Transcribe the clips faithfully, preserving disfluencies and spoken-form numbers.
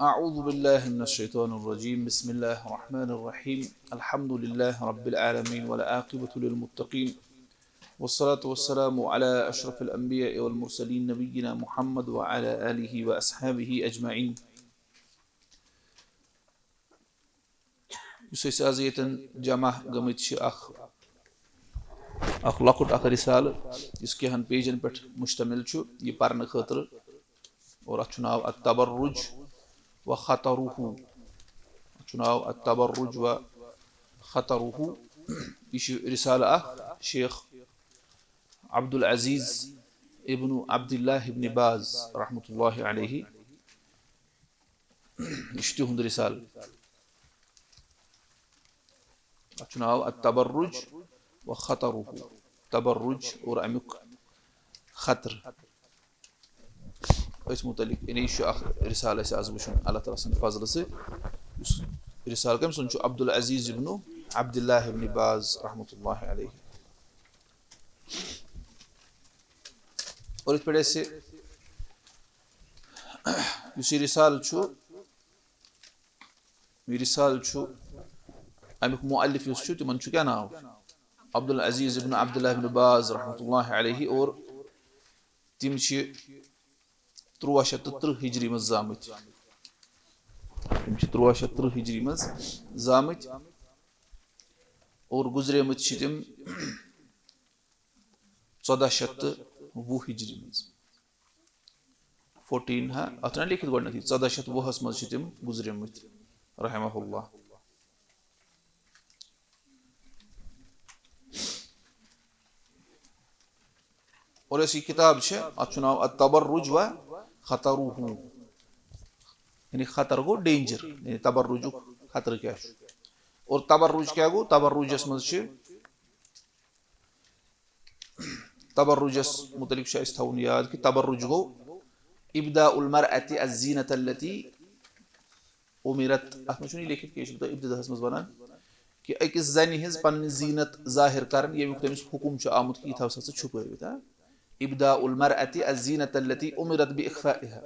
أعوذ بالله من الشيطان الرجيم. بسم الله الرحمن الرحيم. الحمد لله رب العالمين والعاقبة للمتقين. والصلاة والسلام على أشرف الأنبياء والمرسلين نبينا محمد وعلى آله وأصحابه أجمعين. یُس أسۍ آز ییٚتٮ۪ن جمع گٔمٕتۍ چھِ، اکھ اکھ لۄکُٹ اکھ رسالہٕ، یُس کینٛہَن پیجن پٮ۪ٹھ مشتمل چھُ، یہِ پرنہٕ خٲطرٕ، اور اتھ چھُ ناو التبرج و خطرہ۔ اتھ چھُ ناو التبرج و خطرہ۔ یہِ چھُ رسالہٕ اکھ شیخ عبد العزیز ابن عبداللہ ابن باز رحمۃ اللہ علیہ۔ یہِ چھُ تِہُنٛد رسالہٕ۔ اتھ چھُ ناو التبرج و خطرہ۔ تبرج اور امیُک خطر۔ أتھۍ متعلق، یعنی، یہِ چھُ اکھ رسالہٕ اَسہِ آز وٕچھُن اللہ تعالیٰ سٕنٛدِ فضلہٕ سۭتۍ۔ یُس رسالہٕ کٔمۍ سُنٛد چھُ؟ عبدالعزیز ابن عبداللہ ابن باز رحمۃ اللہ علیہ۔ اور یِتھ پٲٹھۍ اَسہِ یُس یہِ رسالہٕ چھُ، یہِ رسالہٕ چھُ، اَمیُک مؤلف یُس چھُ، تِمن چھُ کیٛاہ ناو؟ عبدالعزیز ابن عبداللہ ابن باز رحمۃ اللہ علیہ۔ اور تِم چھِ تُرٛواہ شیٚتھ تہٕ ترٕٛہ ہجری منٛز زامٕتۍ۔ تِم چھِ تُرٛواہ شیٚتھ ترٕٛہ ہجری منٛز زامٕتۍ اور گُزریمٕتۍ چھِ تِم ژۄداہ شیٚتھ تہٕ وُہ ہجری منٛز۔ فورٹیٖن، ہا، اتھ چھُنہ لیکھِتھ گۄڈٕنیتھٕے، ژۄداہ شیٚتھ وُہس منٛز چھِ تِم گُزریمٕتۍ، رحمہ اللہ۔ اور یۄس یہِ کِتاب چھِ، اتھ چھُ ناو التبرج و خطرہ۔ یعنی خطر گوٚو danger، یعنی تبرجُک خطرٕ کیٛاہ چھُ۔ اور تبرج کیٛاہ گوٚو؟ تبرجس منٛز چھِ، تبرجس متعلق چھُ اَسہِ تھاوُن یاد کہِ تبرج گوٚو ابداء المرأة الزینة التي امرت۔ اتھ منٛز چھُنہٕ یہِ لیکھِتھ کینٛہہ، یہِ چھُ ابتداہس منٛز ونان کہِ أکِس زنہِ ہٕنٛز پنٕنۍ زینت ظٲہر کرٕنۍ، ییٚمیُک تٔمِس حُکم چھُ آمُت کہِ یہِ تھاو سا ژٕ چھُپٲوِتھ، ہا؟ ابداء المرأة الزینة التي امرت بإخفائها۔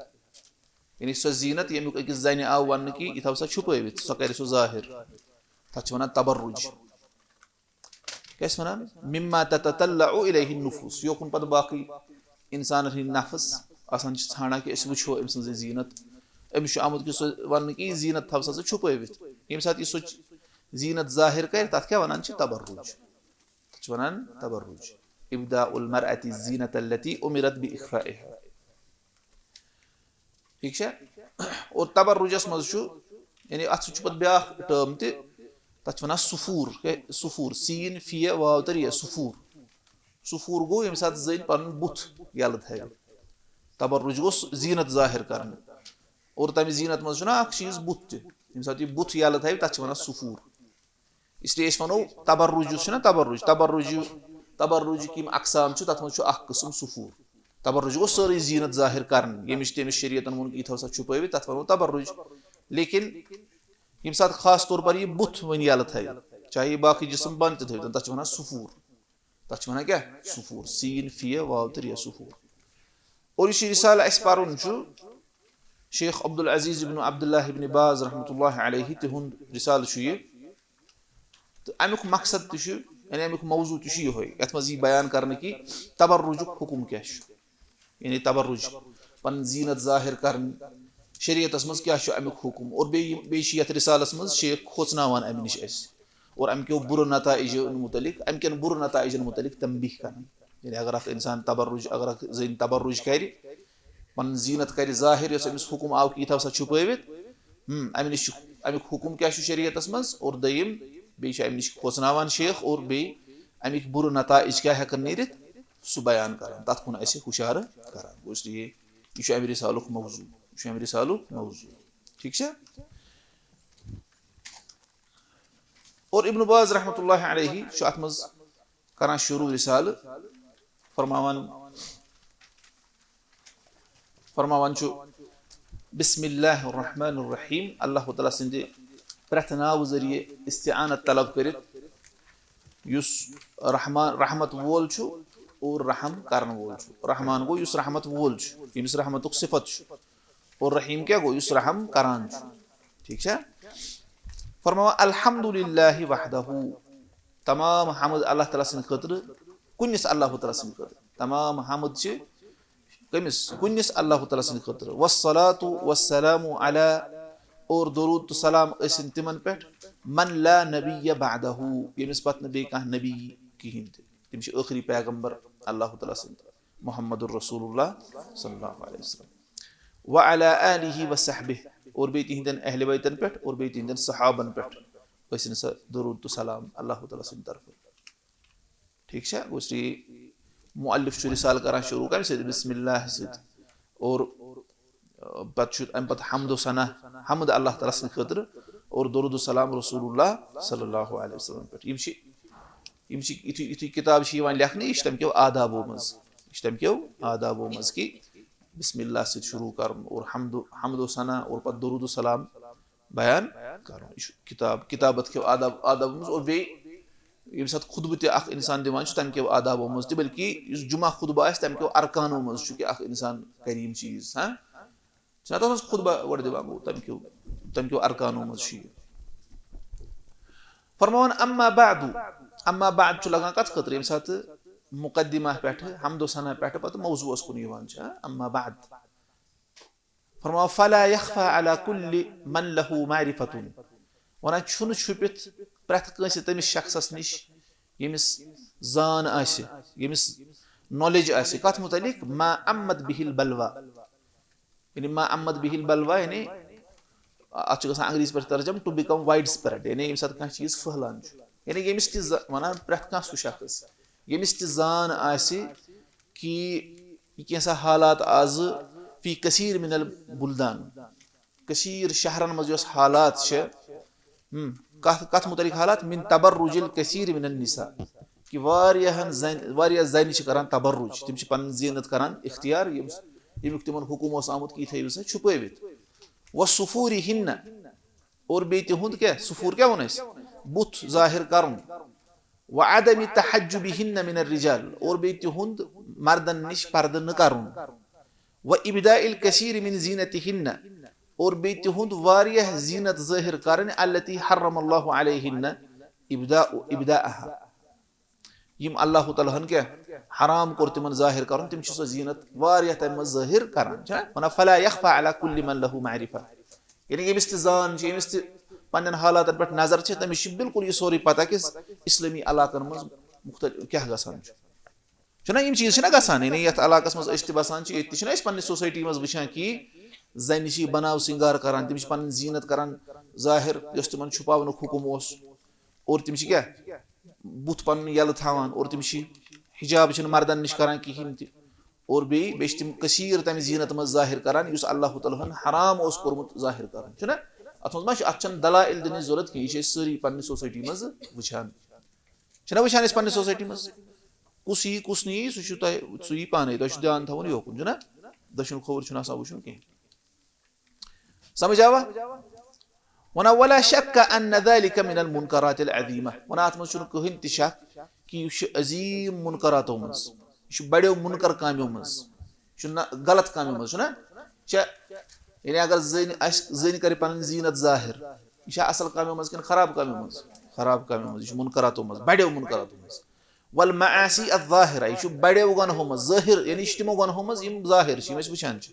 یعنی سۄ زینت، ییٚمیُک أکِس زنہِ آو وننہٕ کہِ یہِ تھاو سا چھُپٲوِتھ، سۄ کرِ سُہ ظٲہر۔ تتھ چھِ ونان تبرج۔ کیٛاہ چھِ ونان؟ مما تتطلع الیہ النفوس، یوکُن پتہٕ باقٕے انسانن ہٕنٛدۍ نفس آسان چھِ ژھانڈان کہِ أسۍ وٕچھو أمۍ سٕنٛز یہِ زینت۔ أمِس چھُ آمُت کہِ سُہ وننہٕ کہِ یہِ زینت تھاو سا ژٕ چھُپٲوِتھ۔ ییٚمہِ ساتہٕ یہِ سۄ زینت ظٲہر کرِ، تتھ کیٛاہ ونان چھِ؟ تبرج۔ تتھ چھِ ونان تبرج۔ ابداء المرأة الزینة التي امرت بإخفائها۔ ٹھیک چھا؟ اور تبرجس منٛز چھُ، یعنی اتھ سۭتۍ چھُ پتہٕ بیٛاکھ term تہِ، تتھ چھِ ونان سفور۔ کیٛاہ؟ سفور، سین، فیہ، واو تہٕ ریہ، سفور۔ سفور گوٚو ییٚمہِ ساتہٕ زٔنۍ پنُن بُتھ یلہٕ تھاوِ۔ تبرج گوٚو سُہ زینت ظٲہر کرنہٕ۔ اور تمہِ زینت منٛز چھُنہ اکھ چیٖز بُتھ تہِ، ییٚمہِ ساتہٕ یہِ بُتھ یلہٕ تھاوِ، تتھ چھِ ونان سفور۔ اس لیے أسۍ ونو تبرج یُس چھُنہ تبرج، تبرج، تبرجُک یِم اقسام چھِ، تتھ منٛز چھُ اکھ قٕسم سفور۔ تبرج گوٚو سٲرٕے زینت ظٲہر کرٕنۍ، ییٚمِس تٔمِس شریعتن ووٚن کہِ یہِ تھاو سا چھُپٲوِتھ، تتھ ونو تبرج۔ لیکن ییٚمہِ ساتہٕ خاص طور پر یہِ بُتھ وۄنۍ یلہٕ تھاوِ، چاہے یہِ باقٕے جسم بند تہِ تھٲوِتھ، تتھ چھِ ونان سفور۔ تتھ چھِ ونان کیٛاہ؟ سفور۔ سین، فیہ، واو تہٕ ریہ، سفور۔ اور یُس یہِ رسالہٕ اسہِ پرُن چھُ، شیخ عبدالعزیز ابن عبداللہ ابن باز رحمۃ اللہ علیہ تِہُنٛد رسالہٕ چھُ یہِ۔ تہٕ امیُک مقصد تہِ چھُ، یعنی امیُک موضوع تہِ چھُ یِہوٚے، یتھ منٛز یی بیان کرنہٕ کہِ تبرجُک حکم کیٛاہ چھُ۔ یعنی تبرج، پنٕنۍ زینت ظٲہر کرٕنۍ، شریعتس منٛز کیٛاہ چھُ امیُک حکم۔ اور بیٚیہِ یِم، بیٚیہِ چھِ یتھ رسالس منٛز شیخ کھوژناوان امہِ نِش اسہِ اور امہِ کیو بُرٕ نتائجو متعلق، امہِ کٮ۪ن بُرٕ نتائجن متعلق تنبیہ کران۔ یعنی اگر اکھ انسان تبرج، اگر اکھ زٔنۍ تبرج کرِ، پنٕنۍ زینت کرِ ظٲہر، یۄس أمِس حکم آو کہِ یہِ تھاو سا چھُپٲوِتھ، ہم، امہِ نِش چھُ، امیُک حکم کیٛاہ چھُ شریعتس منٛز؟ اور دوٚیِم، بیٚیہِ چھُ امہِ نِش کھوژناوان شیخ، اور بیٚیہِ امِکۍ بُرٕ نتائج کیٛاہ ہٮ۪کن نیٖرِتھ، سُہ بیان کران، تتھ کُن اسہِ ہُشارٕ کران۔ گوٚو اس لیے یہِ چھُ امہِ رسالُک موضوع، یہِ چھُ امہِ رسالُک موضوع۔ ٹھیک چھا؟ اور ابن باز رحمۃ اللہ علیہ چھُ اتھ منٛز کران شروع رسالہٕ، فرماوان، فرماوان چھُ، بسم اللہ الرحمن الرحیم، اللہ تعالیٰ سٕنٛدِ پرٛٮ۪تھ ناوٕ ذٔریعہٕ استعانت طلب کٔرِتھ، یُس رحمان، رحمت وول چھُ اور رحم کرن وول چھُ۔ رحمان گوٚو یُس رحمت وول چھُ، ییٚمِس رحمتُک صفت چھُ۔ اور رحیم کیٛاہ گوٚو؟ یُس رحم کران چھُ۔ ٹھیٖک چھا؟ فرماوان الحمد للہ وحدہ، تمام حمد اللہ تعالیٰ سٕنٛدِ خٲطرٕ، کُنِس اللہ تعالیٰ سٕنٛدِ خٲطرٕ۔ تمام حمد چھِ کٔمِس؟ کُنِس اللہ تعالیٰ سٕنٛدِ خٲطرٕ۔ والصلاۃ والسلام علی، اور درود تہٕ سلام ٲسِن تِمن پٮ۪ٹھ، من لا نبی بعدہ، ییٚمِس پتہٕ نہٕ بیٚیہِ کانٛہہ نبی کِہیٖنۍ تہِ۔ تِم چھِ ٲخری پیغمبر اللہ تعالیٰ سٕنٛدۍ، محمد رسول اللہ صلی اللہ علیہ وسلم۔ وعلی آلہ وصحبہ، اور بیٚیہِ تِہنٛدٮ۪ن اہلِ بیتن پٮ۪ٹھ اور بیٚیہِ تِہنٛدٮ۪ن صحابن پٮ۪ٹھ ٲسِن سا درود تہٕ سلام اللہ تعالیٰ سٕنٛدِ طرفہٕ۔ ٹھیٖک چھا؟ گوٚو اس لیے مؤلف چھُ رسالہٕ کران شروع کمہِ سۭتۍ؟ بسم اللہ سۭتۍ۔ اور، آ، پتہٕ چھُ امہِ پتہٕ حمد و ثنا، حمد اللہ تعالیٰ سٕنٛدِ خٲطرٕ، اور درود و سلام رسول اللہ صلی اللہ علیہ وسلم پٮ۪ٹھ۔ یِم چھِ، یِم چھِ یُتھُے، یُتھُے کِتاب چھِ یِوان لیکھنہٕ، یہِ چھِ تَمہِ کیو آدابو منٛز، یہِ چھِ تَمہِ کیو آدابو منٛز کہِ بسم اللہ سۭتۍ شروع کرُن اور حمد و، حمد و ثنا اور پتہٕ درود و سلام بیان کرُن۔ یہِ چھُ کِتاب، کِتابت کیو آداب، آدابو منٛز۔ اور بیٚیہِ ییٚمہِ ساتہٕ خطبہٕ تہِ اکھ انسان دِوان چھُ، تَمہِ کیو آدابو منٛز تہِ، بلکہِ یُس جمعہ خطبہٕ آسہِ، تَمہِ کیو ارکانو منٛز چھُ کہِ اکھ انسان کرِ یِم چیٖز۔ ہاں، چھُنہ تَتھ منٛز خطبہ گۄڈٕ دِوان؟ گوٚو تَمہِ کیو، تَمہِ کیو ارکانو منٛز چھُ یہِ۔ فرماوان اما بعد، اما بعد چھُ لگان کتھ خٲطرٕ؟ ییٚمہِ ساتہٕ مقدمہ پٮ۪ٹھٕ، حمد و ثنا پٮ۪ٹھٕ پتہٕ موضوعس کُن یِوان چھُ، ہاں؟ اما بعد۔ فرماوان فلا يخفى على كل من له معرفة، ونان چھُنہٕ چھُپِتھ پرٛٮ۪تھ کٲنٛسہِ تٔمِس شخصس نِش ییٚمِس زان آسہِ، ییٚمِس knowledge آسہِ۔ کتھ متعلق؟ ما عمت به البلوى، یعنی ما عمت به البلوى، یعنی اتھ چھُ گژھان انگریزی پٲٹھۍ ترجمہٕ to become widespread، یعنی ییٚمہِ ساتہٕ کانٛہہ چیٖز پھٔہلان چھُ، یعنی ییٚمِس تہِ ز-، ونان پرٛٮ۪تھ کانٛہہ سُہ شخص ییٚمِس تہِ زان آسہِ کہِ یہِ کینٛژھا حالات آزٕ فی کثیر من البلدان، کثیر شہرن منٛز یۄس حالات چھِ، ہم، کتھ، کتھ متعلق حالات؟ من تبرج الکثیر من النساء، کہِ واریاہن زن، واریاہ زنہِ چھِ کران تبرج، تِم چھِ پنٕنۍ زینت کران اختیار، ییٚمہِ، ییٚمیُک تِمن حکم اوس آمُت کہِ یہِ تھٲیِو سا چھُپٲوِتھ۔ وصفورہن، اور بیٚیہِ تِہُنٛد کیٛاہ؟ صفور کیٛاہ ووٚن اَسہِ؟ بُتھ ظٲہِر کرُن۔ وعدم تحجبهن من الرجال، اور بیٚیہِ تِہُنٛد مردن نِش پردٕ نہٕ کرُن۔ وابداء الكثير من زينتهن، اور بیٚیہِ تِہُنٛد واریاہ زینت ظٲہِر کرٕنۍ، التي حرم الله عليهن ابداء، ابداءها، یِم اللہ تعالیٰ ہن کیٛاہ حرام کوٚر تِمن ظٲہِر کرُن، تِم چھِ سۄ زینت واریاہ تَمہِ منٛز ظٲہِر کران۔ چھا ونان فلا يخفى على كل من له معرفة، یعنی ییٚمِس تہِ زان چھِ، ییٚمِس تہِ پننٮ۪ن حالاتن پٮ۪ٹھ نظر چھِ، تٔمِس چھِ بالکل یہِ سورُے پتہ کہِ اسلٲمی علاقن منٛز مختلف کیٛاہ گژھان چھُ۔ چھُنہ یِم چیٖز چھِنہ گژھان، یعنی یتھ علاقس منٛز أسۍ تہِ بسان چھِ، ییٚتہِ تہِ چھِنہ أسۍ پننہِ society منٛز وٕچھان کہِ زنہِ چھِ بناو سِنگار کران، تِم چھِ پنٕنۍ زینت کران ظٲہِر، یۄس تِمن چھُپاونُک حُکم اوس، اور تِم چھِ کیٛاہ؟ بُتھ پنُن یَلہٕ تھاوان، اور تِم چھِ حجاب چھِنہٕ مردن نِش کران کِہیٖنۍ تہِ، اور بیٚیہِ، بیٚیہِ چھِ تِم کثیٖر تَمہِ زیٖنت منٛز ظٲہِر کران، یُس اللہ تعالیٰ ہن حرام اوس کوٚرمُت ظٲہِر کرُن، چھُنہ؟ اَتھ منٛز ما چھُ، اَتھ چھَنہٕ دلائل دِنٕچ ضروٗرت کینٛہہ، یہِ چھِ أسۍ سٲری پننہِ society منٛز وٕچھان۔ چھِنہ وٕچھان أسۍ پننہِ society منٛز؟ کُس یی، کُس نہٕ یی، سُہ چھُ تۄہہِ، سُہ یی پانَے، تۄہہِ چھُ دیان تھاوُن یوکُن، چھُنہ؟ دٔچھُن کھووُر چھُنہٕ آسان وٕچھُن کینٛہہ۔ سمجھ آوا؟ وَنان ولا شک ان ذلك من المنکرات العظیمہ، وَنان اَتھ منٛز چھُنہٕ کٕہٕنۍ تہِ شک کہِ یہِ چھُ عظیٖم منکراتو منٛز، یہِ چھُ بڑیو منکر کامیو منٛز، یہِ چھُ نہ غلط کامیو منٛز، چھُنہ؟ چھےٚ، یعنی اگر زٔنۍ آسہِ، زٔنۍ کرِ پنٕنۍ زیٖنت ظٲہِر، یہِ چھا اصل کامیو منٛز کِنہٕ خراب کامیو منٛز؟ خراب کامیو منٛز، یہِ چھُ منکراتو منٛز، بڑیو منکراتو منٛز۔ والمعاصی الظاہرہ، یہِ چھُ بڑیو گۄنہو منٛز ظٲہِر، یعنی یہِ چھُ تِمو گۄنہو منٛز یِم ظٲہِر چھِ، یِم أسۍ وٕچھان چھِ۔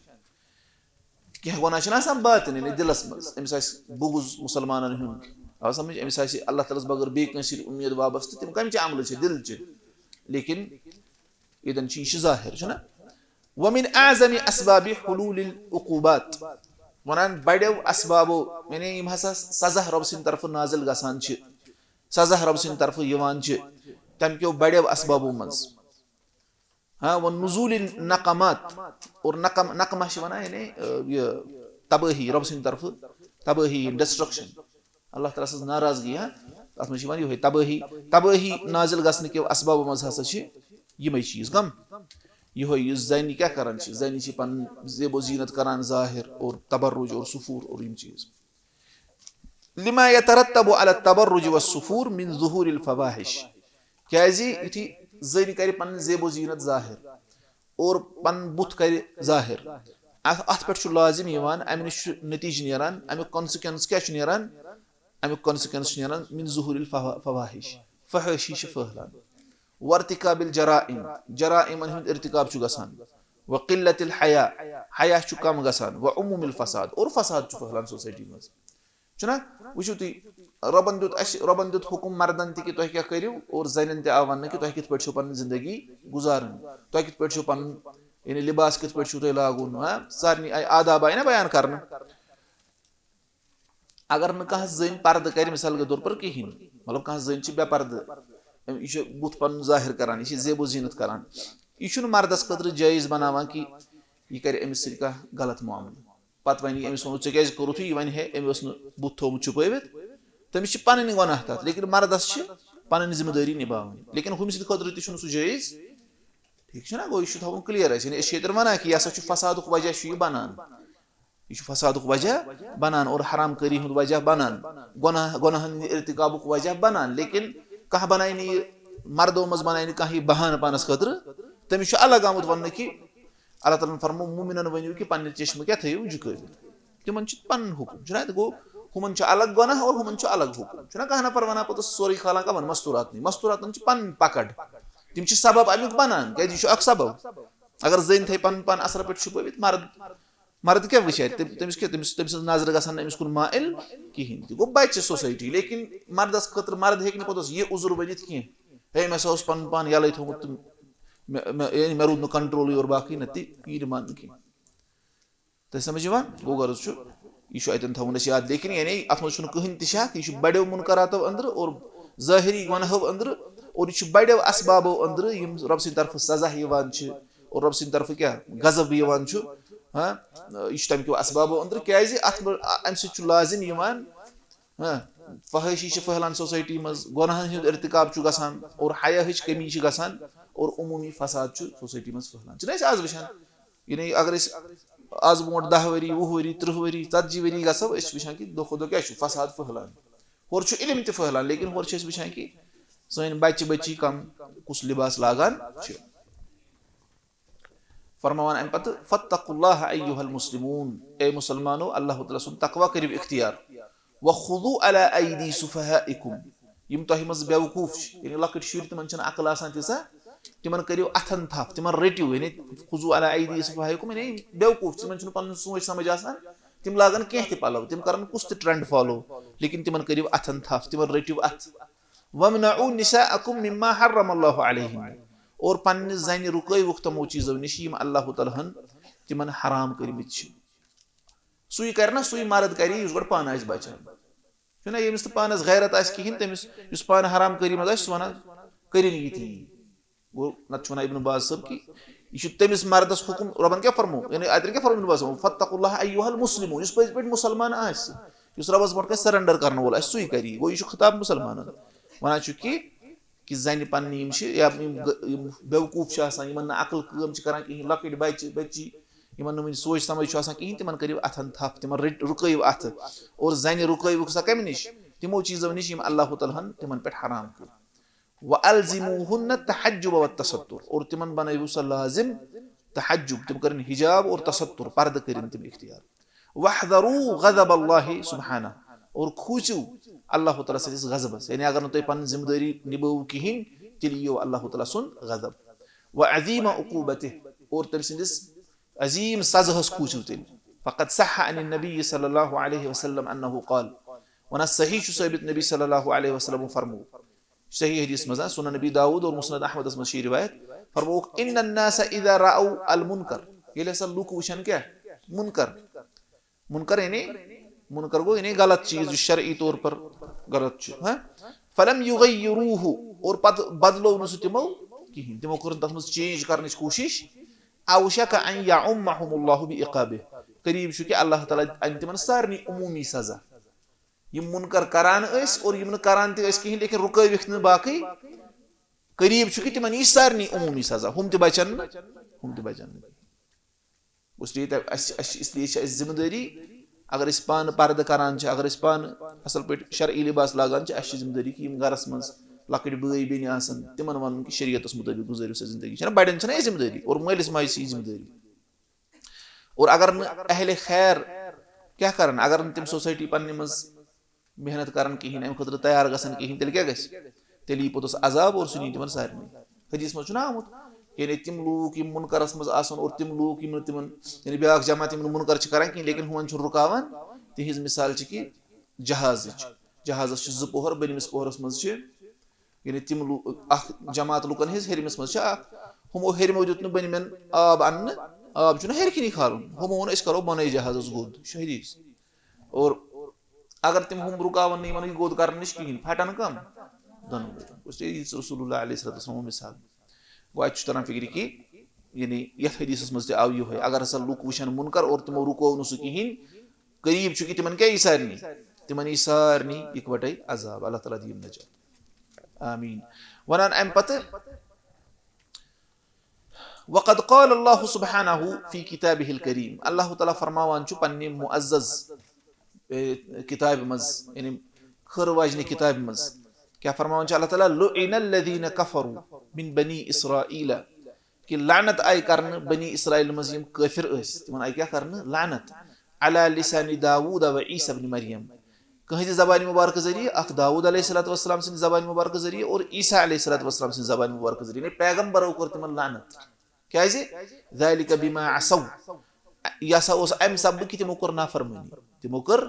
کینٛہہ گۄناہ چھِنہٕ آسان باطن، یعنی دِلس منٛز۔ أمِس آسہِ بُغض مُسلمانن ہُنٛد، آو سمجھ؟ أمِس آسہِ اللہ تعالیٰ ہس بغٲر بیٚیہِ کٲنٛسہِ سۭتۍ اُمید وابستہٕ، تِم کمہِ چہِ عملہٕ چھِ؟ دِل چہِ۔ لیکن ییٚتٮ۪ن چھُ، یہِ چھُ ظٲہِر، چھُنہ؟ ومن اعظم اسباب حلول العقوبات، ونان بڑیو اسبابو، یعنی یِم ہسا سزا رۄب سٕنٛدِ طرفہٕ نازل گژھان چھِ، سزا رۄب سٕنٛدِ طرفہٕ یِوان چھِ، تمہِ کیو بڑیو اسبابو منٛز۔ ہاں، ونزول النقمات، اور نقم، نقمہ چھِ ونان یعنی، آ، یہِ تبٲہی، رۄب سٕنٛدِ طرفہٕ تبٲہی، destruction، اللہ تعالیٰ سٕنٛز ناراضگی، ہاں، تتھ منٛز چھِ یِوان یِہوٚے تبٲہی، تبٲہی نازل گژھنہٕ کیو اسبابو منٛز ہسا چھِ یِمے چیٖز۔ کم؟ یِہوٚے یُس زنہِ کیٛاہ کران چھِ، زنہِ چھِ پنُن زیب و زینت کران ظٲہِر اور تبرج اور سفور اور یِم چیٖز۔ لما يترتب على التبرج والسفور من ظهور الفواحش، کیازِ یُتھُے زٔنۍ کرِ پنٕنۍ زیب و زینت ظٲہِر اور پنُن بُتھ کرِ ظٲہِر، اتھ اتھ پٮ۪ٹھ چھُ لازم یِوان، امہِ نِش چھُ نتیجہٕ نیران، امیُک کانسیکوینس کیٛاہ چھُ نیران؟ امیُک کانسیکوینس چھُ نیران من ظہور الفوا- فواحش، فحٲشی چھِ پھٔہلان، وارتکاب الجرائم، جرائمن ہُنٛد ارتکاب چھُ گژھان، وقلت الحیا، حیا چھُ کم گژھان، وعموم الفساد، اور فساد چھُ پھٔہلان سوسایٹی منٛز۔ چھُنہ؟ وٕچھِو تُہۍ، رۄبن دیُت اَسہِ، رۄبن دیُت حُکُم مردن تہِ کہِ تۄہہِ کیٛاہ کٔرِو، اور زنٮ۪ن تہِ آو وننہٕ کہِ تۄہہِ کِتھ پٲٹھۍ چھُو پنٕنۍ زندگی گُزارٕنۍ، تۄہہِ کِتھ پٲٹھۍ چھُو پنُن، یعنی، لباس کِتھ پٲٹھۍ چھُو تۄہہِ لاگُن، ہاں؟ سارنٕے آیہِ آداب آیہِ نہ بیان کرنہٕ۔ اگر نہٕ کانٛہہ زٔنۍ پردٕ کرِ، مثال کے طور پر، کِہیٖنۍ، مطلب، کانٛہہ زٔنۍ چھِ بے پردٕ، یہِ چھِ بُتھ پنُن ظٲہِر کران، یہِ چھِ زیب و زیٖنت کران، یہِ چھُنہٕ مردس خٲطرٕ جٲیز بناوان کہِ یہِ کرِ أمِس سۭتۍ کانٛہہ غلط معاملہٕ۔ پتہٕ ونہِ یہِ، أمِس ووٚنُتھ، "ژےٚ کیٛازِ کوٚرُتھ یہِ؟" یہِ ونہِ ہے، أمۍ اوس نہٕ بُتھ تھوٚومُت چھُپٲوِتھ، تٔمِس چھِ پنٕنۍ گۄناہ تتھ، لیکن مردس چھِ پنٕنۍ ذمہٕ دٲری نباوٕنۍ۔ لیکن ہُمہِ سٕنٛدِ خٲطرٕ تہِ چھُنہٕ سُہ جٲیز۔ ٹھیٖک چھُنہ؟ گوٚو، یہِ چھُ تھاوُن کلیئر اَسہِ، یعنی أسۍ چھِ ییٚتٮ۪ن ونان کہِ یہِ ہسا چھُ فسادُک وجہ چھُ یہِ بنان، یہِ چھُ فسادُک وجہ بنان اور حرام کٲری ہُنٛد وجہ بنان، گۄناہ، گۄناہن ہٕنٛدِ ارتکابُک وجہ بنان، لیکن کانٛہہ بنایہِ نہٕ یہِ، مردو منٛز بنایہِ نہٕ کانٛہہ یہِ بہانہٕ پانس خٲطرٕ۔ تٔمِس چھُ الگ آمُت وننہٕ کہِ اللہ تعالیٰ ہن فرموو، مومنن ؤنِو کہِ پننہِ چشمہٕ کیٛاہ تھٲیِو جُکٲوِتھ۔ تِمن چھُ پنُن حُکُم، چھُنہ؟ اَتہِ گوٚو، ہُمن چھُ الگ گۄناہ اور ہُمن چھُ الگ حُکُم۔ چھُنہ کانٛہہ نفر ونان پوٚتُس سورُے کھالان کمن؟ مستوٗراتنٕے۔ مستوٗراتن چھِ پنٕنۍ پکڑ، تِم چھِ سبب امیُک بنان، کیٛازِ یہِ چھُ اکھ سبب۔ اگر زٔنۍ تھایہِ پنُن پان اصل پٲٹھۍ چھُپٲوِتھ، مرد، مرد کیٛاہ وٕچھِ اَتہِ؟ تٔمۍ، تٔمِس کیٛاہ، تٔمِس، تٔمۍ سٕنٛز نظر گژھن نہٕ أمِس کُن مائل کِہیٖنۍ تہِ۔ گوٚو، بچہِ سوسایٹی، لیکن مردس خٲطرٕ، مرد ہیٚکہِ نہٕ پوٚتُس یہِ عذر ؤنِتھ کینٛہہ، ہے، مےٚ ہسا اوس پنُن پان یَلَے تھوٚومُت تہٕ مےٚ، مےٚ، یعنی مےٚ روٗد نہٕ کنٹرولٕے اور باقٕے نہ، تہِ یی نہٕ ماننہٕ کینٛہہ۔ تۄہہِ سمجھ یِوان؟ گوٚو، غرض چھُ، یہِ چھُ اَتٮ۪ن تھاوُن اَسہِ یاد۔ لیکن یعنی اَتھ منٛز چھُنہٕ کٕہٕنۍ تہِ شک، یہِ چھُ بڑیو منکراتو أنٛدرٕ اور ظٲہری گۄناہو أنٛدرٕ، اور یہِ چھُ بڑیو اسبابو أنٛدرٕ، یِم رۄب سٕنٛدِ طرفہٕ سزا یِوان چھِ اور رۄب سٕنٛدِ طرفہٕ کیٛاہ؟ غضب یِوان چھُ۔ ہاں، یہِ چھُ تَمہِ کیو اسبابو أنٛدرٕ، کیٛازِ اَتھ منٛز، اَمہِ سۭتۍ چھُ لازم یِوان، ہاں، فحٲشی چھِ پھٔہلان سوسایٹی منٛز، گۄناہن ہُنٛد ارتکاب چھُ گژھان اور حیاہٕچ کمی چھِ گژھان اور عموٗمی فساد چھُ سوسایٹی منٛز پھٔہلان۔ چھِنہٕ أسۍ آز وٕچھان؟ یعنی اگر أسۍ آز برونٛٹھ دَہ ؤری، وُہ ؤری، تٕرٛہ ؤری، ژتجی ؤری گژھو، أسۍ چھِ وٕچھان کہِ دۄہ کھۄتہٕ دۄہ کیٛاہ چھُ فساد پھٔہلان۔ ہورٕ چھُ علم تہِ پھٔہلان، لیکن ہورٕ چھِ أسۍ وٕچھان کہِ سٲنۍ بچہِ بچی کم کُس لباس لاگان چھِ۔ فرماوان اَمہِ پتہٕ، "فاتقوا اللہ ایھا المسلمون"، اے مسلمانو، اللہ تعالیٰ سُنٛد تقویٰ کٔرِو اختیار۔ "وخذوا علی ایدی سفہائکم"، یِم تۄہہِ منٛز بیوقوف چھِ، یعنی لۄکٕٹۍ شُرۍ، تِمن چھَنہٕ عقل آسان تیٖژاہ، تِمن کٔرِو اَتھن تھپھ، تِمن رٔٹِو، یعنی خذوا علی ایدی سفہائکم، یعنی بیوقوف چھِ، تِمن چھُنہٕ پنُن سونچ سمجھ آسان، تِم لاگن کینٛہہ تہِ پلو، تِم کرن کُس تہِ ٹرینڈ فالو، لیکن تِمن کٔرِو اَتھن تھپھ، تِمن رٔٹِو اَتھ۔ "وامنعوا نساءکم مما حرم اللہ علیہن"، اور پننہِ زنہِ رُکٲوِکھ تِمو چیٖزو نِش یِم اللہ تعالیٰ ہن تِمن حرام کٔرمٕتۍ چھِ۔ سُے کرِ نا، سُے مرد کرِ، یُس گۄڈٕ پانہٕ آسہِ بچان۔ چھُنہ، ییٚمِس نہٕ پانس غیرت آسہِ کِہینۍ، تٔمِس، یُس پانہٕ حرام کٲری منٛز آسہِ، سُہ ونان، "کٔرِو نہٕ یہِ تہِ یی۔" گوٚو، نتہٕ چھُ ونان ابن باز صٲب کہِ یہِ چھُ تٔمِس مردس حُکُم، رۄبن کیٛاہ فرموو؟ یعنی اتٮ۪ن کیٛاہ فرموو ابن باز صٲبن؟ "فاتقوا اللہ ایھا المسلمون"، یُس پٔزۍ پٲٹھۍ مسلمان آسہِ، یُس رۄبس برونٛٹھ کنہِ سرنڈر کرن وول آسہِ، سُے کرِ یہِ۔ گوٚو، یہِ چھُ خطاب مسلمانن۔ ونان چھُ کہِ، کہِ زنہِ پننہِ یِم چھِ، یا یِم گ-، یِم بیوقوف چھِ آسان، یِمن نہٕ عقل کٲم چھِ کران کِہینۍ، لۄکٕٹۍ بچہِ، بچی، یِمن نہٕ وُنہِ سونچ سمجھ چھُ آسان کِہینۍ، تِمن کٔرِو اتھن تھپھ، تِمن رٔٹ-، رُکٲیِو اتھٕ۔ اور زنہِ رُکٲیوُکھ سا کمہِ نِش؟ تِمو چیٖزو نِش یِم اللہ تعالیٰ ہن تِمن پٮ۪ٹھ حرام کٔر۔ "وَأَلْزِمُوهُنَّ التَّحَجُّبَ وَالتَّسَتُّرَ"، اور تِمن بنٲوِو سا لازم تحجب، تِم کرن حجاب اور تستر، پردٕ کرن تِم اختیار۔ "وَاحْذَرُوا غَضَبَ اللَّهِ سُبْحَانَهُ"، اور کھوٗژِو اللہ تعالیٰ سٕنٛدِس غضبس، یعنی اگر نہٕ تُہۍ پنٕنۍ ذمہٕ دٲری نِبٲوِو کِہینۍ، تیٚلہِ یِیو اللہ تعالیٰ سُنٛد غضب۔ "وَعَظِیمَ عُقُوبَتِهِ"، اور تٔمۍ سٕنٛدِس عظیم سزہس کھوٗژِو تیٚلہِ۔ "فَقَدْ صَحَّ عَنِ النَّبِيِّ صَلَّى اللَّهُ عَلَيْهِ وَسَلَّمَ أَنَّهُ قَالَ"، ونان صحیح چھُ ثٲبت، نبی صلی اللہ علیہ وسلم فرموو، صحیح حدیث منٛز، ہاں، سنن نبی داؤد اور مسند احمدس منٛز چھِ یہِ روایت، فرمووُکھ، "ان الناس اذا رأوا المنکر"، ییٚلہِ ہسا لُکھ وٕچھن کیٛاہ؟ منکر۔ منکر یعنی، منکر گوٚو یعنی غلط چیٖز یُس شرعی طور پر غلط چھُ، ہاں؟ "فلم یغیروہ"، اور پتہٕ بدلو نہٕ سُہ تِمو کِہینۍ، تِمو کٔر نہٕ تتھ منٛز چینج کرنٕچ کوٗشش۔ "اوشک ان یعمہم اللہ بعقابہ"، قریب چھُ کہِ اللہ تعالیٰ انہِ تِمن سارنٕے عموٗمی سزا۔ یِم منکر کران ٲسۍ اور یِم نہٕ کران تہِ ٲسۍ کِہینۍ، لیکن رُکٲوِکھ نہٕ باقٕے، قریب چھُ کہِ تِمن یی سارنٕے عموٗمی سزا، ہُم تہِ بچن نہٕ، ہُم تہِ بچن نہٕ۔ اس لیے تہ-، اسہِ، اسہِ، اس لیے چھِ اسہِ ذمہٕ دٲری، اگر أسۍ پانہٕ پردٕ کران چھِ، اگر أسۍ پانہٕ اصل پٲٹھۍ شرعی لباس لاگان چھِ، اسہِ چھِ ذمہٕ دٲری کہِ یِم گرس منٛز لۄکٕٹۍ بٲے بیٚنہِ آسن، تِمن ونُن کہِ شریعتس مُطٲبق گُزٲرِو سا زندگی۔ چھنہ بڑٮ۪ن چھنہ یہِ ذمہٕ دٲری اور مٲلِس ماجہِ چھِ یہِ ذمہٕ دٲری۔ اور اگر نہٕ اہل خیر کیٛاہ کرن، اگر نہٕ تِم سوسایٹی پننہِ منٛز محنت کرن کِہیٖنۍ، امہِ خٲطرٕ تیار گژھن کِہیٖنۍ، تیٚلہِ کیٛاہ گژھِ؟ تیٚلہِ یی پوٚتُس عذاب اور سُہ نی تِمن سارنٕے۔ حدیث منٛز چھُنہ آمُت، یعنی تِم لوٗکھ یِم منکرس منٛز آسن اور تِم لوٗکھ یِم نہٕ تِمن، یعنی بیٛاکھ جماعت یِم نہٕ منکر چھِ کران کِہیٖنۍ، لیکن ہُمن چھُنہٕ رُکاوان، تِہنٛز مثال چھِ کہِ جہازٕچ۔ جہازس چھِ زٕ پوہر، بٔنمِس پوہرس منٛز چھِ یعنی تِم لوٗ-، اکھ جماعت لُکن ہٕنٛز ہیٚرمِس منٛز چھِ اکھ، ہُمو ہیٚرمو دیُت نہٕ بٔنمٮ۪ن آب اننہٕ، آب چھُنہ ہیٚرِ کِنی کھالُن، ہُمو ووٚن أسۍ کرو بۄنے جہازس گوٚد، یہِ چھُ حدیث۔ اور اگر تِم ہُم رُکاون نہٕ یِمن یہِ گوٚد کرنہٕ نِش کِہیٖنۍ، پھٹن کم؟ دۄنوَے۔ گوٚو ژےٚ یہِ رسول اللہ علیہ الصلوۃ والسلام مثال۔ گوٚو اَتہِ چھُ تران فِکرِ کہِ یعنی یَتھ حدیثس منٛز تہِ آو یِہوٚے، اگر ہسا لُکھ وٕچھن مُنکر اور تِمو رُکوو نہٕ سُہ کِہیٖنۍ، قریب چھُ کہِ تِمن کیٛاہ یی سارنٕے؟ تِمن یی سارنٕے اِکوٹے عذاب۔ اللہ تعالیٰ دِیِن نجات۔ آمین۔ ونان امہِ پتہٕ، وقد قال اللہ سبحانہ فی کتابہ الکریم، اللہ تعالیٰ فرماوان چھُ پننہِ معزز، اے، کتابہِ منٛز، یعنی خٲر واجنہِ کتابہِ منٛز، کیٛاہ فرماوان چھُ اللہ تعالیٰ؟ لعن الذین کفروا من بنی اسرائیل، کہِ لعنت آیہِ کرنہٕ بنی اسرائیل منٛز یِم کٲفر ٲسۍ، تِمن آیہِ کیٛاہ کرنہٕ؟ لعنت۔ علی لسان داوود و عیسی ابن مریم۔ کٕہٕنٛدِ زبانہِ مُبارکہٕ ذٔریعہٕ، اکھ داوود علیہ الصلوۃ والسلام سٕنٛدِ زبانہِ مُبارکہٕ ذٔریعہٕ اور عیسیٰ علیہ الصلوۃ والسلام سٕنٛدِ زبانہِ مُبارکہٕ ذٔریعہٕ، یعنی پیغمبرو کوٚر تِمن لعنت۔ کیٛازِ؟ ذالک بما عصوا، یہِ ہسا اوس امہِ سببہٕ کہِ تِمو کٔر نافرمٲنی، تِمو کٔر،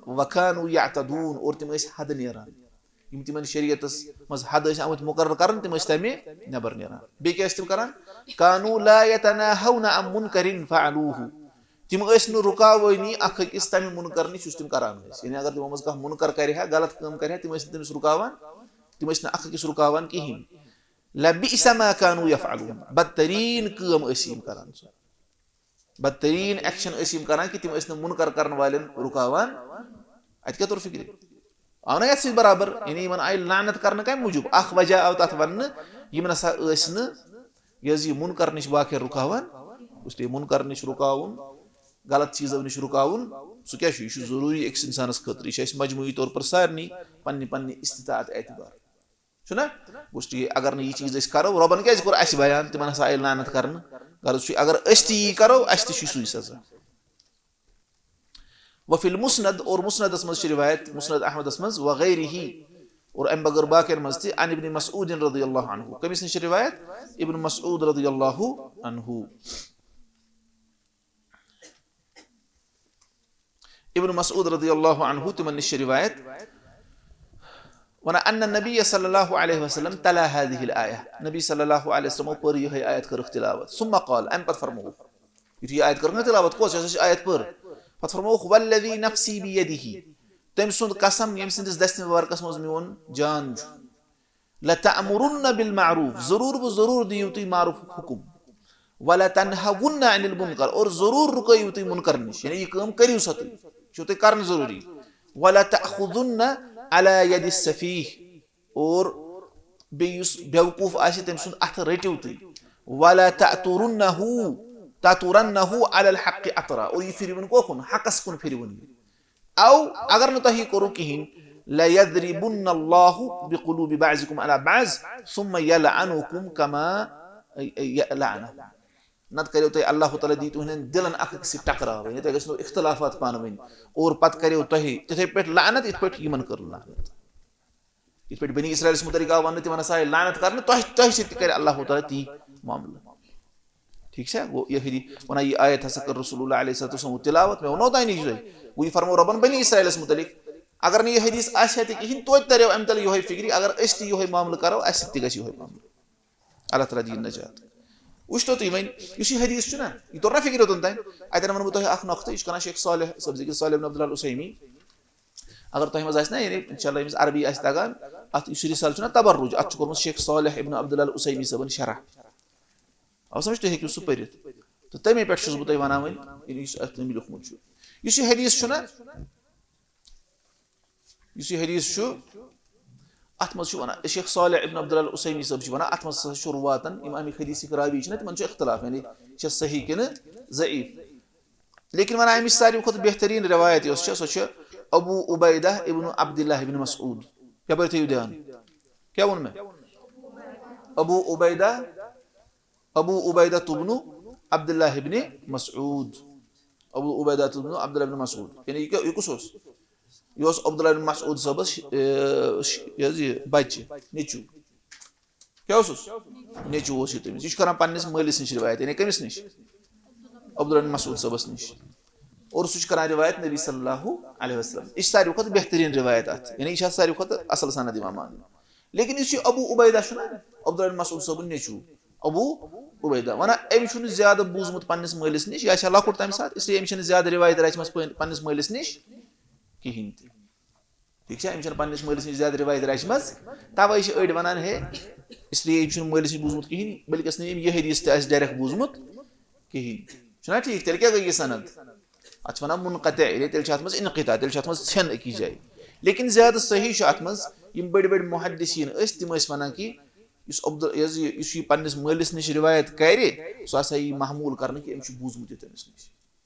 وکانوا یعتدون، اور تِم ٲسۍ حدٕ نیران۔ یِم تِمن شریعتس منٛز حد ٲسۍ آمٕتۍ مُقرر کرنہٕ، تِم ٲسۍ تمہِ نٮ۪بر نیران۔ بیٚیہِ کیٛاہ ٲسۍ تِم کران؟ کانوا لا یتناہون عن منکر فعلوہ، تِم ٲسۍ نہٕ رُکاوٲنی اکھ أکِس تمہِ مُنکر نِش یُس تِم کران ٲسۍ۔ یعنی اگر تِمو منٛز کانٛہہ مُنکر کرِ ہا، غلط کٲم کرِ ہا، تِم ٲسۍ نہٕ تٔمِس رُکاوان، تِم ٲسۍ نہٕ اکھ أکِس رُکاوان کِہیٖنۍ۔ لبئس ما کانوا یفعلون، بدترین کٲم ٲسۍ یِم کران۔ بدترین ایکشن ٲسۍ یِم کران کہِ تِم ٲسۍ نہٕ مُنکر کرن والٮ۪ن رُکاوان۔ اتہِ کیٛاہ توٚر فِکرِ؟ آو نہ یتھ سۭتۍ برابر؟ یعنی یِمن آیہِ لعنت کرنہٕ کمہِ موٗجوٗب؟ اکھ وجہ آو تتھ وننہٕ، یِم نسا ٲسۍ نہٕ یہِ حظ یہِ مُنکر نِش باقین رُکاوان۔ اس لیے مُنکر نِش رُکاوُن، غلط چیٖزو نِش رُکاوُن، سُہ کیٛاہ چھُ؟ یہِ چھُ ضروٗری أکِس انسانس خٲطرٕ۔ یہِ چھُ اَسہِ مجموعی طور پر سارنٕے پننہِ پننہِ استطاعت اعتبار۔ چھُنہ؟ گوٚو ٹھیٖک، اگر نہٕ یہِ چیٖز أسۍ کرو، رۄبن کیٛازِ کوٚر اَسہِ بیان؟ تِمن ہسا آیہِ لعنت کرنہٕ۔ غرض چھُ، اگر أسۍ تہِ یی کرو، اَسہِ تہِ چھُ سُے سزا۔ وفی المسند، اور مسندس منٛز چھِ روایت، مسند احمدس منٛز، وغیرہ، اور امہِ بغٲر باقین منٛز تہِ، عن ابن مسعود رضی اللہ عنہ۔ کٔمِس نِش چھِ روایت؟ ابن مسعود رضی اللہ عنہ۔ ابن مسعود رضی اللہ عنہ تِمن نِش چھِ روایت، ونان ان النبی صلی اللہ علیہ وسلم تلا هذه الآیہ، نبی صلی اللہ علیہ وسلمو پٔر یِہے آیت، کٔرٕکھ تلاوت، ثم قال، امہِ پتہٕ فرمووُکھ، یُتھُے یہِ آیت کٔرٕکھ نہ تلاوت، کۄس یۄس اَسہِ آیت پٔر؟ پتہٕ فرمووُکھ، والذی نفسی بیدہ، تٔمۍ سُنٛد قسم ییٚمہِ سٕنٛدِس دستہِ مبارکس منٛز میون جان چھُ، لتأمرن بالمعروف، ضروٗر بہٕ ضروٗر دِیِو تُہۍ معروفُک حُکم، ولتنہون عن المنکر، اور ضروٗر رُکٲیِو تُہۍ مُنکر نِش، یعنی یہِ کٲم کٔرِو سا تُہۍ، یہِ چھُو تۄہہِ کرٕنۍ ضروٗری، ولتأخذن علی ید السفیہ، اور بیٚیہِ یُس بیوقوٗف آسہِ تٔمۍ سُنٛد اَتھٕ رٔٹِو تُہۍ، ولا تأترنہ، تأترنہ علی الحق اطرا، اور یہِ پھِرِوُن کوکُن؟ حقس کُن پھِرِوُن یہِ۔ او اگر نہٕ تۄہہِ یہِ کوٚروٕ کِہیٖنۍ، لیضربن اللہ بقلوب بعضکم علی بعض ثم یلعنکم کما لعنہم۔ نتہٕ کریو تۄہہِ اللہ تعالیٰ دی تُہنٛدٮ۪ن دِلن اکھ أکِس سۭتۍ ٹکراو، یعنی تۄہہِ گژھنو اختلافات پانہٕ ؤنۍ، اور پتہٕ کریو تۄہہِ تِتھے پٲٹھۍ لعنت یِتھ پٲٹھۍ یِمن کٔر لعنت۔ یِتھ پٲٹھۍ بنی اسرائیلس متعلق آو وننہٕ، تِمن ہسا آیہِ لعنت کرنہٕ، تۄہہِ، تۄہہِ سۭتۍ تہِ کرِ اللہ تعالیٰ تی معاملہٕ۔ ٹھیٖک چھا؟ گوٚو یہِ حدیث ونان، یہِ آیت ہسا کٔر رسول اللہ علیہ الصلوۃ والسلام تلاوت، مےٚ ووٚنو تۄہہِ نِش یِہوٚے۔ گوٚو یہِ فرموو رۄبن بنی اسرائیلس متعلق۔ اگر نہٕ یہِ حدیث آسہِ ہا تہِ کِہیٖنۍ، توتہِ تریو امہِ تلہٕ یِہوٚے فِکرِ، اگر أسۍ تہِ یِہوٚے معاملہٕ کرو، اَسہِ سۭتۍ تہِ گژھِ یِہوٚے معاملہٕ۔ اللہ تعالیٰ دِیِن نجات۔ وٕچھتو تُہۍ وۄنۍ، یُس یہِ حدیث چھُنہ، یہِ توٚر نہ فِکرِ اوٚتن تام؟ اتٮ۪ن ونہٕ بہٕ تۄہہِ اکھ نۄقطہٕ، یہِ چھُ کران شیخ صالح صٲب ذکر، صالح بن عبداللہ العثیمی۔ اگر تۄہہِ منٛز آسہِ نہ، یعنی انشاءاللہ ییٚمِس عربی آسہِ تگان، اتھ یُس یہِ رسالہٕ چھُنہ تبرج، اتھ چھُ کوٚرمُت شیخ صالح ابن عبداللہ العثیمی صٲبن شرح۔ او سمجھ، تُہۍ ہیٚکِو سُہ پٔرِتھ۔ تہٕ تَمے پٮ۪ٹھ چھُس بہٕ تۄہہِ وَنان وۄنۍ، یعنی یُس اَتھ تٔمۍ لیوٗکھمُت چھُ۔ یُس یہِ حدیث چھُنہ، یُس یہِ حدیث چھُ، اَتھ منٛز چھُ وَنان، شیخ صالح ابن عبداللہ العثیمی صٲب چھُ وَنان، اَتھ منٛز ہسا چھُ رُواتَن، یِم اَمِکۍ حدیثٕکۍ راوی چھِنہ، تِمَن چھُ اختلاف، یعنی چھےٚ صحیح کِنہٕ ضعیف۔ لیکن وَنان، اَمِچ ساروی کھۄتہٕ بہتریٖن رِوایت یۄس چھےٚ، سۄ چھِ ابو عبیدہ ابن عبداللہ ابن مسعود۔ یَپٲرۍ تھٲیِو دیان۔ کیٛاہ ووٚن مےٚ؟ ابو عبیدہ ابو عبیدہ تبن عبداللہ ابن مسعود۔ ابو عبیدہ ابن عبداللہ ابن مسعود، یعنی یہِ کیٛاہ، یہِ کُس اوس؟ یہِ اوس عبداللہ ابن مسعود صٲبس، اے، یہِ حظ یہِ بچہِ، نیٚچوٗ۔ کیٛاہ اوسُس؟ نیٚچوٗ اوس یہِ تٔمِس۔ یہِ چھُ کران پننِس مٲلِس نِش رِوایت، یعنی کٔمِس نِش؟ عبداللہ بن مسعود صٲبس نِش۔ اور سُہ چھُ کران رِوایت نبی صلی اللہ علیہ وسلم۔ یہِ چھِ ساروی کھۄتہٕ بہتریٖن رِوایت اَتھ، یعنی یہِ چھِ اَتھ ساروی کھۄتہٕ اَصٕل سند یِوان ماننہٕ۔ لیکن یُس یہِ ابو عبیدہ چھُنہ، عبداللہ بن مسعود صٲبُن نیٚچوٗ، ابو عبیدہ، وَنان أمۍ چھُنہٕ زیادٕ بوٗزمُت پننِس مٲلِس نِش، یہِ آسہِ ہا لۄکُٹ تَمہِ ساتہٕ، اس لیے أمِس چھَنہٕ زیادٕ رِوایت رَچمَژ پن-، پننِس مٲلِس نِش کِہیٖنۍ تہِ۔ ٹھیٖک چھا؟ أمِس چھَنہٕ پننِس مٲلِس نِش زیادٕ رِوایت رَچمَژ، تَوَے چھِ أڑۍ وَنان، ہے، اس لیے أمِس چھُنہٕ مٲلِس نِش بوٗزمُت کِہیٖنۍ، بلکہِ ٲس نہٕ أمۍ یہِ حدیث تہِ اَسہِ direct بوٗزمُت کِہیٖنۍ۔ چھُنہ ٹھیٖک؟ تیٚلہِ کیٛاہ گٔے یہِ سند؟ اَتھ چھِ وَنان منقطع، یعنی تیٚلہِ چھِ اَتھ منٛز انقطاع، تیٚلہِ چھِ اَتھ منٛز ژھٮ۪ن أکِس جایہِ۔ لیکن زیادٕ صحیح چھُ اَتھ منٛز، یِم بٔڑۍ بٔڑۍ محدثیٖن ٲسۍ، تِم ٲسۍ وَنان کہِ یُس عبدال-، یہِ حظ یہِ، یُس یہِ پننِس مٲلِس نِش رِوایت کَرِ، سُہ ہسا یی محموٗل کرنہٕ کہِ أمِس چھُ بوٗزمُت یہِ تٔمِس نِش۔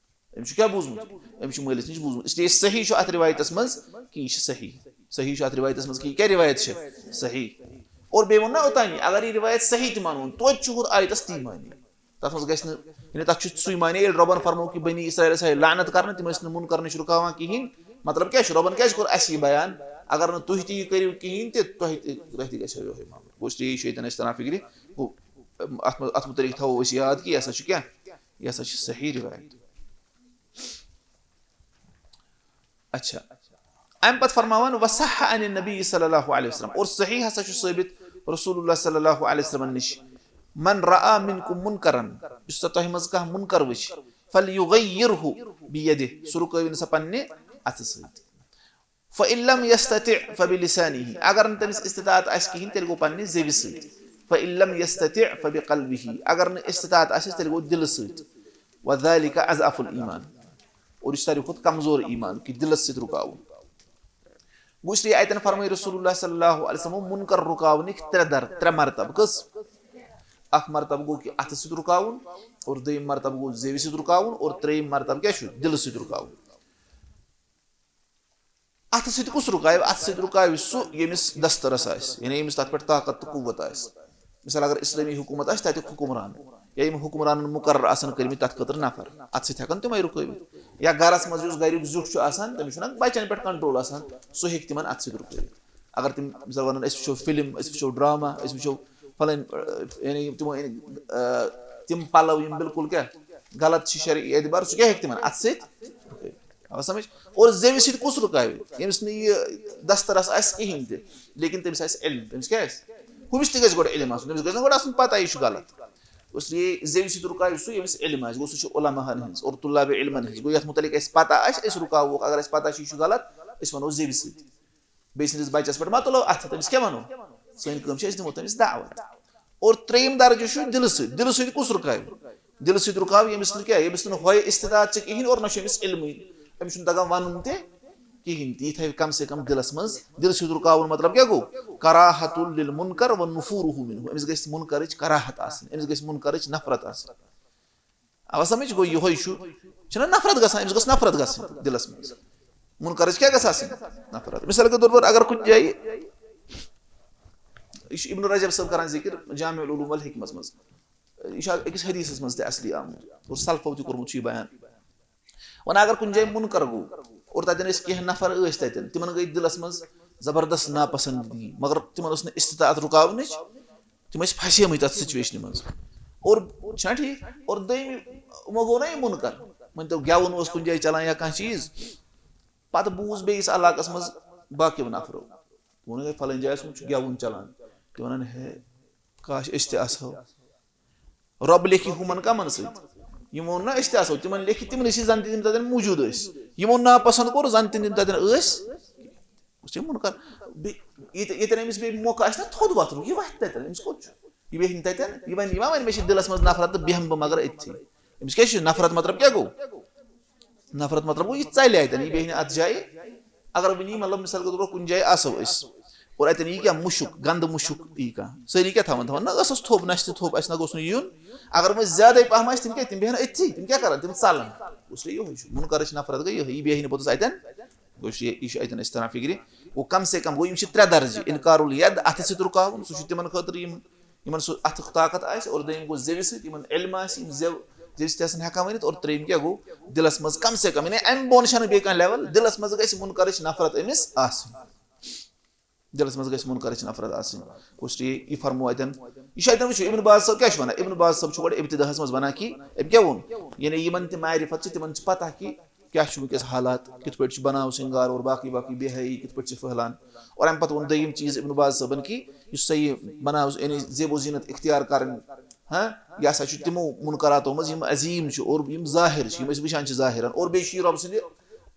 أمِس چھُ کیٛاہ بوٗزمُت؟ أمِس چھُ مٲلِس نِش بوٗزمُت۔ اس لیے صحیح چھُ اَتھ رِوایتَس منٛز کہِ یہِ چھِ صحیح۔ صحیح چھُ اَتھ رِوایتَس منٛز کہِ یہِ کیٛاہ رِوایت چھِ؟ صحیح۔ اور بیٚیہِ ووٚن نا اوٚتانی، اگر یہِ رِوایت صحیح تہِ مانون، توتہِ چھُ ہُتھ آیتَس تی معنی۔ تَتھ منٛز گژھِ نہٕ، یعنی تَتھ چھُ سُے معنی، ییٚلہِ رۄبَن فرموو کہِ بنی اسرائیل آسہِ لعنت کرنہٕ، تِم ٲسۍ نہٕ منکر نِش رُکاوان کِہیٖنۍ۔ مطلب کیٛاہ چھُ؟ رۄبَن کیٛازِ کوٚر اَسہِ یہِ بیان؟ اگر نہٕ تُہۍ تہِ یہِ کٔرِو کِہیٖنۍ تہِ، تۄہہِ تہِ، تۄہہِ تہِ گژھِ ہا یِہوٚے معاملہٕ۔ گوٚو، اس لیے یہِ چھُ ییٚتٮ۪ن اَسہِ تَران فِکرِ۔ گوٚو، اَتھ منٛز، اَتھ مُتعلِق تھاوو أسۍ یاد کہِ یہِ ہسا چھُ کیٛاہ؟ یہِ ہسا چھِ صحیح رِوایت۔ اچھا، اَمہِ پتہٕ فرماوان، وصح عن النبی صلی اللہ علیہ وسلم، اور صحیح ہسا چھُ ثٲبت رسول اللہ صلی اللہ علیہ وسلم نِش، من رأى منکم منکرا، یُس سا تۄہہِ منٛز کانٛہہ منکر وٕچھِ، فلیغیرہ بیدہ، سُہ رُکٲوِن سا پننہِ اَتھٕ سۭتۍ۔ فإن لم يستطع فبلسانه، اگر نہٕ تٔمِس استطاعت آسہِ کِہیٖنۍ، تیٚلہِ گوٚو پننہِ زیوِ سۭتۍ۔ فإن لم يستطع فبقلبه، اگر نہٕ استطاعت آسٮ۪س، تیٚلہِ گوٚو دِلہٕ سۭتۍ۔ وذلك أضعف الإيمان، اور یہِ چھُ ساروی کھۄتہٕ کمزور ایمان کہِ دِلس سۭتۍ رُکاوُن۔ گوٚو اس لیے اَتٮ۪ن فرمٲے رسول اللہ صلی اللہ علیہ وسلم منکر رُکاونٕکۍ ترٛےٚ در، ترٛےٚ مرتبہٕ۔ کٔژ؟ اکھ مرتبہٕ گوٚو کہِ اَتھٕ سۭتۍ رُکاوُن، اور دوٚیِم مرتبہٕ گوٚو زیوِ سۭتۍ رُکاوُن، اور ترٛیٚیِم مرتبہٕ کیٛاہ چھُ؟ دِلہٕ سۭتۍ رُکاوُن۔ اَتھٕ سۭتۍ کُس رُکاوِ؟ اَتھٕ سۭتۍ رُکاوِ سُہ، ییٚمِس دسترس آسہِ، یعنی ییٚمِس تَتھ پٮ۪ٹھ طاقت تہٕ قوت آسہِ۔ مثال، اگر اسلٲمی حکوٗمت آسہِ، تَتیُک حُکمران، یا یِم حُکمرانَن مُقرر آسَن کٔرمٕتۍ تَتھ خٲطرٕ نفر، اَتھٕ سۭتۍ ہٮ۪کَن تِمَے رُکٲوِتھ۔ یا گَرَس منٛز یُس گَریُک زیُٹھ چھُ آسان، تٔمِس چھُنہ بَچَن پٮ۪ٹھ control آسان، سُہ ہیٚکہِ تِمَن اَتھٕ سۭتۍ رُکٲوِتھ۔ اگر تِم، مثال وَنَن، أسۍ وٕچھو فِلم، أسۍ وٕچھو ڈرٛاما، أسۍ وٕچھو فلٲنۍ، یعنی تِمو أنۍ، آ، تِم پَلَو یِم بالکل کیٛاہ غلط چھِ شرعی اعتبار، سُہ کیٛاہ ہیٚکہِ تِمَن اَتھٕ سۭتۍ رُکٲوِتھ؟ آو سمجھ؟ اور زیوِ سۭتۍ کُس رُکاوِ؟ ییٚمِس نہٕ یہِ دسترس آسہِ کِہیٖنۍ تہِ، لیکن تٔمِس آسہِ علم۔ تٔمِس کیٛاہ آسہِ؟ ہُمِس تہِ گژھِ گۄڈٕ علم آسُن، تٔمِس گژھِ نہ گۄڈٕ آسُن پتہ یہِ چھُ غلط۔ اس لیے زیوِ سۭتۍ رُکاوِ سُہ، ییٚمِس علم آسہِ، گوٚو سُہ چھُ علماء ہن ہٕنٛز اور طلاب علمن ہٕنٛز، گوٚو یتھ متعلق اَسہِ پتہ آسہِ، أسۍ رُکاووکھ۔ اگر اَسہِ پتہ چھِ یہِ چھُ غلط، أسۍ ونو زیوِ سۭتۍ۔ بیٚیہِ سٕنٛدِس بچس پٮ۪ٹھ مہ تُلو اَتھٕ، تٔمِس کیٛاہ ونو؟ سٲنۍ کٲم چھِ، أسۍ دِمو تٔمِس دعوت۔ اور ترٛیٚیِم درجہٕ چھُ دِلہٕ سۭتۍ۔ دِلہٕ سۭتۍ کُس رُکاوِ؟ دِلہٕ سۭتۍ رُکاو، ییٚمِس نہٕ کیٛاہ، ییٚمِس نہٕ ہۄے استطاعت چھِ کِہیٖنۍ اور نہ چھُ أمِس علمٕے، أمِس چھُنہٕ تَگان وَنُن تہِ کِہیٖنۍ تہِ۔ یہِ تھاوِ کم سے کم دِلَس منٛز۔ دِلہٕ سۭتۍ رُکاوُن مطلب کیٛاہ گوٚو؟ کراہۃ للمنکر و نفورہ منہ۔ أمِس گژھِ مُنکرٕچ کراہت آسٕنۍ، أمِس گژھِ مُنکرٕچ نفرت آسٕنۍ۔ آو سمجھ؟ گوٚو یِہوٚے چھُ، چھُنہ نفرت گژھان، أمِس گٔژھ نفرت گژھٕنۍ دِلَس منٛز۔ مُنکرٕچ کیٛاہ گژھِ آسٕنۍ؟ نفرت۔ مثال کے طور پر اگر کُنہِ جایہِ، یہِ چھُ ابن رجب صٲب کران ذِکِر جامع العلوم والحکمس منٛز۔ یہِ چھُ أکِس حدیثس منٛز تہِ اصلی آمُت اور سلفو تہِ کوٚرمُت چھُ یہِ بیان۔ وۄنۍ اگر کُنہِ جایہِ مُنکر گوٚو اور تتٮ۪ن ٲسۍ کینٛہہ نفر ٲسۍ تتٮ۪ن، تِمن گٔے دِلس منٛز زبردست ناپسندیدگی، مگر تِمن ٲس نہٕ استطاعت رُکاونٕچ، تِم ٲسۍ پھسیمٕتۍ تتھ سچویشنہِ منٛز۔ اور چھُنہ ٹھیٖک؟ اور دوٚیمہِ، یِمو گوٚو نہ یہِ مُنکر، وۄنۍ تو گٮ۪وُن اوس کُنہِ جایہِ چلان یا کانٛہہ چیٖز، پتہٕ بوٗز بیٚیِس علاقس منٛز باقیو نفرو، ووٚنُکھ، "ہے، فلٲنۍ جایہِ اوسمُت چھُ گٮ۪وُن چلان"، تِم ونان، "ہے، کاش أسۍ تہِ آسہو۔" رۄب لیکھِ ہُمن کمن سۭتۍ؟ یِمو نہ أسۍ تہِ آسو، تِمن لیکھِ تِمنٕے سۭتۍ، زن تہِ تِم تتٮ۪ن موٗجوٗد ٲسۍ۔ یِمو ناپسند کوٚر، زن تہِ تِم تتٮ۪ن ٲسۍ۔ وٕچھ، یہِ مُنکر۔ بیٚیہِ ییٚتہِ، ییٚتٮ۪ن أمِس بیٚیہِ موقع آسہِ نہ تھوٚد وۄتھنُک، یہِ وۄتھِ تتٮ۪ن، أمِس کوٚت چھُ؟ یہِ بیٚہہِ نہٕ تتٮ۪ن، یہِ ونہِ، یہِ ما ونہِ، "مےٚ چھِ دِلس منٛز نفرت تہٕ بیٚہمہٕ بہٕ مگر أتھی"۔ أمِس کیٛاہ چھُ نفرت؟ مطلب کیٛاہ گوٚو؟ نفرت مطلب گوٚو، یہِ ژلہِ اتٮ۪ن، یہِ بیٚہہِ نہٕ اتھ جایہِ۔ اگر وۄنۍ یی، مطلب، مثال کے طور پر کُنہِ جایہِ آسو أسۍ اور اتٮ۪ن یی کانٛہہ مُشُک، گندٕ مُشُک یی کانٛہہ، سٲری کیٛاہ تھاوان؟ تھاوان نہ ٲسس تھوٚپ، نستہِ تھوٚپ، اسہِ نہ گوٚژھ نہٕ یُن۔ اگر وۄنۍ زیادے پہم آسہِ، تِم کیٛاہ، تِم بیٚہن أتھی، تِم کیٛاہ کرن؟ تِم ژلن۔ اس لیے یِہوٚے چھُ مُنکرٕچ نفرت گٔے یِہوٚے، یہِ بیٚہہِ نہٕ پوٚتُس اتٮ۪ن۔ گوٚو یہِ، یہِ چھُ اتٮ۪ن اسہِ تران فِکرِ۔ گوٚو کم سے کم گوٚو یِم چھِ ترٛےٚ درجہٕ، انکار الید، اتھٕ سۭتۍ رُکاوُن، سُہ چھُ تِمن خٲطرٕ یِم یِمن سُہ اَتھُک طاقت آسہِ، اور دوٚیِم گوٚو زیوِ سۭتۍ، یِمن علم آسہِ، یِم زیو، تیٚلہِ چھِ تہِ آسان ہٮ۪کان ؤنِتھ۔ اور ترٛیٚیِم کیٛاہ گوٚو؟ دِلَس منٛز کم سے کم، یعنی اَمہِ بۄن چھَنہٕ بیٚیہِ کانٛہہ لیول، دِلَس منٛز گژھِ مُنکَرٕچ نفرت أمِس آسٕنۍ۔ دِلَس منٛز گژھِ مُنکَرٕچ نفرت آسٕنۍ۔ گوٚو، یہِ فرموو اَتٮ۪ن، یہِ چھُ اَتٮ۪ن وٕچھِو، ابن باز صٲب کیٛاہ چھُ وَنان؟ ابن باز صٲب چھُ گۄڈٕ ابتداہَس منٛز وَنان کہِ أمۍ کیٛاہ ووٚن؟ یعنی یِمَن تہِ معرفت چھِ، تِمَن چھِ پَتہ کہِ کیٛاہ چھُ وٕنکیٚس حالات، کِتھ پٲٹھۍ چھُ بناو سِنگار اور باقٕے باقٕے بے حیٲیی کِتھ پٲٹھۍ چھِ پھٔہلان۔ اور اَمہِ پَتہٕ ووٚن دوٚیِم چیٖز ابن باز صٲبَن کہِ یُس سا یہِ بناو، یعنی زیب و زیٖنت اختیار کَرٕنۍ، ہاں، یہِ ہسا چھُ تِمو مُنکراتو منٛز یِم عظیٖم چھِ اور یِم ظٲہِر چھِ، یِم أسۍ وٕچھان چھِ ظٲہِرَن، اور بیٚیہِ چھُ یہِ رۄب سٕنٛدِ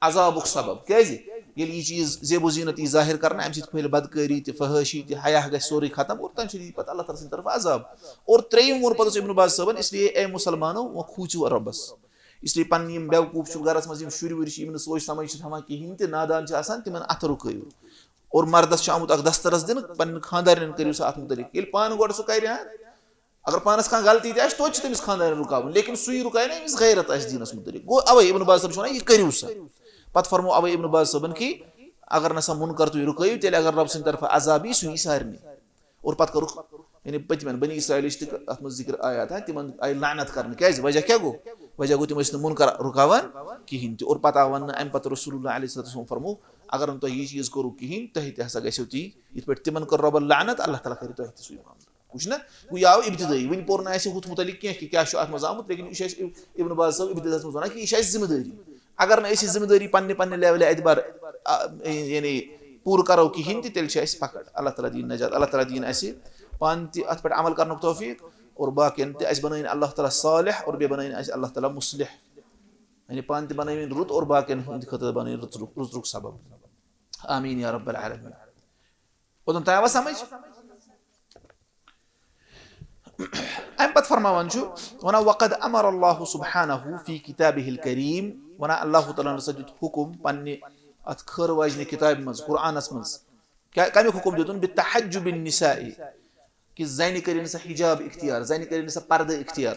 عذابُک سبب۔ کیٛازِ؟ ییٚلہِ یہِ چیٖز زیب و زیٖنت یی ظٲہِر کَرنہٕ، اَمہِ سۭتۍ پھٔہلہِ بدکٲری تہِ، فحٲشی تہِ، حیا گژھِ سورُے ختم، اور تَمہِ سۭتۍ یی پَتہٕ اللہ تعالیٰ سٕنٛدِ طرفہٕ عذاب۔ اور ترٛیٚیِم ووٚن پَتہٕ اوس ابن باز صٲبَن، اس لیے اے مُسلمانو، وۄنۍ کھوٗژِو رۄبَس۔ اس لیے پَنٕنۍ یِم بیوقوٗف چھِ گَرَس منٛز، یِم شُرۍ وُرۍ چھِ، یِم نہٕ سونٛچ سَمٕجھ چھِ تھاوان کِہیٖنۍ تہِ، نادان چھِ آسان، تِمَن اَتھٕ رُکٲیِو۔ اور مردَس چھُ آمُت اَکھ دسترس دِنہٕ، پَنٕنٮ۪ن خانٛدارٮ۪ن کٔرِو سا اَتھ مُتعلِق۔ ییٚلہِ پانہٕ گۄڈٕ سُہ کَرِ ہا، اگر پانَس کانٛہہ غلطی تہِ آسہِ، توتہِ چھِ تٔمِس خانٛدارٮ۪ن رُکاوُن، لیکن سُے رُکایہِ نہٕ، أمِس غیرت آسہِ دیٖنَس مُتعلِق۔ گوٚو، اَوَے ابن باز صٲب چھُ وَنان، یہِ کٔرِو سا۔ پَتہٕ فرموو اَوَے ابن باز صٲبَن کہِ اگر نہ سا مُنکر تُہۍ رُکٲیِو، تیٚلہِ اگر رۄب سٕنٛدِ طرفہٕ عذاب یی، سُہ یی سارنٕے۔ اور پَتہٕ کوٚرُکھ، یعنی پٔتمٮ۪ن بنی اسرائیلٕچ تہِ اَتھ منٛز ذِکر آیات، ہاں، تِمَن آیہِ لعنت کرنہٕ۔ کیٛازِ؟ وجہ کیٛاہ گوٚو؟ وجہ گوٚو، تِم ٲسۍ نہٕ مُنکر رُکاوان کِہیٖنۍ تہِ۔ اور پَتہٕ آو وَننہٕ اَمہِ پَتہٕ رسول اللہ علیہ الصلوۃ والسلام فرموو، اگر نہٕ تۄہہِ یہِ چیٖز کوٚرُو کِہیٖنۍ، تۄہہِ تہِ ہسا گژھیو تی، یِتھ پٲٹھۍ تِمَن کٔر رۄبَن لعنت، اللہ تعالیٰ کَرِ تۄہہِ تہِ سُے معاملہٕ۔ وٕچھ نا، گوٚو یہِ آو ابتدٲیی، وٕنہِ پوٚر نہٕ اَسہِ ہُتھ مُتعلِق کینٛہہ کہِ کیٛاہ چھُ اَتھ منٛز آمُت، لیکن یہِ چھُ اَسہِ ابن باز صٲب ابتداہَس منٛز وَنان کہِ یہِ چھِ اَسہِ ذِمہٕ دٲری۔ اگر نہٕ أسۍ یہِ ذِمہٕ دٲری پننہِ پننہِ لیولہِ اعتبار، آ، یعنی پوٗرٕ کَرو کِہیٖنۍ تہِ، تیٚلہِ چھِ اَسہِ پَکڑ۔ اللہ تعالیٰ دِیِن نجات، اللہ تعالیٰ دِیِن اَسہِ پانہٕ تہِ اَتھ پٮ۪ٹھ عمل کَرنُک توفیٖق اور باقیَن تہِ۔ اَسہِ بَنٲیِن اللہ تعالیٰ صالح اور بیٚیہِ بَنٲیِن اَسہِ اللہ تعالیٰ مُصلح، یعنی پانہٕ تہِ بَنٲوِن رُت اور باقیَن ہٕنٛدِ خٲطرٕ بَنٲوِن رُت، رُت، رُت سبب۔ آمین یا رب العالمین۔ اوٚتام تام آوا سمجھ؟ اَمہِ پتہٕ فرماوان چھُ، وَنان، وَقَدْ أَمَرَ اللَّهُ سُبْحَانَهُ فِي كِتَابِهِ الْكَرِيمِ، وَنان، اللہ تعالیٰ ہَن ہسا دیُت حُکُم پننہِ اَتھ خٲر واجنہِ کِتابہِ منٛز، قرآنَس منٛز۔ کیٛاہ، کَمیُک حُکُم دیُتُن؟ بِتَحَجُّبِ النِّسَاءِ، کہِ زَنہِ کٔرِن سا حجاب اختیار، زَنہِ کٔرِن سا پردٕ اختیار۔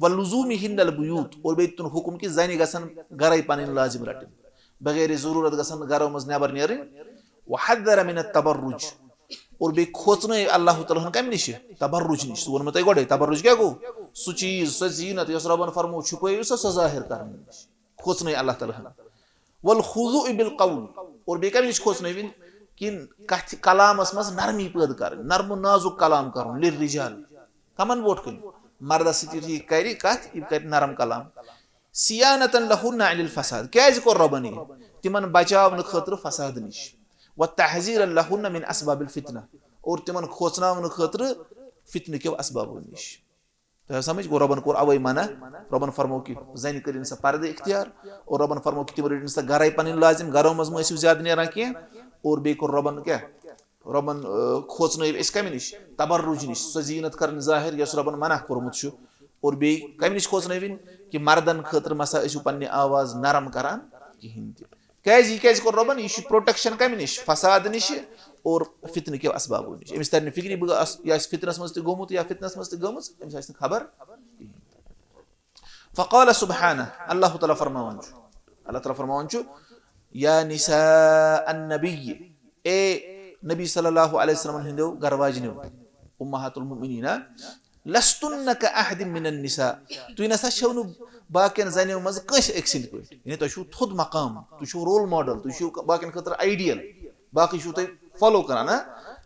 وَلُزُومِهِنَّ الْبُيُوتَ، اور بیٚیہِ دیُتُن حُکُم کہِ زَنہِ گژھن گَرَے پَنٕنۍ لازِم رَٹٕنۍ، بغیر ضروٗرت گژھن گَرو منٛز نٮ۪بر نیرٕنۍ۔ وَحَذَّرَ مِنَ التَّبَرُّجِ، اور بیٚیہِ کھوژنٲے اللہ تعالیٰ ہَن کَمہِ نِش؟ تبرُج نِش۔ سُہ ووٚن مےٚ تۄہہِ گۄڈَے، تبرُج کیٛاہ گوٚو؟ سُہ چیٖز، سۄ زیٖنت یۄس رۄبَن فرموو چھُپٲیِو سا، سۄ ظٲہِر کَرنہٕ نِش کھوژنٲے اللہ تعالیٰ ہَن۔ وَالْخُضُوعِ بِالْقَوْلِ، اور بیٚیہِ کَمہِ نِش کھوژنٲوِن؟ کہِ کَتھِ کلامَس منٛز نرمی پٲدٕ کَرٕنۍ، نرم و نازُک کلام کَرُن، لِلرِّجَالِ، کَمَن برونٛٹھ کَنہِ؟ مردَس سۭتۍ یُتھُے یہِ کَرِ کَتھ، یہِ کَرِ نرم کلام۔ صِیَانَةً لَهُنَّ عَنِ الْفَسَادِ، کیٛازِ کوٚر رۄبَن یہِ؟ تِمَن بچاونہٕ خٲطرٕ فساد نِش۔ وَتَحْذِيرًا لَهُنَّ مِنْ أَسْبَابِ الْفِتْنَةِ، اور تِمَن کھوژناونہٕ خٲطرٕ فتنہٕ کیو اسبابو نِش۔ تۄہہِ آو سمجھ؟ گوٚو، رۄبن کوٚر اوے منع، رۄبن فرموو کہِ زنہِ کٔرِن سا پردٕ اختیار، اور رۄبن فرموو کہِ تِم رٔٹِن سا گرے پنٕنۍ لازم، گرو منٛز مہ ٲسِو زیادٕ نیران کینٛہہ، اور بیٚیہِ کوٚر رۄبن کیٛاہ؟ رۄبن، آ، کھوژنٲوۍ أسۍ کمہِ نِش؟ تبرج نِش، سۄ زیٖنت کرٕنۍ ظٲہر یۄس رۄبن منع کوٚرمُت چھُ۔ اور بیٚیہِ کمہِ نِش کھوژنٲوِن؟ کہِ مردن خٲطرٕ مہ سا ٲسِو پننہِ آواز نرم کران کِہینۍ تہِ۔ کیازِ؟ یہِ کیازِ کوٚر رۄبن؟ یہِ چھُ پروٹیکشن کمہِ نِش؟ فساد نِش اور فتنہٕ کیو اسبابو نِش۔ أمِس ترِ نہٕ فکرِ بہٕ آس-، یہِ آسہِ فتنس منٛز تہِ گوٚمُت یا فتنس منٛز تہِ گٔمٕژ، أمِس آسہِ نہٕ خبر کِہینۍ۔ فقال سبحانہ، اللہ تعالیٰ فرماوان چھُ، اللہ تعالیٰ فرماوان چھُ، یا نساء النبی، اے نبی صلی اللہ علیہ وسلم ہٕنٛدیو گرٕ واجنیو، امہات المؤمنین، لستن کاحد من النساء، تُہۍ نسا چھِو نہٕ باقین زنیو منٛز کٲنٛسہِ أکۍ سٕنٛدۍ پٲٹھۍ، یعنی تۄہہِ چھُو تھوٚد مقام، تُہۍ چھِو رول ماڈل، تُہۍ چھِو باقین خٲطرٕ آئیڈیل، باقی چھِو تُہۍ فالو کران، ہاں؟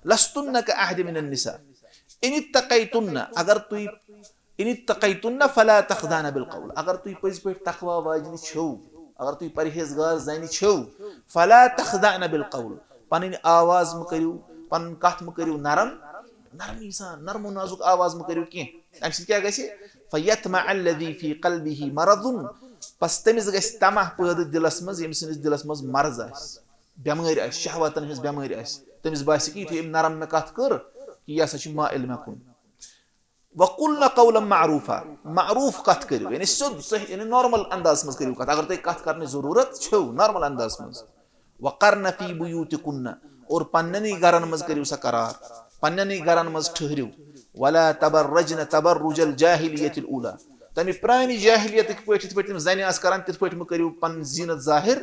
لستن کاحد من النساء ان اتقیتن، اگر تُہۍ ان اتقیتن فلا تخضعن بالقول، اگر تُہۍ پٔزۍ پٲٹھۍ تقوی واجنہِ چھِو، اگر تُہۍ پرہیزگار زنہِ چھِو، فلا تخضعن بالقول، پنٕنۍ آواز مہٕ کٔرِو، پنُن کتھ مہٕ کٔرِو نرم، نرمی سان، نرم و نازُک آواز مہٕ کٔرِو کینٛہہ۔ امہِ سۭتۍ کیٛاہ گژھِ؟ فیطمع الذی فی قلبہ مرض، بس تٔمِس گژھِ طمع پٲدٕ دِلس منٛز، ییٚمہِ سٕنٛدِس دِلس منٛز مرض آسہِ، بٮ۪مٲرۍ آسہِ، شہوتن ہٕنٛز بٮ۪مٲرۍ آسہِ، تٔمِس باسہِ کہِ یُتھُے أمۍ نرم مےٚ کتھ کٔر، کہِ یہِ ہسا چھُ مائل مےٚ کُن۔ وقلن قولا معروفا، معروف کتھ کٔرِو، یعنی سیوٚد صحیح، یعنی نارمل اندازس منٛز کٔرِو کتھ، اگر تۄہہِ کتھ کرنٕچ ضروٗرت چھو نارمل اندازس منٛز۔ وقرن فی بیوتکن، اور پننی گرن منٛز کٔرِو سا قرار، پننی گرن منٛز ٹھہرِو۔ ولا تبرجن تبرج الجاہلیۃ الاولی، تمہِ پرانہِ جاہلیتٕکۍ پٲٹھۍ یِتھ پٲٹھۍ تِم زنہِ آسہٕ کران، تِتھ پٲٹھۍ مہٕ کٔرِو پنٕنۍ زینت ظاہر،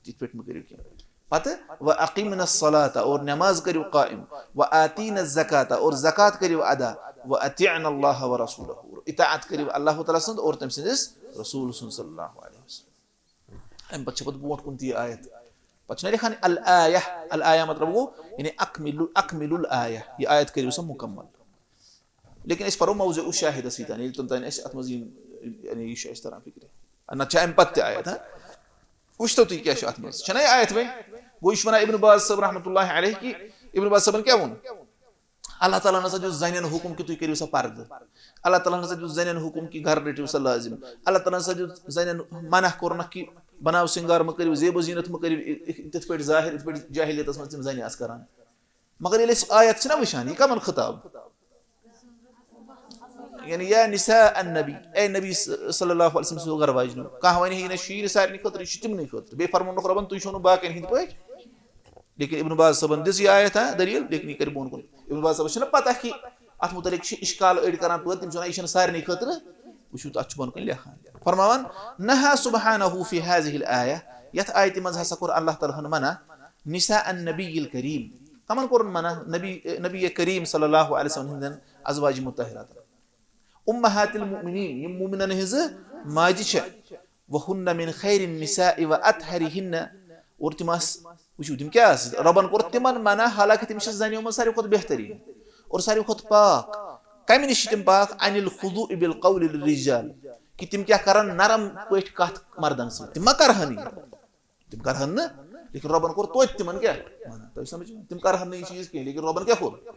تِتھ پٲٹھۍ مہٕ کٔرِو کینٛہہ۔ پتہٕ، واقمن الصلاۃ، اور نماز کٔرِو قائم، وآتین الزکاۃ، اور زکوٰۃ کٔرِو ادا، واطعن اللہ ورسولہ، اور اطاعت کٔرِو اللہ تعالیٰ سٕنٛز اور تٔمۍ سٕنٛدِس رسول سٕنٛز صلی اللہ علیہ وسلم۔ اَمہِ پتہٕ چھِ پتہٕ برونٛٹھ کُن تہِ یہِ آیت۔ پتہٕ چھُنہ لیکھان الآیہ، الآیہ مطلب گوٚو یعنی اکمل، اکمل الآیہ، یہِ آیت کٔرِو سا مکمل۔ لیکن أسۍ پرو موضع الشاہدس سۭتۍ، ییٚلہِ توٚتام اَسہِ اَتھ منٛز یِم، یعنی یہِ چھُ اَسہِ تران فِکرِ۔ نتہٕ چھِ اَمہِ پتہٕ تہِ آیت، ہاں؟ وٕچھتو تُہۍ کیٛاہ چھُ اَتھ منٛز۔ چھَنہ یہِ آیت وۄنۍ؟ گوٚو یہِ چھُ وَنان ابن باز صٲب رحمتہ اللہ علیہ کہِ ابن باز صٲبن کیٛاہ ووٚن؟ اللہ تعالیٰ ہن ہسا دیُت زنٮ۪ن حُکُم کہِ تُہۍ کٔرِو سا پردٕ۔ اللہ تعالیٰ ہن ہسا دیُت زنٮ۪ن حُکُم کہِ گرٕ رٔٹِو سا لٲزِم۔ اللہ تعالیٰ ہن ہسا دیُت زنٮ۪ن منع کوٚرنکھ کہِ بناو سِنگار مہ کٔرِو، زیب و زینت مہ کٔرِو، یِتھ پٲٹھۍ ظٲہِر، یِتھ پٲٹھۍ جاہلیتس منٛز تِم زنہِ آسہٕ کران۔ مگر ییٚلہِ أسۍ آیت چھِنہ وٕچھان، یہِ کمن خطاب؟ یعنی یا نساء النبی، اے نبی ص-، صلی اللہ علیہ وسلم سٕنٛدیو گرٕ واجنیو، کانٛہہ وَنہِ ہے یہِ نہ چھُ یہِ سارنٕے خٲطرٕ، یہِ چھُ تِمنٕے خٲطرٕ۔ بیٚیہِ فرمونکھ رۄبن، تُہۍ چھِو نہٕ باقین ہٕنٛدۍ پٲٹھۍ۔ لیکن ابن باز صٲبن دِژ یہِ آیت، ہاں، دٔلیٖل، لیکن یہِ کَرِ بۄن کُن۔ ابن باز صٲبس چھِنہ پتہ کہِ اَتھ مُتعلِق چھِ اِشکال أڑۍ کران پٲدٕ، تِم چھِ وَنان، یہِ چھَنہٕ سارنٕے خٲطرٕ۔ وٕچھِو تہٕ اَتھ چھُ بۄن کُن لیکھان۔ فرماوان، نہا سبحانہ فی ہذہ الآیہ، یَتھ آیتہِ منٛز ہسا کوٚر اللہ تعالیٰ ہن منع، نساء النبی الکریم۔ کمن کوٚرُن منع؟ نبی، نبی کریم صلی اللہ علیہ وسلم ہٕنٛدٮ۪ن ازواج مطہراتن۔ امہات المؤمنین، یِم مومنن ہٕنٛزٕ ماجہِ چھےٚ۔ وہن من خیر النساء و اطہرہن۔ اور تِم آسہٕ، وٕچھِو، تِم کیٛاہ آسہٕ؟ رۄبن کوٚر تِمن منع، حالانکہِ تِم چھِ زنیو منٛز ساروی کھۄتہٕ بہتریٖن اور ساروی کھۄتہٕ پاک۔ کمہِ نِش چھِ تِم پاک؟ عن الخضوع بالقول للرجال۔ کہِ تِم کیٛاہ کرن؟ نرم پٲٹھۍ کتھ مردن سۭتۍ۔ تِم ما کرہن یہِ؟ تِم کرہن نہٕ، لیکن رۄبن کوٚر توتہِ تِمن کیٛاہ؟ منع۔ تۄہہِ سمجھ؟ تِم کرہن نہٕ یہِ چیٖز کینٛہہ، لیکن رۄبن کیٛاہ کوٚر؟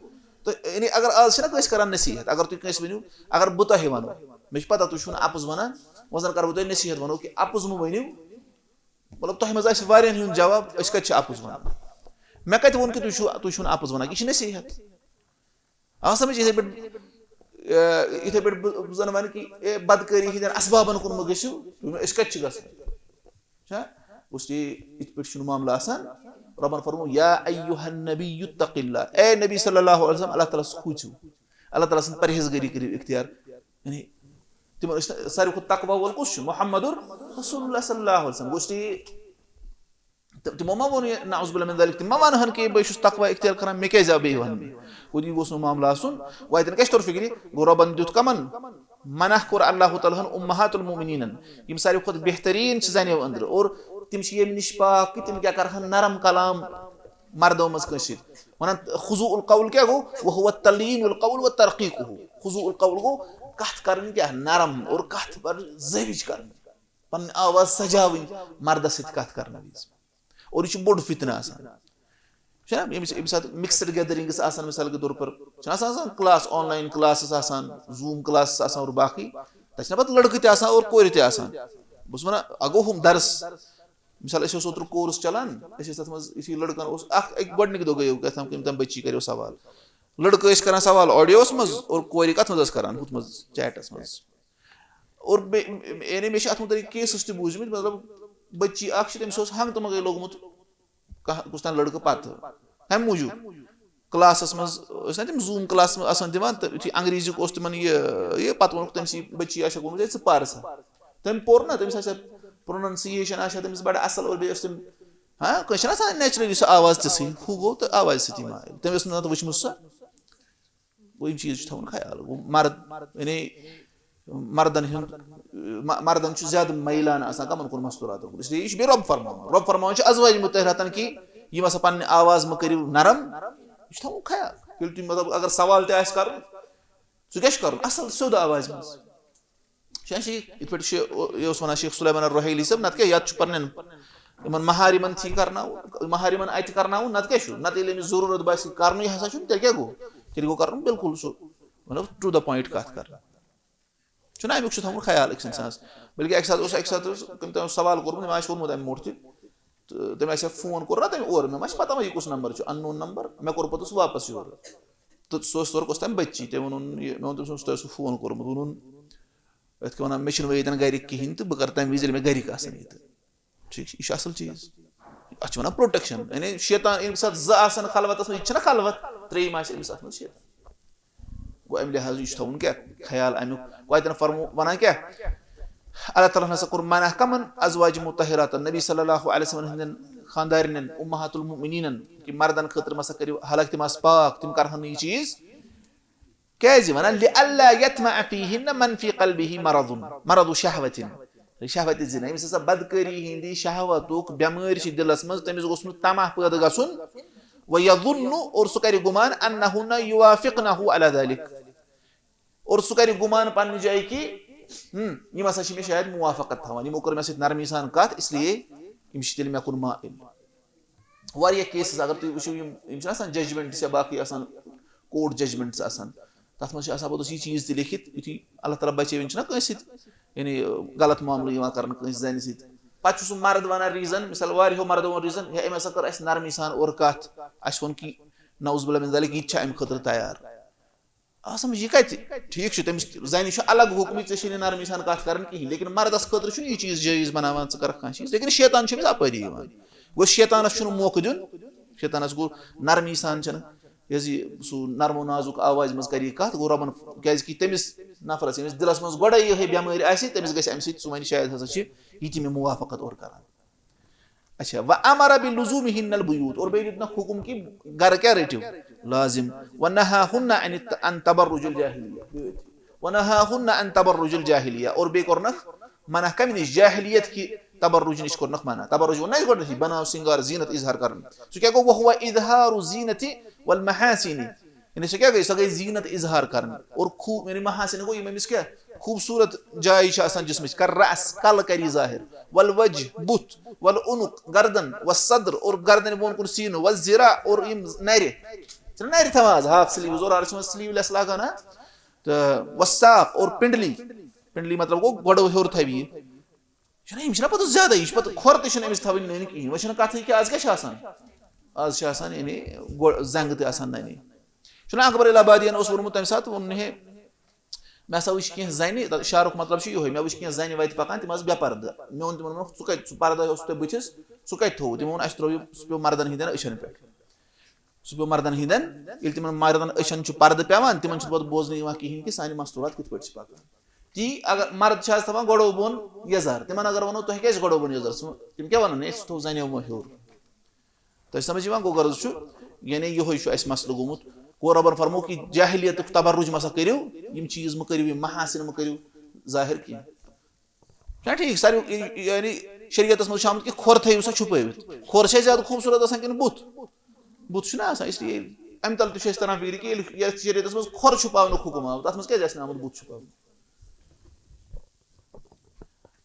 تہٕ یعنی اگر آز چھِنہ کٲنٛسہِ کران نصیحت، اگر تُہۍ کٲنٛسہِ ؤنِو، اگر بہٕ تۄہہِ ونو، مےٚ چھِ پتہ تُہۍ چھِو نہٕ اپُز ونان، وۄنۍ زن کرٕ بہٕ تۄہہِ نصیحت، ونو کہِ اپُز مہٕ ؤنِو، مطلب تۄہہِ منٛز آسہِ واریاہن ہُنٛد جواب، أسۍ کتہِ چھِ اپُز ونان؟ مےٚ کتہِ ووٚن کہِ تُہۍ چھِو، تُہۍ چھِو نہٕ اپُز ونان؟ یہِ چھِ نصیحت۔ آ سمجھ؟ یِتھے پٲٹھۍ، آ، یِتھے پٲٹھۍ بہٕ، بہٕ زن ونہٕ کہِ، اے، بدکٲری ہٕنٛدٮ۪ن اسبابن کُن مہٕ گٔژھِو، اس کتہِ چھِ گژھان؟ چھا؟ اس لیے یِتھ پٲٹھۍ چھُنہٕ معاملہٕ آسان۔ رۄبن فرموو، یا ایھا النبی اتق اللہ، اے نبی صلی اللہ علیہ وسلم، اللہ تعالیٰ ہس کھوٗژِو، اللہ تعالیٰ سٕنٛز پرہیزگٲری کٔرِو اختیار۔ یعنی تِمن ٲسۍ نہٕ ساروی کھۄتہٕ تقویٰ وول کُس چھُ؟ محمد رسول اللہ صلی اللہ علیہ وسلم۔ گوٚو اس لیے تہٕ تِمو ما ووٚن یہِ، نعوذ باللہ من ذالک، تِم ما وَنہٕ ہن کہِ بہٕ چھُس تقویٰ اختیار کران، مےٚ کیٛازِ آو بیٚیہِ وَننہٕ؟ گوٚو یہِ گوٚژھ نہٕ معاملہٕ آسُن۔ وۄنۍ اَتٮ۪ن کیٛاہ چھِ تورٕ فِکرِ؟ گوٚو رۄبَن دیُت کَمَن؟ منع کوٚر اللہ تعالیٰ ہَن اُمَّہاتُ المُؤْمِنِینَن، یِم ساروی کھۄتہٕ بہتریٖن چھِ زَنیو أنٛدرٕ، اور تِم چھِ ییٚمہِ نِش پاک کہِ تِم کیٛاہ کَرٕہَن نرم کلام مردو منٛز کٲنٛسہِ سۭتۍ۔ وَنان خضوع القول کیٛاہ گوٚو؟ وَہُوَ تَلْیٖنُ الْقَوْلِ وَتَرْقِیٖقُہُ۔ خضوع القول گوٚو کَتھ کَرٕنۍ کیٛاہ؟ نرم، اور کَتھ پَرٕنۍ زٲوِج کَرٕنۍ۔ پنٕنۍ آواز سجاوٕنۍ مردس سۭتۍ کتھ کرنہٕ وِزِ۔ اور یہِ چھُ بوٚڑ فتنہٕ آسان۔ چھُنہ؟ ییٚمہِ، ییٚمہِ ساتہٕ mixed gatherings آسان، مثال کے طور پر، چھُنہ آسان، آسان class، online classes آسان، Zoom classes آسان اور باقٕے۔ تتہِ چھِنہ پتہٕ لڑکہٕ تہِ آسان اور کورِ تہِ آسان۔ بہٕ چھُس ونان، اگوٚو ہُم درس، مثال، أسۍ اوس اوترٕ course چلان، أسۍ ٲسۍ تتھ منٛز یُتھُے لڑکن اوس اکھ، أکۍ گۄڈٕنِکۍ دۄہ گٔیو کیٛاہ تام کٔمۍ تام بچی کریو سوال۔ لڑکہٕ ٲسۍ کران سوال audioس منٛز اور کورِ کتھ منٛز ٲس کران؟ ہُتھ منٛز، chatس منٛز۔ اور بیٚیہِ، یعنی مےٚ چھِ اَتھ مُتعلِق cases تہِ بوٗزمٕتۍ، مطلب، بٔچی اَکھ چھِ، تٔمِس اوس ہنٛگہٕ تہٕ منٛگَے لوٚگمُت کانٛہہ، کُس تام لٔڑکہٕ پَتہٕ۔ کَمہِ موٗجوٗب؟ کلاسَس منٛز ٲسۍ نا تِم Zoom کلاسَس منٛز آسان دِوان، تہٕ یُتھُے انگریزیُک اوس تِمَن یہِ، یہِ، پَتہٕ ووٚنُکھ تٔمِس، یہِ بٔچی آسہِ ووٚنمُت، "ہے، ژٕ پَر سا۔" تٔمۍ پوٚر نا، تٔمِس آسہِ pronunciation آسہِ ہا تٔمِس بَڑٕ اَصٕل، اور بیٚیہِ ٲس تٔمۍ، ہاں، کٲنٛسہِ چھَنہٕ آسان naturally سۄ آواز تِژھٕے، ہُہ گوٚو تہٕ آوازِ سۭتی ما، تٔمۍ ٲس نہٕ نَتہٕ وٕچھمٕژ سۄ۔ گوٚو، یِم چیٖز چھِ تھاوُن خیال۔ گوٚو، مرد، یعنی مردن ہُنٛد، م-، مردن چھُ زیادٕ مٲیلانہٕ آسان کمن کُن؟ مستوراتن کُن۔ اس لیے یہِ چھُ بیٚیہِ رۄب فرماوان۔ رۄب فرماوان چھُ ازواج مطہراتن کہِ یِم ہسا پننہِ آواز مہٕ کٔرِو نرم۔ یہِ چھُ تھاوُن خیال۔ ییٚلہِ تُہۍ، مطلب، اگر سوال تہِ آسہِ کرُن، سُہ کیٛاہ چھُ کرُن؟ اصل سیوٚد آوازِ منٛز۔ چھُ اَسہِ یہِ، یِتھ پٲٹھۍ چھُ، یہِ اوس وَنان شیخ سلیمان الرحیلی صٲب، نَتہٕ کیٛاہ، یَتھ چھُ پنٛنٮ۪ن یِمَن محارمَن تھی کرناوُن، محارمَن اَتہِ کرناوُن، نَتہٕ کیٛاہ چھُ؟ نَتہٕ ییٚلہِ أمِس ضروٗرت باسہِ کرنُے ہسا چھُنہٕ، تیٚلہِ کیٛاہ گوٚو؟ تیٚلہِ گوٚو کرُن بالکل سُہ، مطلب، to the point کَتھ کرٕنۍ۔ چھُنہ اَمیُک چھُ تھاوُن خیال أکۍ سٕنٛدِ سَنٛز۔ بلکہِ اَکہِ ساتہٕ اوس، اَکہِ ساتہٕ اوس، کٔمۍ تام اوس سوال کوٚرمُت، مےٚ آسہِ ووٚنمُت اَمہِ موٗٹھ تہِ۔ تہٕ تٔمۍ آسہِ ہا فون کوٚر نا تٔمۍ اورٕ، مےٚ ما چھِ پَتہ وۄنۍ یہِ کُس نمبر چھُ، unknown number، مےٚ کوٚر پَتہٕ سُہ واپَس یورٕ۔ تہٕ سُہ اوس تورٕ اوس تَمہِ بٔچی، تٔمۍ ووٚنُن یہِ، مےٚ ووٚن تٔمِس، "تۄہہِ اوسوُ فون کوٚرمُت؟" ووٚنُن، یِتھ کٔنۍ وَنان، مےٚ چھِنہٕ وۄنۍ ییٚتٮ۪ن گَرِکۍ کِہیٖنۍ تہٕ بہٕ کَرٕ تَمہِ وِزِ ییٚلہِ مےٚ گَرِکۍ آسَن ییٚتہِ۔ ٹھیٖک چھُ، یہِ چھُ اَصٕل چیٖز۔ اَتھ چھِ وَنان protection۔ یعنی شیطان ییٚمہِ ساتہٕ زٕ آسَن خلوتَس منٛز، یہِ تہِ چھَنہ خلوت، ترٛیٚیِم آسہِ أمِس اَتھ منٛز شیطان۔ گوٚو اَمہِ لحاظہٕ یہِ چھُ تھاوُن کیٛاہ؟ خیال اَمیُک۔ گوٚو اَتٮ۪ن فرمو-، وَنان کیٛاہ؟ اللہ تعالیٰ ہَن ہسا کوٚر منع کَمَن؟ ازواج مطہراتَن، نبی صلی اللہ علیہ وسلم ہٕنٛدٮ۪ن خاندارنٮ۪ن، امہات المؤمنینَن، کہِ مردَن خٲطرٕ مَسا کٔرِو، حالانکہِ تِم آسہٕ پاک، تِم کَرٕہَن نہٕ یہِ چیٖز۔ کیازِ ونان؟ لئلا یطمع فیہن من فی قلبہ مرض، مرض شہوت، شہوت زنا۔ ییٚمِس ہسا بدکٲری ہٕنٛدِ شہوتُک بٮ۪مٲرۍ چھِ دِلس منٛز، تٔمِس گوٚژھ نہٕ طمع پٲدٕ گژھُن۔ ویظن، اور سُہ کرِ گُمان، انہن یوافقنہ علی ذلک، اور سُہ کرِ گُمان پننہِ جایہِ کہِ، ہم، یِم ہسا چھِ مےٚ شاید موافقت تھاوان، یِمو کٔر مےٚ سۭتۍ نرمی سان کتھ، اس لیے یِم چھِ تیٚلہِ مےٚ کُن مائل۔ واریاہ cases اگر تُہۍ وٕچھِو، یِم یِم چھِنہٕ آسان judgments یا باقٕے آسان court judgments آسان، تَتھ منٛز چھِ آسان پَتہٕ یہِ چیٖز تہِ لیکھِتھ، یُتھُے اللہ تعالیٰ بَچٲوِنۍ چھُنہ کٲنٛسہِ سۭتۍ، یعنی غلط معاملہٕ یِوان کرنہٕ کٲنٛسہِ زَنہِ سۭتۍ۔ پَتہٕ چھُ سُہ مرد وَنان reason، مثال واریاہو مردو ووٚن reason، ہے أمۍ ہسا کٔر اَسہِ نرمی سان اورٕ کَتھ، اَسہِ ووٚن کہِ نعوذ باللہ من ذالک، یہِ تہِ چھا اَمہِ خٲطرٕ تیار۔ آ، سمجھ، یہِ کتہِ؟ ٹھیٖک چھُ، تٔمِس زنہِ چھُ الگ حُکمٕے، ژےٚ چھے نہٕ نرمی سان کتھ کرٕنۍ کِہیٖنۍ، لیکن مردس خٲطرٕ چھُنہٕ یہِ چیٖز جٲیز بناوان ژٕ کرکھ کانٛہہ چیٖز، لیکن شیطان چھُ أمِس اپٲری یِوان۔ گوٚو، شیطانس چھُنہٕ موقعہٕ دیُن، شیطانس گوٚو نرمی سان چھُنہٕ، یہِ حظ یہِ سُہ نرم و نازُک آوازِ منٛز کرِ یہِ کتھ، گوٚو رۄبن، کیازِ کہِ تٔمِس نفرس، ییٚمِس دِلس منٛز گۄڈے یِہے بٮ۪مٲرۍ آسہِ، تٔمِس گژھِ امہِ سۭتۍ، سُہ ونہِ شاید ہسا چھِ یہِ تہِ مےٚ موافقت اورٕ کران۔ اچھا، وامر بلزومہن البیوت، اور بیٚیہِ دیُتنکھ حکم کہِ گرٕ کیٛاہ رٔٹِو؟ لازم۔ ونہاہن عن الت-، عن تبرج الجاہلیہ۔ ونہاہن عن تبرج الجاہلیہ، اور بیٚیہِ کوٚرنکھ منع کمہِ نِش؟ جاہلیت کہِ تبرج نِش کوٚرنکھ منع۔ تبرج ووٚن نہ اَسہِ گۄڈٕنیتھٕے، بناو سنگار، زینت اظہار کرُن۔ سُہ کیٛاہ گوٚو؟ وہو اظہار الزینت والمحاسن۔ یعنی سۄ کیٛاہ گٔے؟ سۄ گٔے زینت اظہار کرٕنۍ۔ اور خوٗب، یعنی محاسن گوٚو یِم أمِس کیٛاہ؟ خوٗبصوٗرت جایہِ چھِ آسان جسمٕچ، کر رأس، کلہٕ کری ظٲہر، والوجہ، بُتھ، والعنق، گردن، والصدر، اور گردن بۄن کُن سیٖنہٕ، والذراع، اور یِم نرِ، چھِنہ نرِ تھاوان آز half sleeves، اور آز چھِ یِوان sleeveless لاگان، ہا؟ تہٕ والساق، اور پِنڈلی، پِنڈلی مطلب گوٚو گۄڈٕ ہیوٚر تھاوِ یہِ۔ چھُنہ، یِم چھِنہ پَتہٕ زیادَے، یہِ چھِ پَتہٕ کھۄر تہِ چھِنہٕ أمِس تھاوٕنۍ نٔنۍ کِہیٖنۍ۔ وۄنۍ چھِنہٕ کَتھٕے کہِ آز کیٛاہ چھِ آسان؟ آز چھِ آسان یعنی گۄ-، زنٛگہٕ تہِ آسان نَنہِ۔ چھُنہ اکبر الہ آبادیَن اوس ووٚنمُت تَمہِ ساتہٕ، ووٚنُن ہے، مےٚ ہسا وٕچھ کینٛہہ زَنہِ، تہٕ شعرُک مطلب چھُ یِہوٚے، مےٚ وٕچھ کینٛہہ زَنہِ وَتہِ پَکان، تِم آسہٕ بے پردٕ۔ مےٚ ووٚن تِمَن، ووٚنُکھ، "ژٕ کَتہِ، سُہ پردَے اوس ژےٚ بٕتھِس، سُہ کَتہِ تھوٚوُتھ؟" تِمو ووٚن، "اَسہِ ترٛوو یہِ، سُہ پیوٚو مردَن ہِنٛدٮ۪ن أچھَن پٮ۪ٹھ۔" سُہ پیوٚو مردن ہِنٛدٮ۪ن، ییٚلہِ تِمن مردن أچھن چھُ پردٕ پٮ۪وان، تِمن چھُنہٕ پتہٕ بوزنہٕ یِوان کِہیٖنۍ کہِ سانہِ مستوٗرات کِتھ پٲٹھۍ چھِ پکان۔ تی اگر مرد چھِ آز تھاوان گۄڈو بۄن یزار، تِمن اگر ونو، "تۄہہِ کیازِ گۄڈو بۄن یزار؟" سُہ، تِم کیٛاہ ونن؟ "ہے، سُہ تھوٚو زنیو وۄنۍ ہیوٚر۔" تۄہہِ سمجھ یِوان؟ گوٚو غرض چھُ، یعنی یِہوٚے چھُ اَسہِ مسلہٕ گوٚمُت۔ گوٚو رۄبن فرموو کہِ جاہلیتُک تبرُج مہ سا کٔرِو، یِم چیٖز مہ کٔرِو، یِم محاسن مہ کٔرِو ظٲہِر کینٛہہ۔ چھا ٹھیٖک؟ ساروی، یعنی شریعتس منٛز چھُ آمُت کہِ کھۄر تھٲیِو سا چھُپٲوِتھ۔ کھۄر چھا زیادٕ خوٗبصوٗرت آسان کِنہٕ بُتھ؟ بُتھ چھُنہ آسان، اس لیے اَمہِ تلہٕ تہِ چھُ اَسہِ تران فِکرِ کہِ ییٚلہِ یَتھ شریعتس منٛز کھۄر چھُپاونُک حُکم آمُت، تَتھ منٛز کیٛازِ آسہِ نہٕ آمُت بُتھ چھُپاونہٕ؟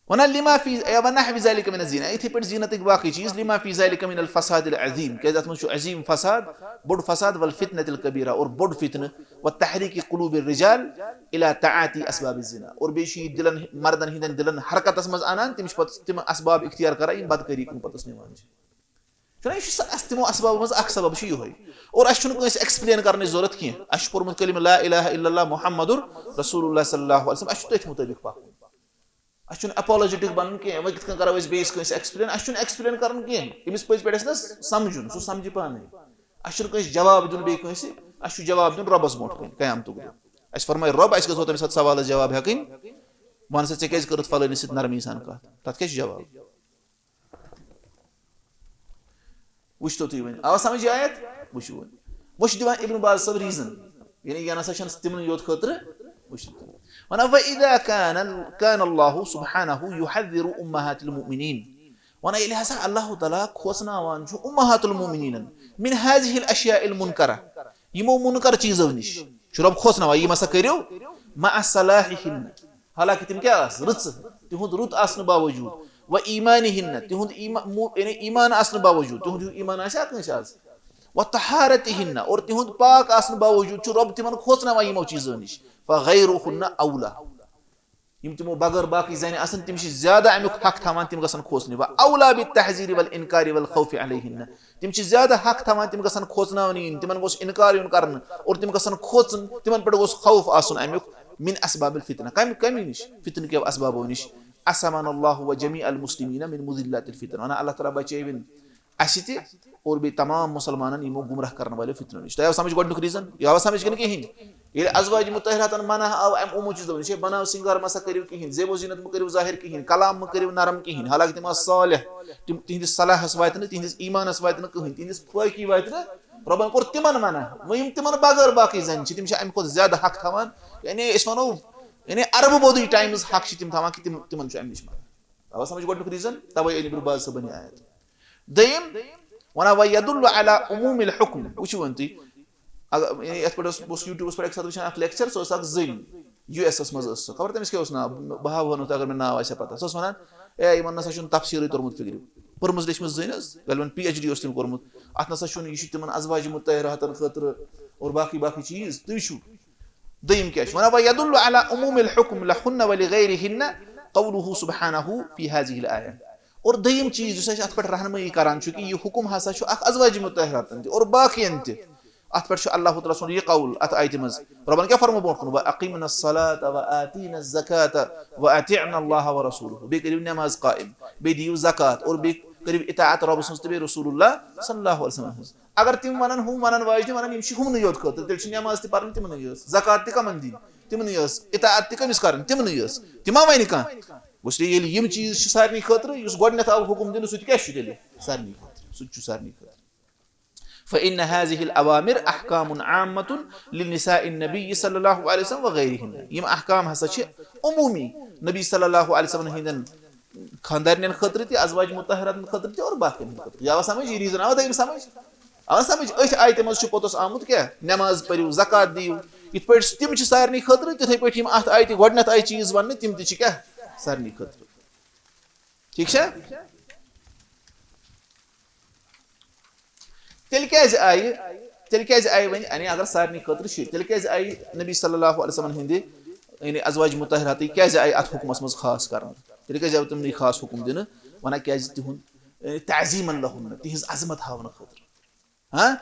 وَنان لِما فی، یا وَنحو ذَلِکَ مِنَ الزِّینَہ، یِتھَے پٲٹھۍ زیٖنتٕکۍ باقٕے چیٖز، لِما فی ذَلِکَ مِنَ الفَسادِ العظیٖم، کیٛازِ اَتھ منٛز چھُ عظیٖم فساد، بوٚڑ فساد، وَالفِتنَةِ الکبیٖرہ، اور بوٚڑ فِتنہٕ، وَتَحریٖکِ قُلوٗبِ الرِّجَال اِلیٰ تَعاطی اَسبابِ الزِّنَا، اور بیٚیہِ چھُ یہِ دِلَن، مردَن ہِنٛدٮ۪ن دِلَن حرکتَس منٛز اَنان، تِم چھِ پَتہٕ تِم اَسباب اِختیار کَران، یِم بدکٲری کُن پَتَس نِوان چھِ۔ چھُنہ، یہِ چھُ سُہ اَس-، تِمو اَسبابو منٛز اَکھ سبب چھُ یِہوٚے۔ اور اَسہِ چھُنہٕ کٲنٛسہِ explain کَرنٕچ ضوٚرَتھ کینٛہہ۔ اَسہِ چھُ پوٚرمُت کلمہ لا الہ الا اللہ محمد رسول اللہ صلی اللہ علیہ وسلم، اَسہِ چھُ تٔتھۍ مُطٲبِق پَکُن۔ اَسہِ چھُنہٕ apologetic بَنُن کینٛہہ، وۄنۍ کِتھ کٔنۍ کَرو أسۍ بیٚیِس کٲنٛسہِ explain؟ اَسہِ چھُنہٕ explain کَرُن کینٛہہ۔ أمِس پٔزۍ پٲٹھۍ آسہِ نہ سَمجھُن، سُہ سَمجھِ پانَے۔ اَسہِ چھُنہٕ کٲنٛسہِ جواب دیُن بیٚیہِ کٲنٛسہِ، اَسہِ چھُ جواب دیُن رۄبَس برونٛٹھ کَنہِ قیامتُک دۄہ۔ اَسہِ فرمایہِ رۄب، اَسہِ گژھو تَمہِ ساتہٕ سوالَس جواب ہیٚکٕنۍ، وَن سا، ژےٚ کیٛازِ کٔرٕتھ فلٲنِس سۭتۍ نرمی سان کَتھ؟ تَتھ کیٛاہ چھُ جواب؟ وٕچھتو تُہۍ وۄنۍ، آوا سمجھ یہِ آیت؟ وٕچھِو وۄنۍ۔ وۄنۍ چھُ دِوان ابن باز صٲب reason، یعنی یہِ نہ سا چھَنہٕ تِمنٕے یوت خٲطرٕ، وٕچھِو تُہۍ۔ وَنان، وَإِذَا كَانَ، كَانَ اللَّهُ سُبْحَانَهُ يُحَذِّرُ أُمَّهَاتِ الْمُؤْمِنِينَ۔ وَنان، ییٚلہِ ہسا اللہ تعالیٰ کھوژناوان چھُ أُمَّهَاتِ الْمُؤْمِنِينَن مِنْ هَذِهِ الْأَشْيَاءِ الْمُنْكَرَةِ، یِمو مُنکر چیٖزو نِش چھُ رۄب کھوژناوان، یِم ہسا کٔرِو، مَعَ صَلَاحِهِنَّ، حالانکہ تِم کیٛاہ آسہٕ؟ رٕژٕ، تِہُنٛد رُت آسنہٕ باوجوٗد، وَإِيمَانِهِنَّ، تِہُنٛد ایٖما-، مو-، یعنی ایٖمان آسنہٕ باوجوٗد، تِہُنٛد ہیوٗ ایٖمان آسہِ ہا کٲنٛسہِ آز؟ وَطَهَارَتِهِنَّ، اور تِہُنٛد پاک آسنہٕ باوجوٗد چھُ رۄب تِمن کھوژناوان یِمو چیٖزو نِش۔ فَغَیْرُهُنَّ أَوْلَىٰ، یِم تِمو بغٲر باقٕے زَنہِ آسَن، تِم چھِ زیادٕ اَمیُک حق تھاوان، تِم گژھن کھوژنہِ۔ وَأَوْلَىٰ بِالتَّحْذِيرِ وَالْإِنْكَارِ وَالْخَوْفِ عَلَيْهِنَّ، تِم چھِ زیادٕ حق تھاوان، تِم گژھن کھوژناونہٕ یِنۍ، تِمن گوٚژھ اِنکار یُن کرنہٕ اور تِم گژھن کھوژُن، تِمن پٮ۪ٹھ گوٚژھ خوف آسُن اَمیُک۔ مِنْ أَسْبَابِ الْفِتْنَةِ، کَمہِ، کَمہِ نِش؟ فِتنہٕ کیو اَسبابو نِش۔ عَصَمَنَا اللَّهُ وَجَمِيعَ الْمُسْلِمِينَ مِنْ مُضِلَّاتِ الْفِتَنِ، وَنان اللہ تعالیٰ بچٲوِن اَسہِ تہِ اور بیٚیہِ تمام مُسلمانن یِمو گمراہ کرن والٮ۪و فِتنو نِش۔ تۄہہِ آو سمجھ گۄڈٕنیُک reason؟ یہِ آو سمجھ کِنہٕ کِہیٖنۍ؟ ییٚلہِ ازواج مطہراتن منع آو امہِ عموٗمہٕ چیٖزو نِش، ہے، بناو سِنگار مسا کٔرِو کِہیٖنۍ، زیب و زینت مہٕ کٔرِو ظٲہِر کِہیٖنۍ، کلام مہٕ کٔرِو نرم کِہیٖنۍ، حالانکہِ تِم آسہٕ صالح، تِم تِہنٛدِس صلاحس واتہِ نہٕ، تِہنٛدِس ایٖمانس واتہِ نہٕ کٕہٕنۍ، تِہنٛدِس پٲکی واتہِ نہٕ۔ رۄبن کوٚر تِمن منع۔ وۄنۍ یِم تِمن بغٲر باقٕے زنہِ چھِ، تِم چھِ امہِ کھۄتہٕ زیادٕ حق تھاوان، یعنی أسۍ ونو، یعنی اربہٕ بوٚدُے ٹایمز حق چھِ تِم تھاوان کہِ تِم تِمن چھُ امہِ نِش منع۔ آوا سمجھ گۄڈنیُک ریٖزن؟ توے أنۍ ابن باز صٲبن یہِ آیت۔ دوٚیِم، ونان، وَيَدُلُّ عَلَى عُمُومِ الْحُكْمِ۔ وٕچھِو وۄنۍ تُہۍ، اگر، یعنی یتھ پٮ۪ٹھ اوس، بہٕ اوسُس یوٗٹیوٗبس پٮ۪ٹھ اکہِ ساتہٕ وٕچھان اکھ لیکچر، سۄ ٲس اکھ زٔنۍ، یو ایس س منٛز ٲس سۄ، خبر تٔمِس کیٛاہ اوس ناو، بہٕ ہاوہو نہٕ تۄہہِ اگر مےٚ ناو آسہِ ہا پتہ۔ سۄ ٲس ونان، اے، یِمن نسا چھُنہٕ تفسیٖرٕے توٚرمُت فِکرِ، پٔرمٕژ لیچھمٕژ زٔنۍ ٲس، غالباً پی ایچ ڈی اوس تٔمۍ کوٚرمُت، اتھ نسا چھُنہٕ، یہِ چھُ تِمن ازواج مطہراتن خٲطرٕ اور باقٕے باقٕے چیٖز، تُہۍ وٕچھِو۔ دوٚیِم کیٛاہ چھُ؟ وَنان، وَيَدُلُّ عَلَى عُمُومِ الْحُكْمِ لَهُنَّ وَلِغَيْرِهِنَّ قَوْلُهُ سُبْحَانَهُ فِي هَذِهِ الْآيَةِ۔ اور دوٚیِم چیٖز یُس اَسہِ اَتھ پٮ۪ٹھ رہنمٲیی کران چھُ کہِ یہِ حُکُم ہسا چھُ اَکھ ازواج مطہراتن تہِ اور باقین تہِ۔ اَتھ پٮ۪ٹھ چھُ اللہ تعالیٰ سُنٛد یہِ قول اَتھ آیتہِ منٛز۔ رۄبن کیٛاہ فرموو برونٛٹھ کُن؟ وَأَقِمْنَ الصَّلَاةَ وَآتِينَ الزَّكَاةَ وَأَطِعْنَ اللَّهَ وَرَسُولَهُ۔ بیٚیہِ کٔرِو نٮ۪ماز قٲیِم، بیٚیہِ دِیِو زکات اور بیٚیہِ کٔرِو اطاعت رۄبہٕ سٕنٛز تہٕ بیٚیہِ رسول اللہ صلی اللہ علیہ وسلم ہٕنٛز۔ اگر تِم ونن، ہُم ونن واجنہِ ونن، یِم چھِ ہُمنٕے یوت خٲطرٕ، تیٚلہِ چھِ نٮ۪ماز تہِ پرٕنۍ تِمنٕے یٲژ، زکات تہِ کمن دِنۍ؟ تِمنٕے یٲژ، اطاعت تہِ کٔمِس کرٕنۍ؟ تِمنٕے یٲژ۔ تِما ونہِ کانٛہہ؟ گوٚژھ تیٚلہِ، ییٚلہِ یِم چیٖز چھِ سارنٕے خٲطرٕ، یُس گۄڈٕنٮ۪تھ آو حُکُم دِنہٕ، سُہ تہِ کیٛاہ چھُ تیٚلہِ؟ سارنٕے خٲطرٕ، سُہ تہِ چھُ سارنٕے خٲطرٕ۔ فإن هذه الأوامر أحكام عامة لنساء النبي صلى الله عليه وسلم وغيرهن۔ یِم احکام ہسا چھِ عموٗمی نبی صلی اللہ علیہ وسلم ہٕنٛدٮ۪ن خاندارنٮ۪ن خٲطرٕ تہِ، ازواج مطہراتن خٲطرٕ تہِ اور باقین ہٕنٛدِ خٲطرٕ تہِ۔ آو سمجھ؟ یہِ ریٖزن آوا تۄہہِ سمجھ؟ آو سمجھ؟ أتھۍ آیتہِ منٛز چھُ پوٚتُس آمُت کیٛاہ؟ نٮ۪ماز پٔرِو، زکات دِیِو۔ یِتھ پٲٹھۍ تِم چھِ سارنٕے خٲطرٕ، تِتھے پٲٹھۍ یِم اتھ آیتہِ گۄڈٕنٮ۪تھ آیہِ چیٖز وننہٕ، تِم تہِ چھِ کیٛاہ؟ سارنٕے خٲطرٕ۔ ٹھیٖک چھا؟ تیٚلہِ کیٛازِ آیہِ، تیٚلہِ کیٛازِ آیہِ وۄنۍ، یعنی اگر سارنٕے خٲطرٕ چھِ، تیٚلہِ کیٛازِ آیہِ نبی صلی اللہ علیہ وسلم ہٕنٛدِ، یعنی ازواج مطہراتٕے کیٛازِ آیہِ اتھ حُکمس منٛز خاص کرنہٕ؟ تیٚلہِ کیٛازِ آو تِمنٕے خاص حُکم دِنہٕ؟ ونان کیٛازِ تِہُنٛد، یعنی تعظیماً لہُنہ، تِہنٛز عظمت ہاونہٕ خٲطرٕ۔ ہاں؟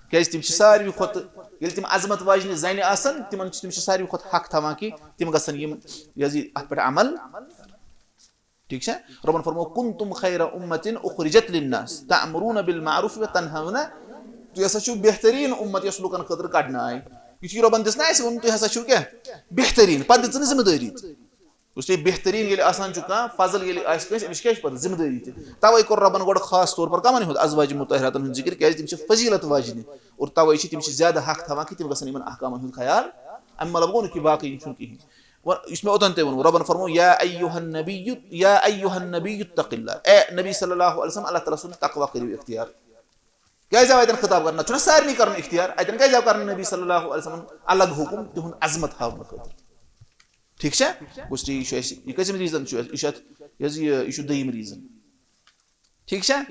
کیٛازِ تِم چھِ ساروی کھۄتہٕ، ییٚلہِ تِم عظمت واجنہِ زنہِ آسن، تِمن چھِ، تِم چھِ ساروی کھۄتہٕ حق تھاوان کہِ تِم گژھن یِم، یہِ حظ یہِ اتھ پٮ۪ٹھ عمل۔ ٹھیٖک چھا؟ رۄبن فرموو، "كنتم خير أمة أخرجت للناس تأمرون بالمعروف وتنهون"۔ تُہۍ ہسا چھِو بہتریٖن اُمت یۄس لُکن خٲطرٕ کڑنہٕ آیہِ۔ یُتھُے رۄبن دِژ نہ اَسہِ ووٚن، تُہۍ ہسا چھِو کیٛاہ؟ بہتریٖن، پتہٕ دِژ نہٕ ذمہٕ دٲری تہِ۔ اس لیے بہتریٖن ییٚلہِ آسان چھُ کانٛہہ، فضل ییٚلہِ آسہِ کٲنٛسہِ، أمِس کیٛاہ چھِ پتہٕ ذمہٕ دٲری تہِ؟ توے کوٚر رۄبن گۄڈٕ خاص طور پر کمن ہُنٛد؟ ازواج مطہراتن ہُنٛد ذکر، کیٛازِ تِم چھِ فضیلت واجنہِ اور توے چھِ تِم چھِ زیادٕ حق تھاوان کہِ تِم گژھن یِمن احکامن ہُنٛد خیال۔ اَمہِ مطلب گوٚو نہٕ کہِ باقٕے یِم چھُنہٕ کِہیٖنۍ۔ وۄنۍ یُس مےٚ اوٚتام تۄہہِ ووٚنوُ، رۄبن فرموو، "یا ایُّہا النبی، یا ایُّہا النبی اتق اللہ"، اے نبی صلی اللہ علیہ وسلم، اللہ تعالیٰ سُنٛد تقوی کٔرِو اختیار۔ کیٛازِ آو اَتٮ۪ن خطاب کرنہٕ؟ نہ چھُنہ سارنٕے کرُن اختیار، اَتٮ۪ن کیٛازِ آو کرنہٕ نبی صلی اللہ علیہ وسلم الگ حُکُم تِہُنٛد عظمت ہاونہٕ خٲطرٕ؟ ٹھیٖک چھا؟ گوٚژھ یہِ چھُ اَسہِ، یہِ کٔژِم ریٖزن چھُ اَسہِ؟ یہِ چھُ اَتھ، یہِ حظ یہِ، یہِ چھُ دوٚیِم ریٖزن۔ ٹھیٖک چھا؟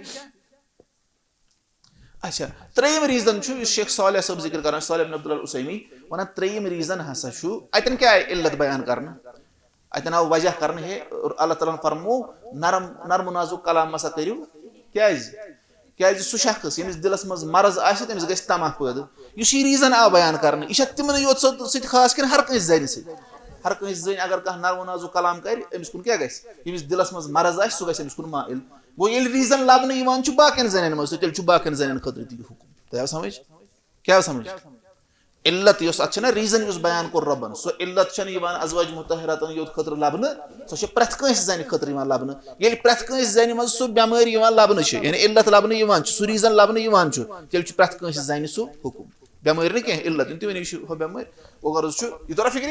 اچھا، ترٛیٚیِم ریٖزن چھُ، یُس شیخ صالح صٲب ذِکر کران، صالح بن عبداللہ العثیمی، ونان، ترٛیٚیِم ریٖزن ہسا چھُ، اتٮ۪ن کیٛاہ آیہِ علت بیان کرنہٕ؟ اتٮ۪ن آو وجہ کرنہٕ، ہے، اللہ تعالیٰ ہن فرموو، نرم، نرم و نازُک کلام مسا کٔرِو۔ کیٛازِ؟ کیٛازِ سُہ شخص، ییٚمِس دِلس منٛز مرض آسہِ، تٔمِس گژھِ طمع پٲدٕ۔ یُس یہِ ریٖزن آو بیان کرنہٕ، یہِ چھا تِمنٕے یوت سۭتۍ خاص کِنہٕ ہر کٲنٛسہِ زنہِ سۭتۍ؟ ہر کٲنٛسہِ زٔنۍ اگر کانٛہہ نرم و نازُک کلام کرِ، أمِس کُن کیٛاہ گژھِ؟ ییٚمِس دِلس منٛز مرض آسہِ، سُہ گژھِ أمِس کُن مائل۔ گوٚو، ییٚلہِ ریٖزن لبنہٕ یِوان چھُ باقین زنٮ۪ن منٛز تہِ، تیٚلہِ چھُ باقین زنٮ۪ن خٲطرٕ تہِ یہِ حُکُم۔ تۄہہِ آو سمجھ؟ کیٛاہ آو سمجھ؟ علت یۄس اتھ چھےٚ نہ ریٖزن یُس بیان کوٚر رۄبن، سۄ علت چھنہٕ یِوان ازواج مطہراتن یوت خٲطرٕ لبنہٕ، سۄ چھےٚ پرٛٮ۪تھ کٲنٛسہِ زنہِ خٲطرٕ یِوان لبنہٕ۔ ییٚلہِ پرٛٮ۪تھ کٲنٛسہِ زنہِ منٛز سُہ بٮ۪مٲرۍ یِوان لبنہٕ چھِ، یعنی علت لبنہٕ یِوان چھُ، سُہ ریٖزن لبنہٕ یِوان چھُ، تیٚلہِ چھُ پرٛٮ۪تھ کٲنٛسہِ زنہِ سُہ حُکُم۔ بٮ۪مٲرۍ نہٕ کینٛہہ، علت، یِم تہِ ؤنِو، یہِ چھُ ہُہ بٮ۪مٲرۍ، وۄنۍ غرض چھُ، یہِ توٚرا فِکرِ؟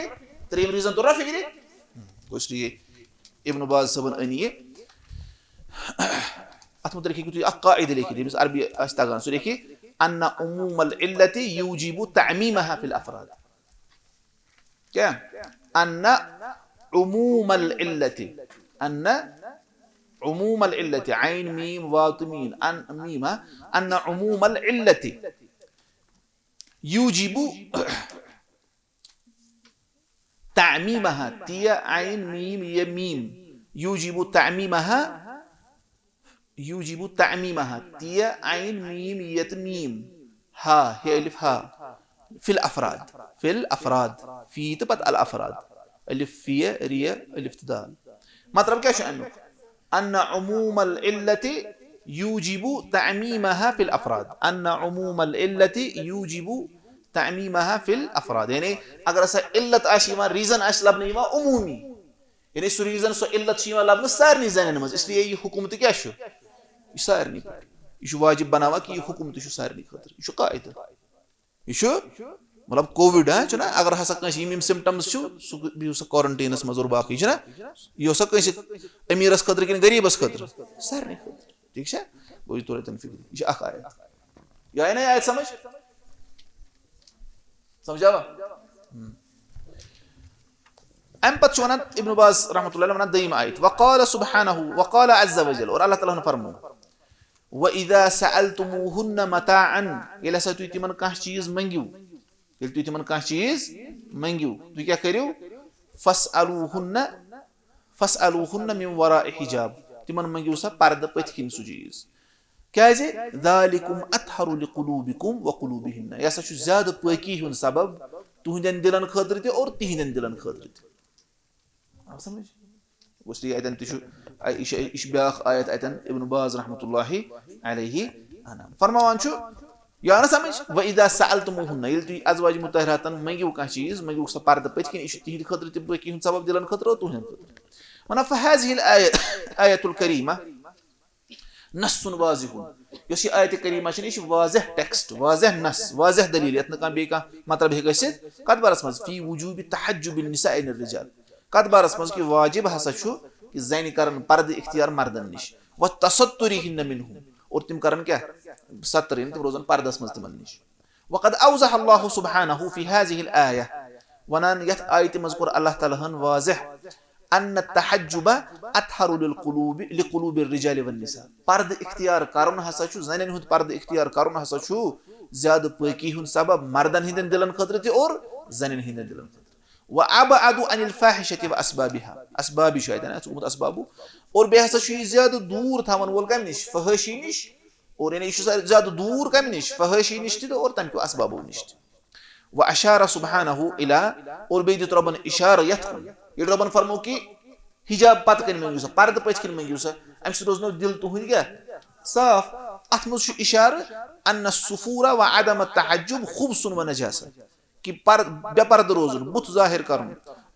ترٛیٚیِم ریٖزن توٚرا فِکرِ؟ گوٚو اس لیے ابن باز صٲبن أنۍ یہِ۔ اتھ متعلق ہیٚکِو تُہۍ اکھ قاعدٕ لیکھِتھ، ییٚمِس عربی آسہِ تگان، سُہ لیکھِ، "ان عموم العلة يوجب تعميمها في الافراد"۔ کیٛاہ؟ ان عموم العلة، ان عموم العلة، عین میم واو تہٕ میم، ان میم، ہا؟ ان عموم العلة يوجب تعميمها، تہِ عین میم یہِ میم، يوجب تعميمها، يوجب تعميمها، تہِ عین میم یہِ تہٕ میم، ہا، ہے الف ہا، في الافراد، في الافراد، فی تہٕ پتہٕ الافراد، الف فی، ریہ، الف تہٕ دال۔ مطلب کیٛاہ چھُ امیُک؟ ان عموم العلة يوجب تعميمها في الافراد، ان عموم العلة يوجب تعمیمها فی الافراد، یعنی اگر ہسا علت آسہِ یِوان، ریزن آسہِ لبنہٕ یِوان عمومی، یعنی سُہ ریزن، سۄ علت چھِ یِوان لبنہٕ سارنٕے زنٮ۪ن منٛز، اس لیے یہِ حکم تہِ کیٛاہ چھُ؟ یہِ چھُ سارنٕے پٮ۪ٹھ۔ یہِ چھُ واجب بناوان کہِ یہِ حکم تہِ چھُ سارنٕے خٲطرٕ، یہِ چھُ قاعدٕ۔ یہِ چھُ، مطلب، کووِڈ، ہاں، چھُنہ، اگر ہسا کٲنٛسہِ یِم، یِم سمپٹمز چھِ، سُہ بِہِو سا کورنٹینس منٛز اور باقٕے، چھُنہ، یہِ اوسا کٲنٛسہِ امیٖرس خٲطرٕ کِنہٕ غریٖبس خٲطرٕ؟ سارنٕے خٲطرٕ۔ ٹھیٖک چھا؟ گوٚو یہِ توٚر اَتٮ۪ن فِکرِ۔ یہِ چھِ اکھ آیت۔ یہِ آیہِ نہ آیت سمجھ؟ سمجھاوا؟ ہم۔ اَمہِ پتہٕ چھُ وَنان ابن باز رحمۃ اللہ علیہ، وَنان دوٚیِم آیت، وقال سبحانہ، وقال عز وجل، اور اللہ تعالیٰ ہن فرمو، وَإِذَا سَأَلْتُمُوهُنَّ مَتَاعًا، ییٚلہِ ہسا تُہۍ تِمن کانٛہہ چیٖز منٛگِو، ییٚلہِ تُہۍ تِمن کانٛہہ چیٖز منٛگِو، تُہۍ کیٛاہ کٔرِو؟ فَاسْأَلُوهُنَّ، فَاسْأَلُوهُنَّ مِنْ وَرَاءِ حِجَابٍ، تِمن منٛگِو سا پردٕ پٔتۍ کِنۍ سُہ چیٖز۔ کیٛازِ؟ ذَلِكُمْ أَطْهَرُ لِقُلُوبِكُمْ وَقُلُوبِهِنَّ، یہِ ہسا چھُ زیادٕ پٲکی ہُنٛد سبب تُہنٛدٮ۪ن دِلن خٲطرٕ تہِ اور تِہنٛدٮ۪ن دِلن خٲطرٕ تہِ۔ آو سمجھ؟ گوٚو، یہِ اَتٮ۪ن تہِ چھُ، آ، یہِ چھِ، یہِ چھِ بیٛاکھ آیت اَتٮ۪ن ابن باز رحمۃ اللہ علیہ اَنان۔ فرماوان چھُ، یہِ آو نہ سمجھ؟ وَإِذَا سَأَلْتُمُوهُنَّ، ییٚلہِ تُہۍ ازواج مطہراتن منٛگِو کانٛہہ چیٖز، منٛگِو سا پردٕ پٔتۍ کِنۍ، یہِ چھُ تِہنٛدِ خٲطرٕ تہِ پٲکی ہُنٛد سبب دِلن خٲطرٕ اور تُہنٛدٮ۪ن خٲطرٕ۔ وَنان، فَهَذِهِ الْآيَةُ، آيَةُ الْكَرِيمَةُ نَصٌّ وَاضِحٌ، یۄس یہِ آیتِ کریمہ چھِ، یہِ چھِ واضح ٹیکسٹ، واضح نص، واضح دلیل، یتھ نہٕ کانٛہہ بیٚیہِ کانٛہہ مطلب ہیٚکہِ ٲسِتھ۔ کتھ بارس منٛز؟ فی وجوب تحجب النساء عن الرجال، کتھ بارس منٛز کہِ واجب ہسا چھُ کہِ زنہِ کرن پردٕ اختیار مردن نِش، وتسترهن منه، اور تِم کرن کیٛاہ؟ ستر، یعنی تِم روزن پردس منٛز تِمن نِش۔ وقد اوضح اللہ سبحانہ فی هذه الآیہ، ونان یتھ آیتہِ منٛز کوٚر اللہ تعالیٰ ہن واضح، ان التحجب اطہر للقلوب، لقلوب الرجال والنساء۔ پردٕ اختیار کرُن ہسا چھُ، زنٮ۪ن ہُنٛد پردٕ اختیار کرُن ہسا چھُ زیادٕ پٲکی ہُنٛد سبب مردن ہٕنٛدٮ۪ن دِلن خٲطرٕ تہِ اور زنٮ۪ن ہٕنٛدٮ۪ن دِلن خٲطرٕ۔ وابعد عن الفاحشة واسبابها، اسباب چھُ اتٮ۪ن، اتھ چھُ گوٚمُت اسبابو۔ اور بیٚیہِ ہسا چھُ یہِ زیادٕ دوٗر تھاوان وول کمہِ نِش؟ فحٲشی نِش۔ اور یعنی یہِ چھُ زیادٕ دوٗر کمہِ نِش؟ فحٲشی نِش تہِ تہٕ اور تمہِ کیو اسبابو نِش تہِ۔ واشار سبحانہ الی، اور بیٚیہِ دیُت رۄبن اشارٕ یتھ کُن، ییٚلہِ رۄبن فرمو کہِ حجاب پتہٕ کنہِ مٔنگِو سا، پردٕ پٔتۍ کِنۍ مٔنگِو سا، امہِ سۭتۍ روزنو دِل تُہنٛدۍ کیٛاہ؟ صاف۔ اتھ منٛز چھُ اشارٕ ان السفور وعدم التحجب خبث ونجاسة، کہِ پر-، بے پردٕ روزُن، بُتھ ظٲہِر کرُن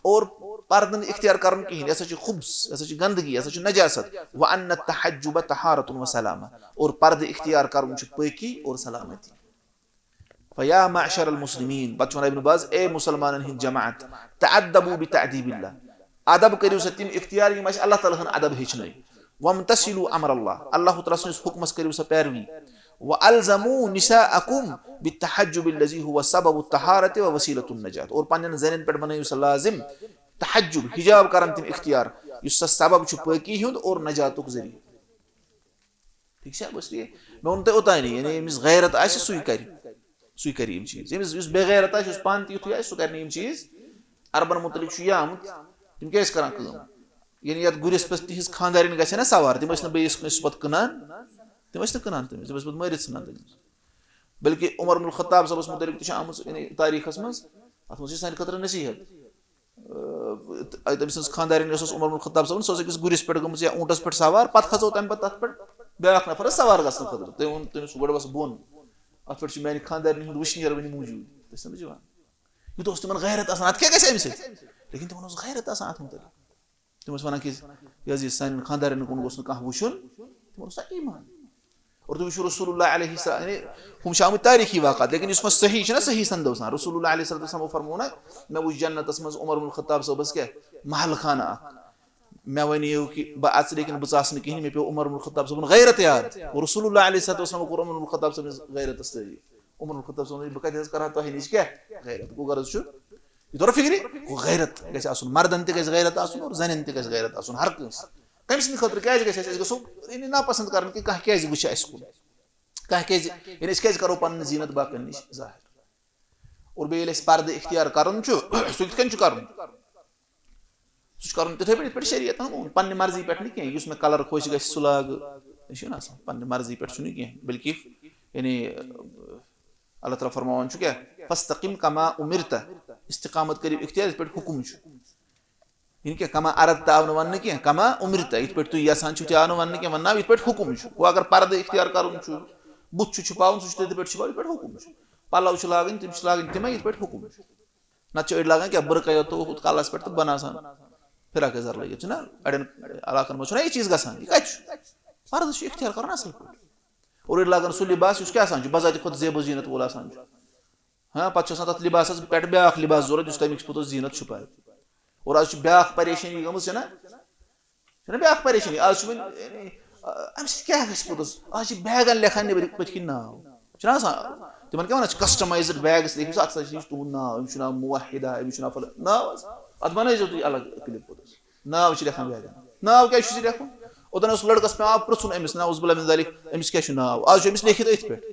اور پردٕ نہٕ اختیار کرُن کِہینۍ، یہِ ہسا چھُ خبث، یہِ ہسا چھُ گندگی، یہِ ہسا چھُ نجاست۔ وان التحجب طہارة وسلامة، اور پردٕ اختیار کرُن چھُ پٲکی اور سلامتی۔ فیا معشر المسلمین، پتہٕ چھُ ونان ابن باز، اے مسلمانن ہٕنٛدۍ جماعت، تأدبوا بتأدیب اللہ، ادب کٔرِو سا تِم اختیار یِم اَسہِ اللہ تعالیٰ ہن ادب ہیٚچھنٲے۔ وامتثلوا امر اللہ، اللہ تعالیٰ سٕنٛدِس حُکمس کٔرِو سا پیروی۔ والزموا نساءکم بالتحجب الذی هو سبب الطہارة ووسیلة النجاة، اور پننٮ۪ن زنٮ۪ن پٮ۪ٹھ بنٲیِو سا لازم تحجب، حجاب کرن تِم اختیار، یُس سا سبب چھُ پٲکی ہُنٛد اور نجاتُک ذٔریعہٕ۔ ٹھیٖک چھا؟ بس ٹھیٖک۔ مےٚ ووٚن تۄہہِ اوٚتانی، یعنی ییٚمِس غیرت آسہِ، سُے کرِ، سُے کرِ یِم چیٖز۔ ییٚمِس، یُس بے غیرت آسہِ، یُس پانہٕ تہِ یُتھُے آسہِ، سُہ کرِ نہٕ یِم چیٖز۔ عربن مُتعلِق چھُ یہِ آمُت، تِم کیٛاہ ٲسۍ کران کٲم؟ یعنی یَتھ گُرِس پٮ۪ٹھ تِہنٛز خانٛدارِنۍ گژھِ ہا نا سوار، تِم ٲسۍ نہٕ بیٚیِس کٲنٛسہِ پتہٕ کٕنان، تِم ٲسۍ نہٕ کٕنان تٔمِس، تِم ٲسۍ پتہٕ مٲرِتھ ژھٕنان تٔمِس۔ بلکہِ عمر بن الخطاب صٲبس مُتعلِق تہِ چھُ آمُت، یعنی تٲریٖخس منٛز، اتھ منٛز چھِ سانہِ خٲطرٕ نصیحت۔ آ، تٔمۍ سٕنٛز خانٛدارِنۍ یۄس ٲس عمر بن خطاب صٲبن، سۄ ٲس أکِس گُرِس پٮ۪ٹھ گٔمٕژ یا اوٗنٹس پٮ۪ٹھ سوار، پتہٕ کھژٲو تَمہِ پتہٕ تَتھ پٮ۪ٹھ بیٛاکھ نفر حظ سوار گژھنہٕ خٲطرٕ۔ تٔمۍ ووٚن تٔمِس، "وۄنۍ گژھ بۄن، اَتھ پٮ۪ٹھ چھُ میٛانہِ خانٛدارِنہِ ہُنٛد وٕشنیر وٕنہِ موٗجوٗد۔" تُہۍ چھِو سمجھ یِوان؟ یوٗتاہ اوس تِمن غیرت آسان، اَتھ کیٛاہ گژھِ اَمہِ سۭتۍ؟ لیکن تِمن اوس غیرت آسان اَتھ مُتعلِق۔ تِم ٲسۍ وَنان کہِ یہِ حظ یہِ سانٮ۪ن خانٛدارٮ۪ن کُن گوٚژھ نہٕ کانٛہہ وٕچھُن، تِمن اوس نہ ایٖمان۔ اور تُہۍ وٕچھِو رسول اللہ علیہ السلام، یعنی ہُم چھِ آمٕتۍ تٲریٖخی واقعات، لیکن یُس وۄنۍ صحیح چھُنہ، صحیح سندو سان، رسول اللہ علیہ الصلوۃ والسلام فرموو نہ، مےٚ وٕچھ جنتس منٛز عمر بن الخطاب صٲبس کیٛاہ محل خانہ اکھ۔ مےٚ وَنیو کہِ بہٕ اَژٕ، لیکن بہٕ ژاس نہٕ کِہیٖنۍ، مےٚ پیوٚو عمر بن الخطاب صٲبُن غیرت یاد۔ اور رسول اللہ علیہ الصلوۃ والسلام کوٚر عمر بن الخطاب صٲبنِس غیرتس تعریٖف۔ عمر بن الخطاب صٲبُن، بہٕ کَتہِ حظ کَرٕ ہا تۄہہِ نِش کیٛاہ غیرت؟ گوٚو غرض چھُ، یہِ توٚر فِکرِ؟ گوٚو غیرت گژھِ آسُن، مردن تہِ گژھِ غیرت آسُن اور زنٮ۪ن تہِ گژھِ غیرت آسُن، ہر کٲنٛسہِ۔ کٔمۍ سٕنٛدِ خٲطرٕ؟ کیٛازِ گژھِ اَسہِ، أسۍ گژھو یعنی ناپسنٛد کرٕنۍ کہِ کانٛہہ کیٛازِ وٕچھِ اَسہِ کُن؟ کانٛہہ کیٛازِ، یعنی أسۍ کیٛازِ کرو پنٕنۍ زیٖنت باقین نِش ظٲہِر؟ اور بیٚیہِ ییٚلہِ اَسہِ پردٕ اختیار کرُن چھُ، سُہ کِتھ کٔنۍ چھُ کرُن؟ سُہ چھُ کرُن تِتھے پٲٹھۍ، یِتھ پٲٹھۍ شریعتن ووٚن، پننہِ مرضی پٮ۪ٹھ نہٕ کینٛہہ، یُس مےٚ کلر خۄش گژھِ سُہ لاگہٕ، یہِ چھُنہٕ آسان، پننہِ مرضی پٮ۪ٹھ چھُنہٕ کینٛہہ، بلکہِ یعنی اللہ تعالیٰ فرماوان چھُ کیٛاہ؟ فاستقم کما امرت، استقامت کٔرِو اختیار، یِتھ پٲٹھۍ حُکُم چھُ۔ یعنی کیٛاہ؟ کما اردت آو نہٕ وننہٕ کینٛہہ، کما امرت، یِتھ پٲٹھۍ تُہۍ یژھان چھِو تہِ آو نہٕ وننہٕ کینٛہہ، وننہٕ آو یِتھ پٲٹھۍ حُکُم چھُ۔ گوٚو اگر پردٕ اختیار کرُن چھُ، بُتھ چھُ چھُپاوُن، سُہ چھُ تٔتھۍ پٲٹھۍ چھُپاوُن، یِتھ پٲٹھۍ حُکُم چھُ۔ پَلو چھِ لاگٕنۍ، تِم چھِ لاگٕنۍ تِمَے، یِتھ پٲٹھۍ حُکُم چھُ۔ نَتہٕ چھِ أڑۍ لاگان کیٛاہ، بُرقعہ یوت تھوٚوُکھ کَلَس پٮ۪ٹھ تہٕ بَنان آسان فِراک یَزار لٲگِتھ، چھُنہ؟ اَڑٮ۪ن علاقَن منٛز چھُنہ یہِ چیٖز گژھان، یہِ کَتہِ چھُ؟ پَردٕ چھُ اختیار کَرُن اَصٕل پٲٹھۍ۔ اور أڑۍ لاگان سُہ لِباس، یُس کیٛاہ آسان چھُ، بَذاتِ خۄد زیب و زیٖنت وول آسان چھُ۔ ہاں، پَتہٕ چھُ آسان تَتھ لِباسَس پٮ۪ٹھ بیٛاکھ لِباس ضوٚرَتھ، یُس تَمِکۍ پوٚتُس زیٖنت چھُپایہِ۔ اور آز چھِ بیٛاکھ پریشٲنی گٔمٕژ، چھَنہ؟ چھَنہ بیٛاکھ پریشٲنی؟ آز چھُ وۄنۍ، یعنی، آ، اَمہِ سۭتۍ کیٛاہ گژھِ پوٚتُس؟ آز چھِ بیگَن لیکھان نیٚبرِ پٔتھۍ کِنۍ ناو۔ چھُنہ آسان؟ تِمَن کیٛاہ وَنان چھِ؟ کَسٹَمایزٕڈ بیگَس لیکھِو سا، اَتھ سا چھِ، یہِ چھُ تُہُنٛد ناو، أمِس چھُ ناو موحدہ، أمِس چھُ ناو فلٲنۍ۔ ناو حظ، اَتھ بَنٲیزیو تُہۍ الگ کِلِپ پوٚتُس۔ ناو چھِ لیکھان بیگَن۔ ناو کیٛازِ چھُ ژےٚ لیکھُن؟ اوٚتَن اوس لٔڑکَس پٮ۪وان پرٛژھُن أمِس، نعوذ باللہ من ذالک، أمِس کیٛاہ چھُ ناو؟ آز چھُ أمِس لیکھِتھ أتھۍ پٮ۪ٹھ۔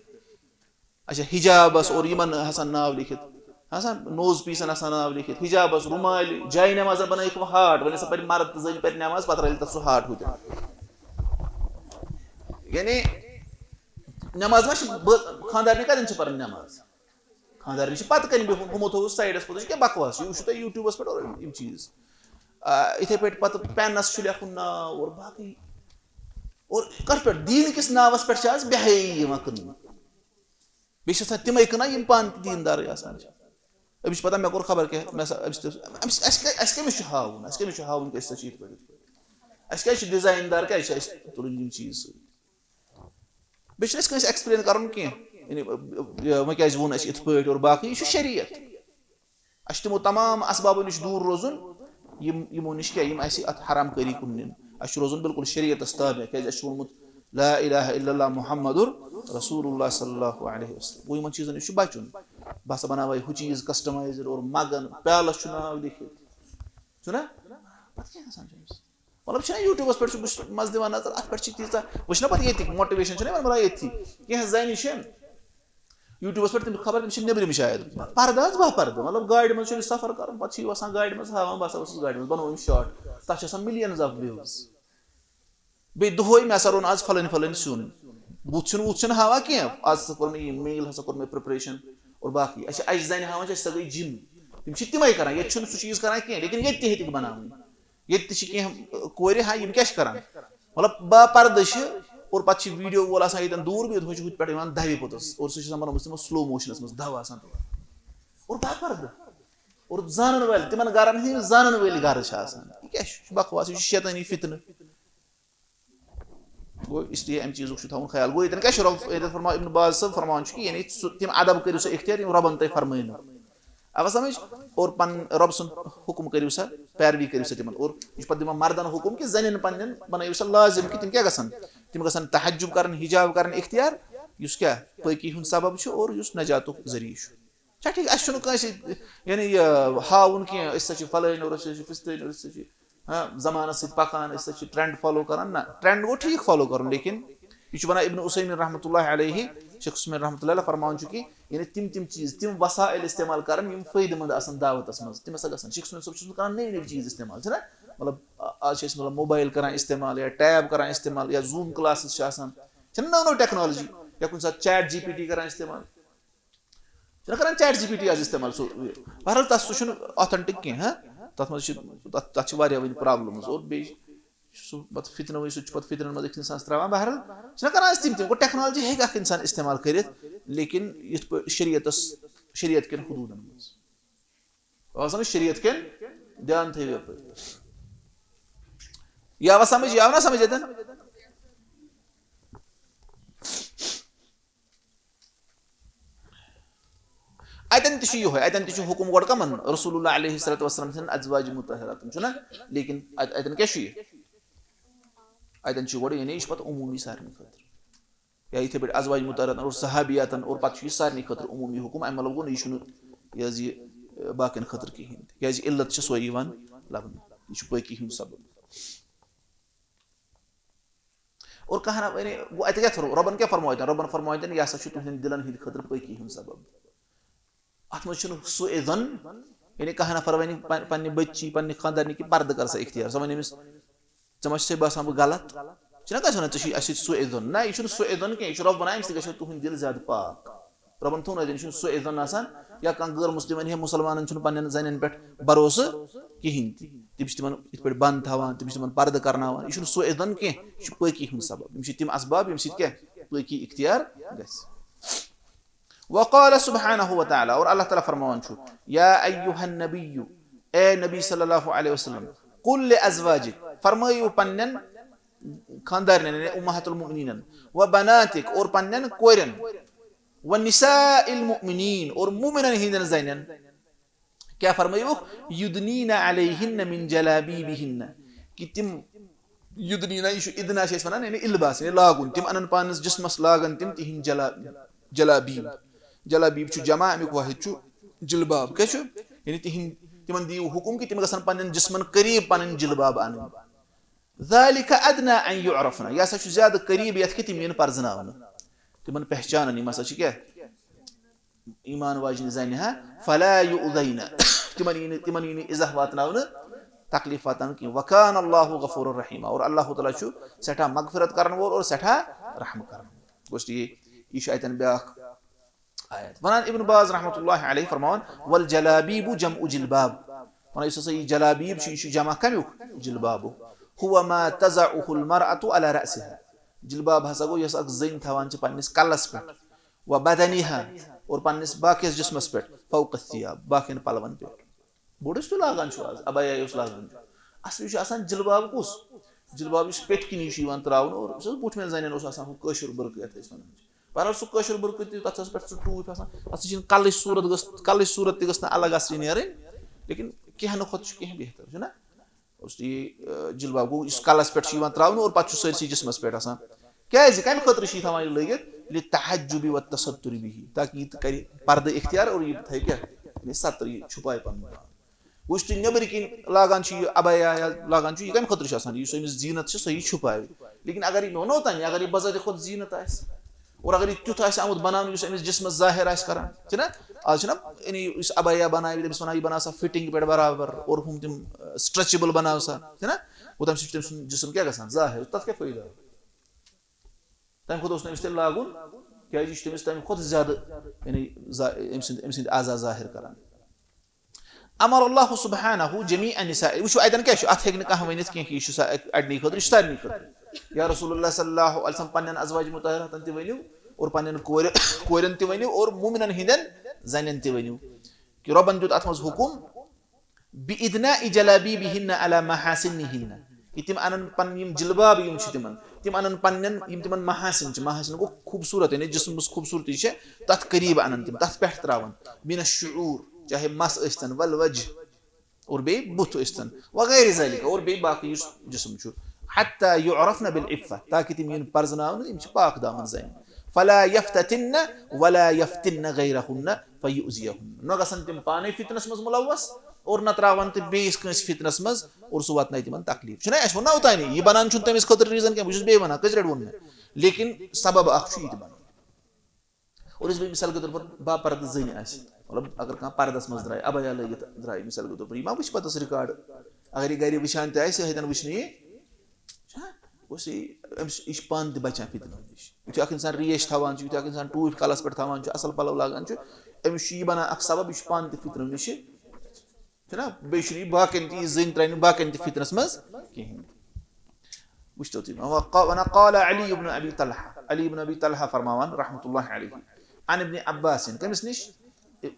اچھا، حجابس اور یِمن آسان ناو لیکھِتھ، آسان نوز پیٖسن آسان ناو لیکھِتھ، حجابس، رومالہِ، جاے نمازن بنٲیِکھ وۄنۍ ہارٹ، وۄنۍ ہسا پرِ مرد تہٕ زٔنۍ پرِ نماز، پتہٕ رلہِ تتھ سُہ ہارٹ ہُتہِ۔ یعنی نماز ما چھِ بٔ-، خانٛدارنہِ کتٮ۪ن چھِ پران نماز؟ خانٛدارنہِ چھِ پتہٕ کنہِ بِہُن، ہُمو تھوٚوُس سایڈس پتہٕ، یہِ چھُ کیٛاہ بکواس، یہِ وٕچھِو تُہۍ یوٗٹیوٗبس پٮ۪ٹھ اور یِم چیٖز۔ آ، یِتھے پٲٹھۍ پتہٕ پینس چھُ لیکھُن ناو اور باقٕے۔ اور کتھ پٮ۪ٹھ؟ دیٖن کِس ناوس پٮ۪ٹھ چھِ آز بے حیٲیی یِوان کٕننہٕ۔ بیٚیہِ چھِ آسان تِمَے کٕنان، یِم پانہٕ تہِ دیٖندارٕے آسان چھِ۔ أمِس چھِ پَتہ مےٚ کوٚر خبر کیٛاہ، مےٚ ہسا، أمِس تہِ، أمِس، اَسہِ کیٛاہ، اَسہِ کٔمِس چھُ ہاوُن؟ اَسہِ کٔمِس چھُ ہاوُن کہِ أسۍ ہسا چھِ یِتھ پٲٹھۍ، یِتھ پٲٹھۍ؟ اَسہِ کیٛازِ چھِ ڈِزاین دار، کیٛازِ چھِ اَسہِ تُلٕنۍ یِم چیٖز سۭتۍ؟ بیٚیہِ چھِنہٕ اَسہِ کٲنٛسہِ ایکسپلین کَرُن کینٛہہ، یعنی، یہِ، وۄنۍ کیٛازِ ووٚن اَسہِ یِتھ پٲٹھۍ اور باقٕے، یہِ چھُ شریعت۔ اَسہِ چھُ تِمو تمام اسبابو نِش دوٗر روزُن، یِم، یِمو نِش کیٛاہ، یِم اَسہِ اَتھ حرام کٲری کُن نِن۔ اَسہِ چھُ روزُن بالکل شریعتس تابع، کیٛازِ اَسہِ چھُ ووٚنمُت، لا الہ الا اللہ محمد رسول اللہ صلی اللہ علیہ وسلم۔ گوٚو، یِمن چیٖزن نِش چھُ بچُن۔ بہٕ ہسا بناوے ہُہ چیٖز کسٹمایزڈ اور مگن، پیالس چھُ ناو لیکھِتھ۔ چھُنہ؟ پتہٕ کیٛاہ گژھان چھُ أمِس؟ مطلب، چھُنہ یوٗٹیوٗبس پٮ۪ٹھ چھُ بہٕ چھُس مزٕ دِوان نظر، اتھ پٮ۪ٹھ چھِ تیٖژاہ، وٕچھ نہ پتہٕ ییٚتِکۍ موٹیویشن چھُنہ یِوان، مطلب، ییٚتھی۔ کینٛہہ زنہِ چھِ یوٗٹیوٗبس پٮ۪ٹھ، تِم خبر تِم چھِ نیٚبرِم شاید۔ پردٕ حظ، بہہ پردٕ، مطلب، گاڑِ منٛز چھُ ییٚلہِ سفر کرُن، پتہٕ چھِ یہِ وسان گاڑِ منٛز ہاوان، بہٕ ہسا اوسُس گاڑِ منٛز، بنوو أمۍ شاٹ۔ تتھ چھِ آسان millions of views۔ بیٚیہِ دۄہے مےٚ ہسا روٚن آز فلٲنۍ فلٲنۍ سیُن۔ بُتھ چھُنہٕ، وُتھ چھُنہٕ ہاوان کینٛہہ۔ آز ہسا کوٚر مےٚ یہِ، میل ہسا کوٚر مےٚ پریپریشن اور باقٕے۔ اچھا، اچھِ زنہِ ہاوان چھِ اَسہِ سۄ گٔے جِم۔ تِم چھِ تِمے کران، ییٚتہِ چھُنہٕ سُہ چیٖز کران کینٛہہ، لیکن ییٚتہِ تہِ ہیٚتِکھ بناوٕنۍ۔ ییٚتہِ تہِ چھِ کینٛہہ، ٲ، کورِ، ہاں، یِم کیٛاہ چھِ کران؟ مطلب، باپردٕ چھِ اور پتہٕ چھِ ویٖڈیو وول آسان ییٚتٮ۪ن دوٗر بِہِتھ، ہُہ چھُ ہُتہِ پٮ۪ٹھ یِوان دَوِ پوٚتُس اور سُہ چھُ آسان بنومُت تِمو سلو موشنس منٛز دَو آسان تُلان۔ اور باپردٕ۔ اور زانن وٲلۍ، تِمن گرن ہٕنٛدۍ زانن وٲلۍ گرٕ چھِ آسان۔ یہِ کیٛاہ چھُ؟ یہِ چھُ بکواس، یہِ چھُ شیطٲنی فتنہٕ۔ گوٚو، اس لیے امہِ چیٖزُک چھُ تھاوُن خیال۔ گوٚو، ییٚتٮ۪ن کیٛاہ چھُ رۄب، ییٚتٮ۪تھ فرماو ابن باز صٲب فرماوان چھُ کہِ یعنی سُہ، تِم ادب کٔرِو سا اختیار، یِم رۄبن تۄہہِ فرمٲینو۔ اوا سمجھ؟ اور پنُن رۄب سُنٛد حُکُم کٔرِو سا، پیروی کٔرِو سا تِمن۔ اور یہِ چھُ پتہٕ دِوان مردن حُکُم کہِ زنٮ۪ن پننٮ۪ن بنٲیِو سا لازم کہِ تِم کیٛاہ گژھن؟ تِم گژھن تحجب کرٕنۍ، حجاب کرٕنۍ اختیار، یُس کیٛاہ؟ پٲکی ہُنٛد سبب چھُ اور یُس نجاتُک ذٔریعہٕ چھُ۔ چھا ٹھیٖک؟ اَسہِ چھُنہٕ کٲنٛسہِ، یعنی، یہِ ہاوُن کینٛہہ، أسۍ ہسا چھِ فلٲنۍ اور أسۍ ہسا چھِ فِستٲنۍ اور أسۍ ہسا چھِ، ہاں، زمانس سۭتۍ پکان، أسۍ ہسا چھِ ٹرینڈ فالو کران۔ نہ، ٹرینڈ گوٚو ٹھیٖک فالو کرُن، لیکن یہِ چھُ ونان ابن عثیمین رحمۃ اللہ علیہ، شیخ عثیمین رحمۃ اللہ علیہ فرماوان چھُ کہِ یعنی تِم تِم چیٖز، تِم وسائل استعمال کرن، یِم فٲیدٕ مند آسن دعوتس منٛز، تِم ہسا گژھن۔ شیخ عثیمین صٲب چھُس کران نٔے نٔے چیٖز استعمال، چھِنہ؟ مطلب، آ-، آز چھِ أسۍ، مطلب، موبایل کران استعمال یا ٹیب کران استعمال یا زوٗم کلاسز چھِ آسان، چھِنہ نٔو نٔو ٹیکنالوجی، یا کُنہِ ساتہٕ چیٹ جی پی ٹی کران استعمال۔ چھِنہ کران چیٹ جی پی ٹی آز استعمال؟ سُہ، بہرحال، تَتھ، سُہ چھُنہٕ authentic کینٛہہ، ہاں؟ تَتھ منٛز چھِ، تَتھ، تَتھ چھِ واریاہ وٕنہِ problems، اور بیٚیہِ چھُ سُہ پَتہٕ فتنہٕ وٕنہِ، سُہ تہِ چھُ پَتہٕ فتنَن منٛز أکِس اِنسانَس ترٛاوان۔ بہرحال، چھِنہ کران أسۍ تِم تہِ، گوٚو، ٹیکنالوجی ہیٚکہِ اَکھ اِنسان استعمال کٔرِتھ، لیکن یِتھ پٲٹھۍ شریعتَس، شریعت کٮ۪ن حدوٗدَن منٛز۔ آ، سَمجھ، شریعت کٮ۪ن، دھیان تھٲیِو یَپٲرۍ۔ یا وَ سَمجھ، یا وَ نہ سَمجھ ییٚتٮ۪ن۔ اَتٮ۪ن تہِ چھُ یِہوٚے، اَتٮ۪ن تہِ چھُ حُکُم گۄڈٕ کَمَن؟ رسول اللہ علیہ الصلوۃ والسلام سٕنٛدٮ۪ن ازواج مطہراتَن، چھُنہ؟ لیکن اَتہِ، اَتٮ۪ن کیٛاہ چھُ یہِ؟ اَتٮ۪ن چھُ گۄڈٕ، یعنی یہِ چھُ پَتہٕ عموٗمی سارنٕے خٲطرٕ۔ یا یِتھَے پٲٹھۍ ازواج مطہراتَن اور صحابیاتَن، اور پَتہٕ چھُ یہِ سارنٕے خٲطرٕ عموٗمی حُکُم، اَمہِ مطلب گوٚو نہٕ یہِ چھُنہٕ یہِ حظ یہِ، باقیَن خٲطرٕ کِہیٖنۍ تہِ، کیٛازِ علت چھِ سۄے یِوان لَبنہٕ، یہِ چھُ پٲکی ہُنٛد سبب۔ اور کانٛہہ نہ، یعنی، گوٚو اَتہِ کیٛاہ فرمو-، رۄبَن کیٛاہ فرموو اَتٮ۪ن؟ رۄبَن فرموو اَتٮ۪ن، یہِ ہسا چھُ تُہٕنٛدٮ۪ن دِلَن ہٕنٛدِ خٲطرٕ پٲکی ہُنٛد سبب۔ اَتھ منٛز چھُنہٕ سوء ظن، یعنی کانٛہہ نفر وَنہِ پن-، پننہِ بٔچی، پننہِ خانٛدارنہِ کہِ پردٕ کر سا اختیار، سۄ وَنہِ أمِس، "ژےٚ ما چھُے باسان بہٕ غلط؟" چھِنہ کٲنٛسہِ وَنان، "ژےٚ چھُے اَسہِ سۭتۍ سوء ظن؟" نہ، یہِ چھُنہٕ سوء ظن کینٛہہ، یہِ چھُ رۄب وَنان، اَمہِ سۭتۍ گژھِ تُہُنٛد دِل زیادٕ پاک۔ رۄبَن تھوٚو نہٕ اَتٮ۪ن، یہِ چھُنہٕ سوء ظن آسان، یا کانٛہہ غٲر مُسلِم وَنہِ ہے، مُسلمانَن چھُنہٕ پننٮ۪ن زَنٮ۪ن پٮ۪ٹھ بھروسہٕ کِہیٖنۍ تہِ، تِم چھِ تِمَن یِتھ پٲٹھۍ بنٛد تھاوان، تِم چھِ تِمَن پردٕ کرناوان، یہِ چھُنہٕ سوء ظن کینٛہہ، یہِ چھُ پٲکی ہُنٛد سبب، یِم چھِ تِم اسباب، ییٚمہِ سۭتۍ کیٛاہ؟ پٲکی اختیار گژھِ۔ وقال سبحانه وتعالى، اور اللہ تعالیٰ فرماوان چھُ، یا ایھا النبی، اے نبی صلی اللہ علیہ وسلم، قل لازواجک، فرمٲیِو پننٮ۪ن خاندارنٮ۪ن، یعنی امہات المؤمنینن، و بناتک، اور پننٮ۪ن کورٮ۪ن، و نساء المؤمنین، اور مومنن ہٕنٛدٮ۪ن زنٮ۪ن، کیٛاہ فرمٲیِوُکھ؟ یدنین علیہن من جلابیبہن، کہِ تِم، یدنین، یہِ چھُ ادنا چھِ أسۍ وَنان، یعنی الباس، یعنی لاگُن، تِم اَنَن پانَس جسمَس لاگَن تِم تِہِنٛدۍ جلا-، جلابیب۔ جلابیب چھُ جمع، اَمیُک واحد چھُ جلباب۔ کیٛاہ چھُ؟ یعنی تِہِنٛدۍ، تِمَن دِیِو حُکُم کہِ تِم گژھن پنٛنٮ۪ن جسمَن قریٖب پَنٕنۍ جلباب اَنٕنۍ۔ ذالک ادنی ان یعرفن، یہِ ہسا چھُ زیادٕ قریٖب یَتھ کہِ تِم یِن پرزناونہٕ، تِمَن پہچانَن، یِم ہسا چھِ کیٛاہ؟ ایمان واجنہِ زنہِ، ہا، فلا یؤذین، تِمن یی نہٕ، تِمن یی نہٕ اِزاہ واتناونہٕ، تکلیف واتناونہٕ کینٛہہ۔ وکان اللہ غفور رحیما، اور اللہ تعالیٰ چھُ سٮ۪ٹھاہ مغفرت کرن وول اور سٮ۪ٹھاہ رحم کرن وول۔ گوٚژھ ٹھیٖک، یہِ چھُ اتٮ۪ن بیٛاکھ آیت۔ ونان ابن باز رحمۃ اللہ علیہ فرماوان، والجلابیب جمع جلباب، ونان یُس ہسا یہِ جلابیب چھُ، یہِ چھُ جمع کمیُک؟ جلبابُک۔ هو ما تضعه المرأة على رأسها، جلباب ہسا گوٚو یۄس اکھ زٔنۍ تھاوان چھِ پننِس کلس پٮ۪ٹھ، و بدنها، اور پننِس باقیس جسمس پٮ۪ٹھ، فوق الثیاب، باقین پلون پٮ۪ٹھ۔ بوٚڑ یُس تُہۍ لاگان چھِو آز، ابیا یُس لاگان چھُ، اصلی چھُ آسان جلباب کُس؟ جلباب یُس پٮ۪ٹھۍ کِنی چھُ یِوان تراونہٕ، اور یُس حظ بُتھِ مٮ۪ن زنٮ۪ن اوس آسان ہُہ کٲشُر بُرقہٕ یتھ أسۍ ونان چھِ۔ بہرحال سُہ کٲشُر بُرقہٕ تہِ، تتھ ٲس پٮ۪ٹھ سُہ ٹوٗپۍ آسان، اصلی چھِنہٕ کلٕچ صوٗرت گٔژھ، کلٕچ صوٗرت تہِ گٔژھ نہٕ الگ اصلی نیرٕنۍ، لیکن کینٛہہ نہٕ کھۄتہٕ چھُ کینٛہہ بہتر، چھُنہ؟ اوس یہِ، آ، جلباب گوٚو یُس کلس پٮ۪ٹھ چھُ یِوان تراونہٕ اور پتہٕ چھُ سٲرسٕے جسمس پٮ۪ٹھ آسان۔ کیازِ؟ کمہِ خٲطرٕ چھِ یہِ تھاوان یہِ لٲگِتھ؟ للتحجب والتستر به، تاکہِ یہِ تہِ کرِ پردٕ اختیار اور یہِ تھایہِ کیٛاہ؟ یہِ ستر، یہِ چھُپایہِ پنُن پان۔ وۄنۍ یُس تُہۍ نیٚبرۍ کِنۍ لاگان چھِ یہِ عبایا یا لاگان چھِ، یہِ کمہِ خٲطرٕ چھُ آسان؟ یُس أمِس زیٖنت چھِ، سۄ یہِ چھُپاوِ۔ لیکن اگر یہِ، مےٚ ووٚنو تۄہہِ، اگر یہِ بذاتِ خود زیٖنت آسہِ اور اگر یہِ تیُتھ آسہِ آمُت بناونہٕ یُس أمِس جسمس ظاہر آسہِ کران، چھُنہ؟ آز چھُنہ، یعنی یُس عبایا بناوِ، تٔمِس ونان یہِ بناو سا فٹنگ پٮ۪ٹھ برابر اور ہُم تِم، آ، stretchable بناو سا، چھُنہ؟ گوٚو تمہِ سۭتۍ چھُ تٔمۍ سُنٛد جسم کیٛاہ گژھان؟ ظاہر۔ تتھ کیٛاہ فٲیدٕ آو؟ تمہِ کھۄتہٕ اوس نہٕ أمِس تیٚلہِ لاگُن، کیٛازِ یہِ چھُ تٔمِس تمہِ کھۄتہٕ زیادٕ، یعنی زا-، أمۍ سٕنٛدۍ، أمۍ سٕنٛدۍ اعضا ظاہر کران۔ امر اللہ سبحانہ جمیع النساء، وٕچھِو اتٮ۪ن کیٛاہ چھُ، اتھ ہیٚکہِ نہٕ کانٛہہ ؤنِتھ کینٛہہ کہِ یہِ چھُ سا اکہِ، اَڑنی خٲطرٕ، یہِ چھُ سارنٕے خٲطرٕ۔ یا رسول اللہ صلی اللہ علیہ وسلم پننٮ۪ن ازواج مطہراتن تہِ ؤنِو اور پننٮ۪ن کورِ-، کورٮ۪ن تہِ ؤنِو اور مومنن ہٕنٛدٮ۪ن زنٮ۪ن تہِ ؤنِو کہِ رۄبن دیُت اتھ منٛز حُکم، بِإِدْنَاءِ جَلَابِيبِهِنَّ عَلَى مَحَاسِنِّهِنَّ، کہِ تِم اَنَن پَنٕنۍ یِم جِلباب یِم چھِ تِمَن، تِم اَنَن پَنٕنٮ۪ن یِم تِمَن محاسِن چھِ، محاسِن گوٚو خوٗبصوٗرت، یعنی جسمَس خوٗبصوٗرتی چھِ، تَتھ قریٖب اَنَن تِم، تَتھ پٮ۪ٹھ ترٛاوَن، مِنَ الشُّعُور، چاہے مَس ٲسۍتَن، وَالْوَجْهِ، اور بیٚیہِ بُتھ ٲسۍتَن، وغیرہ ذالِکَ، اور بیٚیہِ باقٕے یُس جسم چھُ، حَتَّى يُعْرَفْنَ بِالْعِفَّةِ، تاکہِ تِم یِن پَرزٕناونہٕ، یِم چھِ پاک دامَن زَنہِ، فَلَا يَفْتَتِنَّ وَلَا يَفْتِنَّ غَيْرَهُنَّ فَيُؤْذِيَهُنَّ۔ نہ گژھن تِم پانے فتنس منٛز ملوث اور نہ تراون تِم بیٚیِس کٲنٛسہِ فتنس منٛز اور سُہ واتنایہِ تِمن تکلیف۔ چھُنہ اَسہِ ووٚن نا اوٚتانی، یہِ بنان چھُنہٕ تٔمِس خٲطرٕ reason کینٛہہ، بہٕ چھُس بیٚیہِ وَنان، کٔژِ لٹہِ ووٚن مےٚ، لیکن سبب اکھ چھُ یہِ تہِ بنان۔ اور یُس بیٚیہِ مثال کے طور پر باپردٕ زٔنۍ آسہِ، مطلب اگر کانٛہہ پردس منٛز درٛاے، عبایا لٲگِتھ درٛاے مثال کے طور پر، یہِ ما وٕچھِ پتہٕ سُہ record؟ اگر یہِ گرِ وٕچھان تہِ آسہِ، یہِ ہیٚتن وٕچھنہٕ یہِ، چھا؟ گوٚو سُہ، أمِس، یہِ چھُ پانہٕ تہِ بچان فتنو نِش۔ یُتھُے اکھ انسان ریش تھاوان چھُ، یُتھُے اکھ انسان ٹوٗپۍ کلس پٮ۪ٹھ تھاوان چھُ، اصل پلو لاگان چھُ، أمِس چھُ یہِ بنان اکھ سبب، یہِ چھُ پانہٕ تہِ فتنو نِش، چھُنہ؟ بیٚیہِ چھُنہٕ یہِ باقین تہِ، یہِ زٔنۍ ترٛاوِ نہٕ باقین تہِ فتنس منٛز کِہیٖنۍ۔ وٕچھتو تُہۍ، وَقَ-، وَنَا قَالَ عَلِيُّ بْنُ أَبِي طَلْحَةَ، علی ابن ابی طلحہ فرماوان رحمۃ اللہ علیہ، عن ابن عباس، کٔمِس نِش؟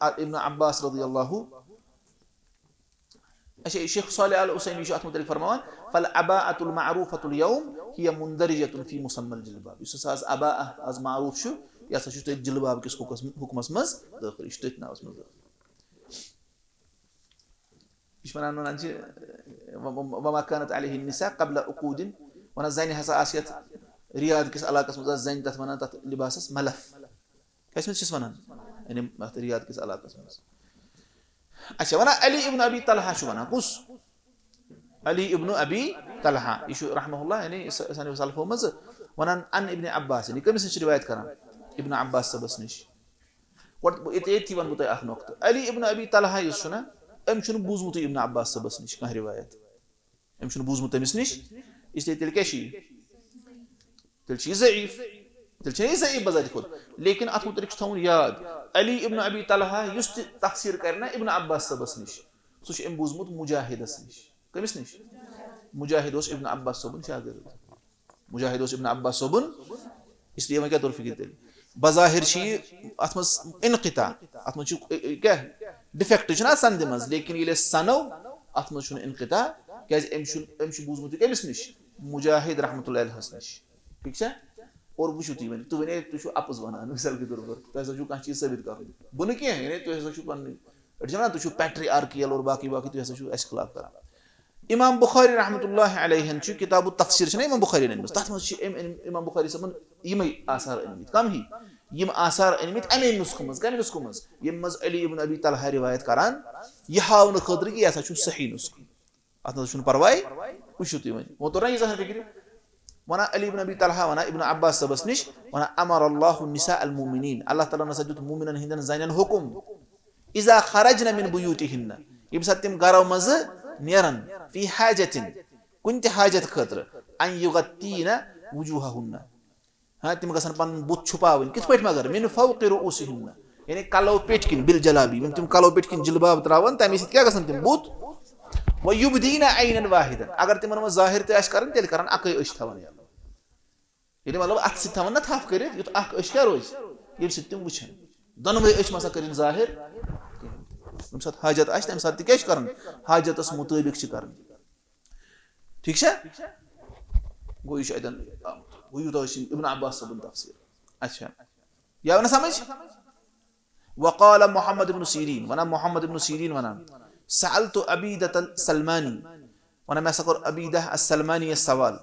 ابن عباس رضی اللہ۔ اچھا، شیخ صالح العثیمی چھُ اتھ متعلق فرماوان، فالعباءة المعروفة اليوم هي مندرجة في مسمى الجلباب۔ یُس ہسا از عباءہ از معروف چھُ، یہِ ہسا چھُ تٔتھۍ جلباب کِس حُکمس، حُکمس منٛز دٲخل، یہِ چھُ تٔتھۍ ناوس منٛز دٲخل۔ یہِ چھُ ونان، ونان چھِ، و-، و-، وما كانت عليه النساء قبل عقود، ونان زنہِ ہسا آسہٕ یتھ ریاض کِس علاقس منٛز آسہٕ زنہِ تتھ ونان، تتھ لباسس ملف۔ کیٛاہ چھِ أسۍ ونان؟ یعنی اتھ ریاض کِس علاقس منٛز۔ اچھا، ونان علی ابن ابی طلحہ چھُ ونان، کُس؟ علی ابن ابی طلحہ، یہِ چھُ رحمہ اللہ، یعنی س-، سانیو سلفو منٛز ونان عن ابن عباس، یعنی کٔمِس نِش چھِ روایت کران؟ ابن عباس صٲبس نِش۔ گۄڈٕ بہٕ ییٚتہِ، ییٚتھی ونہٕ بہٕ تۄہہِ اکھ نۄقطہٕ۔ علی ابن ابی طلحہ یُس چھُنہ، أمۍ چھُنہٕ بوٗزمُتٕے ابن عباس صٲبس نِش کانٛہہ روایت۔ أمۍ چھُنہٕ بوٗزمُت تٔمِس نِش، اس لیے تیٚلہِ کیٛاہ چھُ یہِ؟ تیٚلہِ چھُ یہِ ضعیٖف۔ تیٚلہِ چھُنہ یہِ ضعیٖف بذاتِ خود۔ لیکن اتھ متعلق چھُ تھاوُن یاد، علی ابن ابی طلحہ یُس تہِ تفسیر کرِ نہ ابن عباس صٲبس نِش، سُہ چھُ أمۍ بوٗزمُت مجاہدس نِش۔ کٔمِس نِش؟ مجاہد اوس ابن عباس صٲبُن شاگرد۔ مجاہد اوس ابن عباس صٲبُن، اس لیے وۄنۍ کیٛاہ توٚر فکر تیٚلہِ؟ بظاہر چھِ یہِ اَتھ منٛز انقطاع، اَتھ منٛز چھُ، اے، اے، کیٛاہ، ڈِفیکٹ چھُنہ اَتھ سندِ منٛز، لیکن ییٚلہِ أسۍ سنو، اَتھ منٛز چھُنہٕ انقطاع، کیٛازِ أمۍ چھُنہٕ، أمۍ چھُ بوٗزمُت یہِ کٔمِس نِش؟ مجاہد رحمتہ اللہ علیہس نِش۔ ٹھیٖک چھا؟ اور وٕچھِو تُہۍ وۄنۍ، تُہۍ ؤنِو، "ہے، تُہۍ چھِو اَپُز وَنان، مثال کے طور پر، تۄہہِ ہسا چھُو کانٛہہ چیٖز ثٲبِت کَرُن۔" بہٕ نہٕ کینٛہہ، یعنی تُہۍ ہسا چھِو پَنٕنۍ، أڑۍ چھِ وَنان، "تُہۍ چھِو پیٹری آرکیل اور باقٕے باقٕے، تُہۍ ہسا چھِو اَسہِ خلاف کَران۔" امام بخاری رحمتہ اللہ علیہ ہن چھُ کتاب التفسیر چھنہ امام بخاری ہن أنمٕژ، تتھ منٛز چھِ أمۍ، أمۍ، امام بخاری صٲبن یِمے آثار أنمٕتۍ۔ کم ہی؟ یِم آثار أنمٕتۍ امے نسخہٕ منٛز۔ کمہِ نسخہٕ منٛز؟ ییٚمہِ منٛز علی ابن ابی طلحہ روایت کران، یہِ ہاونہٕ خٲطرٕ کہِ یہِ ہسا چھُ صحیح نسخہٕ۔ اتھ نہ حظ چھُنہٕ پرواے، وٕچھِو تُہۍ وۄنۍ۔ وۄنۍ توٚر نہ یہِ زن فکرِ؟ ونان علی ابن ابی طلحہ، ونان ابن عباس صٲبس نِش، ونان، "امر اللہ نساء المؤمنین"، اللہ تعالیٰ ہن ہسا دیُت مومنن ہندٮ۪ن زنٮ۪ن حکم، "اذا خرجن من بیوتہن"، ییٚمہِ ساتہٕ تِم گرو منٛزٕ نیرن، فی حاجتن، کُنہِ تہِ حاجت خٲطرٕ، ان یغطین وجوہہن، ہاں، تِم گژھن پنُن بُتھ چھُپاوٕنۍ۔ کِتھ پٲٹھۍ مگر؟ من فوق رؤوسہن، یعنی کلو پیٹھۍ کِنۍ، بالجلابیب، یِم تِم کلو پیٹھۍ کِنۍ جلباب تراون، تمے سۭتۍ کیٛاہ گژھن تِم؟ بُتھ۔ ویبدین عینا واحدا، اگر تِمن منٛز ظاہر تہِ آسہِ کران، تیٚلہِ کرن اکٕے أچھ تھاون یَلہٕ۔ یعنی مطلب اتھٕ سۭتۍ تھاون نہ تھپھ کٔرِتھ، یُتھ اکھ أچھ کیٛاہ روزِ؟ ییٚمہِ سۭتۍ تِم وٕچھن۔ دۄنوَے أچھ مسا کٔرِن ظاہر کِہیٖنۍ۔ ییٚمہِ ساتہٕ حاجت آسہِ، تمہِ ساتہٕ تہِ کیٛاہ چھِ کران؟ حاجتس مُطٲبِق چھِ کران۔ ٹھیٖک چھا؟ گوٚو یہِ چھُ اتٮ۪ن آمُت۔ گوٚو یوٗتاہ ٲسۍ ابن عباس صٲبُن تفسیٖر۔ اچھا۔ یا ونان سمجھ؟ وقال محمد ابن سیرین، ونان محمد ابن سیرین ونان، سألت عبیدۃ السلمانی، ونان مےٚ ہسا کوٚر عبیدہ السلمانی یس سوال۔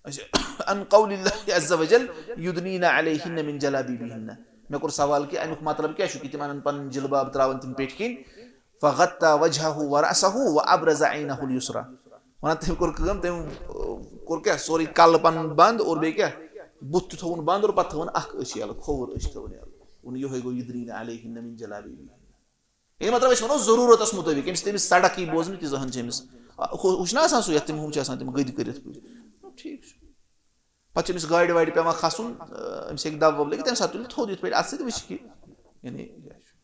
اچھا، عن قول اللہ عز وجل، یدنین علیہن من جلابیبہن۔ مےٚ کوٚر سوال کہِ امیُک مطلب کیٛاہ چھُ کہِ تِم انن پنٕنۍ جلباب تراون تِم پیٹھۍ کِنۍ، فغطا وجهه ورأسه وابرز عینه الیسرى۔ ونان تٔمۍ کوٚر کٲم، تٔمۍ، اہ، کوٚر کیٛاہ، سورُے کلہٕ پنُن بند اور بیٚیہِ کیٛاہ، بُتھ تہِ تھووُن بند اور پتہٕ تھٲوٕن اکھ أچھ یَلہٕ، کھووُر أچھ تھٲوٕن یَلہٕ۔ ووٚن، یِہوٚے گوٚو یدنین علیہن من جلابیبہن۔ یعنی مطلب أسۍ وَنو ضروٗرتس مُطٲبِق، ییٚمہِ سۭتۍ تٔمِس سڑک یی بوزنہٕ، تیٖژاہ ہن چھِ أمِس، آ، ہُہ، ہُہ چھُنہ آسان سُہ، یَتھ تِم ہُم چھِ آسان تِم گٔدۍ کٔرِتھ۔ ٹھیٖک چھُ۔ پتہٕ چھُ أمِس گاڑِ واڑِ پٮ۪وان کھسُن، آ، أمِس ہیٚکہِ دَب وَب لٔگِتھ، تَمہِ ساتہٕ تُلہِ تھوٚد یِتھ پٲٹھۍ اَتھٕ سۭتۍ وٕچھِ کہِ، یعنی، یہِ چھُ۔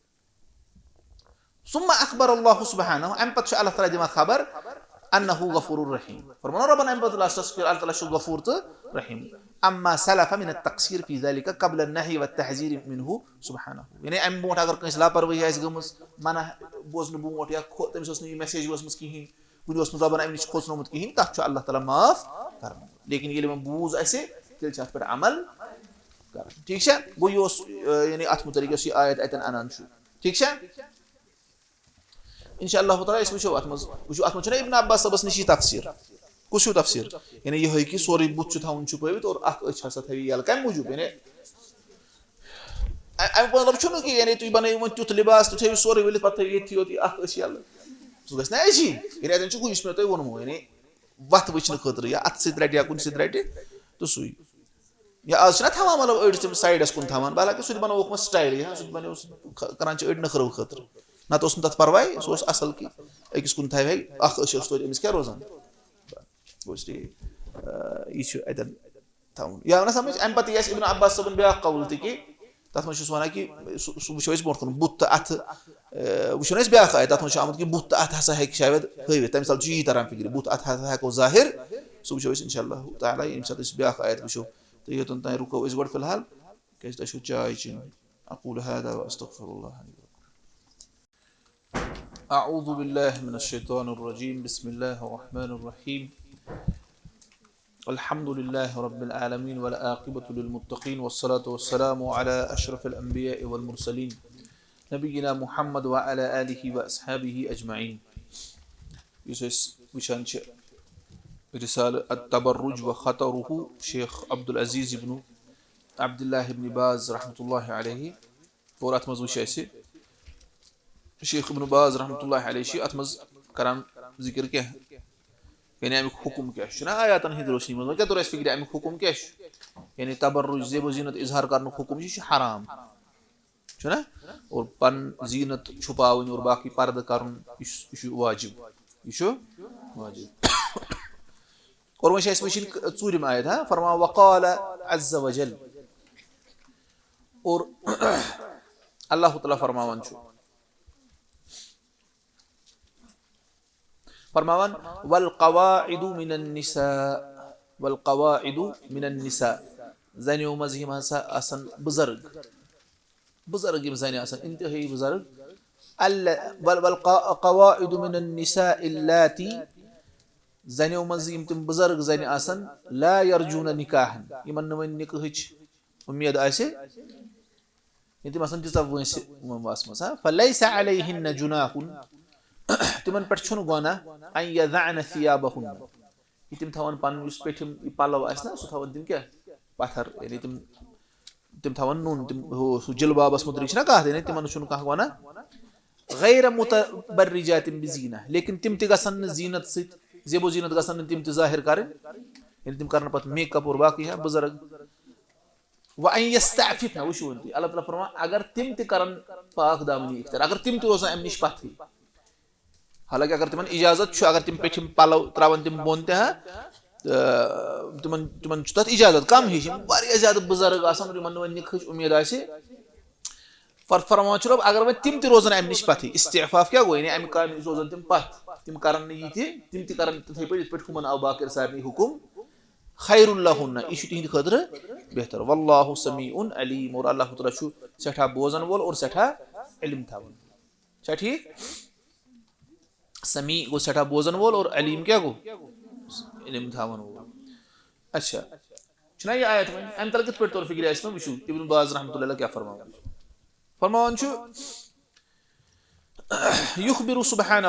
ثم اخبر اللہ سبحانہ، امہِ پتہٕ چھُ اللہ تعالیٰ دِوان خبر، انہ غفور رحیم۔ فرمانو ربن امہِ پتہٕ لاسٹس کہِ اللہ تعالیٰ چھُ غفور تہٕ رحیم۔ اما سلف من التقصیر فی ذلک قبل النہی والتحذیر منہ سبحانہ، یعنی امہِ برونٛٹھ اگر کٲنٛسہِ لاپروٲہی آسہِ گٔمٕژ، منع بوزنہٕ برونٛٹھ یا کھو-، تٔمِس ٲس نہٕ یہِ میسیج وٲژمٕژ کِہیٖنۍ، کُنہِ اوس نہٕ ربن امہِ نِش کھوژنومُت کِہیٖنۍ، تتھ چھُ اللہ تعالیٰ معاف کران۔ لیکن ییٚلہِ وۄنۍ بوٗز اسہِ، تیٚلہِ چھِ اتھ پٮ۪ٹھ عمل کران۔ ٹھیٖک چھا؟ گوٚو یہِ اوس، آ، یعنی اتھ متعلق یۄس یہِ آیت اتٮ۪ن انان چھُ۔ ٹھیٖک چھا؟ انشاء اللہ تعالیٰ أسۍ وٕچھو اتھ منٛز، وٕچھو اتھ منٛز چھُنہ ابن عباس صٲبس نِش یہِ تفسیٖر۔ کُس ہیوٗ تفسیٖر؟ یعنی یِہوٚے کہِ سورُے بُتھ چھُ تھاوُن چھُپٲوِتھ اور اکھ أچھ ہسا تھاوِ یَلہٕ۔ کمہِ موٗجوٗب؟ یعنی، ا-، امیُک مطلب چھُنہٕ کہِ یعنی تُہۍ بنٲیِو وۄنۍ تیُتھ لباس تہٕ تھٲیِو سورُے ؤلِتھ، پتہٕ تھٲیِو ییٚتھی یوت یہِ اکھ أچھ یَلہٕ۔ سُہ گژھِ نہ أچھی۔ یعنی اتٮ۪ن چھُ ہُہ یُس مےٚ تۄہہِ ووٚنمو، یعنی وتھ وٕچھنہٕ خٲطرٕ یا اتھٕ سۭتۍ رٹہِ یا کُنہِ سۭتۍ رٹہِ، تہٕ سُے۔ یا آز چھِنہ تھاوان مطلب أڑۍ تِم سایڈس کُن تھاوان، بہٕ حالانکہِ سُہ تہِ بناووکھ وۄنۍ سٹایلٕے، ہاں، سُہ تہِ بناوو سُہ ک-، کران چھِ أڑۍ نخرو خٲطرٕ۔ نتہٕ اوس نہٕ تتھ پرواے، سُہ اوس اصل کہِ أکِس کُن تھاوِ ہے، اکھ أچھ ٲس توتہِ أمِس کیٛاہ روزان؟ گوٚو ٹھیٖک۔ آ، یہِ چھُ اتٮ۪ن تھاوُن۔ یا ونان سمجھ، امہِ پتہٕ یہِ اَسہِ ابن عباس صٲبُن بیٛاکھ قول تہِ کہِ تتھ منٛز چھُس ونان کہِ سُہ، سُہ وٕچھو أسۍ برونٛٹھ کُن، بُتھ تہٕ اتھٕ، آ، وٕچھو نہ أسۍ بیٛاکھ آیت، تتھ منٛز چھُ آمُت کہِ بُتھ تہٕ اتھٕ ہسا ہیٚکہِ شاید ہٲوِتھ، تمہِ ساتہٕ چھُ یی تران فکرِ، بُتھ اتھٕ ہسا ہیٚکو ظٲہر، سُہ وٕچھو أسۍ انشاء اللہ تعالیٰ ییٚمہِ ساتہٕ أسۍ بیٛاکھ آیت وٕچھو۔ تہٕ یوٚتَن تام رُکو أسۍ گۄڈٕ فی الحال، کیٛازِ تۄہہِ چھو چاے چیٚنۍ۔ أقول هذا وأستغفر الله لي ولكم۔ أعوذ بالله من الشيطان الرجيم۔ بسم الله الرحمن الرحيم۔ الحمد لله رب العالمين والعاقبة للمتقين والصلاة والسلام على أشرف الأنبياء والمرسلين نبينا محمد وعلى آله وأصحابه أجمعين۔ یُس أسۍ وٕچھان چھِ رسالہٕ التبرج وخطره شیخ عبدالعزیز ابن عبداللہ ابن باز رحمتہ اللہ علیہ، اور اتھ منٛز وٕچھ اسہِ شیخ ابن باز رحمتہ اللہ علیہ چھِ اتھ منٛز کران ذکر کینٛہہ، یعنی امیُک حکم کیٛاہ چھُ، چھُنہ آیاتن ہٕنٛدِ روشنی منٛز، وۄنۍ کیٛاہ توٚر اسہِ فکرِ امیُک حکم کیٛاہ چھُ؟ یعنی تبرج، زیب و زینت اظہار کرنُک حکم چھُ، یہِ چھُ حرام، چھُنہ؟ اور پن زینت چھپاوٕنۍ اور باقی پردٕ کرُن، یہِ چھُ، یہِ چھُ واجب، یہِ چھُ واجب۔ اور وۄنۍ چھِ اسہِ وٕچھِنۍ ژوٗرِم آیت، ہاں، فرمان، وقال عز وجل، اور اللہ تعالیٰ فرماوان چھُ، فرماوان، والقواعد من النساء، والقواعد من النساء، زنیو منٛز یِم ہسا آسن بُزرگ، بُزرگ یِم زنہِ آسن، انتہٲیی بُزرگ۔ الَّ-، وَالْ-، وَالْقَوَاعِدُ مِنَ النِّسَاءِ اللَّاتِي، زنیو منٛز یِم تِم بُزرگ زنہِ آسن، لَا يَرْجُونَ نِكَاحًا، یِمن نہٕ وۄنۍ نِکاحٕچ اُمید آسہِ، ییٚلہِ تِم آسَن تیٖژاہ وٲنٛسہِ وٲنٛسہِ منٛز، ہا؟ فَلَيْسَ عَلَيْهِنَّ جُنَاحٌ، تِمَن پٮ۪ٹھ چھُنہٕ گۄناہ، أَنْ يَضَعْنَ ثِيَابَهُنَّ، یہِ تِم تھاوَن پَنُن یُس پیٚٹھِم یہِ پَلَو آسہِ نا، سُہ تھاوَن تِم کیٛاہ؟ پَتھَر، یعنی تِم، تِم تھاوَن نوٚن، تِم ہُہ، سُہ جِلبابَس مُتعلِق چھِنہ کَتھ، یعنی تِمَن چھُنہٕ کانٛہہ گۄناہ۔ غَيْرَ مُتَبَرِّجَاتٍ بِزِينَةٍ، لیکِن تِم تہِ گژھن نہٕ زیٖنت سۭتۍ، زیب و زیٖنت گژھن نہٕ تِم تہِ ظٲہِر کَرٕنۍ، یعنی تِم کَرَن پَتہٕ میک اپ اور باقٕے، ہا، بُزرگ۔ وَأَنْ يَسْتَعْفِفْنَ، وٕچھِو وۄنۍ تُہۍ، اللہ تعالیٰ فرماوان، اگر تِم تہِ کرن پاک دامنی اختیار، اگر تِم تہِ روزن امہِ نِش پتھٕے، حالانکہ اگر تِمن اجازت چھُ، اگر تِم پیٚٹھِم پلو تراون تِم بۄن تہِ، ہا، تہٕ تِمن، تِمن چھُ تتھ اجازت، کم ہِش، یِم واریاہ زیادٕ بُزرگ آسن اور یِمن نہٕ وۄنۍ نِکاحٕچ اُمید آسہِ۔ فر-، فرماوان چھُ رۄب، اگر وۄنۍ تِم تہِ روزن امہِ نِش پتھٕے، استعفاف کیٛاہ گوٚو؟ یعنی امہِ کامہِ نِش روزن تِم پتھ، تِم کرن نہٕ یہِ تہِ، تِم تہِ کرن تِتھٕے پٲٹھۍ، یِتھ پٲٹھۍ ہُمن آو باقر سارنٕے حُکُم۔ خیر لہن، یہِ چھُ تِہنٛدِ خٲطرٕ بہتر۔ واللہ سمیع علیم، اور اللہ تعالیٰ چھُ سٮ۪ٹھاہ بوزن وول اور سٮ۪ٹھاہ علم تھاوان۔ چھا ٹھیٖک؟ سمیع گوٚو سٮ۪ٹھاہ بوزن وول اور علیم کیٛاہ گوٚو؟ علم تھاوان وول۔ اچھا، چھُنہ یہِ آیت وۄنۍ؟ اَمہِ تلہٕ کِتھ پٲٹھۍ توٚر فِکرِ اَسہِ؟ وۄنۍ وٕچھِو، ابن باز رحمتہ اللہ کیٛاہ فرماوان چھُ۔ فرماوان چھُ، یُخبِرُ سُبحانہ،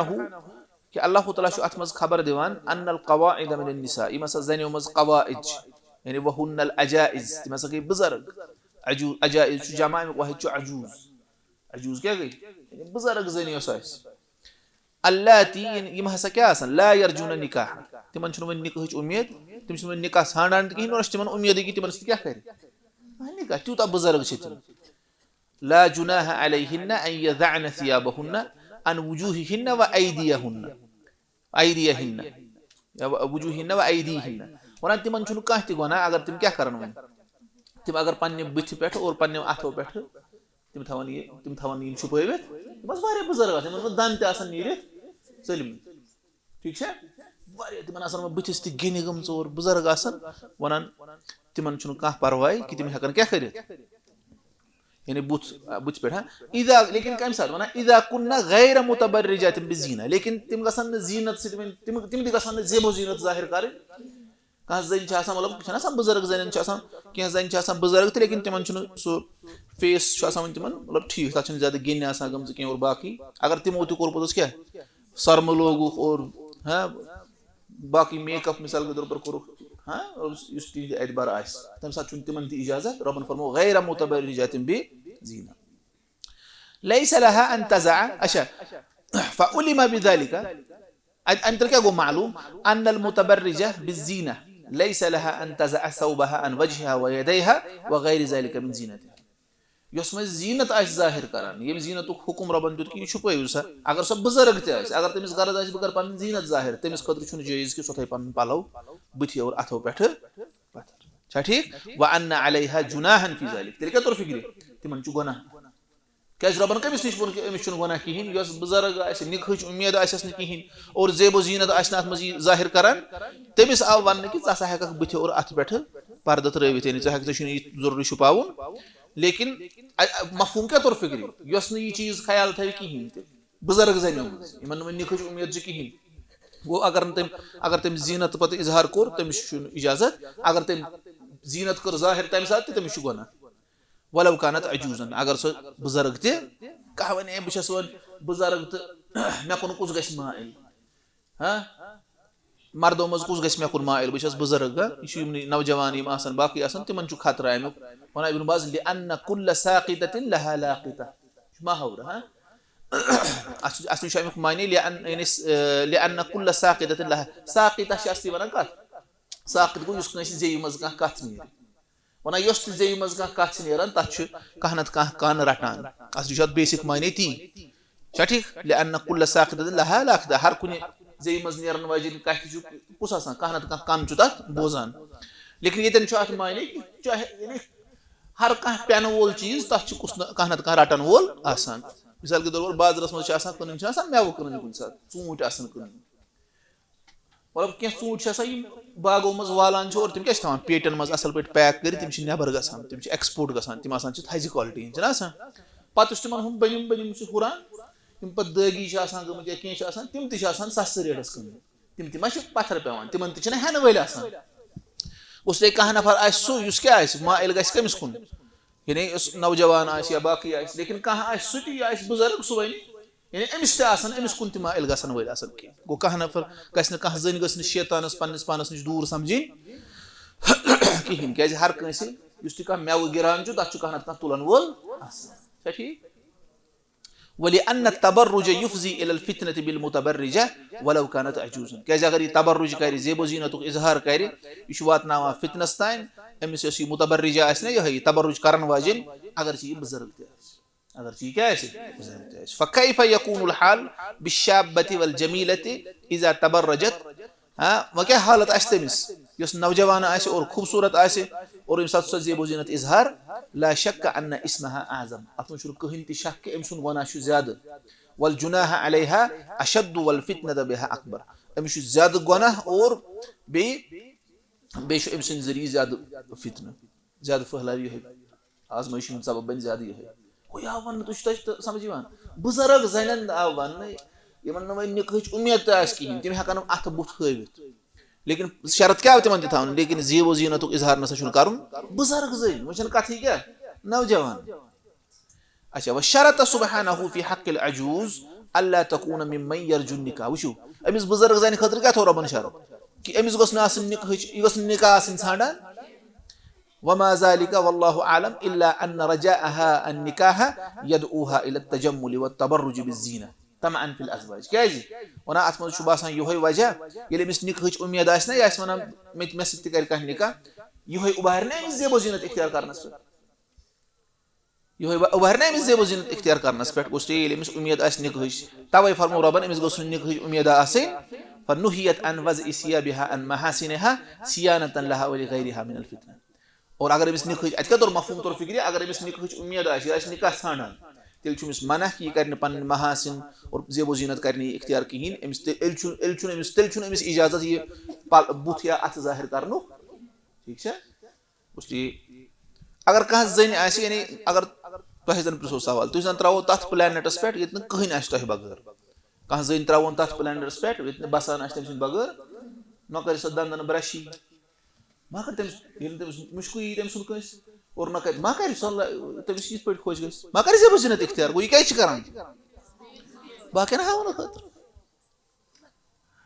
کہِ اللہ تعالیٰ چھُ اَتھ منٛز خبر دِوان، ان القواعد من النساء، یِم ہسا زَنیو منٛز قواعد چھِ، یعنی وہن العجائز، تِم ہسا گٔے بُزرگ۔ عجو-، عجائز چھُ جمع، اَمیُک واحد چھُ عجوز۔ عجوز کیٛاہ گٔے؟ یعنی بُزرگ زٔنۍ یۄس آسہِ۔ اللاتی، یِم ہسا کیٛاہ آسان؟ لا یرجون نکاح، تِمن چھُنہٕ وۄنۍ نکاحٕچ اُمید، تِم چھِنہٕ وۄنۍ نکاح ژھانڈان تہِ کِہیٖنۍ، اور چھِ تِمن اُمیدٕے کہِ تِمن سۭتۍ کیٛاہ کرِ؟ نکاح، تیوٗتاہ بُزرگ چھِ تِم۔ لا جناح علیہن ان یضعن ثیابہن عن وجوہہن و ایدیہن، ایدیہن، یا و-، وجوہہن و ایدیہن۔ ونان تِمن چھُنہٕ کانٛہہ تہِ گۄناہ اگر تِم کیٛاہ کرن وۄنۍ۔ تِم اگر پننہِ بٕتھِ پٮ۪ٹھ اور پننیو اتھو پٮ۪ٹھ تِم تھاوان یہِ، تِم تھاوان یِم چھُپٲوِتھ۔ تِم ٲسۍ واریاہ بُزرگ آسان، یِمن اوس دند تہِ آسان نیٖرِتھ ژٔلمٕتۍ۔ ٹھیٖک چھا؟ واریاہ تِمن آسان یِمن بٕتھِس تہِ گِنہِ گٔمژٕ اور بُزرگ آسان، ونان تِمن چھُنہٕ کانٛہہ پرواے کہِ تِم ہٮ۪کن کیٛاہ کٔرِتھ۔ یعنی بُتھ، بُتھِ پٮ۪ٹھ، ہاں۔ اذا، لیکن کمہِ ساتہٕ ونان؟ اذا کُنہ غیر متبرجات بزینہ، لیکن تِم گژھن نہٕ زینت سۭتۍ وۄنۍ، تِم، تِم تہِ گژھن نہٕ زیب و زینت ظاہر کرٕنۍ۔ کانٛہہ زٔنۍ چھِ آسان، مطلب، چھَنہٕ آسان بُزرگ زَنٮ۪ن چھِ آسان، کینٛہہ زَنہِ چھِ آسان بُزرگ تہٕ لیکن تِمَن چھُنہٕ سُہ فیس چھُ آسان وۄنۍ تِمَن، مطلب، ٹھیٖک، تَتھ چھُنہٕ زیادٕ گِنٛدنہِ آسان گٔمژٕ کینٛہہ اور باقٕے۔ اگر تِمو تہِ کوٚر پوٚتُس کیٛاہ، سۄرمہٕ لوگُکھ اور، ہاں، باقٕے میک اپ مثال کے طور پر کوٚرُکھ، ہاں، یُس تِہِنٛدِ اعتبار آسہِ، تَمہِ ساتہٕ چھُنہٕ تِمَن تہِ اجازت۔ رۄبَن فرموو، "غیر متبرجات بزینہ۔" لیس لہا ان تضع، اچھا، فعلم بذلک، ام-، امہِ تل کیٛاہ گوٚو معلوم؟ ان المتبرجہ بالزینہ لیس لہا ان تضع ثوبہا عن وجہہا و یدیہا و غیر ذلک من زینتہا۔ یۄس وۄنۍ زینت آسہِ ظاہر کران، ییٚمہِ زینتُک حکم رۄبن دیُت کہِ یہِ چھُپٲیِو سا، اگر سۄ بُزرگ تہِ آسہِ، اگر تٔمِس غرض آسہِ بہٕ کرٕ پنٕنۍ زینت ظاہر، تٔمِس خٲطرٕ چھُنہٕ جٲیز کہِ سۄ تھایہِ پنٕنۍ پلو بٕتھِ اور اتھو پٮ۪ٹھٕ پتھر۔ چھا ٹھیٖک؟ وان علیہا جناحا فی ذلک، تیٚلہِ کیٛاہ توٚر فکرِ؟ تِمن چھُ گۄناہ۔ کیٛازِ رۄبن کٔمِس نِش ووٚن کہِ أمِس چھُنہٕ گۄناہ کِہیٖنۍ؟ یۄس بُزرگ آسہِ، نِکہٕچ اُمید آسٮ۪س نہٕ کِہیٖنۍ اور زیب و زینت آسہِ نہٕ اَتھ منٛز یہِ ظٲہِر کران، تٔمِس آو وننہٕ کہِ ژٕ ہسا ہٮ۪ککھ بٕتھِ اور اَتھٕ پٮ۪ٹھٕ پردٕ ترٲوِتھ، یعنی ژٕ ہٮ۪کھ، ژےٚ چھُنہٕ یہِ ضروٗری چھُپاوُن۔ لیکن ا-، ا-، مفہوم کیٛاہ توٚر فِکرِ؟ یۄس نہٕ یہِ چیٖز خیال تھاوِ کِہیٖنۍ تہِ، بُزرگ زنیو منٛز، یِمن نہٕ وۄنۍ نِکہٕچ اُمید چھِ کِہیٖنۍ، گوٚو اگر نہٕ تٔمۍ، اگر تٔمۍ زینت پتہٕ اظہار کوٚر، تٔمِس چھُنہٕ اجازت۔ اگر تٔمۍ زینت کٔر ظٲہِر تَمہِ ساتہٕ تہِ، تٔمِس چھُ گۄناہ۔ ولو کانت عجوزن، اگر سۄ بُزرگ تہِ، کانٛہہ وَنہِ، "ہے، بہٕ چھَس وۄنۍ بُزرگ تہٕ مےٚ کُن کُس گژھِ مٲیِل؟" ہاں؟ مردو منٛز کُس گژھِ مےٚ کُن مٲیِل؟ بہٕ چھَس بُزرگ، ہاں؟ یہِ چھُ یِمنٕے نوجوان یِم آسَن، باقٕے آسَن، تِمَن چھُ خطرٕ اَمیُک۔ وَنان ابن باز، "لِأَنَّ كُلَّ سَاقِطَةٍ لَهَا لَاقِطَةٌ۔" یہِ چھُ ماحول، ہاں؟ اَصلی، اَصلی چھُ اَمیُک معنی، لِأَنَّ، یعنی، اَ، لِأَنَّ كُلَّ سَاقِطَةٍ لَهَا۔ ساقِطہ چھِ اَصلی وَنان کَتھ؟ ساقِط گوٚو یُس کٲنٛسہِ زیٚوِ منٛز کانٛہہ کَتھ نیرِ۔ ونان یۄس تہِ زیٚوِ منٛز کانٛہہ کتھ چھِ نیران، تتھ چھُ کانٛہہ نتہٕ کانٛہہ کن رٹان۔ اصلی چھُ اتھ بیسک معنی تی۔ چھا ٹھیٖک؟ لِأَنَّ كُلَّ سَاقِطَةٍ لَهَا لَاقِطَةٌ۔ ہر کُنہِ زیٚوِ منٛز نیرن واجیٚنۍ کتھِ چھُ کُس آسان؟ کانٛہہ نتہٕ کانٛہہ کن چھُ تتھ بوزان۔ لیکن ییٚتٮ۪ن چھُ اتھ معنی کہِ چاہے، یعنی، ہر کانٛہہ پٮ۪نہٕ وول چیٖز، تتھ چھُ کُس نہ، کانٛہہ نتہٕ کانٛہہ رٹن وول آسان۔ مثال کے طور پر بازرس منٛز چھِ آسان کٕنٕنۍ، چھِ آسان مٮ۪وٕ کٕنٕنۍ کُنہِ ساتہٕ، ژوٗنٛٹھۍ آسان کٕنٕنۍ۔ مطلب، کینٛہہ ژوٗنٛٹھۍ چھِ آسان، یِم باغو منٛز والان چھِ اور تِم کیٛاہ چھِ تھاوان؟ پیٹٮ۪ن منٛز اَصٕل پٲٹھۍ پیک کٔرِتھ، تِم چھِ نٮ۪بر گژھان، تِم چھِ ایکسپورٹ گژھان، تِم آسان چھِ تھزِ کالٹی ہِنٛدۍ، چھِنہ آسان؟ پَتہٕ یُس تِمن ہُم بٔنِم بٔنِم چھِ ہُران، یِم پَتہٕ دٲگی چھِ آسان گٔمٕتۍ یا کینٛہہ چھِ آسان، تِم تہِ چھِ آسان سَستہٕ ریٹَس کٕنٕنۍ۔ تِم تہِ ما چھِ پَتھر پٮ۪وان، تِمن تہِ چھِنہٕ ہٮ۪نہٕ وٲلۍ آسان۔ اس لیے کانٛہہ نفر آسہِ سُہ، یُس کیٛاہ آسہِ، مائل گژھِ کٔمِس کُن؟ یعنی یُس نوجوان آسہِ یا باقٕے آسہِ، لیکن کانٛہہ آسہِ سُہ تہِ، یہِ آسہِ بُزرگ، سُہ وَنہِ، یعنی أمِس تہِ آسَن، أمِس کُن تہِ مائل گژھن وٲلۍ آسَن کینٛہہ۔ گوٚو، کانٛہہ نفر گژھِ نہٕ کانٛہہ زٔنۍ، گٔژھ نہٕ شیطانَس پنٛنِس پانَس نِش دوٗر سَمجھِنۍ کِہیٖنۍ، کیٛازِ ہر کٲنٛسہِ یُس تہِ کانٛہہ مٮ۪وٕ گِران چھُ، تَتھ چھُ کانٛہہ نَتہٕ کانٛہہ تُلَن وول آسان۔ چھا ٹھیٖک؟ وَلِأَنَّ التَّبَرُّجَ يُفْضِي إِلَى الْفِتْنَةِ بِالْمُتَبَرِّجَةِ وَلَوْ كَانَتْ عَجُوزًا۔ کیٛازِ اگر یہِ تبرج کَرِ، زیب و زینتُک اظہار کَرِ، یہِ چھُ واتناوان فتنس تام۔ أمِس یۄس یہِ متبرجہ آسہِ نا، یِہوٚے یہِ تبرج کَرَن واجیٚنۍ، اگر چھِ یہِ بُزرگ تہِ آسہِ، اگر چھِ یہِ کیٛاہ آسہِ؟ بُزرگ تہِ آسہِ۔ فَكَيْفَ يَكُونُ الْحَالُ بِالشَّابَّةِ وَالْجَمِيلَةِ إِذَا تَبَرَّجَتْ؟ ہاں، وۄنۍ کیٛاہ حالت آسہِ تٔمِس، یۄس نوجوان آسہِ اور خوٗبصوٗرت آسہِ اور ییٚمہِ ساتہٕ سۄ زیب و زینت اظہار؟ لا شک ان اسمہا اعظم، اتھ منٛز چھُنہٕ کٕہٕنۍ تہِ شک کہِ أمۍ سُنٛد گۄناہ چھُ زیادٕ۔ والجناح علیہا اشد والفتنة بها اکبر، أمِس چھُ زیادٕ گۄناہ اور بیٚیہِ، بیٚیہِ چھُ أمۍ سٕنٛدِ ذٔریعہٕ زیادٕ فتنہٕ، زیادٕ پھٔہلاو یِہوٚے۔ آزمٲیشہِ ہُنٛد سبب بَنہِ زیادٕ یِہوٚے۔ ہُہ یہِ آو وَننہٕ، تُہۍ چھِو، تۄہہِ چھِ سَمجھ یِوان؟ بُزرگ زَنٮ۪ن آو وَننہٕ، یِمَن نہٕ وۄنۍ نِکہٕچ اُمید تہِ آسہِ کِہیٖنۍ، تِم ہٮ۪کَن نہٕ اَتھٕ بُتھ ہٲوِتھ۔ لیکن شرط کیٛاہ آو تِمَن تہِ تھاونہٕ؟ لیکن زیب و زینتُک اظہار نہ سا چھُنہٕ کَرُن بُزرگ زٔنۍ۔ وۄنۍ چھَنہٕ کَتھٕے کیٛاہ، نوجوان۔ اچھا، وَشَرَطَ سُبْحَانَهُ فِي حَقِّ الْعَجُوزِ أَلَّا تَكُونَ مِمَّنْ يَرْجُو النِّكَاحَ۔ وٕچھِو، أمِس بُزرگ زَنہِ خٲطرٕ کیٛاہ تھوٚو رۄبَن شرط؟ کہِ أمِس گوٚژھ نہٕ آسٕنۍ نِکہٕچ، یہِ گوٚژھ نہٕ نِکاح آسٕنۍ ژھانٛڈان۔ وما ذلك والله أعلم إلا أن رجاءها النكاح يدعوها إلى التجمل والتبرج بالزينة طمعا في الأزواج۔ کیٛازِ؟ وَنان اَتھ منٛز چھُ باسان یِہوٚے وجہ، ییٚلہِ أمِس نِکہٕچ اُمید آسہِ نا، یہِ آسہِ وَنان، مےٚ تہِ، مےٚ سۭتۍ تہِ کَرِ کانٛہہ نِکاح، یِہوٚے اُبارِ نا أمِس زیب و زینت اختیار کَرنَس پٮ۪ٹھ۔ یِہوٚے وا-، اُبارِ نا أمِس زیب و زینت اختیار کَرنَس پٮ۪ٹھ، گوٚژھ تہِ ییٚلہِ أمِس اُمید آسہِ نِکہٕچ۔ تَوَے فرموو رۄبَن، أمِس گوٚژھ نہٕ نِکہٕچ اُمید آسٕنۍ۔ فنُهيت عن وضع ثيابها عن محاسنها صيانة لها ولغيرها من الفتنة۔ اور اگر أمِس نِکہٕچ، اَتہِ کیٛاہ توٚر مفہوٗم توٚر فِکرِ؟ اگر أمِس نِکہٕچ اُمید آسہِ، یہِ آسہِ نِکاح ژھانٛڈان، تیٚلہِ چھُ أمِس منع کہِ یہِ کَرِ نہٕ پَنٕنۍ محاسن اور زیب و زینت کَرِ نہٕ یہِ اختیار کِہیٖنۍ۔ أمِس تہِ-، تیٚلہِ چھُ، تیٚلہِ چھُنہٕ أمِس، تیٚلہِ چھُنہٕ أمِس اِجازت یہِ پَل-، بُتھ یا اَتھٕ ظٲہِر کَرنُک۔ ٹھیٖک چھا؟ اس لیے اگر کانٛہہ زٔنۍ آسہِ، یعنی اگر تۄہہِ زَن پرٛژھو سوال، تُہۍ زَن ترٛاوو تَتھ پلینٹَس پٮ۪ٹھ ییٚتہِ نہٕ کٕہٕنۍ آسہِ تۄہہِ بغٲر، کانٛہہ زٔنۍ ترٛاوون تَتھ پلینٹَس پٮ۪ٹھ ییٚتہِ نہٕ بَسان آسہِ تٔمۍ سٕنٛدِ بغٲر، مہ کَرِ سۄ دَنٛدَن برٛشی، مہ کَرِ تٔمِس، ییٚلہِ نہٕ تٔمِس مُشکٕے یی تٔمۍ سُنٛد کٲنٛسہِ، اور نہ کَرِ، مہ کَرِ سۄ ل-، تٔمِس یِتھ پٲٹھۍ خۄش گژھِ، مہ کَرِ زیب و زینت اختیار، گوٚو یہِ کیٛازِ چھِ کَران؟ باقیَن ہاونہٕ خٲطرٕ۔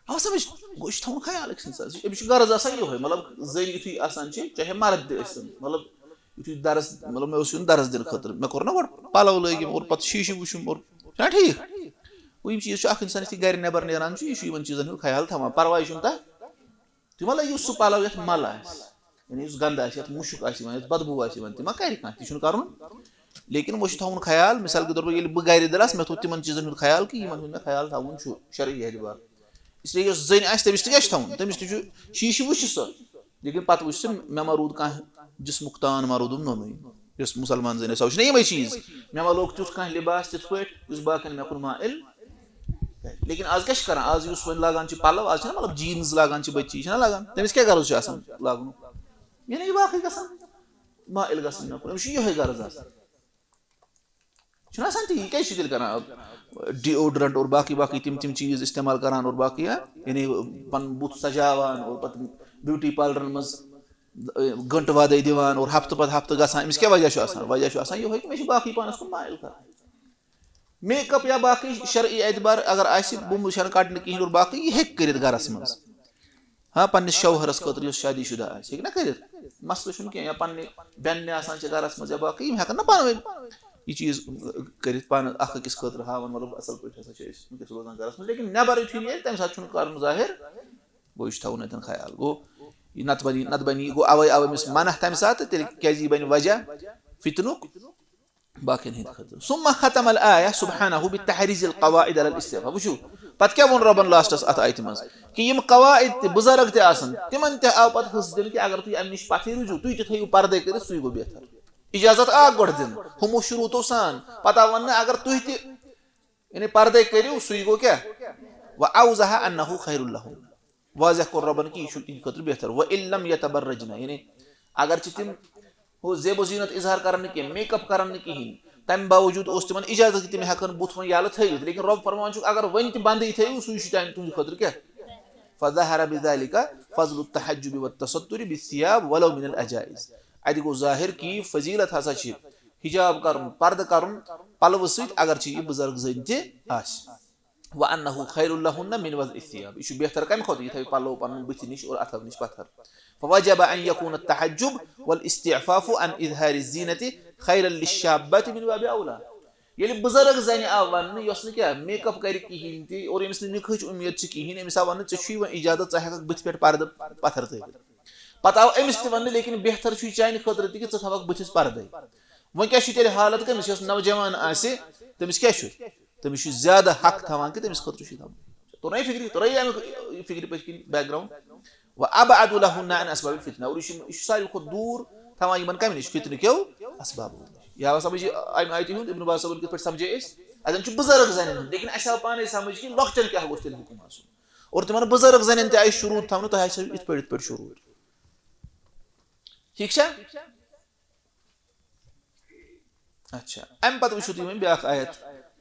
آو سمجھ؟ گوٚو، یہِ چھُ تھاوُن خیال أکۍ سٕنٛدِ ساتہٕ۔ أمِس چھُ غرض آسان یِہوٚے، مطلب، زٔنۍ یُتھُے آسان چھِ، چاہے مرد تہِ ٲسِن، مطلب، یُتھُے درس، مطلب، مےٚ اوس یُن درس دِنہٕ خٲطرٕ، مےٚ کوٚر نہ گۄڈٕ پَلو لٲگِم اور پَتہٕ شیٖشہٕ وٕچھُم اور، چھُنہ ٹھیٖک؟ گوٚو، یِم چیٖز چھِ اَکھ اِنسان یُتھُے گَرِ نٮ۪بر نیران چھُ، یہِ چھُ یِمَن چیٖزَن ہُنٛد خیال تھاوان، پَرواے چھُنہٕ تَتھ۔ تُہۍ ما لٲگِو سُہ پَلو یَتھ مَل آسہِ، یعنی یُس گنٛدٕ آسہِ، یَتھ مُشُک آسہِ یِوان، یَتھ بدبوٗ آسہِ یِوان، تہِ ما کَرِ کانٛہہ، تہِ چھُنہٕ کَرُن۔ لیکن وۄنۍ چھُ تھاوُن خیال، مثال کے طور پر ییٚلہِ بہٕ گَرِ درٛاس، مےٚ تھوٚو تِمَن چیٖزَن ہُنٛد خیال کہِ یِمَن ہُنٛد مےٚ خیال تھاوُن چھُ شرعی اعتبار۔ اس لیے یۄس زٔنۍ آسہِ، تٔمِس تہِ کیٛاہ چھُ تھاوُن؟ تٔمِس تہِ چھُ شیٖشہٕ وٕچھِ سۄ، لیکن پَتہٕ وٕچھِ سۄ مےٚ ما روٗد کانٛہہ جسمُک تان ما روٗدُم نوٚنُے۔ یۄس مُسلمان زٔنۍ آسہِ، سۄ وٕچھِ نہ یِمَے چیٖز، مےٚ ما لوگ تیُتھ کانٛہہ لِباس تِتھ پٲٹھۍ یُس باقیَن مےٚ کُن مائل۔ لیکن آز کیٛاہ چھِ کران؟ آز یُس وۄنۍ لاگان چھِ پَلو، آز چھِنہ مطلب جینز لاگان چھِ بٔچی، چھِنہ لاگان، تٔمِس کیٛاہ غرض چھُ آسان لاگُن؟ یعنی یہِ باقٕے گژھان مائل گژھُن مےٚ کُن، أمِس چھُ یِہوٚے غرض آسان۔ چھُنہ آسان تی، یہِ کیٛازِ چھِ تیٚلہِ کران؟ ڈِیوڈرنٹ اور باقٕے باقٕے تِم تِم چیٖز استعمال کران اور باقٕے، ہاں؟ یعنی پَنُن بُتھ سجاوان اور پَتہٕ بیوٹی پارلرن منٛز گھنٹہٕ وادے دِوان اور ہفتہٕ پتہٕ ہفتہٕ گژھان، أمِس کیٛاہ وجہ چھُ آسان؟ وجہ چھُ آسان یِہوٚے کہِ مےٚ چھُ باقٕے پانَس کُن مائل کران۔ میک اپ یا باقٕے شرعی اعتبار اگر آسہِ، بُمبہٕ چھَنہٕ کَڑنہٕ کِہیٖنۍ اور باقٕے، یہِ ہیٚکہِ کٔرِتھ گَرَس منٛز۔ ہاں، پنٛنِس شوہرَس خٲطرٕ یُس شادی شُدہ آسہِ، ہیٚکہِ نہ کٔرِتھ، مسلہٕ چھُنہٕ کینٛہہ۔ یا پنٛنہِ بیٚنہِ آسان چھِ گَرَس منٛز یا باقٕے، یِم ہٮ۪کَن نہ پانہٕ ؤنۍ یہِ چیٖز کٔرِتھ، پانہٕ اَکھ أکِس خٲطرٕ ہاوَن، مطلب، اَصٕل پٲٹھۍ ہسا چھِ أسۍ وٕنکیٚس روزان گَرَس منٛز، لیکن نٮ۪بَر یُتھُے نیرِ، تَمہِ ساتہٕ چھُنہٕ کَرُن ظٲہِر، گوٚو، یہِ چھُ تھاوُن اَتٮ۪ن خیال۔ گوٚو، یہِ نَتہٕ بَنہِ، نَتہٕ بَنہِ یہِ، گوٚو، اَوَے آو أمِس منع تَمہِ ساتہٕ، تیٚلہِ کیٛازِ یہِ بَنہِ وجہ فتنُک؟ باقین ہٕنٛدِ خٲطرٕ۔ ثم ختم الآية سبحانه بتحريز القواعد على الاستعفاف۔ وٕچھِو، پتہٕ کیٛاہ ووٚن رۄبن لاسٹس اتھ آیتہِ منٛز؟ کہِ یِم قواعد تہِ، بُزرگ تہِ آسن، تِمن تہِ آو پتہٕ حصہٕ دِنہٕ کہِ اگر تُہۍ امہِ نِش پتھٕے روٗزِو، تُہۍ تہِ تھٲیِو پردے کٔرِتھ، سُے گوٚو بہتر۔ اجازت آکھ گۄڈٕ دِنہٕ ہُمو شروٗطو سان، پتہٕ آو وننہٕ اگر تُہۍ تہِ، یعنی، پردے کٔرِو، سُے گوٚو کیٛاہ؟ وأوضح أنه خير لهن۔ واضح کوٚر رۄبن کہِ یہِ چھُ تِہنٛدِ خٲطرٕ بہتر۔ وَإِن لَمْ يَتَبَرَّجْنَ، یعنی اگر چھِ تِم ہُہ زیب و زینت اظہار کرن نہٕ کینٛہہ، میک اپ کرن نہٕ کِہینۍ، تمہِ باوجود اوس تِمن اجازت کہِ تِم ہٮ۪کن بُتھ وۄنۍ یَلہٕ تھٲوِتھ، لیکن رۄب فرماوان چھُکھ، اگر وۄنۍ تہِ بنٛدٕے تھٲیِو، سُے چھُ چانہِ، تُہنٛدِ خٲطرٕ کیٛاہ؟ فظهر بذلك فضل التحجب والتستر بالثياب ولو من العجائز۔ اتہِ گوٚو ظٲہِر کہِ یہِ فضیلت ہسا چھِ حجاب کرُن، پردٕ کرُن پلوٕ سۭتۍ، اگر چھِ یہِ بُزرگ زٔنۍ تہِ آسہِ۔ وَأَنَّهُ خَيْرٌ لَهُنَّ مِنْ وَضْعِ الثِّيَابِ۔ یہِ چھُ بہتر کَمہِ کھۄتہٕ؟ یہِ تھاوِ پَلو پَنُن بٕتھِ نِش اور اَتھو نِش پَتھر۔ فَوَجَبَ أَنْ يَكُونَ التَّحَجُّبُ وَالِاسْتِعْفَافُ عَنْ إِظْهَارِ الزِّينَتِ خَيْرًا لِلشَّابَّةِ مِنْ بَابِ أَوْلَى۔ ییٚلہِ بُزرگ زَنہِ آو وَننہٕ، یۄس نہٕ کیٛاہ میک اپ کَرِ کِہیٖنۍ تہِ اور ییٚمِس نہٕ نِکاحٕچ اُمید چھِ کِہیٖنۍ، أمِس آو وَننہٕ، ژےٚ چھُے وۄنۍ اِجازت، ژٕ ہٮ۪کَکھ بٕتھِ پٮ۪ٹھ پَردٕ پَتھر تھٲوِتھ۔ پَتہٕ آو أمِس تہِ وَننہٕ، لیکن بہتر چھُے چانہِ خٲطرٕ تہِ کہِ ژٕ تھاوَکھ بٕتھِس پَردَے۔ وۄنۍ کیٛاہ چھُ تیٚلہِ حالت کٔمِس؟ یۄس نوجوان آسہِ، تٔمِس کیٛاہ چھُ؟ تٔمِس چھُ زیادٕ حق تھاوان کہِ تٔمِس خٲطرٕ چھُ یہِ تھاوُن۔ توٚر نہ یہِ فِکرِ؟ توٚر یہِ اَمیُک فِکرِ پٔتۍ کِنۍ background؟ وَأَبْعَدُ لَهُنَّ عَنْ أَسْبَابِ الْفِتْنَةِ۔ اور یہِ چھُ، یہِ چھُ ساروی کھۄتہٕ دوٗر تھاوان یِمَن کَمہِ نِش؟ فِتنہٕ کیو اَسبابو نِش۔ یہِ آو سَمٕجھ یہِ اَمہِ آیتہِ ہُنٛد، ابن عباس صٲبُن کِتھ پٲٹھۍ سَمجھے أسۍ؟ اَتٮ۪ن چھُ بُزرگ زَنٮ۪ن ہُنٛد، لیکن اَسہِ آو پانَے سَمٕجھ کہِ لۄکٹٮ۪ن کیٛاہ گوٚژھ تیٚلہِ حُکُم آسُن۔ اور تِمَن بُزرگ زَنٮ۪ن تہِ آیہِ شروٗط تھاونہٕ، تۄہہِ آسہِ یِتھ پٲٹھۍ، یِتھ پٲٹھۍ شروٗط۔ ٹھیٖک چھا؟ اچھا، امہِ پتہٕ وٕچھِو تُہۍ وۄنۍ بیٛاکھ آیت۔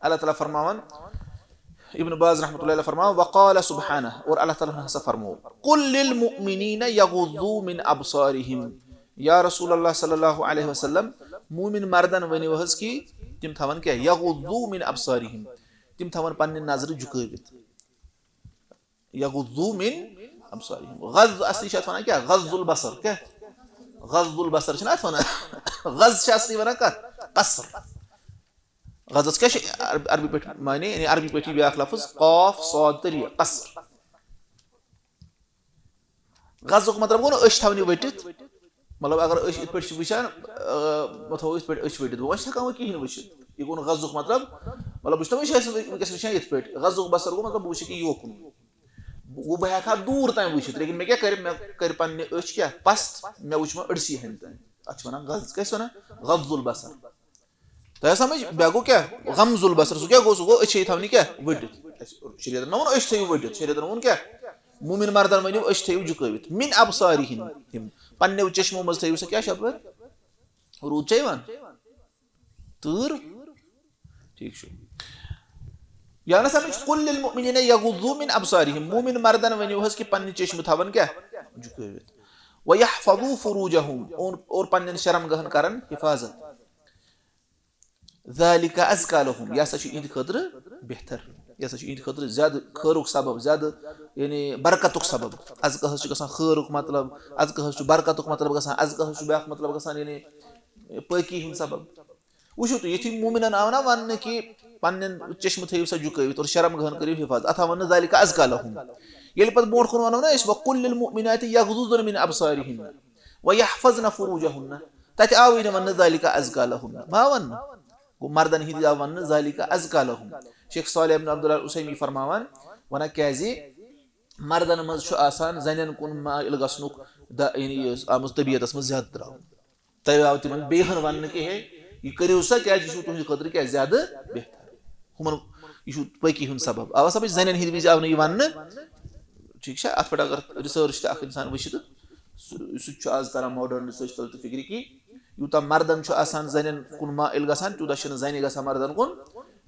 اللہ تعالیٰ فرماوان، ابن باز رحمۃ اللہ علیہ فرماوان، وقال سبحانہ، اور اللہ تعالیٰ ہن ہسا فرموو، قل للمؤمنین یغضوا من ابصارہم۔ یا رسول اللہ صلی اللہ علیہ وسلم، مومن مردن ؤنِو حظ کہِ تِم تھاون کیٛاہ؟ یغضوا من ابصارہم، تِم تھاون پننہِ نظرٕ جُکٲوِتھ۔ یغضوا من ابصارہم۔ غض اصلی چھِ اتھ ونان کیٛاہ؟ غض البصر۔ کیٛاہ؟ غض البصر چھِنہ اتھ ونان؟ غض چھِ اصلی ونان کتھ؟ قصر۔ غضس کیٛاہ چھِ عرب-، عربی پٲٹھۍ معنی؟ یعنی عربی پٲٹھی بیٛاکھ لفظ، قاف، صاد تہٕ ریٖ، قصر۔ غضُک مطلب گوٚو نہٕ أچھ تھاونہِ ؤٹِتھ۔ مطلب اگر أسۍ یِتھ پٲٹھۍ چھِ وٕچھان، آ، مطلب یِتھ پٲٹھۍ أچھ ؤٹِتھ، وۄنۍ چھِ ہٮ۪کان وۄنۍ کِہیٖنۍ وٕچھِتھ۔ یہِ گوٚو نہٕ غضُک مطلب۔ مطلب بہٕ چھُس نہ وٕنہِ چھِ أسۍ وٕنکیٚس وٕچھان یِتھ پٲٹھۍ، غضُک بصر گوٚو مطلب بہٕ وٕچھِ یہِ یوکُن۔ بہٕ، بہٕ ہٮ۪کہٕ ہا دوٗر تام وٕچھِتھ، لیکن مےٚ کیٛاہ کَرِ؟ مےٚ کَرِ پننہِ أچھ کیٛاہ؟ پَست، مےٚ وٕچھ وۄنۍ أڑسٕے ہَنہِ تام۔ اَتھ چھِ وَنان غض، کیٛاہ چھِ وَنان؟ غض البصر۔ تۄہہِ آو سَمٕجھ؟ بیٛاکھ گوٚو کیٛاہ؟ غمض البصر۔ سُہ کیٛاہ گوٚو؟ سُہ گوٚو أچھے تھاونہِ کیٛاہ؟ ؤٹِتھ۔ اَسہِ شریعتن ما ووٚن أچھ تھٲیِو ؤٹِتھ؟ شریعتن ووٚن کیٛاہ؟ مومِن مردن ؤنِو أچھ تھٲیِو جُکٲوِتھ۔ من ابصارہم، یِم پننیو چشمو منٛز تھٲیِو سا کیٛاہ چھِ اَپٲرۍ؟ روٗد چھا یِوان؟ تۭر؟ ٹھیٖک چھُ۔ یا نہ سَمٕجھ، قل للمؤمنین یغضوا من ابصارہم، مومِن مردن ؤنِو حظ کہِ پننہِ چشمہٕ تھاون کیٛاہ؟ جُکٲوِتھ۔ ویحفظوا فروجہم، اور، اور پننٮ۪ن شرم گاہن کرن حفاظت۔ ذالک ازکیٰ لہم، یہِ ہسا چھُ یِہنٛدِ خٲطرٕ بہتر، یہِ ہسا چھُ یِہنٛدِ خٲطرٕ زیادٕ خٲرُک سبب، زیادٕ یعنی برکتُک سبب۔ ازکیٰ حظ چھُ گژھان خٲرُک مطلب، ازکیٰ حظ چھُ برکتُک مطلب گژھان، ازکیٰ حظ چھُ بیٛاکھ مطلب گژھان یعنی پٲکی ہُنٛد سبب۔ وٕچھِو تُہۍ، یُتھُے مومِنن آو نہ وننہٕ کہِ پننٮ۪ن چشمہٕ تھٲیِو سا جُکٲوِتھ اور شرم گاہن کٔرِو حفاظت، اتھ آو وننہٕ ذالک ازکیٰ لہم۔ ییٚلہِ پتہٕ برونٛٹھ کُن ونو نہ أسۍ، وقل للمؤمنات یغضضن من ابصارہن ویحفظن فروجہن، تتہِ آوٕے نہٕ وننہٕ ذالک ازکیٰ لہن، ما وننہٕ؟ گوٚو مردن ہِنٛدِ آو وننہٕ ذالک ازکیٰ لہن۔ شیخ صالح ابن عبداللہ العثیمی فرماوان، ونان کیٛازِ؟ مردن منٛز چھُ آسان زنٮ۪ن کُن مائل گژھنُک دا-، یعنی یہِ آمٕژ طبیعتس منٛز زیادٕ تراوُن۔ تۄہہِ آو تِمن بیٚیہِ ہن وننہٕ کہِ ہے، یہِ کٔرِو سا، کیٛازِ یہِ چھُو تُہنٛدِ خٲطرٕ کیٛاہ زیادٕ بہتر۔ ہُمن، یہِ چھُ پٲکی ہُنٛد سبب۔ آوا سمجھ؟ زنٮ۪ن ہِنٛدِ وِزِ آو نہٕ یہِ وننہٕ۔ ٹھیٖک چھا؟ اتھ پٮ۪ٹھ اگر research تہِ اکھ انسان وٕچھِ تہٕ سُہ، سُہ تہِ چھُ آز تران modern research تل تہٕ فکرِ کہِ یوٗتاہ مردن چھُ آسان زنٮ۪ن کُن مائل گژھان، تیوٗتاہ چھُنہٕ زنہِ گژھان مردن کُن۔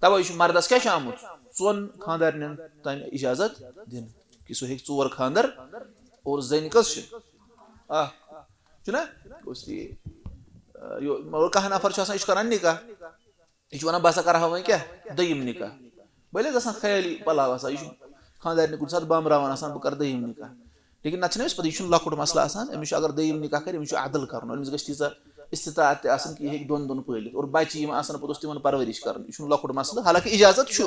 توے چھُ مردس کیٛاہ چھُ آمُت؟ ژۄن خاندارنٮ۪ن تام اجازت دِنہٕ کہِ سُہ ہیٚکہِ ژور خاندر اور زنہِ کٔژ چھِ؟ اکھ۔ چھُنہ؟ گوٚو اس لیے، آ، یہِ، مطلب، کانٛہہ نفر چھُ آسان، یہِ چھُ کران نکاح۔ یہِ چھُ ونان، "بہٕ ہسا کرٕ ہا وۄنۍ کیٛاہ؟ دوٚیِم نکاح۔" بٔلۍ گژھان خیٲلی پلاو آسان، یہِ چھُ خانٛدارنہِ کُنہِ ساتہٕ بامبراوان آسان، "بہٕ کرٕ دوٚیِم نکاح۔" لیکن نتہٕ چھُنہٕ أمِس پتہٕ، یہِ چھُنہٕ لۄکُٹ مسلہٕ آسان، أمِس چھُ اگر دوٚیِم نکاح کرِ، أمِس چھُ عدل کرُن، أمِس گژھِ تیٖژاہ استطاعت تہِ آسٕنۍ کہِ یہِ ہیٚکہِ دۄن دۄن پٲلِتھ، اور بچہِ یِم آسان پتہٕ اوس تِمن پرورش کرُن، یہِ چھُنہٕ لۄکُٹ مسلہٕ، حالانکہ اجازت چھُ۔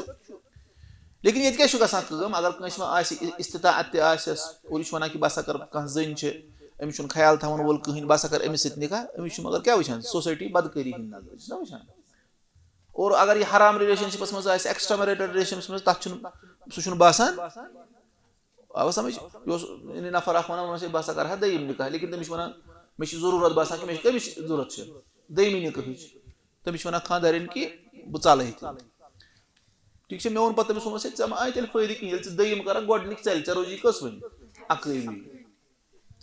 لیکن ییٚتہِ کیٛاہ چھُ گژھان کٲم؟ اگر کٲنٛسہِ ما آسہِ استطاعت تہِ آسٮ۪س، اور یہِ چھُ ونان کہِ بہٕ ہسا کرٕ، کانٛہہ زٔنۍ چھِ، أمِس چھُنہٕ خیال تھاوان وول کٕہٕنۍ، بہٕ ہسا کرٕ أمِس سۭتۍ نکاح، أمِس چھُ مگر کیٛاہ وٕچھان؟ سوسایٹی بدکٲری ہٕنٛدۍ نظرٕ، چھُنہ وٕچھان؟ اور اگر یہِ حرام relationshipس منٛز آسہِ، extra marital relationshipس منٛز، تتھ چھُنہٕ، سُہ چھُنہٕ باسان، آوا سمجھ؟ یہِ اوس، یعنی، نفر اکھ ونان، ونان چھِ، "بہٕ ہسا کرٕ ہا دوٚیِم نکاح"، لیکن تٔمِس چھِ ونان، "مےٚ چھِ ضروٗرت باسان کہِ مےٚ چھِ، کٔمِچ ضروٗرت چھِ؟ دوٚیمہِ نکاحٕچ۔" تٔمِس چھِ ونان خانٛدارِنۍ کہِ بہٕ ژلہٕ ییٚتہِ۔ ٹھیٖک چھا؟ مےٚ ووٚن پتہٕ تٔمِس، ووٚنمَس، "ہے، ژےٚ ما آیہِ تیٚلہِ فٲیدٕ کِہیٖنۍ، ییٚلہِ ژٕ دوٚیِم کرکھ، گۄڈٕنِکۍ ژَلہِ، ژےٚ روزی کٔژ وۄنۍ؟" اکٲوی۔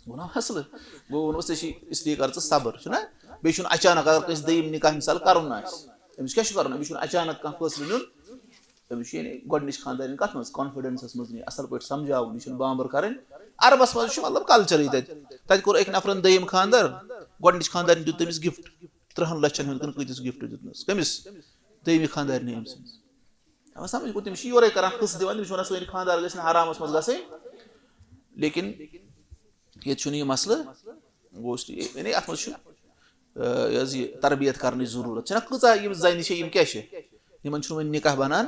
گوٚو نا مسلہٕ؟ گوٚو ووٚنمَس، ژےٚ چھِ اس لیے کر ژٕ صبر، چھُنہ؟ بیٚیہِ چھُنہٕ اچانک، اگر کٲنٛسہِ دوٚیِم نکاح مثال کرُن آسہِ، أمِس کیٛاہ چھُ کرُن؟ أمِس چھُنہٕ اچانک کانٛہہ فٲصلہٕ نیُن۔ أمِس چھُ یعنی گۄڈٕنِچ خانٛدارِنۍ کَتھ منٛز؟ کانفیڈنسَس منٛز نِنۍ، اَصٕل پٲٹھۍ سَمجھاوُن، یہِ چھُنہٕ بامبر کَرٕنۍ۔ عربَس منٛز چھُ مطلب کلچرٕے تَتہِ۔ تَتہِ کوٚر أکۍ نفرَن دوٚیِم خانٛدر، گۄڈٕنِچ خانٛدارِنۍ دیُت تٔمِس گفٹ، تٕرٛہَن لَچھَن ہُنٛد کِنہٕ کۭتِس گفٹ دیُتنَس؟ کٔمِس؟ دوٚیمہِ خانٛدارِنہِ أمۍ سٕنٛدِس۔ اَوٕ سَمجھ گوٚو، تٔمِس چھِ یورَے کَران حِصہٕ دِوان، تٔمِس چھِ وَنان سٲنۍ خانٛدار گٔژھۍ نہٕ حرامَس منٛز گژھٕنۍ۔ لیکن ییٚتہِ چھُنہٕ یہِ مسلہٕ، گوٚو اس لیے، یعنی اَتھ منٛز چھُ، آ، یہِ حظ یہِ تربیت کرنٕچ ضروٗرت۔ چھَنہ کۭژاہ یِم زَنہِ چھِ، یِم کیٛاہ چھِ؟ یِمن چھُنہٕ وۄنۍ نکاح بنان،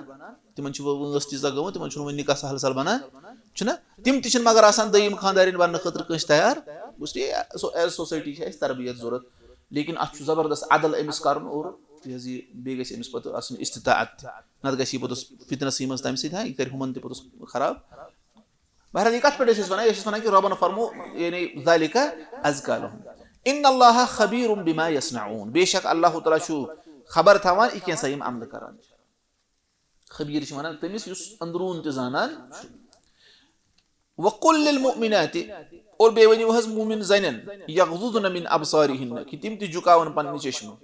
تِمن چھِ وۄنۍ وٲنٛس تیٖژاہ گٔمٕژ، تِمن چھُنہٕ وۄنۍ نکاح سہل سہل بنان، چھُنہ؟ تِم تہِ چھِنہٕ مگر آسان دوٚیِم خانٛدارِنۍ بننہٕ خٲطرٕ کٲنٛسہِ تیار۔ اس لیے سو-، as society چھِ اَسہِ تربیت ضروٗرت۔ لیکن اَتھ چھُ زبردست عدل أمِس کرُن اور یہِ حظ یہِ بیٚیہِ گژھِ أمِس پتہٕ آسٕنۍ استطاعت تہِ۔ نتہٕ گژھِ یہِ پوٚتُس فتنسٕے منٛز تَمہِ سۭتۍ، ہا، یہِ کرِ ہُمن تہِ پوٚتُس خراب۔ بہرحال، یہِ کَتھ پٮ۪ٹھ ٲسۍ أسۍ وَنان؟ یہِ ٲسۍ أسۍ وَنان کہِ رۄبَن فرمو، یعنی ذالِکَ اَزکا لَہُم۔ اِنَّ اللَّهَ خَبِیرٌ بِما یَصْنَعُونَ۔ بے شک اللہ تعالیٰ چھُ خبر تھاوان یہِ کینٛژھا یِم عملہٕ کران چھِ۔ خبیٖر چھِ وَنان تٔمِس یُس أنٛدروٗن تہِ زانان چھُ۔ وَقُل لِلْمُؤْمِنَاتِ، اور بیٚیہِ ؤنِو حظ مومِن زَنٮ۪ن، یَغْضُضْنَ مِنْ أَبْصَارِهِنَّ، کہِ تِم تہِ جُکاوَن پننہِ چشمہٕ۔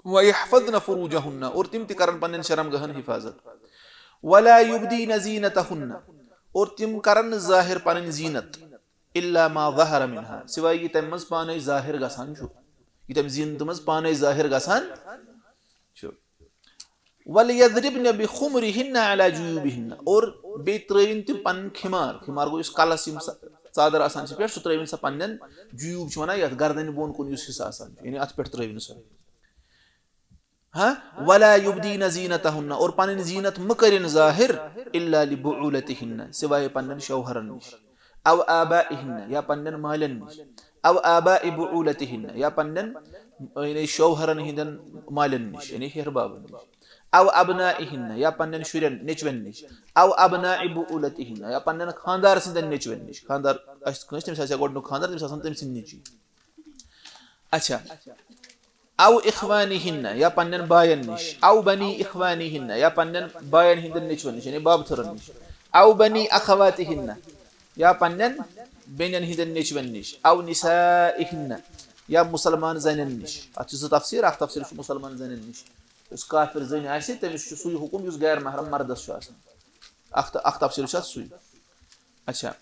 وَيَحْفَظْنَ فُرُوجَهُنَّ، اور تِم تہِ کرن پننٮ۪ن شرم گاہن حفاظت۔ وَلَا يُبْدِينَ زِينَتَهُنَّ، اور تِم کرن نہٕ ظٲہِر پنٕنۍ زیٖنت، إِلَّا مَا ظَهَرَ مِنْهَا، سوائے یہِ تَمہِ منٛز پانے ظٲہِر گژھان چھُ، یہِ تَمہِ زیٖنتہٕ منٛز پانے ظٲہِر گژھان چھُ۔ وَلْيَضْرِبْنَ بِخُمُرِهِنَّ عَلَى جُيُوبِهِنَّ، اور بیٚیہِ ترٲوِن تِم پنُن خِمار، خِمار گوٚو یُس کلس یِم سا-، ژادر آسان چھِ پٮ۪ٹھ، سُہ ترٲوِن سا پننٮ۪ن جیوٗب چھِ وَنان یَتھ، گردنہِ بۄن کُن یُس حصہٕ آسان چھُ، یعنی اَتھ پٮ۪ٹھ ترٲوِن سۄ۔ ہاں، وَلَا يُبْدِينَ زِينَتَهُنَّ، اور پنٕنۍ زیٖنت مہٕ کٔرِن ظٲہِر، إِلَّا لِبُعُولَتِهِنَّ، سوائے پننٮ۪ن شوہرن نِش، أَوْ آبَائِهِنَّ، یا پننٮ۪ن مالٮ۪ن نِش، أَوْ آبَاءِ بُعُولَتِهِنَّ، یا پننٮ۪ن، یعنی، شوہرن ہٕنٛدٮ۪ن مالٮ۪ن نِش، یعنی ہیہر بابن نِش، أَوْ أَبْنَائِهِنَّ، یا پننٮ۪ن شُرٮ۪ن، نیٚچوٮ۪ن نِش، أَوْ أَبْنَاءِ بُعُولَتِهِنَّ، یا پننٮ۪ن خانٛدار سٕنٛدٮ۪ن نیٚچوٮ۪ن نِش۔ خانٛدار آسہِ کٲنٛسہِ، تٔمِس آسہِ ہا گۄڈٕنیُک خانٛدار، تٔمِس آسان تٔمۍ سٕنٛدۍ نیٚچوۍ۔ اچھا، أَوْ إِخْوَانِهِنَّ، یا پننٮ۪ن باین نِش، أَوْ بَنِي إِخْوَانِهِنَّ، یا پننٮ۪ن باین ہٕنٛدٮ۪ن نیٚچوٮ۪ن نِش، یعنی بابہٕ تھٔرن نِش، أَوْ بَنِي أَخَوَاتِهِنَّ، یا پننٮ۪ن بیٚنٮ۪ن ہٕنٛدٮ۪ن نیٚچوٮ۪ن نِش، أَوْ نِسَائِهِنَّ، یا مُسلمان زَنٮ۪ن نِش۔ اَتھ چھِ زٕ تفسیٖر، اَکھ تفسیٖر چھُ مُسلمان زَنٮ۪ن نِش، یُس کافر زٔنۍ آسہِ، تٔمِس چھُ سُے حُکُم یُس غیر محرم مردس چھُ آسان۔ اَکھ تہٕ، اَکھ تفسیٖر چھُ اَتھ سُے۔ اچھا۔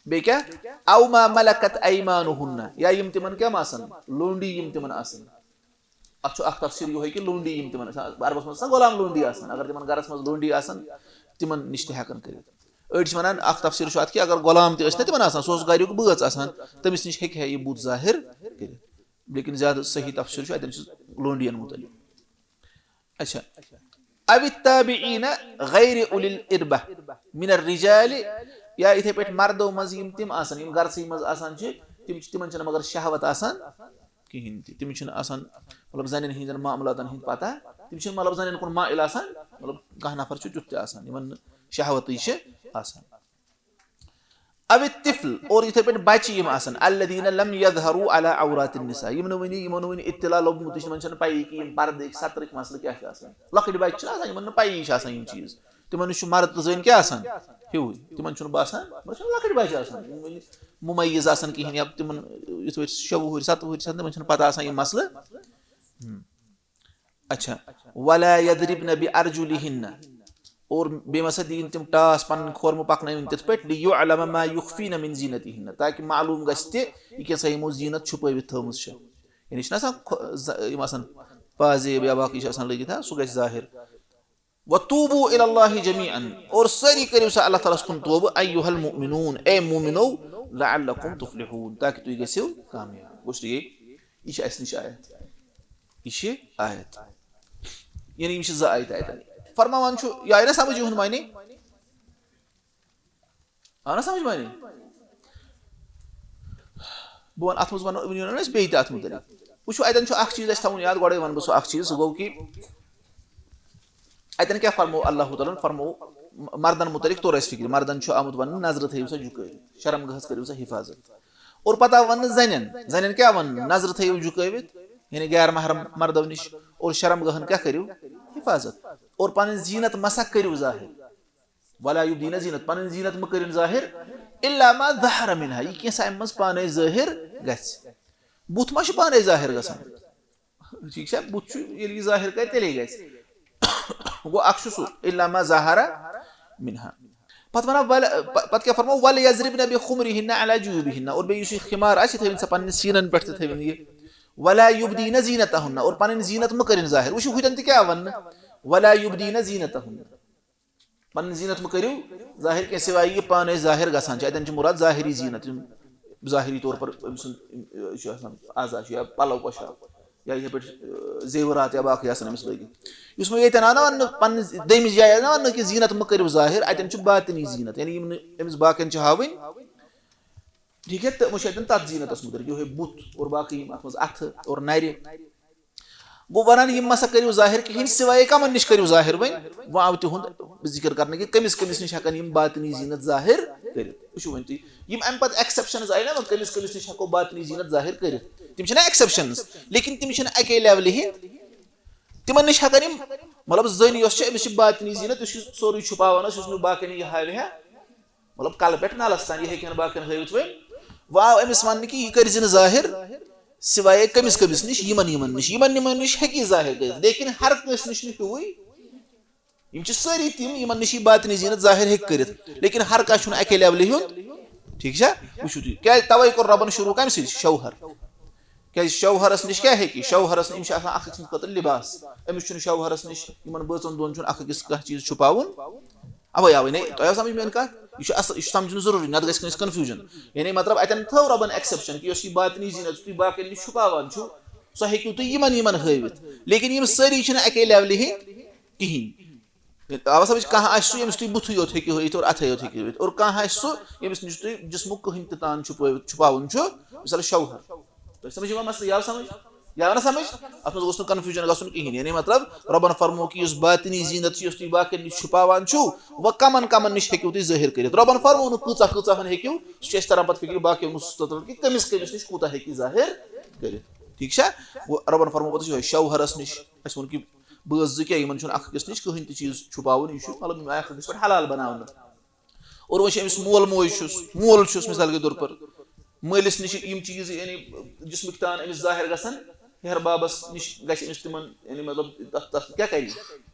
بیٚیہِ کیٛاہ؟ أَوْ مَا مَلَكَتْ أَيْمَانُهُنَّ، یا یِم تِمن کیٛاہ آسن؟ لونڈی یِم تِمن آسن۔ اَتھ چھُ اَکھ تفسیٖر یِہوٚے کہِ لونڈی یِم تِمن آسن، عربس منٛز چھِ آسان غلام لونڈی آسان، اگر تِمن گرس منٛز لونڈی آسن، تِمن نِش تہِ ہٮ۪کن کٔرِتھ۔ أڑۍ چھِ وَنان، اَکھ تفسیٖر چھُ اَتھ کہِ اگر غلام تہِ ٲسۍ نہ تِمن آسان، سُہ اوس گریُک بٲژ آسان، تٔمِس نِش ہیٚکہِ ہا یہِ بُتھ ظٲہِر کٔرِتھ۔ لیکن زیادٕ صحیح تفسیٖر چھُ اَتٮ۪ن چھُ لونڈین مُتعلق۔ اچھا۔ أَوِ التَّابِعِينَ غَيْرِ أُولِي الْإِرْبَةِ مِنَ الرِّجَالِ، یا یِتھے پٲٹھۍ مردو منٛز یِم تِم آسن، یِم گرسٕے منٛز آسان چھِ، تِم چھِ، تِمن چھِنہٕ مگر شہوت آسان کِہینۍ تہِ، تِم چھِنہٕ آسان مطلب زنٮ۪ن ہٕنٛدٮ۪ن معاملاتن ہٕنٛدۍ پتہ، تِم چھِنہٕ مطلب زنٮ۪ن کُن مائل آسان، مطلب کانٛہہ نفر چھُ تیُتھ تہِ آسان، یِمن نہٕ شہوتٕے چھِ آسان۔ أَوِ الطِّفْلِ، اور یِتھے پٲٹھۍ بچہِ یِم آسن، الَّذِينَ لَمْ يَظْهَرُوا عَلَى عَوْرَاتِ النِّسَاءِ، یِمن نہٕ وٕنہِ، یِمن نہٕ وٕنہِ اطلاع لوٚبمُتٕے چھُ، یِمن چھَنہٕ پَیی کہِ یِم پردٕکۍ سترٕکۍ مسلہٕ کیٛاہ چھِ آسان۔ لۄکٕٹۍ بچہِ چھِنہٕ آسان، یِمن نہٕ پَیی چھِ آسان یِم چیٖز، تِمن نِش چھُ مرد تہٕ زٔنۍ کیٛاہ آسان ہیوٗے، تِمن چھُنہٕ باسان، بس چھِنہٕ لۄکٕٹۍ بچہِ آسان، یِم وٕنہِ مُمَیِّز آسان کِہیٖنۍ، یا تِمن یِتھ پٲٹھۍ شےٚ وُہٕرۍ، ستہٕ وُہٕرۍ چھِ آسان، تِمن چھِنہٕ پتہ آسان یِم مسلہٕ۔ ہم۔ اچھا، وَلَا يَضْرِبْنَ بِأَرْجُلِهِنَّ، اور بیٚیہِ مہ سا دِیِن تِم ٹاس پَنٕنۍ کھۄر مہٕ پَکنٲوِن تِتھ پٲٹھۍ، لِيُعْلَمَ مَا يُخْفِينَ مِنْ زِينَتِهِنَّ، تاکہِ معلوٗم گژھِ تہِ یہِ کیٛاہ سا یِمو زیٖنت چھُپٲوِتھ تھٲومٕژ چھےٚ۔ یعنی چھِنہ آسان کھۄ-، ز-، یِم آسان پازیب یا باقٕے چھِ آسان لٲگِتھ، ہا، سُہ گژھِ ظٲہِر۔ وَتُوبُوا إِلَى اللَّهِ جَمِيعًا، اور سٲری کٔرِو سا اللہ تعالیٰ ہَس کُن توبہٕ، أَيُّهَا الْمُؤْمِنُونَ، اے مومِنو، لَعَلَّكُمْ تُفْلِحُونَ، تاکہِ تُہۍ گٔژھِو کامیاب۔ گوٚو ٹھیٖک؟ یہِ چھِ اَسہِ نِش آیت۔ یہِ چھِ آیت۔ یعنی یِم چھِ زٕ آیتہٕ اَتٮ۪ن۔ فرماوان چھُ، یہِ آیہِ نہ سمجھ یِہُنٛد معنی؟ آو نہ سمجھ معنی؟ بہٕ وَنہٕ اَتھ منٛز وَنو، وٕنہِ وَنو أسۍ بیٚیہِ تہِ اَتھ مُتعلِق۔ وٕچھِو، اَتٮ۪ن چھُ اَکھ چیٖز اَسہِ تھاوُن یاد، گۄڈَے وَنہٕ بہٕ سُہ اَکھ چیٖز، سُہ گوٚو کہِ اَتٮ۪ن کیٛاہ فرموو اللہ تعالیٰ ہَن؟ فرموو مردَن مُتعلِق توٚر اَسہِ فِکرِ، مردَن چھُ آمُت وَننہٕ، نظرٕ تھٲیِو سا جُکٲوِتھ، شرم گاہَس کٔرِو سا حِفاظت۔ اور پَتہٕ آو وَننہٕ زَنٮ۪ن، زَنٮ۪ن کیٛاہ وَننہٕ؟ نظرٕ تھٲیِو جُکٲوِتھ، یعنی غیر محرم مردو نِش، اور شرم گاہَن کیٛاہ کٔرِو؟ حِفاظت۔ اور پَنٕنۍ زیٖنت مَسا کٔرِو ظٲہِر۔ ولا یبدین زینت، پنٕنۍ زینت مہٕ کٔرِن ظٲہِر، الا ما ظہر منها، یہِ کینٛژھا اَمہِ منٛز پانے ظٲہِر گژھِ۔ بُتھ ما چھُ پانے ظٲہِر گژھان؟ ٹھیٖک چھا؟ بُتھ چھُ، ییٚلہِ یہِ ظٲہِر کرِ، تیٚلے گژھِ۔ گوٚو اکھ چھُ سُہ، الا ما ظہر منها۔ پتہٕ وَنان، ول-، پ-، پتہٕ کیٛاہ فرمو؟ ولیضربن بخمرهن علی جیوبهن، اور بیٚیہِ یُس یہِ خمار آسہِ، یہِ تھٲوِن سا پننٮ۪ن سیٖنن پٮ۪ٹھ تہِ تھٲوِن یہِ۔ ولا یبدین زینتهن، اور پنٕنۍ زینت مہٕ کٔرِن ظٲہِر۔ وٕچھِو، ہُتٮ۪ن تہِ کیٛاہ وَننہٕ؟ ولا یبدین زینتهن۔ پنٕنۍ زینت مہٕ کٔرِو ظٲہِر کینٛہہ، سوائے یہِ پانے ظٲہِر گژھان چھِ۔ اتٮ۪ن چھِ مُراد ظٲہِری زینت، یِم ظٲہِری طور پر أمۍ سُنٛد، یہِ چھُ آسان، اعضا چھُ یا پلو پوشاک، یا یِتھے پٲٹھۍ، اہ، زیورات یا باقٕے آسان أمِس لٲگِتھ۔ یُس وۄنۍ ییٚتٮ۪ن آو نہ وننہٕ، پننہِ دوٚیمِس جایہِ آو نہ وننہٕ کہِ زینت مہٕ کٔرِو ظٲہِر، اتٮ۪ن چھُ باطنی زینت، یعنی یِم نہٕ أمِس باقین چھِ ہاوٕنۍ، ٹھیٖک ہے، تہٕ وۄنۍ چھُ اتٮ۪ن تتھ زینتس مُتعلق، یِہوٚے بُتھ اور باقٕے یِم اتھ منٛز اتھٕ اور نرِ۔ گوٚو ونان، یِم مسا کٔرِو ظٲہِر کِہیٖنۍ، سوائے کمن نِش کٔرِو ظٲہِر۔ وۄنۍ، وۄنۍ آو تِہُنٛد ذِکر کرنہٕ کہِ کٔمِس کٔمِس نِش ہٮ۪کن یِم باطنی زینت ظٲہِر کٔرِتھ۔ وٕچھِو وۄنۍ تُہۍ، یِم امہِ پتہٕ exceptions آیہِ نا، وۄنۍ کٔمِس کٔمِس نِش ہٮ۪کو باطنی زینت ظٲہِر کٔرِتھ، تِم چھِنہ exceptions، لیکن تِم چھِنہٕ اَکے levelہِ ہِنٛدۍ، تِمن نِش ہٮ۪کن یِم، مطلب، زٔنۍ یۄس چھِ، أمِس چھِ باطنی زینت، یُس یہِ سورُے چھُپاوان اوس، یُس نہٕ باقین یہِ ہاوِ ہا۔ مطلب، کلہٕ پٮ۪ٹھ نلس تام، یہِ ہیٚکہِ ہا نہٕ باقین ہٲوِتھ وۄنۍ۔ وۄنۍ آو أمِس وننہٕ کہِ یہِ کٔرۍ زِ نہٕ ظٲہِر، سوائے کٔمِس کٔمِس نِش؟ یِمن یِمن نِش۔ یِمن یِمن نِش ہیٚکہِ یہِ ظٲہِر کٔرِتھ، لیکن ہر کٲنٛسہِ نِش نہٕ ہیوٗوٕے۔ یِم چھِ سٲری تِم، یِمن نِش یہِ باطنی زینت ظٲہِر ہیٚکہِ کٔرِتھ، لیکن ہر کانٛہہ چھُنہٕ اَکے levelہِ ہُنٛد۔ ٹھیٖک چھا؟ وٕچھِو تُہۍ، کیٛازِ توے کوٚر رۄبن شروٗع کَمہِ سۭتۍ؟ شوہر۔ کیٛازِ شوہرس نِش کیٛاہ ہیٚکہِ؟ شوہرس نِش، یِم چھِ آسان اکھ أکۍ سٕنٛدِ خٲطرٕ لباس۔ أمِس چھُنہٕ شوہرس نِش، یِمن بٲژن دۄن چھُنہٕ اکھ أکِس کانٛہہ چیٖز چھُپاوُن۔ اوے، اوے، نے، تۄہہِ آو سمجھ میٲنۍ کتھ؟ یہِ چھُ اصل، یہِ چھُ سمجھُن ضروٗری، نتہٕ گژھِ کٲنٛسہِ confusion۔ یعنی مطلب، اتٮ۪ن تھٲو رۄبن exception کہِ یۄس یہِ باطنی زینت تُہۍ باقین نِش چھُپاوان چھِو، سۄ ہیٚکِو تُہۍ یِمن یِمن ہٲوِتھ۔ لیکن یِم سٲری چھِنہٕ اکے levelہِ ہِنٛدۍ کِہیٖنۍ۔ آو سمجھ؟ کانٛہہ آسہِ سُہ، ییٚمِس تُہۍ بُتھٕے یوت ہیٚکِو ہٲوِتھ اور اتھے یوت ہیٚکِو ہٲوِتھ، اور کانٛہہ آسہِ سُہ، ییٚمِس نِش تُہۍ جسمُک کٕہٕنۍ تہِ تان چھُپٲوِتھ، چھُپاوُن چھُ، مثال شوہر۔ تۄہہِ سمجھ یِوان مسلہٕ؟ یہِ آو سمجھ؟ یہِ آو نہ سمجھ؟ اتھ منٛز گوٚژھ نہٕ confusion گژھُن کِہیٖنۍ۔ یعنی مطلب، رۄبن فرموو کہِ یُس باطنی زینت چھِ، یۄس تُہۍ باقین نِش چھُپاوان چھِو، وۄنۍ کمن کمن نِش ہیٚکِو تُہۍ ظٲہِر کٔرِتھ؟ رۄبن فرموو نہٕ کۭژاہ کۭژاہ ہن ہیٚکِو، سُہ چھُ اَسہِ تران پتہٕ فِکرِ باقیو نصوصو تل کہِ کٔمِس کٔمِس نِش کوٗتاہ ہیٚکہِ ظٲہِر کٔرِتھ۔ ٹھیٖک چھا؟ وۄنۍ رۄبن فرموو پتہٕ یِہوٚے شوہرس نِش، اَسہِ ووٚن کہِ بٲژ زٕ کیٛاہ، یِمن چھُنہٕ اکھ أکِس نِش کٕہٕنۍ تہِ چیٖز چھُپاوُن، یہِ چھُ مطلب یِم اکھ أکِس پٮ۪ٹھ حلال بناونہٕ۔ اور وۄنۍ چھُ أمِس مول موج چھُس، مول چھُس مثال کے طور پر، مٲلِس نِش چھِ یِم چیٖز یعنی جسمٕکۍ تان أمِس ظٲہِر گژھان، ہیہر بابس نِش گژھِ أمِس تِمن یعنی مطلب تتھ، تتھ کیٛاہ کرِ؟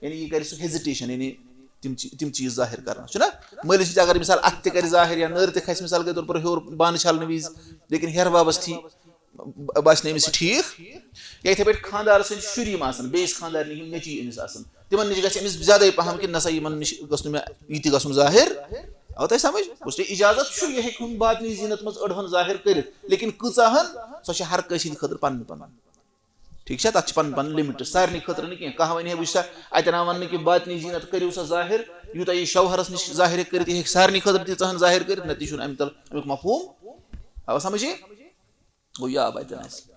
یعنی یہِ کرِ سُہ hesitation، یعنی تِم چی-، تِم چیٖز ظٲہِر کرنس چھُنہ؟ مٲلِس نِش اگر مثال اتھٕ تہِ کرِ ظٲہِر یا نٔر تہِ کھسہِ مثال کے طور پر ہیوٚر بانہٕ چھلنہٕ وِزِ، لیکن ہیہر بابس تھی باسہِ نہٕ أمِس یہِ ٹھیٖک۔ یا یِتھَے پٲٹھۍ خانٛدار سٕنٛدۍ شُرۍ یِم آسان، بیٚیِس خانٛدارنہِ ہِنٛدۍ نیٚچی أمِس آسان، تِمَن نِش گژھِ أمِس زیادَے پَہَم کہِ نہ سا یِمَن نِش گوٚژھ نہٕ مےٚ یہِ تہِ گژھُن ظٲہِر۔ آو تۄہہِ سَمٕجھ؟ گوٚژھ تۄہہِ اِجازت چھُ، یہِ ہیٚکہِ ہُن باطنی زیٖنت منٛز أڑہَن ظٲہِر کٔرِتھ، لیکن کۭژاہ ہَن، سۄ چھِ ہر کٲنٛسہِ ہِنٛدِ خٲطرٕ پَنٕنۍ پَنٕنۍ۔ ٹھیٖک چھا؟ تَتھ چھِ پَنٕنۍ پَنٕنۍ لِمِٹٕس، سارنٕے خٲطرٕ نہٕ کینٛہہ۔ کانٛہہ وَنہِ ہے، وٕچھ سا، اَتٮ۪ن آو وَننہٕ کہِ باطنی زیٖنت کٔرِو سا ظٲہِر، یوٗتاہ یہِ شوہرَس نِش ظٲہِر ہیٚکہِ کٔرِتھ، یہِ ہیٚکہِ سارنٕے خٲطرٕ تیٖژاہ ہَن ظٲہِر کٔرِتھ، نہ تہِ چھُنہٕ اَمہِ تَل اَمیُک مفہوٗم۔ آوا سَمٕجھ یہِ؟ گوٚو یہِ آو اَتٮ۪ن اَسہِ۔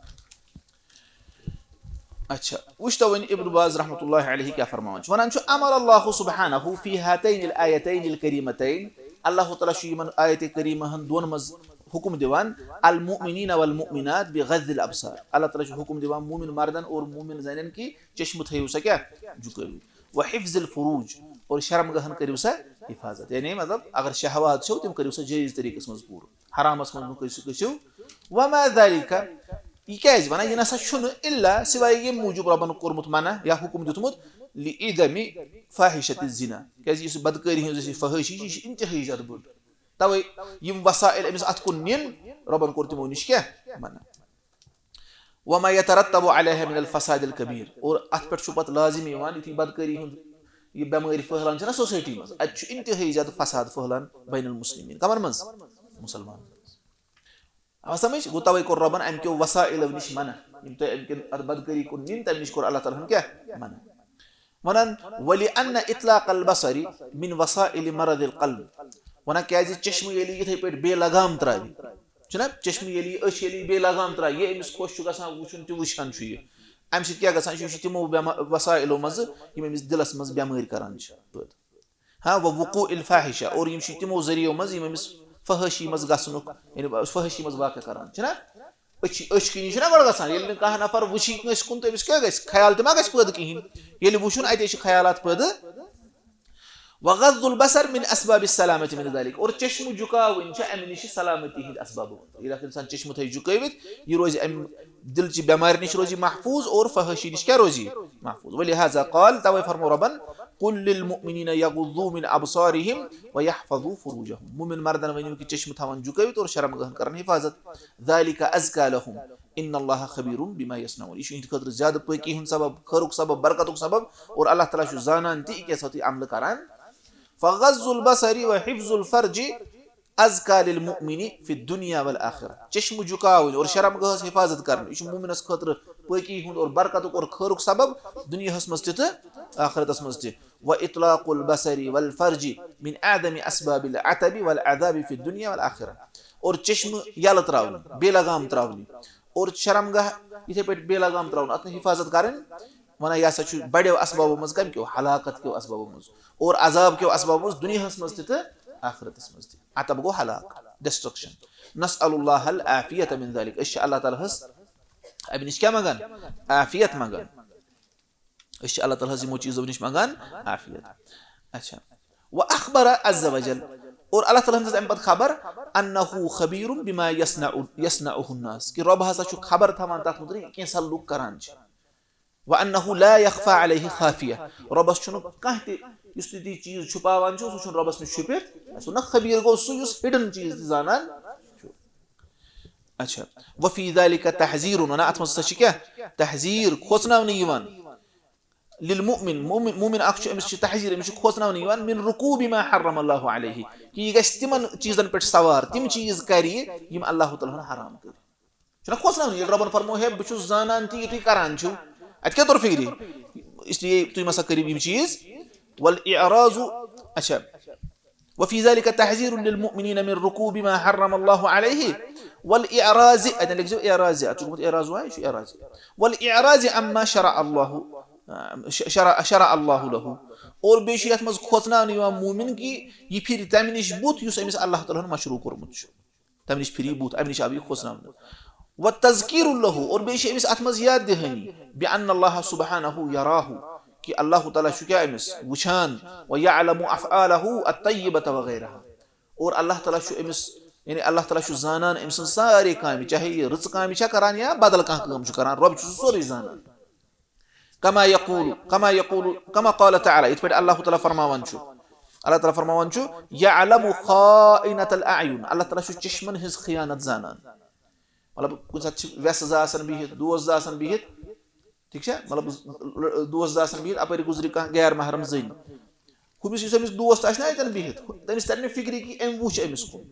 اچھا، وٕچھ تو وۄنۍ ابن باز رحمتہ اللہ علیہ کیٛاہ فرماوان چھُ۔ وَنان چھُ، امر اللہ سبحانہ فی ہاتین الآیتین الکریمتین، اللہ تعالیٰ چھُ یِمن آیت کریمہن دۄن منٛز حکم دِوان، المؤمنین والمؤمنات بغض الابصار، اللہ تعالیٰ چھُ حکم دِوان مومن مردن اور مومن زنٮ۪ن کہِ چشمہٕ تھٲیِو سا کیٛاہ؟ جُکٲوِتھ۔ وحفظ الفروج، اور شرمگاہن کٔرِو سا حفاظت، یعنی مطلب اگر شہوات چھو تِم کٔرِو سا جٲیز طریٖقس منٛز پوٗرٕ، حرامس منٛز مہٕ گٔژھِو، گٔژھِو۔ وما ذلك، یہِ کیٛازِ وَنان؟ یہِ نہ سا چھُنہٕ الا سوائے ییٚمہِ موٗجوٗب رۄبن کوٚرمُت منع یا حُکُم دیُتمُت، لعدم فاحشة الزنا، کیٛازِ یُس یہِ بدکٲری ہٕنٛز یۄس یہِ فحٲشی چھِ، یہِ چھِ انتہٲیی زیادٕ بٔڑ۔ توے یِم وسائل أمِس اَتھ کُن نِن، رۄبن کوٚر تِمو نِش کیٛاہ؟ منع۔ وما يترتب عليها من الفساد الكبير، اور اَتھ پٮ۪ٹھ چھُ پَتہٕ لازم یِوان، یُتھُے بدکٲری ہُنٛد یہِ بٮ۪مٲرۍ پھٔہلان چھِ نہ سوسایٹی منٛز، اَتہِ چھُ انتہٲیی زیادٕ فساد پھٔہلان بین المسلمین۔ کَمَن منٛز؟ مُسلمانَن منٛز۔ آ سمجھ؟ گوٚو توے کوٚر رۄبن امہِ کیو وسائلو نِش منع، یِم تۄہہِ امہِ کِنۍ اتھ بدکٲری کُن نِن، تمہِ نِش کوٚر اللہ تعالیٰ ہن کیٛاہ؟ منع۔ ونان، ولأن اطلاق البصر من وسائل مرض القلب۔ ونان، کیازِ چشمہٕ ییٚلہِ یِتھے پٲٹھۍ بے لگام تراوِ، چھُنہ؟ چشمہٕ ییٚلہِ یہِ أچھ ییٚلہِ یہِ بے لگام تراوِ، یہِ أمِس خۄش چھُ گژھان وٕچھُن تہِ وٕچھان چھُ یہِ، امہِ سۭتۍ کیٛاہ گژھان چھُ؟ یہِ چھُ تِمو بٮ۪ما-، وسائلو منٛزٕ یِم أمِس دِلس منٛز بٮ۪مٲرۍ کران چھِ پٲدٕ۔ ہاں، ووقوع الفاحشہ، اور یِم چھِ تِمو ذٔریعو منٛز یِم أمِس فحٲشی منٛز گژھنُک، یعنی فحٲشی منٛز واقع کران، چھِنہ؟ أچھ، أچھ کِنی چھِنہ گۄڈٕ گژھان، ییٚلہِ نہٕ کانٛہہ نفر وٕچھی کٲنٛسہِ کُن، تہٕ أمِس کیٛاہ گژھِ؟ خیال تہِ ما گژھِ پٲدٕ کِہیٖنۍ؟ ییٚلہِ وٕچھُن، اَتے چھِ خیالات پٲدٕ۔ وغض البصر من اسباب السلامة من ذلك، اور چشمہٕ جُکاوٕنۍ چھِ امہِ نِش سلامتی ہٕنٛدۍ اسبابو منٛز۔ ییٚلہِ اکھ انسان چشمہٕ تھایہِ جُکٲوِتھ، یہِ روزِ امہِ دِلچہِ بٮ۪مارِ نِش روزِ یہِ محفوٗظ، اور فحٲشی نِش کیٛاہ روزِ یہِ؟ محفوٗظ۔ ولہذا قال، توے فرمو رۄبن، قل للمؤمنین یغضوا من ابصارہم ویحفظوا فروجہم۔ مومن مردن ؤنِو کہِ چشمہٕ تھاوان جُکٲوِتھ اور شرمگاہن کرن حفاظت۔ ذلک ازکی لہم ان اللہ خبیر بما یصنعون۔ یہِ چھُ یِہنٛدِ خٲطرٕ زیادٕ پٲکی ہُنٛد سبب، خٲرُک سبب، برکتُک سبب، اور اللہ تعالیٰ چھُ زانان تہِ یہِ کیٛاہ سا تُہۍ عملہٕ کران۔ فغض البصر وحفظ الفرج ازکی للمؤمن فی الدنیا والآخرہ۔ چشمہٕ جُکاوٕنۍ اور شرمگاہس حفاظت کرٕنۍ، یہِ چھُ مومنس خٲطرٕ پٲکی ہُنٛد اور برکتُک اور خٲرُک سبب، دُنیاہس منٛز تہِ تہٕ آخرتس منٛز تہِ۔ واطلاق البصر والفرج من اعظم اسباب العتب والعذاب فی الدنیا والآخرہ۔ اور چشمہٕ یلہٕ ترٛاونہِ، بے لگام ترٛاونہِ، اور شرمگاہ یِتھے پٲٹھۍ بے لگام ترٛاوُن، اتھ نہٕ حفاظت کرٕنۍ، ونان یہِ ہسا چھُ بڑیو اسبابو منٛز، کمہِ کیو؟ ہلاکت کیو اسبابو منٛز، اور عذاب کیو اسبابو منٛز، دُنیاہس منٛز تہِ تہٕ آخرتس منٛز تہِ۔ عتب گوٚو ہلاک، destruction۔ نسأل اللہ العافیۃ من ذلک، أسۍ چھِ اللہ تعالیٰ ہس امہِ نِش کیٛاہ منٛگان؟ عافیت منٛگان۔ أسۍ چھِ اللہ تعالیٰ ہس یِمو چیٖزو نِش منٛگان عافیت۔ اچھا، واخبر عز وجل، اور اللہ تعالیٰ ہن دِژ امہِ پتہٕ خبر، انہ خبیر بما یصنع، یصنعہ الناس، کہِ رۄب ہسا چھُ خبر تھاوان تتھ مُتعلق یہِ کینٛژھا لُکھ کران چھِ۔ وانہ لا یخفی علیہ خافیہ، رۄبس چھُنہٕ کانٛہہ تہِ، یُس تہِ تہِ چیٖز چھُپاوان چھُ، سُہ چھُنہٕ رۄبس نِش چھُپِتھ۔ سُہ نہ خبیر گوٚو سُہ یُس hidden چیٖز تہِ زانان چھُ۔ اچھا، وفی ذلک تحذیر، ونان اتھ منٛز ہسا چھِ کیٛاہ؟ تحذیر، کھوژناونہٕ یِوان۔ للمؤمن، مومن، مومن اکھ چھُ، أمِس چھِ تحذیر، أمِس چھُ کھوژناونہٕ یِوان، من رکوب ما حرم اللہ علیہ، کہِ یہِ گژھِ تِمن چیٖزن پٮ۪ٹھ سوار، تِم چیٖز کرِ یہِ، یِم اللہ تعالیٰ ہن حرام کٔرۍ۔ چھُنہ کھوژناونہٕ، ییٚلہِ رۄبن فرمو، ہے، بہٕ چھُس زانان تہِ یہِ تُہۍ کران چھِو، اتہِ کیٛاہ توٚر فِکرِ؟ اس لیے تُہۍ مہ سا کٔرِو یِم چیٖز۔ والاعراض، اچھا، وفی ذلک تحذیر للمؤمنین من رکوب ما حرم اللہ علیہ، والاعراض، اتٮ۪ن لیکھزیو اعراض، اتھ چھُ گوٚمُت اعراض، وۄنۍ یہِ چھُ اعراض۔ والاعراض عما شرع اللہ، شرع، شرع اللہ لہ، اور بیٚیہِ چھُ یتھ منٛز کھوژناونہٕ یِوان مومن کہِ یہِ پھِرِ تمہِ نِش بُتھ یُس أمِس اللہ تعالیٰ ہن مشروع کوٚرمُت چھُ۔ تمہِ نِش پھِری بُتھ، امہِ نِش آو یہِ کھوژناونہٕ۔ وتذکیر لہ، اور بیٚیہِ چھِ أمِس اتھ منٛز یاد دہٲنی، بان اللہ سبحانہ یراہ، کہِ اللہ تعالیٰ چھُ کیٛاہ أمِس وٕچھان، ویعلم افعالہ الطیبۃ وغیرہا، اور اللہ تعالیٰ چھُ أمِس، یعنی اللہ تعالیٰ چھُ زانان أمۍ سٕنٛز سارے کامہِ، چاہے یہِ رٕژٕ کامہِ چھا کران یا بدل کانٛہہ کٲم چھُ کران، رۄب چھُ سُہ سورُے زانان۔ کما یقول، کما یقول، کما قال تعالیٰ، یِتھ پٲٹھۍ اللہ تعالیٰ فرماوان چھُ، اللہ تعالیٰ فرماوان چھُ، یعلم خائنۃ الاعین، اللہ تعالیٰ چھُ چشمن ہٕنٛز خیانت زانان۔ مطلب، کُنہِ ساتہٕ چھِ وٮ۪سہٕ زٕ آسان بِہِتھ، دوس زٕ آسان بِہِتھ، ٹھیٖک چھا؟ مطلب، دوس زٕ آسان بِہِتھ، اپٲرۍ گُزرِ کانٛہہ غیر محرم زٔنۍ، ہُمِس، یُس أمِس دوست آسہِ نہ اَتٮ۪ن بِہِتھ، تٔمِس تَرِ نہٕ فِکرِ کہِ أمۍ وٕچھ أمِس کُن۔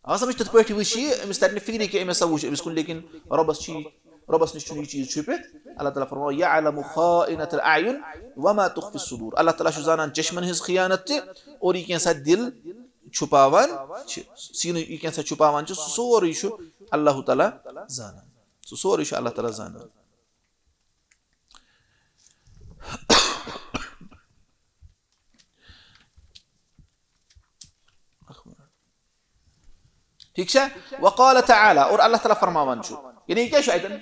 اگر سمجھ تِتھ پٲٹھۍ وٕچھ یہِ، أمِس تَرِ نہٕ فِکرِ کہِ أمۍ ہسا وٕچھ أمِس کُن، لیکن رۄبَس چھِ یہِ، رۄبَس نِش چھُنہٕ یہِ چیٖز چھُپِتھ۔ اللہ تعالیٰ فرماوان، یعلم خائنۃ الاعین وما تخفی الصدور۔ اللہ تعالیٰ چھُ زانان چشمن ہٕنٛز خیانت تہِ اور یہِ کینٛژھا دِل چھُپاوان چھِ، سیٖنہٕ یہِ کینٛژھا چھُپاوان چھِ، سُہ سورُے چھُ اللہ تعالیٰ زانان۔ سُہ سورُے چھُ اللہ تعالیٰ زانان۔ ٹھیٖک چھا؟ وقال تعالیٰ، اور اللہ تعالیٰ فرماوان چھُ، یعنی یہِ کیٛاہ چھُ اَتٮ۪ن؟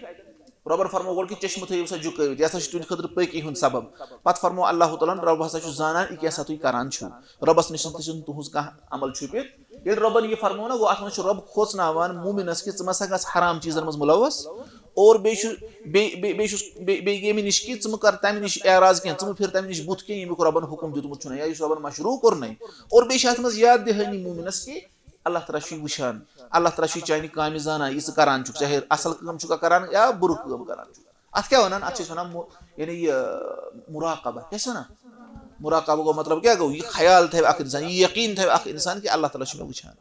رۄبن فرموو گۄڈٕ کہِ چشمہٕ تھٲیِو سا جُکٲوِتھ، یہِ ہسا چھُ تُہنٛدِ خٲطرٕ پٲکی ہُنٛد سبب۔ پتہٕ فرموو اللہ تعالیٰ ہن، رۄب ہسا چھُ زانان یہِ کیٛاہ سا تُہۍ کران چھِو، رۄبس نِش تہِ چھُنہٕ تُہنٛز کانٛہہ عمل چھُپِتھ۔ ییٚلہِ رۄبن یہِ فرموو نا، گوٚو اتھ منٛز چھُ رۄب کھوژناوان مومنس کہِ ژٕ مہ سا گژھ حرام چیٖزن منٛز مُلوث، اور بیٚیہِ چھُ، بیٚیہِ، بیٚیہِ، بیٚیہِ چھُس، بیٚیہِ، بیٚیہِ ییٚمہِ نِش کہِ ژٕ مہٕ کر تَمہِ نِش اعراض کینٛہہ، ژٕ مہٕ پھِر تَمہِ نِش بُتھ کینٛہہ، ییٚمیُک رۄبن حُکُم دیُتمُت چھُنہ یا یُس رۄبن مشروع کوٚرنَے۔ اور بیٚیہِ چھِ اَتھ منٛز یاد دِہٲنی مومنَس کہِ اللہ تعالیٰ چھُے وٕچھان، اللہ تعالیٰ چھُے چانہِ کامہِ زانان، یہِ ژٕ کران چھُکھ، چاہے اَصٕل کٲم چھُکھا کران یا بُرٕ کٲم کران چھُکھ۔ اَتھ کیٛاہ وَنان؟ اَتھ چھِ أسۍ وَنان مُ-، یعنی یہِ مُراقبہ۔ کیٛاہ چھِ وَنان؟ مُراقبہ گوٚو مطلب کیٛاہ گوٚو؟ یہِ خیال تھاوِ اَکھ اِنسان، یہِ یقیٖن تھاوِ اَکھ اِنسان کہِ اللہ تعالیٰ چھُ مےٚ وٕچھان۔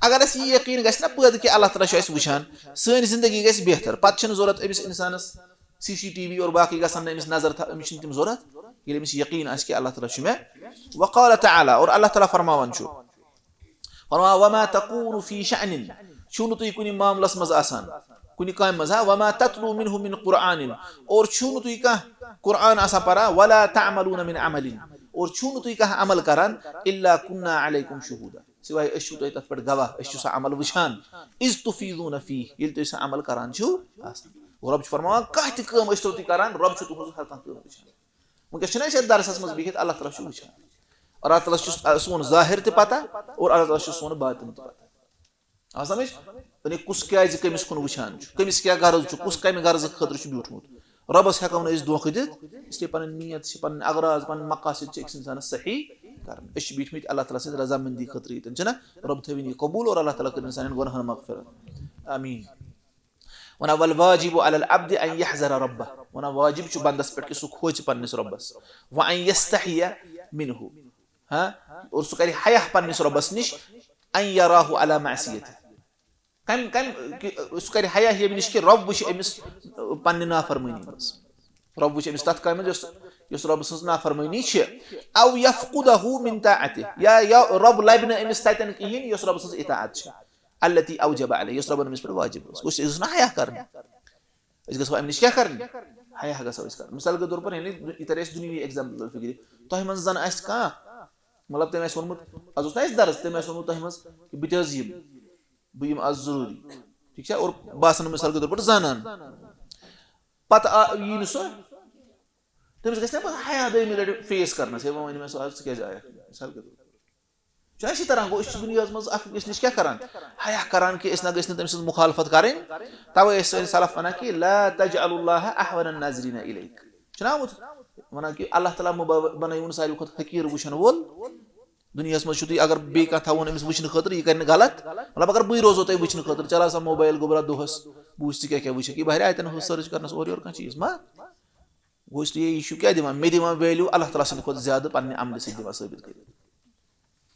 اگر اَسہِ یہِ یقیٖن گژھِ نہ پٲدٕ کہِ اللہ تعالیٰ چھُ اَسہِ وٕچھان، سٲنۍ زندگی گژھِ بہتر۔ پتہٕ چھِنہٕ ضوٚرتھ أمِس اِنسانَس سی سی ٹی وی اور باقٕے گژھن نہٕ أمِس نظر تھا-، أمِس چھِنہٕ تِم ضوٚرتھ، ییٚلہِ أمِس یقیٖن آسہِ کہِ اللہ تعالیٰ چھُ مےٚ۔ وقال تعالیٰ، اور اللہ تعالیٰ فرماوان چھُ، فرماوان، وما تکون فی شأن، چھِو نہٕ تُہۍ کُنہِ معاملس منٛز آسان، کُنہِ کامہِ منٛز، ہا، وما تتلو منہ من قرآن، اور چھِو نہٕ تُہۍ کانٛہہ قرآن آسان پران، ولا تعملون من عمل، اور چھِو نہٕ تُہۍ کانٛہہ عمل کران، الا کنا علیکم شہودا، سوائے أسۍ چھِو تۄہہِ تَتھ پٮ۪ٹھ گواہ، أسۍ چھِ سُہ عمل وٕچھان۔ اذ تفیضون فیہ، ییٚلہِ تُہۍ سُہ عمل کران چھِو آسان۔ گوٚو رۄب چھُ فرماوان، کانٛہہ تہِ کٲم ٲسۍتو تُہۍ کران، رۄب چھُ تُہٕنٛز ہر کانٛہہ کٲم وٕچھان۔ وٕنکیٚس چھِنہٕ أسۍ یَتھ درسَس منٛز بِہِتھ، اللہ تعالیٰ چھُ وٕچھان۔ اللہ تعالیٰ چھُ سون ظٲہِر تہِ پتہ اور اللہ تعالیٰ چھُ سون باطن تہِ پتہ۔ آ سمجھ؟ یعنی کُس کیازِ کٔمِس کُن وٕچھان چھُ، کٔمِس کیٛاہ غرض چھُ، کُس کَمہِ غرضہٕ خٲطرٕ چھُ بیوٗٹھمُت۔ رۄبَس ہٮ۪کو نہٕ أسۍ دھوکہٕ دِتھ، اس لیے پَنٕنۍ نیت چھِ، پَنٕنۍ اغراض، پَنٕنۍ مقاصد چھِ أکِس اِنسانَس صحیح کَرٕنۍ۔ أسۍ چھِ بیٖٹھمٕتۍ اللہ تعالیٰ سٕنٛدِ رضامندی خٲطرٕ ییٚتٮ۪ن، چھِنہ؟ رۄب تھٲوِن یہِ قبوٗل اور اللہ تعالیٰ کٔرِن سانٮ۪ن گۄناہَن مغفرت۔ آمیٖن۔ وَنان، "والواجب على العبد أن يحذر ربه"، وَنان، واجب چھُ بندَس پٮ۪ٹھ کہِ سُہ کھوژِ پنٛنِس رۄبَس۔ "وأن يستحي منه"، ہاں، اور سُہ کَرِ حیا پنٛنِس رۄبَس نِش، "أن يراه على معصيته"۔ کَمہِ، کَمہِ، کہِ، سُہ کَرِ حیا ییٚمہِ نِش کہِ رۄب وٕچھِ أمِس، پنٛنہِ نافرمٲنی منٛز۔ رۄب وٕچھِ أمِس تَتھ کامہِ منٛز یۄس، یۄس رۄبہٕ سٕنٛز نافرمٲنی چھِ۔ "أو يفقده من طاعته"، یا، یا رۄب لَبہِ نہٕ أمِس تَتٮ۪ن کِہیٖنۍ یۄس رۄبہٕ سٕنٛز اطاعت چھِ۔ "التي أوجب عليه"، یۄس رۄبَن أمِس پٮ۪ٹھ واجب ٲس۔ گوٚو أسۍ ٲسۍ نہٕ حیا کَرٕنۍ۔ أسۍ گژھو اَمہِ نِش کیٛاہ کَرٕنۍ؟ حیا گژھو أسۍ کَرٕنۍ۔ مثال کے طور پر، یعنی، یہِ تَرِ اَسہِ دُنیاوی example فِکرِ۔ تۄہہِ منٛز زَن آسہِ کانٛہہ، مطلب، تٔمۍ آسہِ ووٚنمُت، آز اوس نہ اَسہِ درس، تٔمۍ آسہِ ووٚنمُت تۄہہِ منٛز کہِ بہٕ تہِ حظ یِمہٕ، بہٕ یِمہٕ آز ضروٗری۔ ٹھیٖک چھا؟ اور بہٕ آسَن مثال کے طور پر زَنان۔ پَتہٕ آ-، یی نہٕ سۄ، تٔمِس گژھِ نہ پَتہٕ حیا دوٚیمہِ لَٹہِ face کَرنَس، "ہے، وۄنۍ ؤنۍ مےٚ سۄ آز، ژٕ کیٛازِ آیَکھ نہٕ؟" مثال کے طور پر۔ چھُنہ اَسی تَران، گوٚو، أسۍ چھِ دُنیاہَس منٛز اَکھ أکِس نِش کیٛاہ کَران؟ حیا کَران کہِ أسۍ نہ گٔژھۍ نہٕ تٔمۍ سٕنٛز مُخالفت کَرٕنۍ۔ تَوَے ٲسۍ سٲنۍ سلف وَنان کہِ "لا تجعلوا الله أهون الناظرين إليك"۔ چھُنہ آمُت؟ وَنان کہِ اللہ تعالیٰ مہٕ بہ-، بَنٲیِو نہٕ ساروی کھۄتہٕ حقیٖر وٕچھَن وول۔ دُنیاہَس منٛز چھُو تُہۍ، اگر بیٚیہِ کانٛہہ تھاوون أمِس وٕچھنہٕ خٲطرٕ، یہِ کَرِ نہٕ غلط۔ مطلب، اگر بٕے روزو تۄہہِ وٕچھنہٕ خٲطرٕ، چلاو سا موبایل گوٚبرا دۄہَس، بہٕ وٕچھِ ژٕ کیٛاہ کیٛاہ وٕچھَکھ۔ یہِ بہرِ اَتٮ۪ن ہُہ search کَرنَس اورٕ یورٕ کانٛہہ چیٖز ما؟ گوٚو، اس لیے یہِ چھُ کیٛاہ دِوان؟ مےٚ دِوان value اللہ تعالیٰ سٕنٛدِ کھۄتہٕ زیادٕ پنٛنہِ عملہِ سۭتۍ دِوان ثٲبِت کٔرِتھ۔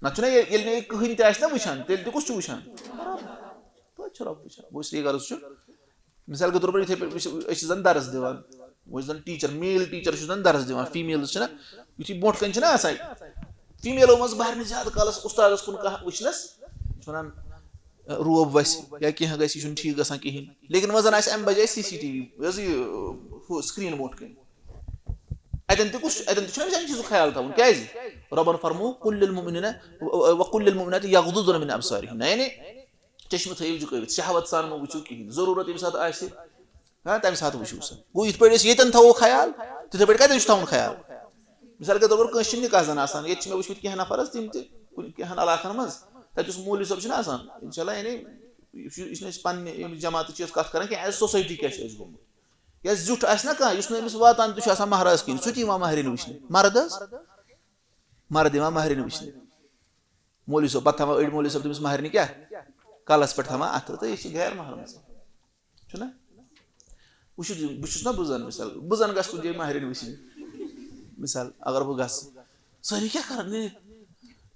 نَتہٕ چھُنہ ییٚلہِ، ییٚلہِ نہٕ یہِ کٕہٕنۍ تہِ آسہِ نہ وٕچھان، تیٚلہِ تہِ کُس چھُ وٕچھان؟ رۄب۔ توتہِ چھُ رۄب وٕچھان۔ گوٚو، اس لیے غرض چھُ، مثال کے طور پر، یِتھَے پٲٹھۍ وٕچھ، أسۍ چھِ زَن درس دِوان، وۄنۍ چھِ زَن teacher، male teacher چھُ زَن درس دِوان، females چھِنہ، یُتھُے برونٛٹھ کَنہِ چھِنہ آسان، femaleو منٛز بہرنہِ زیادٕ کالَس اُستادَس کُن کانٛہہ وٕچھنَس، چھِ وَنان، روب وَسہِ یا کینٛہہ گژھِ، یہِ چھُنہٕ ٹھیٖک گژھان کِہیٖنۍ۔ لیکن وۄنۍ زَن آسہِ اَمہِ بجایہِ سی سی ٹی وی، یۄس یہِ، ہُہ screen برونٛٹھ کَنہِ۔ اَتٮ۪ن تہِ کُس چھُ؟ اَتٮ۪ن تہِ چھُنہ أمِس اَمہِ چیٖزُک خیال تھاوُن۔ کیٛازِ؟ رۄبَن فرموو، "قل للمؤمنين، وقل للمؤمنات يغضضن من أبصارهن"، یعنی چشمہٕ تھٲیِو جُکٲوِتھ، شہوت سان مہٕ وٕچھِو کِہیٖنۍ، ضروٗرت ییٚمہِ ساتہٕ آسہِ۔ ہاں، تَمہِ ساتہٕ وٕچھِو سا۔ گوٚو، یِتھ پٲٹھۍ أسۍ ییٚتٮ۪ن تھاوو خیال، تِتھَے پٲٹھۍ کَتٮ۪ن چھُ تھاوُن خیال؟ مثال کے طور پر، کٲنٛسہِ چھِ نِکاح زَن آسان، ییٚتہِ چھِ مےٚ وٕچھمٕتۍ کینٛہہ نفر حظ، تِم تہِ کُنہِ کینٛہَن علاقَن منٛز، تَتہِ یُس مولوی صٲب چھُنہ آسان، اِنشاء اللہ، یعنی یہِ چھُ، یہِ چھُنہٕ أسۍ پنٛنہِ ییٚمہِ جماعتٕچ یۄس کَتھ کَران کینٛہہ، as society کیٛاہ چھُ اَسہِ گوٚمُت۔ یا زیُٹھ آسہِ نہ کانٛہہ، یُس نہٕ أمِس واتان تہِ چھُ آسان مہراز کِہیٖنۍ، سُہ تہِ یِوان مہرِنۍ وٕچھنہِ۔ مرد حظ، مرد یِوان مہرِنۍ وٕچھنہِ۔ مولوی صٲب، پَتہٕ تھاوان أڑۍ مولوی صٲب تٔمِس مہرِنہِ کیٛاہ؟ کَلَس پٮ۪ٹھ تھاوان اَتھٕ، تہٕ یہِ چھِ غیر محرم آسان۔ چھُنہ؟ وٕچھِو تُہۍ، بہٕ چھُس نہ بُزان، مثال، بُزان گژھٕ کُنہِ جایہِ مہرِنۍ وٕچھنہِ۔ مثال، اگر بہٕ گژھٕ، سٲری کیٛاہ کَران؟ ہے،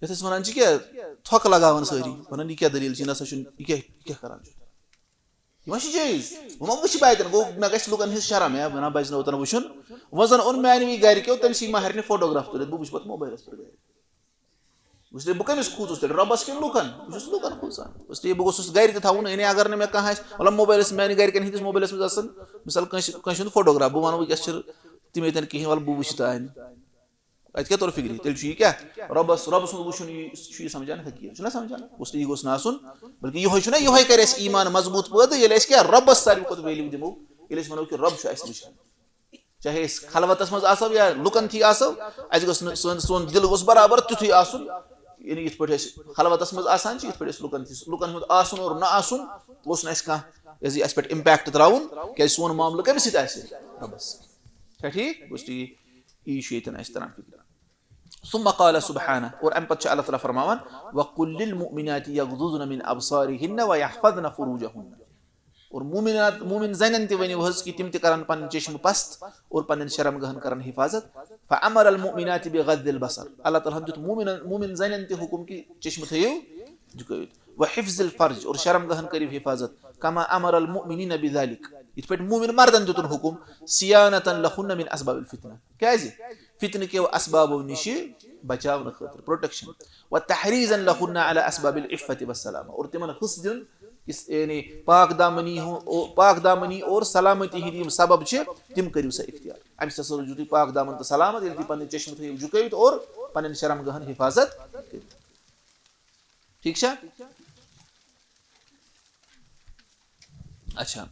یَتھ أسۍ وَنان چھِ کیٛاہ، تھۄکہٕ لگاوان سٲری، وَنان، "یہِ کیٛاہ دٔلیٖل چھِ، یہِ نہ سا چھُنہٕ، یہِ کیٛاہ، یہِ کیٛاہ کَران چھُ؟" یہِ ما چھُ جٲیِز؟ وۄنۍ ما وٕچھِ بہٕ اَتٮ۪ن، گوٚو، مےٚ گژھِ لُکَن ہِنٛز شرم، ہے، وَنان، بَچہِ نہٕ اوتَن وٕچھُن۔ وۄنۍ زَن اوٚن میٛانہِ وِزِ گَرِکیو تٔمۍ سٕے مہرِنہِ photograph تُلِتھ، بہٕ وٕچھِ پَتہٕ موبایلَس پٮ۪ٹھ گَرِ۔ اس لیے بہٕ کٔمِس کھوٗژُس تیٚلہِ؟ رۄبَس کِنہٕ لُکَن؟ بہٕ چھُس لُکَن کھوٗژان۔ اس لیے بہٕ گوٚژھُس گَرِ تہِ تھاوُن، یعنی اگر نہٕ مےٚ کانٛہہ آسہِ، مطلب، موبایلَس، میٛانہِ گَرِکٮ۪ن ہِنٛدِس موبایلَس منٛز آسَن، مثال، کٲنٛسہِ، کٲنٛسہِ ہُنٛد photograph، بہٕ وَنہٕ وٕنۍکٮ۪س چھِ تِم ییٚتٮ۪ن کِہیٖنۍ، وَلہٕ بہٕ وٕچھِ تانۍ۔ اَتہِ کیٛاہ توٚر فِکرِ؟ تیٚلہِ چھُ یہِ کیٛاہ؟ رۄبَس، رۄبہٕ سُنٛد وٕچھُن، یہِ چھُ یہِ سَمجھان حقیٖقت، چھُنہ سَمجھان؟ اس لیے یہِ گوٚژھ نہٕ آسُن، بلکہِ یِہوٚے چھُنہ، یِہوٚے کَرِ اَسہِ ایٖمان مضبوٗط پٲدٕ، ییٚلہِ أسۍ کیٛاہ رۄبَس ساروی کھۄتہٕ value دِمو، ییٚلہِ أسۍ وَنو کہِ رۄب چھُ اَسہِ وٕچھان۔ چاہے أسۍ خلوتس منٛز آسو یا لُکن تھی آسو، اَسہِ گوٚژھ نہٕ سون، سون دِل گوٚژھ برابر تیُتھُے آسُن، یعنی یِتھ پٲٹھۍ أسۍ خلوتس منٛز آسان چھِ، یِتھ پٲٹھۍ أسۍ لُکن تھی، لُکن ہُنٛد آسُن اور نہ آسُن گوٚژھ نہٕ اَسہِ کانٛہہ، یہِ حظ یہِ اَسہِ پٮ۪ٹھ impact ترٛاوُن، کیٛازِ سون معاملہٕ کٔمِس سۭتۍ آسہِ؟ رۄبس سۭتۍ۔ چھا ٹھیٖک؟ گوٚژھ ٹھیٖک، یی چھُ ییٚتٮ۪ن اَسہِ تران فِکرِ۔ ثم قال سبحانہ، اور اَمہِ پتہٕ چھُ اللہ تعالیٰ فرماوان، "وقل للمؤمنات يغضضن من أبصارهن ويحفظن فروجهن"۔ اور مومنات، مومن زنٮ۪ن تہِ ؤنِو حظ کہِ تِم تہِ کرن پنٕنۍ چشمہٕ پست اور پنٕنۍ شرم گاہن کرن حفاظت۔ فأمر المؤمنات بغض البصر۔ اللہ تعالیٰ ہن دیُت مومنن، مومن زنٮ۪ن تہِ حکم کہِ چشمہٕ تھٲیِو جُکٲوِتھ۔ وحفظ الفرج، اور شرم گاہن کٔرِو حفاظت۔ كما أمر المؤمنين بذلك۔ یِتھ پٲٹھۍ مومن مردن دیُتن حکم، صيانة لهن من أسباب الفتنة۔ کیازِ؟ فتنہٕ کیو اسبابو نِشہِ بچاونہٕ خٲطرٕ، protection۔ وتحريزا لهن على أسباب العفة والسلامة۔ اور تِمن حصہٕ دیُن، یُس یعنی پاک دامنی ہُہ-، او-، پاک دامنی اور سلامتی ہٕنٛدۍ یِم سبب چھِ، تِم کٔرِو سا اختیار۔ اَمہِ سۭتۍ ہسا روٗزِو تُہۍ پاک دامن تہٕ سلامت، ییٚلہِ تُہۍ پنٕنۍ چشمہٕ تھٲیِو جُکٲوِتھ اور پنٕنۍ شرم گاہن حفاظت کٔرِو۔ ٹھیٖک چھا؟ اچھا۔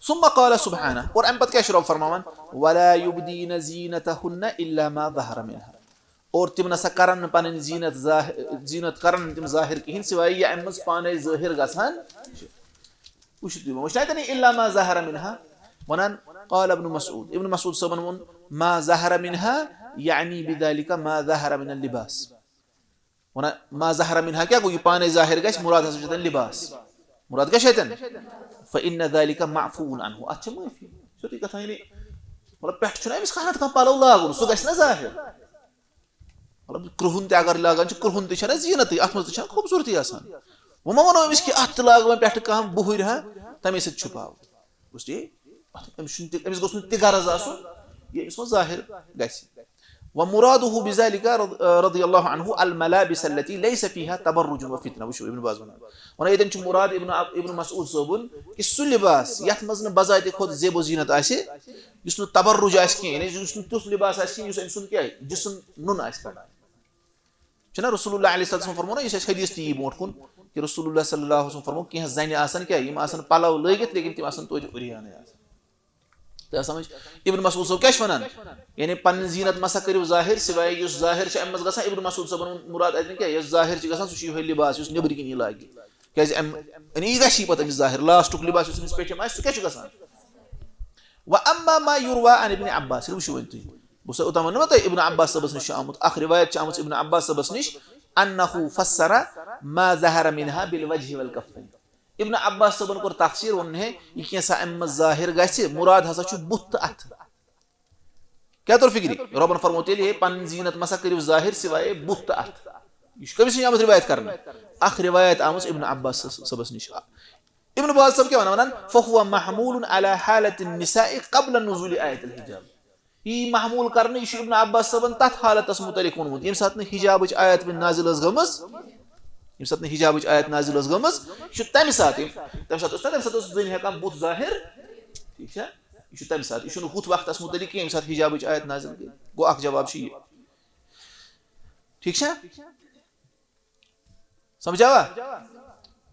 ثم قال سبحانہ، اور اَمہِ پتہٕ کیٛاہ چھُ رۄب فرماوان؟ ولا يبدين زينتهن إلا ما ظهر منها۔ اور تِم نہ سا کرن نہٕ پنٕنۍ زیٖنت ظاہر، زیٖنت کرن نہٕ تِم ظٲہِر کِہیٖنۍ، سِوایہِ یہِ اَمہِ منٛز پانے ظٲہِر گژھان چھِ۔ وٕچھِو تُہۍ، وۄنۍ وٕچھنا اَتٮ۪ن یہِ الا ما ظہر منہا، وَنان قال ابن مسعود، ابن مسعود صٲبن ووٚن ما ظہر منہا، یعنی بذلك ما ظہر من اللباس۔ وَنان ما ظہر منہا کیٛاہ گوٚو؟ یہِ پانے ظٲہِر گژھِ، مُراد ہسا چھُ تَتٮ۪ن لِباس۔ مُراد کیٛاہ چھُ اَتٮ۪ن؟ فإن ذلك معفو عنه، اَتھ چھِ معٲفی۔ سیوٚدُے کَتھا، یعنی مطلب پٮ۪ٹھٕ چھُنہٕ أمِس کانٛہہ نَتہٕ کانٛہہ پَلو لاگُن، سُہ گژھِ نہ ظٲہِر۔ مطلب کرٛہُن تہِ اگر لاگان چھِ، کرٛہُن تہِ چھَنہ زیٖنتٕے، اَتھ منٛز تہِ چھَنہ خوٗبصوٗرتی آسان۔ وۄنۍ ما وَنو أمِس کہِ اَتھ تہِ لاگہٕ وۄنۍ پٮ۪ٹھٕ کانٛہہ بُہٕرۍ ہا، تَمے سۭتۍ چھُپاو۔ اس لیے اَتھ، أمِس چھُنہٕ تہِ، أمِس گوٚژھ نہٕ تہِ غرض آسُن، یہِ أمِس منٛز ظٲہِر گژھِ۔ ومراده بذلك رض-، رضي الله عنه الملابس التي ليس فيها تبرج وفتنة۔ وٕچھِو ابن باز وَنان، وَنان ییٚتٮ۪ن چھُ مُراد ابن، ابن مسعود صٲبُن کہِ سُہ لِباس یَتھ منٛز نہٕ بذاتِ خود زیب و زیٖنت آسہِ، یُس نہٕ تبرج آسہِ کینٛہہ، یعنی یُس نہٕ تیُتھ لِباس آسہِ کینٛہہ یُس أمۍ سُنٛد کیٛاہ جسم نُن آسہِ کَڑان۔ چھُنہ رسول اللہ علیہ السلام فرمونا، یُس اَسہِ حدیث تہِ یی برونٛٹھ کُن، کہِ رسول اللہ صلی اللہ علیہ وسلم فرمو، کینٛہہ زَنہِ آسَن کیٛاہ، یِم آسَن پَلَو لٲگِتھ لیکن تِم آسَن توتہِ عُریانٕے آسان۔ تہٕ سمجھ، ابن مسعود صٲب کیٛاہ چھُ وَنان؟ یعنی پنٕنۍ زیٖنت مَسا کٔرِو ظٲہِر، سِوایے یُس ظٲہِر چھُ اَمہِ منٛز گژھان۔ ابن مسعود صٲبَن ووٚن مُراد اَتٮ۪ن کیٛاہ؟ یُس ظٲہِر چھُ گژھان، سُہ چھُ یِہوٚے لِباس یُس نیٚبرۍ کِنی لاگہِ۔ کیٛازِ اَمہِ، یعنی یہِ گژھِ یی پَتہٕ أمِس ظٲہِر، لاسٹُک لِباس یُس أمِس پیٚٹھِم آسہِ، سُہ کیٛاہ چھُ گژھان؟ وَأَمَّا مَا يُرْوَى عَنْ ابْنِ عَبَّاسٍ، وٕچھِو وۄنۍ تُہۍ، بہٕ چھُسو اوٚتام وَنان نا تۄہہِ، ابن عباس صٲبَس نِش چھُ آمُت، اَکھ رِوایت چھِ آمٕژ ابن عباس صٲبَس نِش، أَنَّهُ فَسَّرَ مَا ظَهَرَ مِنْهَا بِالْوَجْهِ وَالْكَفَّيْنِ۔ ابن عباس صٲبن کوٚر تفسیر، ووٚن ہے، یہِ کینٛژھا اَمہِ منٛز ظٲہِر گژھِ، مُراد ہسا چھُ بُتھ تہٕ اَتھٕ۔ کیٛاہ توٚر فِکرِ؟ رۄبن فرموو تیٚلہِ، ہے، پنٕنۍ زیٖنت مَسا کٔرِو ظٲہِر سِوایے بُتھ تہٕ اَتھٕ۔ یہِ چھُ کٔمِس نِش آمٕژ رِوایت کرنہٕ؟ اکھ رِوایت آمٕژ ابن عباس صٲبس نِش۔ ابن باز صٲب کیٛاہ وَنان؟ وَنان، فَهُوَ مَحْمُولٌ عَلَى حَالَةِ النِّسَاءِ قَبْلَ نُزُولِ آيَةِ الْحِجَابِ۔ یی محمول کرنہٕ، یہِ چھُ ابن عباس صٲبن تَتھ حالتس مُتعلق ووٚنمُت، ییٚمہِ ساتہٕ نہٕ حِجابٕچ آیت وۄنۍ نازِل ٲس گٔمٕژ، ییٚمہِ ساتہٕ نہٕ حِجابٕچ آیت نازِل ٲس گٔمٕژ، یہِ چھُ تَمہِ ساتہٕ، تَمہِ ساتہٕ اوس، تَمہِ ساتہٕ اوس زٔنۍ ہٮ۪کان بُتھ ظٲہِر، ٹھیٖک چھا؟ یہِ چھُ تَمہِ ساتہٕ، یہِ چھُنہٕ ہُتھ وقتس مُتعلق کینٛہہ، ییٚمہِ ساتہٕ حِجابٕچ آیت نازِل گٔے۔ گوٚو اکھ جواب چھُ یہِ، ٹھیٖک چھا؟ سمجھاوا؟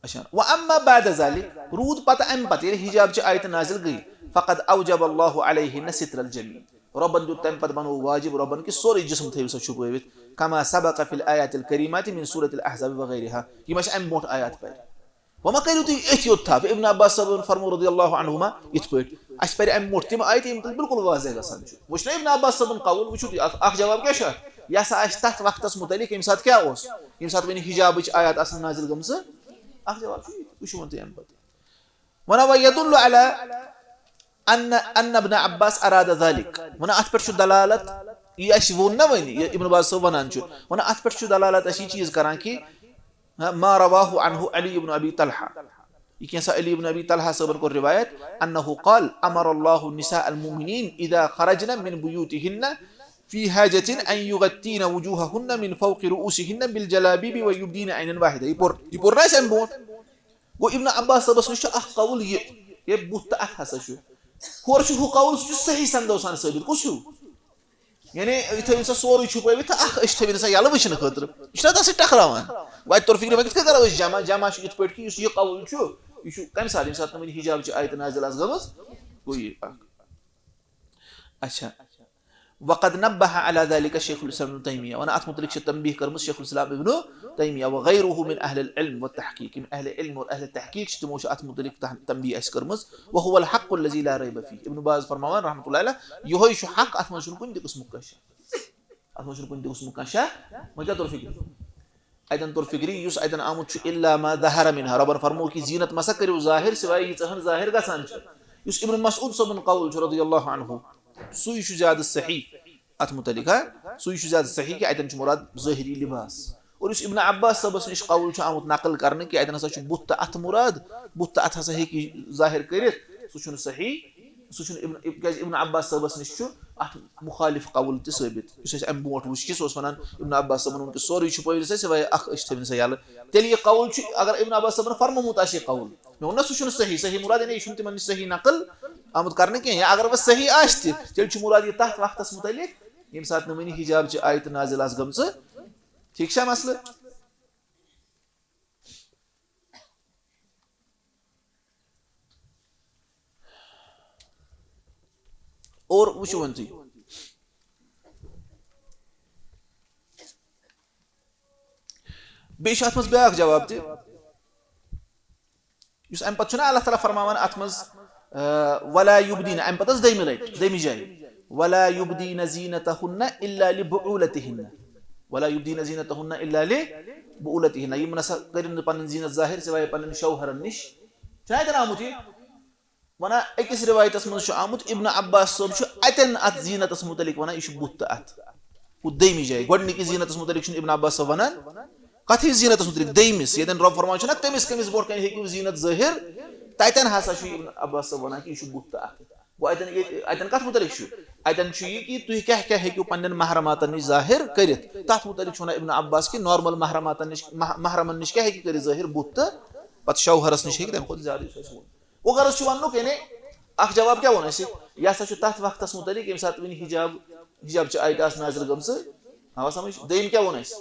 اچھا، وَأَمَّا بَعْدَ ذَلِكَ، روٗد پتہٕ امہِ پتہٕ ییٚلہِ حِجاب چہِ آیتہٕ نازِل گٔے، فَقَدْ أَوْجَبَ اللَّهُ عَلَيْهِنَّ سِتْرَ الْجَمِيعِ، رۄبن دیُت تمہِ پتہٕ بنوو واجب، رۄبن کہِ سورُے جسم تھٲیِو سا چھُپٲوِتھ، كَمَا سَبَقَ فِي الْآيَاتِ الْكَرِيمَاتِ مِنْ سُورَةِ الْأَحْزَابِ وَغَيْرِهَا، یِم اَسہِ امہِ برونٛٹھ آیات پرِ۔ وۄنۍ ما کٔرِو تُہۍ أتھۍ یوت تھپھ، ابن عباس صٲبن فرموو رضی اللہ عنہما یِتھ پٲٹھۍ، اَسہِ پرِ امہِ برونٛٹھ تِم آیتہٕ یِم تۄہہِ بالکل واضح گژھان چھِ۔ وۄنۍ چھُنہ ابن عباس صٲبن قول، وٕچھِو تُہۍ اَتھ اکھ جواب کیٛاہ چھُ اَتھ؟ یہِ ہسا آسہِ تتھ وقتس مُتعلق ییٚمہِ ساتہٕ کیٛاہ اوس؟ ییٚمہِ ساتہٕ وۄنۍ حجابٕچ آیات آسن نازل گٔمژٕ۔ اکھ جواب چھُ یہِ، وٕچھِو وۄنۍ تُہۍ امہِ پتہٕ۔ وَنان، وَيَدُلُّ عَلَى أَنَّ، أَنَّ ابْنَ عَبَّاسَ أَرَادَ ذَلِكَ۔ وَنان، اَتھ پٮ۪ٹھ چھُ دلالت، یہِ اَسہِ ووٚن نہ وۄنۍ، یہِ ابن عباس صٲب وَنان چھُ، وَنان، اَتھ پٮ۪ٹھ چھُ دلالت اَسہِ یہِ چیٖز کران کہِ، ہاں، ما رواه عنه علی ابن ابی طلحہ، یہِ کینٛژھا علی ابن ابی طلحہ صٲبن کوٚر رِوایت، أَنَّهُ قَالَ أَمَرَ اللَّهُ نِسَاءَ الْمُؤْمِنِينَ إِذَا خَرَجْنَ مِنْ بُيُوتِهِنَّ فِي حَاجَةٍ أَنْ يُغَطِّينَ وُجُوهَهُنَّ مِنْ فَوْقِ رُءُوسِهِنَّ بِالْجَلَابِيبِ وَيُبْدِينَ عَيْنًا وَاحِدَةً۔ یہِ پوٚر، یہِ پوٚر نہ اَسہِ اَمہِ برونٛٹھ؟ گوٚو ابن عباس صٲبس نِش چھُ اکھ قول یہِ، یہِ بُتھ تہٕ اَتھٕ ہسا چھُ۔ ہورٕ چھُ ہُہ قول، سُہ چھُ صحیح سندو سان ثٲبت۔ کُس ہیوٗ؟ یعنی یہِ تھٲیِو سا سورُے چھُپٲوِتھ تہٕ اکھ أچھ تھٲوِو سا یَلہٕ وٕچھنہٕ خٲطرٕ۔ یہِ چھُنہ تَتھ سۭتۍ ٹکراوان؟ وَتہِ توٚر فِکرِ، وۄنۍ کِتھ کٔنۍ کرو أسۍ جمع؟ جمع چھُ یِتھ پٲٹھۍ کہِ یُس یہِ قول چھُ، یہِ چھُ کَمہِ ساتہٕ؟ ییٚمہِ ساتہٕ نہٕ وٕنہِ حجابٕچ آیت نازِل آسہِ گٔمٕژ، گوٚو یہِ اکھ۔ اچھا۔ وقد نبه على ذلك شيخ الإسلام ابن تيمية، وَنان اَتھ مُتعلِق چھِ تنبیہ کٔرمٕژ شیخ الاسلام ابن تیمیہ، وغيره من أهل العلم والتحقيق، یِم اہل علم اور اہل تحقیق چھِ، تِمو چھِ اَتھ مُتعلِق تح-، تنبیہ اَسہِ کٔرمٕژ۔ وهو الحق الذي لا ريب فيه، ابن باز فرماوان رحمتہ اللہ علیہ، یِہوٚے چھُ حق، اَتھ منٛز چھُنہٕ کُنہِ تہِ قٕسمُک کانٛہہ شک، اَتھ منٛز چھُنہٕ کُنہِ تہِ قٕسمُک کانٛہہ شک۔ وۄنۍ کیٛاہ توٚر فِکرِ؟ اَتٮ۪ن توٚر فِکرِ، یُس اَتٮ۪ن آمُت چھُ، إلا ما ظهر منها، رۄبَن فرموو کہِ زیٖنت مَسا کٔرِو ظٲہِر، سِوایے ییٖژاہ ہن ظٲہِر گژھان چھِ۔ یُس ابن مسعود صٲبُن قول چھُ رضی اللہ عنہ، سُے چھُ زیادٕ صحیح اَتھ مُتعلِق، ہا؟ سُے چھُ زیادٕ صحیح کہِ اَتٮ۪ن چھُ مُراد ظٲہِری لِباس۔ اور یُس ابن عباس صٲبَس نِش قول چھُ آمُت نقل کرنہٕ کہِ اَتٮ۪ن ہسا چھُ بُتھ تہٕ اَتھٕ مُراد، بُتھ تہٕ اَتھٕ ہسا ہیٚکہِ یہِ ظٲہِر کٔرِتھ، سُہ چھُنہٕ صحیح۔ سُہ چھُنہٕ ابن، کیٛازِ ابن عباس صٲبَس نِش چھُ اَتھ مُخالِف قول تہِ ثٲبت۔ یُس اَسہِ اَمہِ برونٛٹھ وٕچھ کہِ سُہ اوس وَنان، ابن عباس صٲبَن ووٚن کہِ سورُے چھُپٲوِو سا، سِوایے اَکھ أچھ تھٲوِو سا یَلہٕ۔ تیٚلہِ یہِ قول چھُ، اگر ابن عباس صٲبَن فرمومُت آسہِ یہِ قول، مےٚ ووٚن نہ سُہ چھُنہٕ صحیح، صحیح مُراد یعنی یہِ چھُنہٕ تِمَن نِش صحیح نقل آمُت کرنہٕ کینٛہہ۔ یا اگر وۄنۍ صحیح آسہِ تہِ، تیٚلہِ چھُ مُراد یہِ تَتھ وقتَس مُتعلِق ییٚمہِ ساتہٕ نہٕ وٕنہِ حجاب چہِ آیتہٕ نازِل آسہٕ گٔمژٕ۔ ٹھیٖک چھا مسلہٕ؟ اور وٕچھِو وۄنۍ تُہۍ، بیٚیہِ چھُ اَتھ منٛز بیٛاکھ جواب تہِ، یُس اَمہِ پَتہٕ چھُنہ اللہ تعالیٰ فرماوان اَتھ منٛز، آ، "ولا یُبدیٖن"، اَمہِ پَتہٕ حظ دوٚیمہِ لَٹہِ، دوٚیمہِ جایہِ، "ولا یُبدیٖن زیٖنتہُنَّ اِلّا لِبُعوٗلَتِہِنَّ"، "ولا یُبدیٖن زیٖنتَہُنَّ اِلّا لِبُعوٗلَتِہِنَّ"، یِم نہ سا کٔرِن نہٕ پَنٕنۍ زیٖنت ظٲہِر سِوایے پَنٕنٮ۪ن شوہرَن نِش۔ چھُنہ اَتٮ۪ن آمُت یہِ؟ وَنان أکِس رِوایتَس منٛز چھُ آمُت، ابن عباس صٲب چھُ اَتٮ۪ن اَتھ زیٖنتَس مُتعلِق وَنان، یہِ چھُ بُت تہٕ اَتھ۔ ہُہ دوٚیمہِ جایہِ، گۄڈٕنِکہِ زیٖنتَس مُتعلِق چھُنہٕ ابن عباس صٲب وَنان کَتھ ہِش زیٖنتَس مُتعلِق، دوٚیمِس، ییٚتٮ۪ن رۄب فرماوان چھُنہ، کٔمِس کٔمِس برونٛٹھ کَنہِ ہیٚکِو زیٖنت ظٲہِر، تَتٮ۪ن ہسا چھُ ابن عباس صٲب وَنان کہِ یہِ چھُ بُت تہٕ اَتھ۔ گوٚو اَتٮ۪ن ییٚتہِ، اَتٮ۪ن کَتھ مُتعلِق چھُ؟ اَتٮ۪ن چھُ یہِ کہِ تُہۍ کیٛاہ کیٛاہ ہیٚکِو پنٛنٮ۪ن محرماتَن نِش ظٲہِر کٔرِتھ۔ تَتھ مُتعلِق چھُ وَنان ابن عباس کہِ نارمل محرماتَن نِش، مح-، محرمَن نِش کیٛاہ ہیٚکہِ کٔرِتھ ظٲہِر؟ بُت تہٕ پَتہٕ شوہرَس نِش ہیٚکہِ تَمہِ کھۄتہٕ زیادٕ، یُس اَسہِ ووٚن۔ وۄنۍ غرض چھُ وَننُک، یعنی اَکھ جواب کیٛاہ ووٚن اَسہِ؟ یہِ ہسا چھُ تَتھ وقتَس مُتعلِق، ییٚمہِ ساتہٕ وٕنہِ حجاب، حجاب چہِ آیتہٕ آسہٕ نازِل گٔمژٕ۔ آوا سمجھ؟ دوٚیِم کیٛاہ ووٚن اَسہِ؟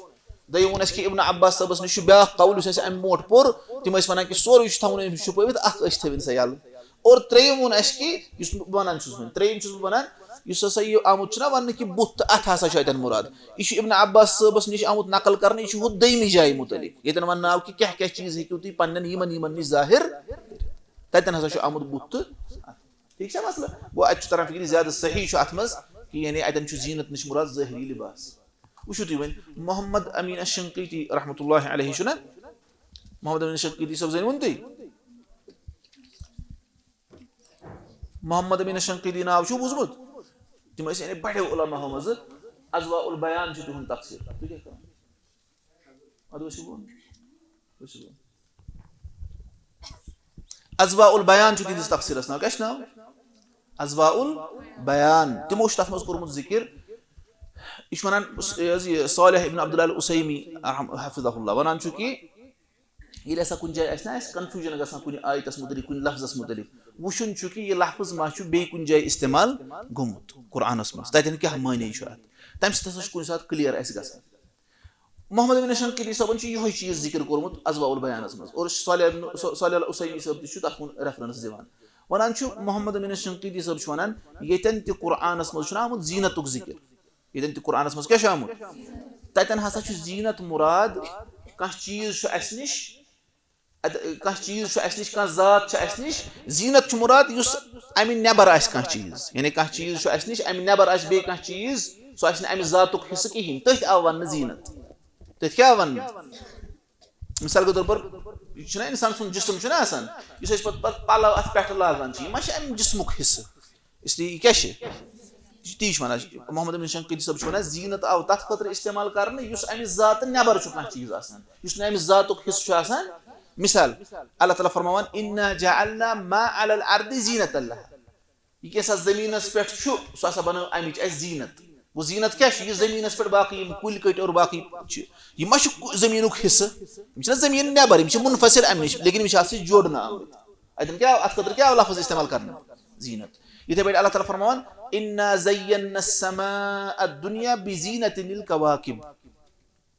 دوٚیِم ووٚن اَسہِ کہِ ابن عباس صٲبَس نِش چھُ بیٛاکھ قول، یُس اَسہِ اَمہِ برونٛٹھ پوٚر، تِم ٲسۍ وَنان کہِ سورُے چھُ تھاوُن أمِس چھُپٲوِتھ، اَکھ أچھ تھٲوِن سا یَلہٕ۔ اور ترٛیٚیِم ووٚن اَسہِ کہِ، یُس بہٕ وَنان چھُس وۄنۍ، ترٛیٚیِم چھُس بہٕ وَنان، یُس ہسا یہِ آمُت چھُنہ وَننہٕ کہِ بُت تہٕ اَتھٕ ہسا چھُ اَتٮ۪ن مُراد، یہِ چھُ ابن عباس صٲبَس نِش آمُت نقل کرنہٕ، یہِ چھُ ہُتھ دوٚیمہِ جایہِ مُتعلِق، ییٚتٮ۪ن وَننہٕ آو کہِ کیٛاہ کیٛاہ چیٖز ہیٚکِو تُہۍ پنٛنٮ۪ن یِمَن یِمَن نِش ظٲہِر کٔرِتھ۔ تَتٮ۪ن ہسا چھُ آمُت بُت تہٕ اَتھٕ۔ ٹھیٖک چھا مسلہٕ؟ گوٚو اَتہِ چھُ تران فِکرِ زیادٕ صحیح چھُ اَتھ منٛز کہِ یعنی اَتٮ۪ن چھُ زیٖنت نِش مُراد ظٲہِری لِباس۔ وٕچھِو تُہۍ وۄنۍ، محمد امین الشنقیطی رحمتہ اللہ علیہ چھُنہ؟ محمد امین الشنقیطی صٲب زٲنۍ ووٚن تُہۍ؟ محمد امین الشنقیطی ناو چھُو بوٗزمُت؟ تِم ٲسۍ یعنی بڑیو علماہو منٛزٕ۔ اضواء البیان چھُ تِہُنٛد تفسیٖر۔ تُہۍ کیٛاہ کران؟ اَدٕ ؤسِو بۄن۔ ؤسِو بۄن۔ اضواء البیان چھُ تِہنٛدِس تفسیٖرَس ناو۔ کیٛاہ چھُ ناو؟ اضواء البیان۔ تِمو چھُ تَتھ منٛز کوٚرمُت ذِکِر۔ یہِ چھُ وَنان، یہِ حظ یہِ صالح ابن عبداللہ العثیمی رحم-، حفظہ اللہ وَنان چھُ کہِ ییٚلہِ ہسا کُنہِ جایہِ آسہِ نہ اَسہِ confusion گژھان کُنہِ آیتَس مُتعلِق، کُنہِ لفظَس مُتعلِق، وٕچھُن چھُ کہِ یہِ لفظ ما چھُ بیٚیہِ کُنہِ جایہِ استعمال گوٚمُت قرآنَس منٛز، تَتٮ۪ن کیٛاہ معنی چھُ اَتھ، تَمہِ سۭتۍ ہسا چھُ کُنہِ ساتہٕ clear اَسہِ گژھان۔ محمد امین شنقیطی صٲبن چھُ یِہوٚے چیٖز ذِکِر کوٚرمُت اضواء البیانَس منٛز، اور صالح ابن، ص-، صالح العثیمی صٲب تہِ چھُ تَتھ کُن reference دِوان۔ وَنان چھُ، محمد امین شنقیطی صٲب چھُ وَنان، ییٚتٮ۪ن تہِ قرآنَس منٛز چھُنہ آمُت زیٖنتُک ذِکِر، ییٚتٮ۪ن تہِ قرآنَس منٛز کیٛاہ چھُ آمُت؟ تَتٮ۪ن ہسا چھُ زیٖنت مُراد کانٛہہ چیٖز چھُ اَسہِ نِش، اَتہِ کانٛہہ چیٖز چھُ اَسہِ نِش، کانٛہہ ذات چھِ اَسہِ نِش، زیٖنت چھُ مُراد یُس اَمہِ نٮ۪بر آسہِ کانٛہہ چیٖز، یعنی کانٛہہ چیٖز چھُ اَسہِ نِش، اَمہِ نٮ۪بر آسہِ بیٚیہِ کانٛہہ چیٖز، سُہ آسہِ نہٕ اَمہِ ذاتُک حصہٕ کِہیٖنۍ، تٔتھۍ آو وَننہٕ زیٖنت۔ تٔتھۍ کیٛاہ وَننہٕ؟ مثال کے طور پر، یہِ چھُنہ اِنسان سُنٛد جسم چھُنہ آسان، یُس أسۍ پَتہٕ، پَتہٕ پَلو اَتھ پٮ۪ٹھٕ لاگان چھِ، یہِ ما چھِ اَمہِ جسمُک حصہٕ؟ اس لیے یہِ کیٛاہ چھِ؟ یہِ چھِ تی چھِ وَنان، محمد امین شنقیطی صٲب چھِ وَنان، زیٖنت آو تَتھ خٲطرٕ استعمال کرنہٕ، یُس اَمہِ ذاتہٕ نٮ۪بر چھُ کانٛہہ چیٖز آسان، یُس نہٕ اَمہِ ذاتُک حصہٕ چھُ آسان۔ مثال، اللہ تعالیٰ فرماوان، "اِنَّا جَعَلْنَا مَا عَلَى الْأَرْضِ زِينَةً لَهَا"۔ یہِ کیٛاہ سا زٔمیٖنَس پٮ۪ٹھ چھُ، سُہ ہسا بَنٲو اَمِچ اَسہِ زیٖنت۔ گوٚو زیٖنت کیٛاہ چھُ؟ یہِ زٔمیٖنَس پٮ۪ٹھ باقٕے یِم کُلۍ کٔٹۍ اور باقٕے چھِ، یہِ ما چھُ کُ-، زٔمیٖنُک حصہٕ؟ یِم چھِنہ زٔمیٖن نٮ۪بر، یِم چھِ منفصل اَمہِ نِش، لیکن یِم چھِ اَتھ سۭتۍ جوڑنہٕ آمٕتۍ۔ اَتٮ۪ن کیٛاہ، اَتھ خٲطرٕ کیٛاہ آو لفظ استعمال کرنہٕ؟ زیٖنت۔ یِتھَے پٲٹھۍ اللہ تعالیٰ فرماوان، "اِنَّا زَيَّنَّا السَّمَاءَ الدُّنْيَا بِزِينَةٍ الْكَوَاكِبِ"۔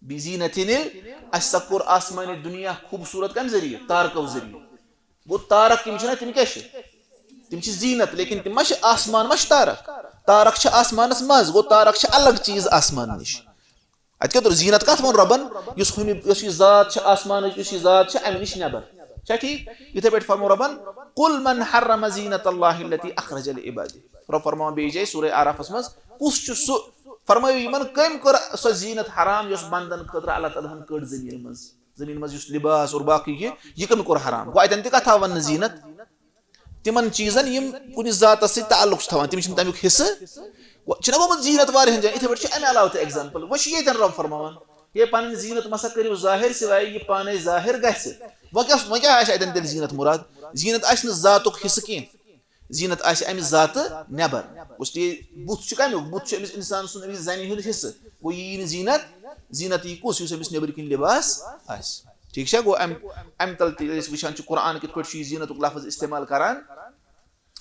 بِزِينَةٍ ال-، اَسہِ سا کوٚر آسمانِ دُنیا خوٗبصوٗرت کَمہِ ذٔریعہٕ؟ تارکو ذٔریعہٕ۔ گوٚو تارک یِم چھِنہ، تِم کیٛاہ چھِ؟ تِم چھِ زیٖنت، لیکن تِم ما چھِ آسمان، ما چھِ تارک؟ تارک چھِ آسمانَس منٛز، گوٚو تارک چھِ الگ چیٖز آسمان نِش۔ اَتہِ کیٛاہ دوٚر؟ زیٖنت کَتھ ووٚن رۄبَن؟ یُس ہُمہِ، یُس یہِ ذات چھِ آسمانٕچ، یُس یہِ ذات چھِ، اَمہِ نِش نٮ۪بر۔ چھا ٹھیٖک؟ یِتھَے پٲٹھۍ فرموو رۄبَن، "قُلْ مَنْ حَرَّمَ زِينَةَ اللَّهِ الَّتِي أَخْرَجَ لِعِبَادِهِ"۔ رۄب فرماوان بیٚیِس جایہِ سورہ اعرافَس منٛز، کُس چھُ سُہ، فرمٲیِو یِمَن، کٔمۍ کٔر سۄ زیٖنت حرام یۄس بندن خٲطرٕ اللہ تعالیٰ ہَن کٔڑ زٔمیٖنہِ منٛز؟ زٔمیٖنہِ منٛز یُس لباس اور باقٕے یہِ، یہِ کٔمۍ کوٚر حرام؟ گوٚو اَتٮ۪ن تہِ کَتھ آو وَننہٕ زیٖنت؟ تِمن چیٖزن یِم کُنہِ ذاتس سۭتۍ تعلق چھُ تھاوان، تِم چھِنہٕ تَمیُک حصہٕ۔ گوٚو، چھُنہ گوٚمُت زیٖنت واریاہن جاین، یِتھے پٲٹھۍ چھُ اَمہِ علاوٕ تہِ example۔ وۄنۍ چھُ ییٚتٮ۪ن رۄب فرماوان، "ہے، پنٕنۍ زیٖنت مہ سا کٔرِو ظٲہِر، سوائے یہِ پانے ظٲہِر گژھِ۔" وۄنۍ کیٛاہ، وۄنۍ کیٛاہ آسہِ اَتٮ۪ن تیٚلہِ زیٖنت مُراد؟ زیٖنت آسہِ نہٕ ذاتُک حصہٕ کینٛہہ، زیٖنت آسہِ اَمہِ ذاتہٕ نٮ۪بر۔ اس لیے بُتھ چھُ کَمیُک؟ بُتھ چھُ أمِس اِنسان سُنٛد، أمِس زَنہِ ہُنٛد حصہٕ۔ گوٚو، یی نہٕ زیٖنت، زیٖنت یی کُس؟ یُس أمِس نٮ۪برٕ کِنۍ لباس آسہِ۔ ٹھیٖک چھا؟ گوٚو، اَمہِ، اَمہِ تَل تہِ أسۍ وٕچھان چھِ، قرآن کِتھ پٲٹھۍ چھُ یہِ زیٖنتُک لفظ استعمال کران۔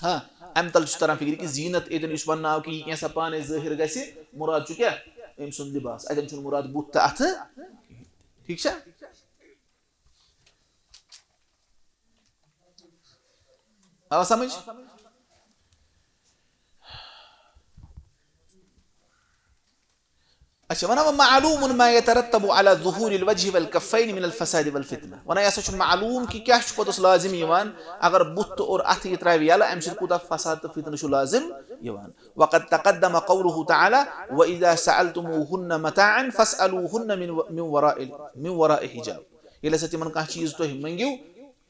ہاں، اَمہِ تَل چھُ تران فِکرِ کہِ زیٖنت ییٚتٮ۪ن یُس وَننہٕ آو کہِ یہِ کینٛہہ سا پانَے ظٲہِر گژھِ، مُراد چھُ کیٛاہ؟ أمۍ سُنٛد لِباس۔ اَتٮ۪ن چھُنہٕ مُراد بُتھ تہٕ اَتھٕ۔ ٹھیٖک چھا؟ آو سمجھ؟ اچھا، وَنان وَمَعْلُومٌ مَا يَتَرَتَّبُ عَلَى ظُهُورِ الْوَجْهِ وَالْكَفَّيْنِ مِنَ الْفَسَادِ وَالْفِتْنَةِ۔ وَنان یہِ ہسا چھُ معلوم کہِ کیٛاہ چھُ پوٚتُس لازِم یِوان، اگر بُتھ تہٕ اور اَتھٕ یہِ ترٛاوِ یَلہٕ، اَمہِ سۭتۍ کوٗتاہ فساد تہٕ فتنہٕ چھُ لازِم یِوان۔ وَقَدْ تَقَدَّمَ قَوْلُهُ تَعَالَى، وَإِذَا سَأَلْتُمُوهُنَّ مَتَاعًا فَاسْأَلُوهُنَّ مِنْ، مِنْ وَرَاءِ، مِنْ وَرَاءِ حِجَابٍ۔ ییٚلہِ ہسا تِمن کانٛہہ چیٖز تُہۍ مٔنٛگِو،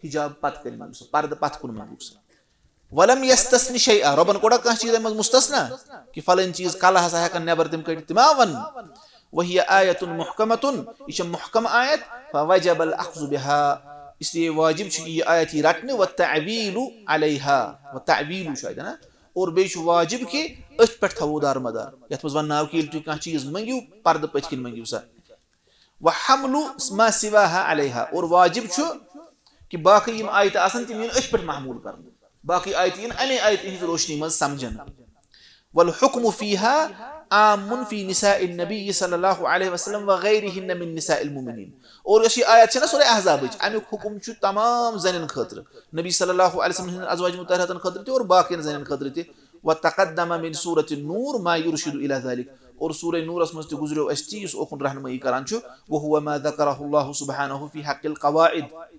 حِجاب پتہٕ کَنہِ مٔنٛگِو سا، پردٕ پتہٕ کُن مٔنٛگِو سا۔ وَلَمْ يَسْتَثْنِ شَيْئًا، رۄبن کوٚڑا کانٛہہ چیٖز اَمہِ منٛز مُستثنا؟ کہِ فلٲنۍ چیٖز کلہٕ ہسا ہٮ۪کن نٮ۪بر تِم کٔڑِتھ، تِم آ وَن۔ وَهِيَ آيَةٌ مُحْكَمَةٌ، یہِ چھےٚ محکم آیت، فَوَجَبَ الْأَخْذُ بِهَا، اس لیے واجب چھُ یہِ آیت یہِ رٹنہٕ، وَالتَّعْوِيلُ عَلَيْهَا، وَالتَّعْوِيلُ چھُ اَتہِ نا، اور بیٚیہِ چھُ واجب کہِ أتھۍ پٮ۪ٹھ تھاوو دارمدار، یَتھ منٛز وَنناو کہِ ییٚلہِ تُہۍ کانٛہہ چیٖز مٔنٛگِو، پردٕ پٔتھۍ کِنۍ مٔنٛگِو سا۔ وَحَمْلُ مَا سِوَاهَا عَلَيْهَا، اور واجب چھُ کہِ باقٕے یِم آیتہٕ آسن، تِم یِن أتھۍ پٮ۪ٹھ محموٗل کرنہٕ، باقٕے آیتہٕ یِن اَمے آیتہِ ہِنٛز روشنی منٛز سمجھنہٕ۔ وَالْحُكْمُ فِيهَا عَامٌّ فِي نِسَاءِ النَّبِيِّ صَلَّى اللَّهُ عَلَيْهِ وَسَلَّمَ وَغَيْرِهِنَّ مِن نِسَاءِ الْمُؤْمِنِينَ۔ اور یۄس یہِ آیت چھےٚ نا سورہ احزابٕچ، اَمیُک حُکُم چھُ تمام زَنٮ۪ن خٲطرٕ، نبی صلی اللہ علیہ وسلم ہٕنٛدٮ۪ن ازواج مطہراتن خٲطرٕ تہِ اور باقین زَنٮ۪ن خٲطرٕ تہِ۔ وَتَقَدَّمَ مِن سُورَةِ النُّورِ مَا يُرْشِدُ إِلَى ذَلِكَ۔ اور سورہ نورس منٛز تہِ گُزریو اَسہِ تی یُس اوکُن رہنمٲیی کران چھُ، وَهُوَ مَا ذَكَرَهُ اللَّهُ سُبْحَانَهُ فِي حَقِّ الْقَوَاعِدِ۔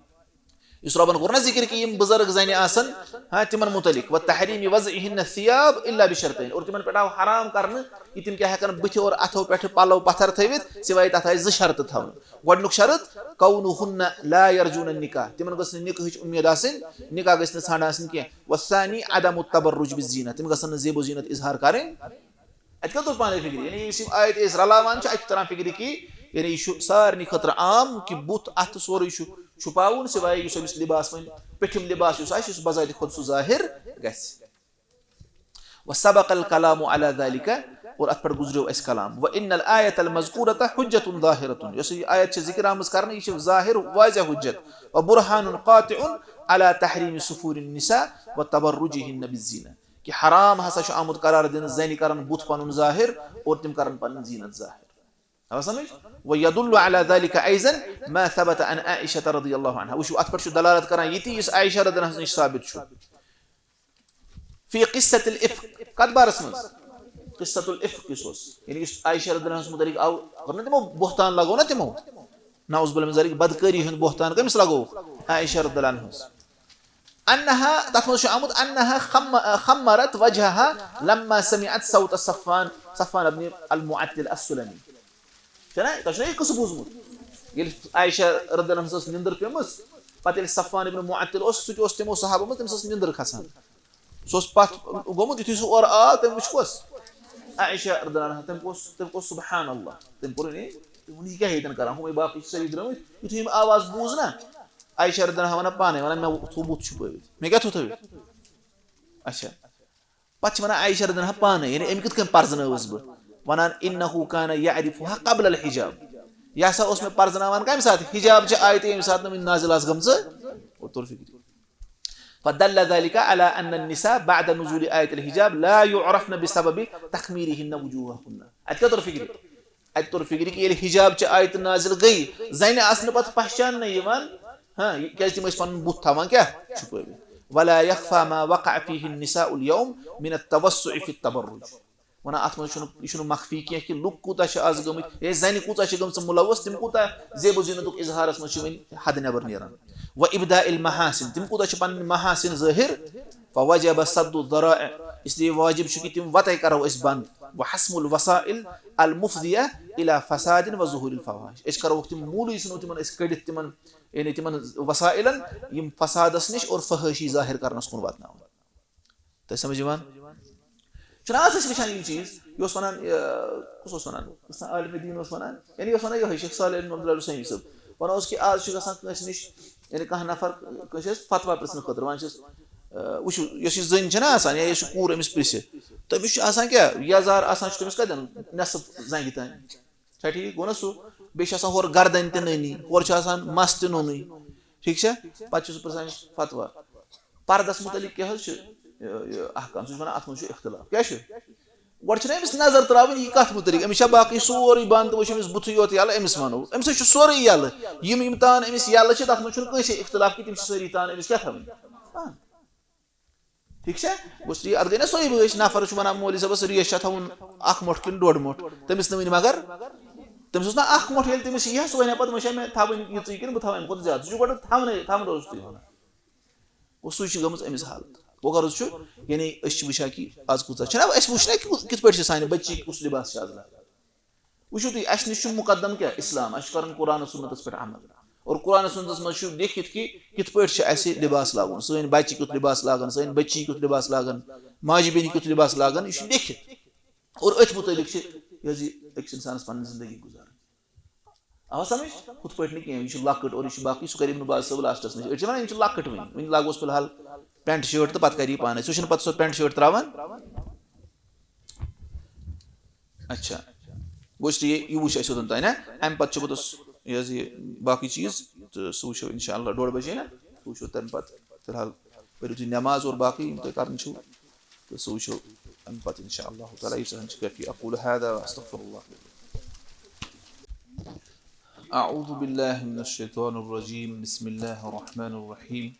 یُس رۄبن کوٚر نہ ذِکِر کہِ یِم بُزرگ زنہِ آسن، ہاں، تِمن مُتعلِق، وَتَحْرِيمِ وَضْعِهِنَّ الثِّيَابَ إِلَّا بِشَرْطَيْنِ، اور تِمن پٮ۪ٹھ آو حرام کرنہٕ یہِ تِم کیٛاہ ہٮ۪کن بٕتھِ اور اَتھو پٮ۪ٹھٕ پلو پتھر تھٲوِتھ، سوائے تَتھ آسہِ زٕ شرطہٕ تھاونہٕ۔ گۄڈٕنیُک شرط، كَوْنُهُنَّ لَا يَرْجُونَ النِّكَاحَ، تِمن گٔژھ نہٕ نِکاحٕچ اُمید آسٕنۍ، نِکاح گژھِ نہٕ ژھانٛڈان آسٕنۍ کینٛہہ۔ وَالثَّانِي عَدَمُ التَّبَرُّجِ بِالزِّينَةِ، تِم گژھن نہٕ زیب و زینت اظہار کرٕنۍ۔ اَتہِ کیٛاہ توٚر پانے فِکرِ؟ یعنی یُس یِم آیت أسۍ رلاوان چھِ، اَتہِ چھُ تران فِکرِ کہِ یعنی یہِ چھُ سارنٕے خٲطرٕ عام کہِ بُتھ، اَتھٕ سورُے چھُ چھُپاوُن، سوائے یُس أمِس لباس وۄنۍ پیٚٹھِم لباس یُس آسہِ، یُس بذاتِ خۄد سُہ ظٲہِر گژھِ۔ وَسَبَقَ الْكَلَامُ عَلَى ذَلِكَ، اور اَتھ پٮ۪ٹھ گُزریو اَسہِ کلام۔ وَإِنَّ الْآيَةَ الْمَذْكُورَةَ حُجَّةٌ ظَاهِرَةٌ، یۄس یہِ آیت چھِ ذِکِر آمٕژ کرنہٕ، یہِ چھِ ظٲہِر واضح حُجت۔ وَبُرْهَانٌ قَاطِعٌ عَلَى تَحْرِيمِ سُفُورِ النِّسَاءِ وَتَبَرُّجِهِنَّ بِالزِّينَةِ، کہِ حرام ہسا چھُ آمُت قرار دِنہٕ زَنہِ کرن بُتھ پنُن ظٲہِر اور تِم کرن پنٕنۍ زینت ظٲہِر۔ آو سمجھ؟ وَيَدُلُّ عَلَى ذَلِكَ أَيْضًا مَا ثَبَتَ عَنْ عَائِشَةَ رَضِيَ اللهُ عَنْهَا۔ وٕچھِو، اَتھ پٮ۪ٹھ چھُ دلالت کران یہِ تہِ، یُس عائشہ رضی اللہ عنہَس نِش ثابت چھُ۔ فِي قِصَّةِ الْإِفْكِ، کَتھ بارَس منٛز؟ قِصَّةُ الْإِفْكِ یُس اوس، یعنی یُس عائشہ رضی اللہ عنہَس مُتعلِق آو، کوٚر نہ تِمو بہتان، لگوو نہ تِمو؟ نعوذ باللہ من ذلک، بدکٲری ہُنٛد بہتان کٔمِس لگوو؟ عائشہ رضی اللہ عنہَس۔ أَنَّهَا، تَتھ منٛز چھُ آمُت، أَنَّهَا خَمَّ-، خَمَّرَتْ وَجْهَهَا لَمَّا سَمِعَتْ صَوْتَ صَفْوَانَ، صَفْوَانَ بْنِ الْمُعَطِّلِ السُّلَمِي۔ چھُ نا، تۄہہِ چھُو نا یہِ قٕصہٕ بوٗزمُت؟ ییٚلہِ عائشہ رضی اللہ عنہَس ٲس نِندٕر پیٚمٕژ، پتہٕ ییٚلہِ صفوان ابن معطل اوس، سُہ تہِ اوس تِمو صحابو منٛز، تٔمِس ٲس نِندٕر کھسان۔ سُہ اوس پتھ گوٚمُت، یُتھُے سُہ اورٕ آو، تٔمۍ وٕچھ کۄس؟ عائشہ رضی اللہ عنہا۔ تٔمۍ کوٚر، تٔمۍ کوٚر سبحان اللہ، تٔمۍ کوٚر یعنی، تٔمۍ ووٚن، "یہِ کیٛاہ ییٚتٮ۪ن کران؟ ہُمے باقٕے چھِ سٲری درٛٲمٕتۍ۔" یُتھُے أمۍ آواز بوٗز نا، عائشہ رضی اللہ عنہا ونان پانے، ونان، "مےٚ تھوٚو بُتھ چھُپٲوِتھ، مےٚ کیٛاہ تھوٚو تھٲوِتھ؟" اچھا، پتہٕ چھِ ونان عائشہ رضی اللہ عنہا پانے، یعنی أمۍ کِتھ کٔنۍ پرزنٲوٕس بہٕ؟ ونان، "إنه كان يعرفها قبل الحجاب"، یہِ ہسا اوس مےٚ پرزناوان کمہِ ساتہٕ؟ حجاب چہِ آیتہِ ییٚمہِ ساتہٕ نہٕ وُنہِ نازل آسہٕ گٔمژٕ۔ اور توٚر فِکرِ۔ فدل ذلك على أن النساء بعد نزول آية الحجاب لا يعرفن بسبب تخميرهن وجوههن۔ اتہِ کیٛاہ توٚر فِکرِ؟ اتہِ توٚر فِکرِ کہِ ییٚلہِ حجاب چہِ آیتہٕ نازل گٔیہِ، زنہِ آسنہٕ پتہٕ پہچاننہٕ یِوان، ہاں، کیٛازِ تِم ٲسۍ پنُن بُتھ تھاوان کیٛاہ؟ چھُپٲوِتھ۔ ولا يخفى ما وقع فيه النساء اليوم من التوسع في التبرج۔ ونان، اتھ منٛز چھُنہٕ، یہِ چھُنہٕ مخفی کینٛہہ کہِ لُکھ کوٗتاہ چھِ آز گٔمٕتۍ، ہے، زنہِ کوٗتاہ چھِ گٔمژٕ مُلوث، تِم کوٗتاہ زیب و زینتُک اظہارس منٛز چھِ وۄنۍ حد نٮ۪بر نیران۔ وابداء المحاسن، تِم کوٗتاہ چھِ پنٕنۍ محاسن ظٲہر۔ فوجب سد الذرائع، اس لیے واجب چھُ کہِ تِم وتہٕ کرو أسۍ بند۔ وحسم الوسائل المفضية الى فساد وظهور الفواحش، أسۍ کرو تِم موٗلٕے، ژھٕنو تِمن أسۍ کٔڑِتھ، تِمن، یعنی تِمن وسائلن، یِم فسادس نِش اور فحٲشی ظٲہر کرنس کُن واتناون۔ تۄہہِ سمجھ یِوان؟ چھُنہ آز أسۍ وٕچھان یِم چیٖز، یہِ اوس ونان، یہِ، کُس اوس ونان؟ یُس زن عالمِ دیٖن اوس ونان، یعنی یہِ اوس ونان یِہوٚے شیخ صالح بن عبداللہ الحسینی صٲب، ونان اوس کہِ آز چھُ گژھان کٲنٛسہِ نِش، یعنی کانٛہہ نفر کٲنٛسہِ آسہِ فتویٰ پرژھنہٕ خٲطرٕ، ونان چھِس، آ، وٕچھِو، یۄس یہِ زٔنۍ چھےٚ نہ آسان یا یۄس یہِ کوٗر أمِس پرژھِ، تٔمِس چھُ آسان کیٛاہ؟ یزار آسان چھُ تٔمِس کتٮ۪ن؟ نصف زنٛگہِ تام۔ چھا ٹھیٖک؟ گوٚو نہ سُہ؟ بیٚیہِ چھُ آسان ہورٕ گردن تہِ نٔنی، ہورٕ چھُ آسان مَس تہِ نوٚنُے۔ ٹھیٖک چھا؟ پَتہٕ چھُ سُہ پرٛژھان فتویٰ۔ پردس مُتعلِق کیٛاہ حظ چھُ، یہِ، یہِ احکام؟ سُہ چھُ وَنان، اَتھ منٛز چھُ اختلاف۔ کیٛاہ چھُ؟ گۄڈٕ چھُنہ أمِس نظر ترٛاوٕنۍ، یہِ کَتھ مُتعلِق؟ أمِس چھا باقٕے سورُے بنٛد تہٕ وۄنۍ چھُ أمِس بُتھٕے یوت یَلہٕ، أمِس وَنو۔ أمِس حظ چھُ سورُے یَلہٕ۔ یِم، یِم تان أمِس یَلہٕ چھِ، تَتھ منٛز چھُنہٕ کٲنٛسے اختلاف کہِ تِم چھِ سٲری تان أمِس کیٛاہ تھاوٕنۍ؟ بنٛد۔ ٹھیٖک چھا؟ گوٚو سُہ، اَتھ گٔے نہ سۄے بٲتھ، نفرَس چھُ وَنان مولوی صٲبَس ریش چھا تھاوُن اَکھ مۄٹھ کِنہٕ ڈۄڈ مۄٹھ؟ تٔمِس نہٕ وٕنہِ مگر تٔمِس اوس نہ اکھ مۄٹھ، ییٚلہِ تٔمِس یہِ ہس وۄنۍ پتہٕ وٕچھان مےٚ تھاوٕنۍ یِژٕے کِنہٕ بہٕ تھاوٕ اَمہِ کھۄتہٕ زیادٕ، سُہ چھُ گۄڈٕ تھاونٕے، تھاونہٕ اوس تُہۍ وَنان۔ گوٚو سُے چھِ گٔمٕژ أمِس حالت۔ گوٚو غرض چھُ، یعنی أسۍ چھِ وٕچھان کہِ آز کۭژاہ چھِنہ اَسہِ وٕچھنہ کہِ کِتھ پٲٹھۍ چھِ سانہِ بچی کُس لباس چھِ آز لاگان۔ وٕچھِو تُہۍ، اَسہِ نِش چھُ مُقدم کیٛاہ؟ اِسلام۔ اَسہِ چھُ کَرُن قرآن و سُنتَس پٮ۪ٹھ عمل۔ اور قرآن و سُنتَس منٛز چھُ لیکھِتھ کہِ کِتھ پٲٹھۍ چھُ اَسہِ لباس لاگُن، سٲنۍ بَچہِ کیُتھ لباس لاگَن، سٲنۍ بٔچی کیُتھ لباس لاگَن، ماجہِ بیٚنہِ کیُتھ لباس لاگَن، یہِ چھُ لیکھِتھ۔ اور أتھۍ مُتعلِق چھِ یہِ حظ یہِ أکِس اِنسانَس پَنٕنۍ زندگی گُزارٕنۍ۔ آو سمجھ؟ ہُتھ پٲٹھۍ نہٕ کینٛہہ، یہِ چھُ لۄکٕٹ اور یہِ چھُ باقٕے، سُہ کَرِ یِم ناز صٲب لاسٹَس منٛز۔ أڑۍ چھِ وَنان، یِم چھِ لۄکٕٹ وٕنہِ، وٕنہِ لاگوس فی الحال پینٹ شٲٹ تہٕ پَتہٕ کَرِ یہِ پانَے۔ سُہ چھُنہٕ پَتہٕ سۄ پینٹ شٲٹ ترٛاوان۔ اچھا، گوٚو اس لیے یہِ وٕچھ اَسہِ اوٚتَن تام نا، اَمہِ پَتہٕ چھُ پوٚتُس یہِ حظ یہِ باقٕے چیٖز، تہٕ سُہ وٕچھو اِنشاء اللہ ڈوٚڈ بَجے نا، سُہ وٕچھو تَمہِ پَتہٕ۔ فی الحال پٔرِو تُہۍ نٮ۪ماز اور باقٕے یِم تۄہہِ کَرٕنۍ چھُو، تہٕ سُہ وٕچھو اَمہِ پَتہٕ اِنشاء اللہ تعالیٰ۔ ییٖژاہ ہَن چھِ کٲفی۔ أقول هذا وأستغفر الله لي ولكم. أعوذ بالله من الشيطان الرجيم. بسم الله الرحمن الرحيم.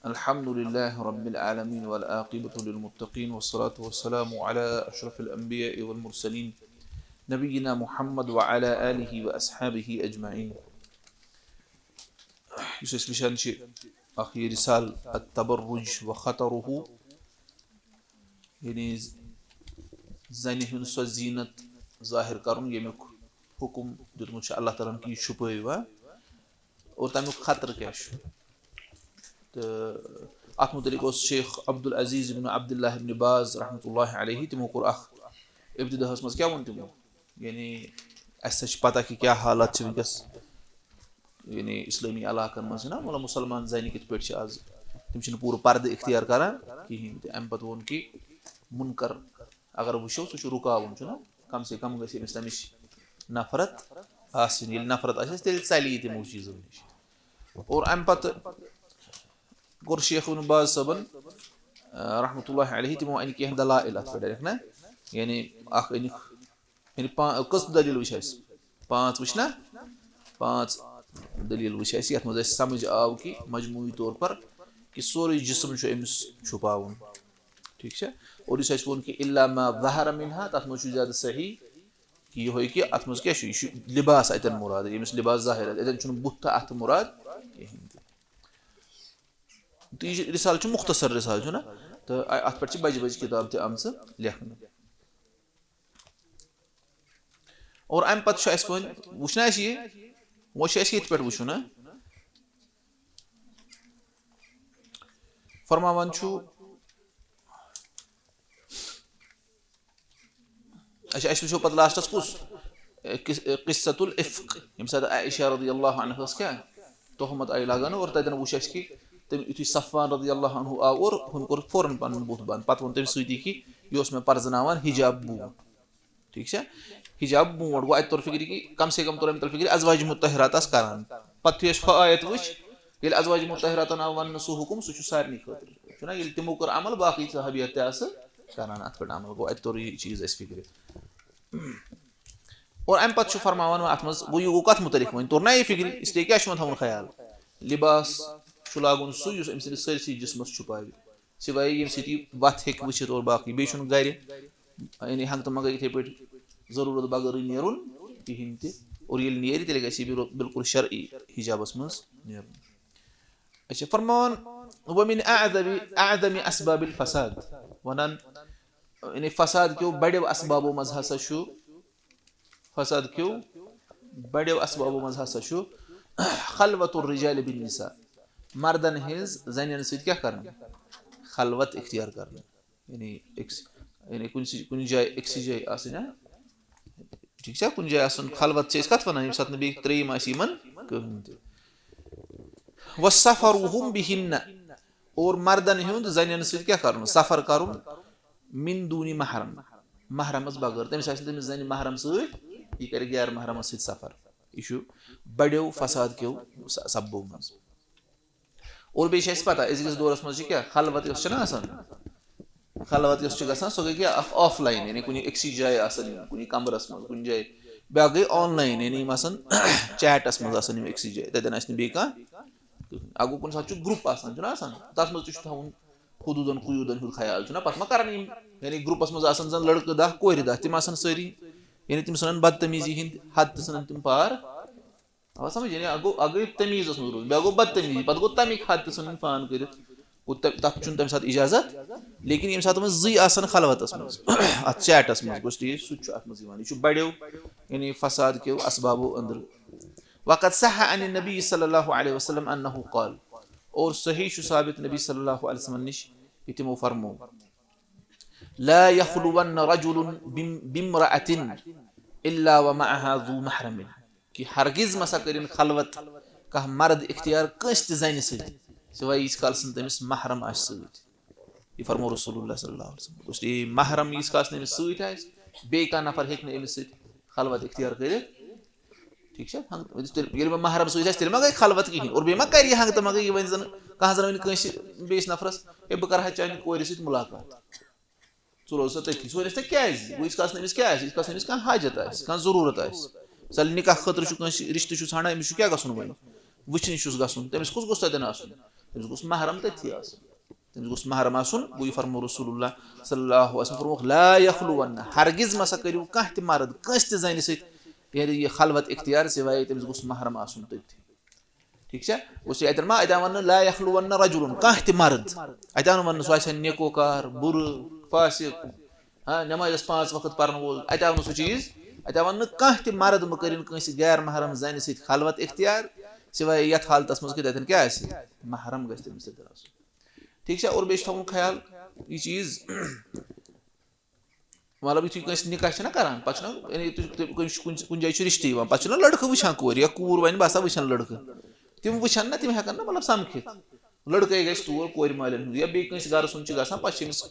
الحمد لله رب العالمين والعاقبة للمتقين والصلاة والسلام على أشرف الأنبياء والمرسلين نبينا محمد وعلى آله وأصحابه أجمعين. یُس أسۍ وٕچھان چھِ اَکھ یہِ رِسالہٕ التبرج وخطره، یعنی زَنہِ ہُنٛد سۄ زیٖنت ظٲہِر کَرُن ییٚمیُک حُکُم دیُتمُت چھُ اللہ تعالیٰ ہَن کہِ یہِ چھُپٲیِو، ہا، اور تَمیُک خطرٕ کیٛاہ چھُ۔ تہٕ اَتھ مُتعلِق اوس شیخ عبدالعزیز ابن عبداللہ ابن باز رحمتہ اللہ علیہ، تِمو کوٚر اَکھ ابتداہَس منٛز کیٛاہ ووٚن تِمو؟ یعنی اَسہِ سا چھِ پَتہ کہِ کیٛاہ حالت چھِ وٕنکیٚس، یعنی اِسلٲمی علاقَن منٛز چھِنہ، مطلب، مُسلمان زَنہِ کِتھ پٲٹھۍ چھِ آز، تِم چھِنہٕ پوٗرٕ پَردٕ اختیار کَران کِہیٖنۍ تہِ۔ اَمہِ پَتہٕ ووٚن کہِ مُنکَر اگر وٕچھو، سُہ چھُ رُکاوُن، چھُنہ، کم سے کم گژھِ أمِس تَمِچ نفرت آسٕنۍ۔ ییٚلہِ نفرت آسٮ۪س، تیٚلہِ ژَلہِ یہِ تِمو چیٖزو نِش۔ اور اَمہِ پَتہٕ کوٚر شیخ ابن باز صٲبَن، آ، رحمتہ اللہ علیہ، تِمو اَنہِ کینٛہہ دلائل اَتھ پٮ۪ٹھ، ڈایریکٹ نہ، یعنی اَکھ أنِکھ، یعنی پا-، کٔژ دٔلیٖل وٕچھ اَسہِ؟ پانٛژھ وٕچھ نہ؟ پانٛژھ دٔلیٖل وٕچھ اَسہِ، یَتھ منٛز اَسہِ سَمٕجھ آو کہِ مجموعی طور پر کہِ سورُے جسم چھُ أمِس چھُپاوُن۔ ٹھیٖک چھا؟ اور یُس اَسہِ ووٚن کہِ إلا ما ظهر منها، تَتھ منٛز چھُ زیادٕ صحیح کہِ یِہوٚے کہِ اَتھ منٛز کیٛاہ چھُ؟ یہِ چھُ لباس اَتٮ۪ن مُراد، ییٚمِس لباس ظاہر آسہِ، اَتٮ۪ن چھُنہٕ بُتھ تہٕ اَتھٕ مُراد کِہیٖنۍ تہِ۔ تہٕ یہِ چھُ رِسالہٕ چھُ مُختصر رِسالہٕ چھُنہ، تہٕ اَ-، اَتھ پٮ۪ٹھ چھِ بَجہِ بَجہِ کِتاب تہِ آمژٕ لیکھنہٕ۔ اور اَمہِ پَتہٕ چھُ اَسہِ وۄنۍ وٕچھنا اَسہِ یہِ، وۄنۍ چھُ اَسہِ ییٚتہِ پٮ۪ٹھ وٕچھُن، ہہ؟ فرماوان چھُ، اچھا، أسۍ وٕچھو پَتہٕ لاسٹَس کُس؟ اے، قص-، اے، قصة الإفك، ییٚمہِ ساتہٕ عائشہ رضی اللہ عنہَس کیٛاہ تہمت آیہِ لگاونہٕ اور تَتٮ۪ن وٕچھ اَسہِ کہِ تٔمۍ یُتھُے صفوان رضی اللہ عنہ آو اور ہُمۍ کوٚر فوراً پَنُن بُتھ بنٛد۔ پَتہٕ ووٚن تٔمۍ سۭتی کہِ یہِ اوس مےٚ پَرزٕناوان حجاب بوٗٹھ۔ ٹھیٖک چھا؟ حجاب بونٛٹھ گوٚو اَتہِ توٚر فِکرِ کہِ کم سے کم توٚر أمۍ تَلہٕ فِکرِ ازواج مطہرات آسہٕ کران۔ پَتہٕ یُتھُے اَسہِ ہۄ آیت وٕچھ، ییٚلہِ ازواج مطہراتن آو وَننہٕ سُہ حُکُم، سُہ چھُ سارنٕے خٲطرٕ۔ چھُنہ؟ ییٚلہِ تِمو کٔر عمل، باقٕے صحابیت تہِ آسہٕ کران اَتھ پٮ۪ٹھ عمل۔ گوٚو اَتہِ توٚر یہِ چیٖز اَسہِ فِکرِ۔ اور اَمہِ پَتہٕ چھُ فرماوان وۄنۍ اَتھ منٛز، گوٚو یہِ گوٚو کَتھ مُتعلِق وۄنۍ؟ توٚر نہ یہِ فِکرِ، اس لیے کیٛاہ چھُ وۄنۍ تھاوُن خیال؟ لباس چھُ لاگُن سُے یُس أمۍ سٕنٛدِس سٲرسٕے جسمَس چھُپاوِ۔ سوائے ییٚمہِ سۭتۍ یہِ وَتھ ہیٚکہِ وٕچھِتھ اور باقٕے۔ بیٚیہِ چھُنہٕ گَرِ، یعنی، ہنٛگہٕ تہٕ منٛگہٕ یِتھَے پٲٹھۍ ضروٗرت بغٲرٕے نیرُن کِہیٖنۍ تہِ۔ اور ییٚلہِ نیرِ، تیٚلہِ گژھِ یہِ بِلو-، بالکل شرعی حجابَس منٛز نیرُن۔ أسۍ چھِ فرماوان، وَمِن اعظم، اعظم اسباب الفساد، وَنان، یعنی، فساد کیو بَڑیو اسبابو منٛز ہسا چھُ، فساد کیو بڑیو اسبابو منٛز ہسا چھُ خلوت الرجال بالنساء، مردن ہٕنٛز زنٮ۪ن سۭتۍ کیٛاہ کرٕنۍ؟ خلوت اختیار کرٕنۍ۔ یعنی أکِس، یعنی کُنہِ سۭتۍ، کُنہِ جایہِ، أکسٕے جایہِ آسٕنۍ، ہا؟ ٹھیٖک چھا؟ کُنہِ جایہِ آسُن، خلوت چھِ أسۍ کَتھ وَنان، ییٚمہِ ساتہٕ نہٕ بیٚیہِ ترٛیٚیِم آسہِ یِمن کٕہٕنۍ تہِ۔ وَسَفَرُهُمْ بِهِنَّ، اور مردن ہُنٛد زنٮ۪ن سۭتۍ کیٛاہ کرُن؟ سفر کرُن، مِن دوٗنِ محرم، محرمس بغٲر۔ تٔمِس آسہِ نہٕ تٔمِس زنہِ محرم سۭتۍ، یہِ کرِ غیر محرمس سۭتۍ سفر۔ یہِ چھُ بڑیو فساد کیو س-، سببو منٛز۔ اور بیٚیہِ چھِ اَسہِ پتہ، أزکِس دورس منٛز چھِ کیٛاہ خلوت یۄس چھَنہ آسان، خلوت یۄس چھِ گژھان، سۄ گٔے کیٛاہ؟ اکھ آف لاین، یعنی کُنہِ أکسٕے جایہِ آسان یِم، کُنہِ کمرس منٛز، کُنہِ جایہِ۔ بیٛاکھ گٔے آن لاین، یعنی یِم آسان چیٹس منٛز آسان یِم أکسٕے جایہِ، تَتٮ۪ن آسہِ نہٕ بیٚیہِ کانٛہہ۔ اَکھ گوٚو، کُنہِ ساتہٕ چھُ گروپ آسان، چھُنہ آسان؟ تَتھ منٛز تہِ چھُ تھاوُن حدوٗدن قیوٗدن ہُنٛد خیال، چھُنہ؟ پتہٕ ما کرن یِم، یعنی گروپس منٛز آسان زن لڑکہٕ دَہ، کورِ دَہ، تِم آسان سٲری یعنی تِم ژھٕنن بدتمیٖزی ہٕنٛدۍ حد تہِ ژھٕنن تِم پار۔ آ سمجھ؟ یعنی اکھ گوٚو، اکھ گٔے تمیٖز ٲس نہٕ روٗزمٕژ، بیٛاکھ گوٚو بدتمیٖزی، پتہٕ گوٚو تمیُک حد تہِ ژھٕنن پان کٔرِتھ۔ گوٚو تہ-، تتھ چھُنہٕ تمہِ ساتہٕ اجازت۔ لیکن ییٚمہِ ساتہٕ وۄنۍ زٕے آسن خلوتس منٛز، اتھ چیٹس منٛز، گوٚو ٹھیٖک، سُہ تہِ چھُ اتھ منٛز یِوان۔ یہِ چھُ بڑیو، یعنی فساد کیو اسبابو أنٛدرٕ۔ وقد صح عن النبی صلی اللہ علیہ وسلم انه قال، اور صحیح چھُ ثابت نبی صلی اللہ علیہ وسلم نِش کہِ تِمو فرموو، لا يخلون رجل بم-، بامرأة إلا ومعها ذو محرم، کہِ ہرگز مسا کٔرِن خلوت کانٛہہ مرد اختیار کٲنٛسہِ تہِ زنہِ سۭتۍ، سوائے ییٖتِس کالس نہٕ تٔمِس محرم آسہِ سۭتۍ۔ یہِ فرموو رسول اللہ صلی اللہ علیہ وسلم۔ گوٚو محرم ییٖتِس کالس نہٕ أمِس سۭتۍ آسہِ، بیٚیہِ کانٛہہ نفر ہیٚکہِ نہٕ أمِس سۭتۍ خلوت اختیار کٔرِتھ۔ ٹھیٖک چھا؟ ہنگ-، ییٚلہِ، ییٚلہِ وۄنۍ محرم سۭتۍ آسہِ، تیٚلہِ ما گٔے خلوت کِہیٖنۍ؟ اور بیٚیہِ ما کرِ یہِ ہنگ تہٕ منگے، یہِ وۄنۍ زن کانٛہہ زن وۄنۍ کٲنٛسہِ بیٚیِس نفرس، ہے، بہٕ کرٕ ہا چانہِ کورِ سۭتۍ مُلاقات۔ ژٕ روزٕ سا تٔتھی۔ سُہ وَنٮ۪س، "ژےٚ کیٛازِ؟" گوٚو ییٖتِس کالس نہٕ أمِس کیٛاہ آسہِ، ییٖتِس کالس نہٕ أمِس کانٛہہ حاجت آسہِ، کانٛہہ ضروٗرت آسہِ۔ مثال، نکاح خٲطرٕ چھُ کٲنٛسہِ رشتہٕ چھُس ژھانڈان، أمِس چھُ کیٛاہ گژھُن وۄنۍ؟ وٕچھنہِ چھُس گژھُن۔ تٔمِس کُس گوٚژھ تَتٮ۪ن آسُن؟ تٔمِس گوٚژھ محرم تٔتھی آسُن۔ تٔمِس گوٚژھ محرم آسُن۔ گوٚو یہِ فرموو رسول اللہ صلی اللہ علیہ وسلم، فرمووُکھ، "لا یخلون"، ہرگز مسا کٔرِو کانٛہہ تہِ مرد کٲنٛسہِ تہِ زنہِ سۭتۍ، یعنی یہِ خلوت اختیار، سوائے تٔمِس گوٚژھ محرم آسُن تٔتھی۔ ٹھیٖک چھا؟ گوٚو سُہ اَتٮ۪ن ما، اَتٮ۪ن وَننہٕ، "لا یخلون رجل"، کانٛہہ تہِ مرد۔ اَتٮ۪ن وَننہٕ سُہ آسہِ ہا نیکوکار، بُرٕ، فاسق، ہاں، نمازِ آسہِ پانٛژھ وقت پَرن وول، اَتہِ آو نہٕ سُہ چیٖز۔ اَتہِ آو وَننہٕ، کانٛہہ تہِ مرد مہٕ کٔرِن کٲنٛسہِ غیر محرم زَنہِ سۭتۍ خلوت اختیار، سوائے یَتھ حالتس منٛز کہِ تَتٮ۪ن کیٛاہ آسہِ؟ محرم گژھِ تٔمِس سۭتۍ آسُن۔ ٹھیٖک چھا؟ اور بیٚیہِ چھُ تھاوُن خیال، یہِ چیٖز، مطلب، یُتھُے کٲنٛسہِ نِکاح چھِنہ کران، پَتہٕ چھُنہ، یعنی، تُہۍ، تُہۍ، کُنہِ، کُنہِ، کُنہِ جایہِ چھُ رِشتہٕ یِوان، پَتہٕ چھُنہ لٔڑکہٕ وٕچھان کورِ یا کوٗر وَنہِ، "بہٕ ہسا وٕچھَن لٔڑکہٕ"۔ تِم وٕچھَن نہ، تِم ہٮ۪کَن نہ، مطلب، سَمکھِتھ۔ لٔڑکَے گژھِ تور کورِ مالٮ۪ن ہُنٛد، یا بیٚیہِ کٲنٛسہِ گَرَس سُنٛد چھُ گژھان، پَتہٕ چھِ أمِس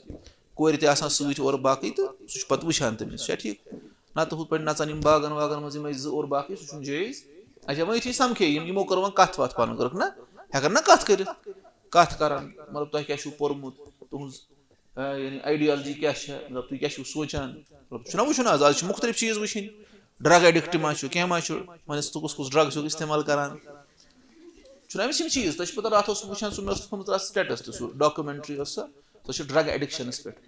کورِ تہِ آسان سۭتۍ اورٕ باقٕے، تہٕ سُہ چھُ پَتہٕ وٕچھان تٔمِس، چھا ٹھیٖک؟ نَتہٕ ہُتھ پٲٹھۍ نَژان یِم باغَن واغَن منٛز یِمَے زٕ اورٕ باقٕے، سُہ چھُنہٕ جٲیِز۔ اچھا، وۄنۍ یُتھُے سَمکھے یِم، یِمو کٔر وۄنۍ کَتھ وَتھ پانہٕ، کٔرٕکھ نہ، ہٮ۪کَن نہ کَتھ کٔرِتھ، کَتھ کَرَن، مطلب، تۄہہِ کیٛاہ چھُو پوٚرمُت، تُہٕنٛز آ، یعنی ideology کیٛاہ چھےٚ، مطلب، تُہۍ کیٛاہ چھِو سونٛچان؟ مطلب، چھُنہ وٕچھُن آز، آز چھِ مُختٔلِف چیٖز وٕچھِنۍ۔ Drug addict ما چھُ، کینٛہہ ما چھُ، وۄنۍ ٲسۍ، تُہۍ کُس کُس drugs چھُو استعمال کران؟ چھُنہ أمِس یِم چیٖز، تۄہہِ چھِ پَتہ، راتھ اوس بہٕ وٕچھان، سُہ مےٚ اوس تھوٚمُت راتھ status تہِ، سُہ documentary ٲس سۄ، سۄ چھِ drug addictionس پٮ۪ٹھ۔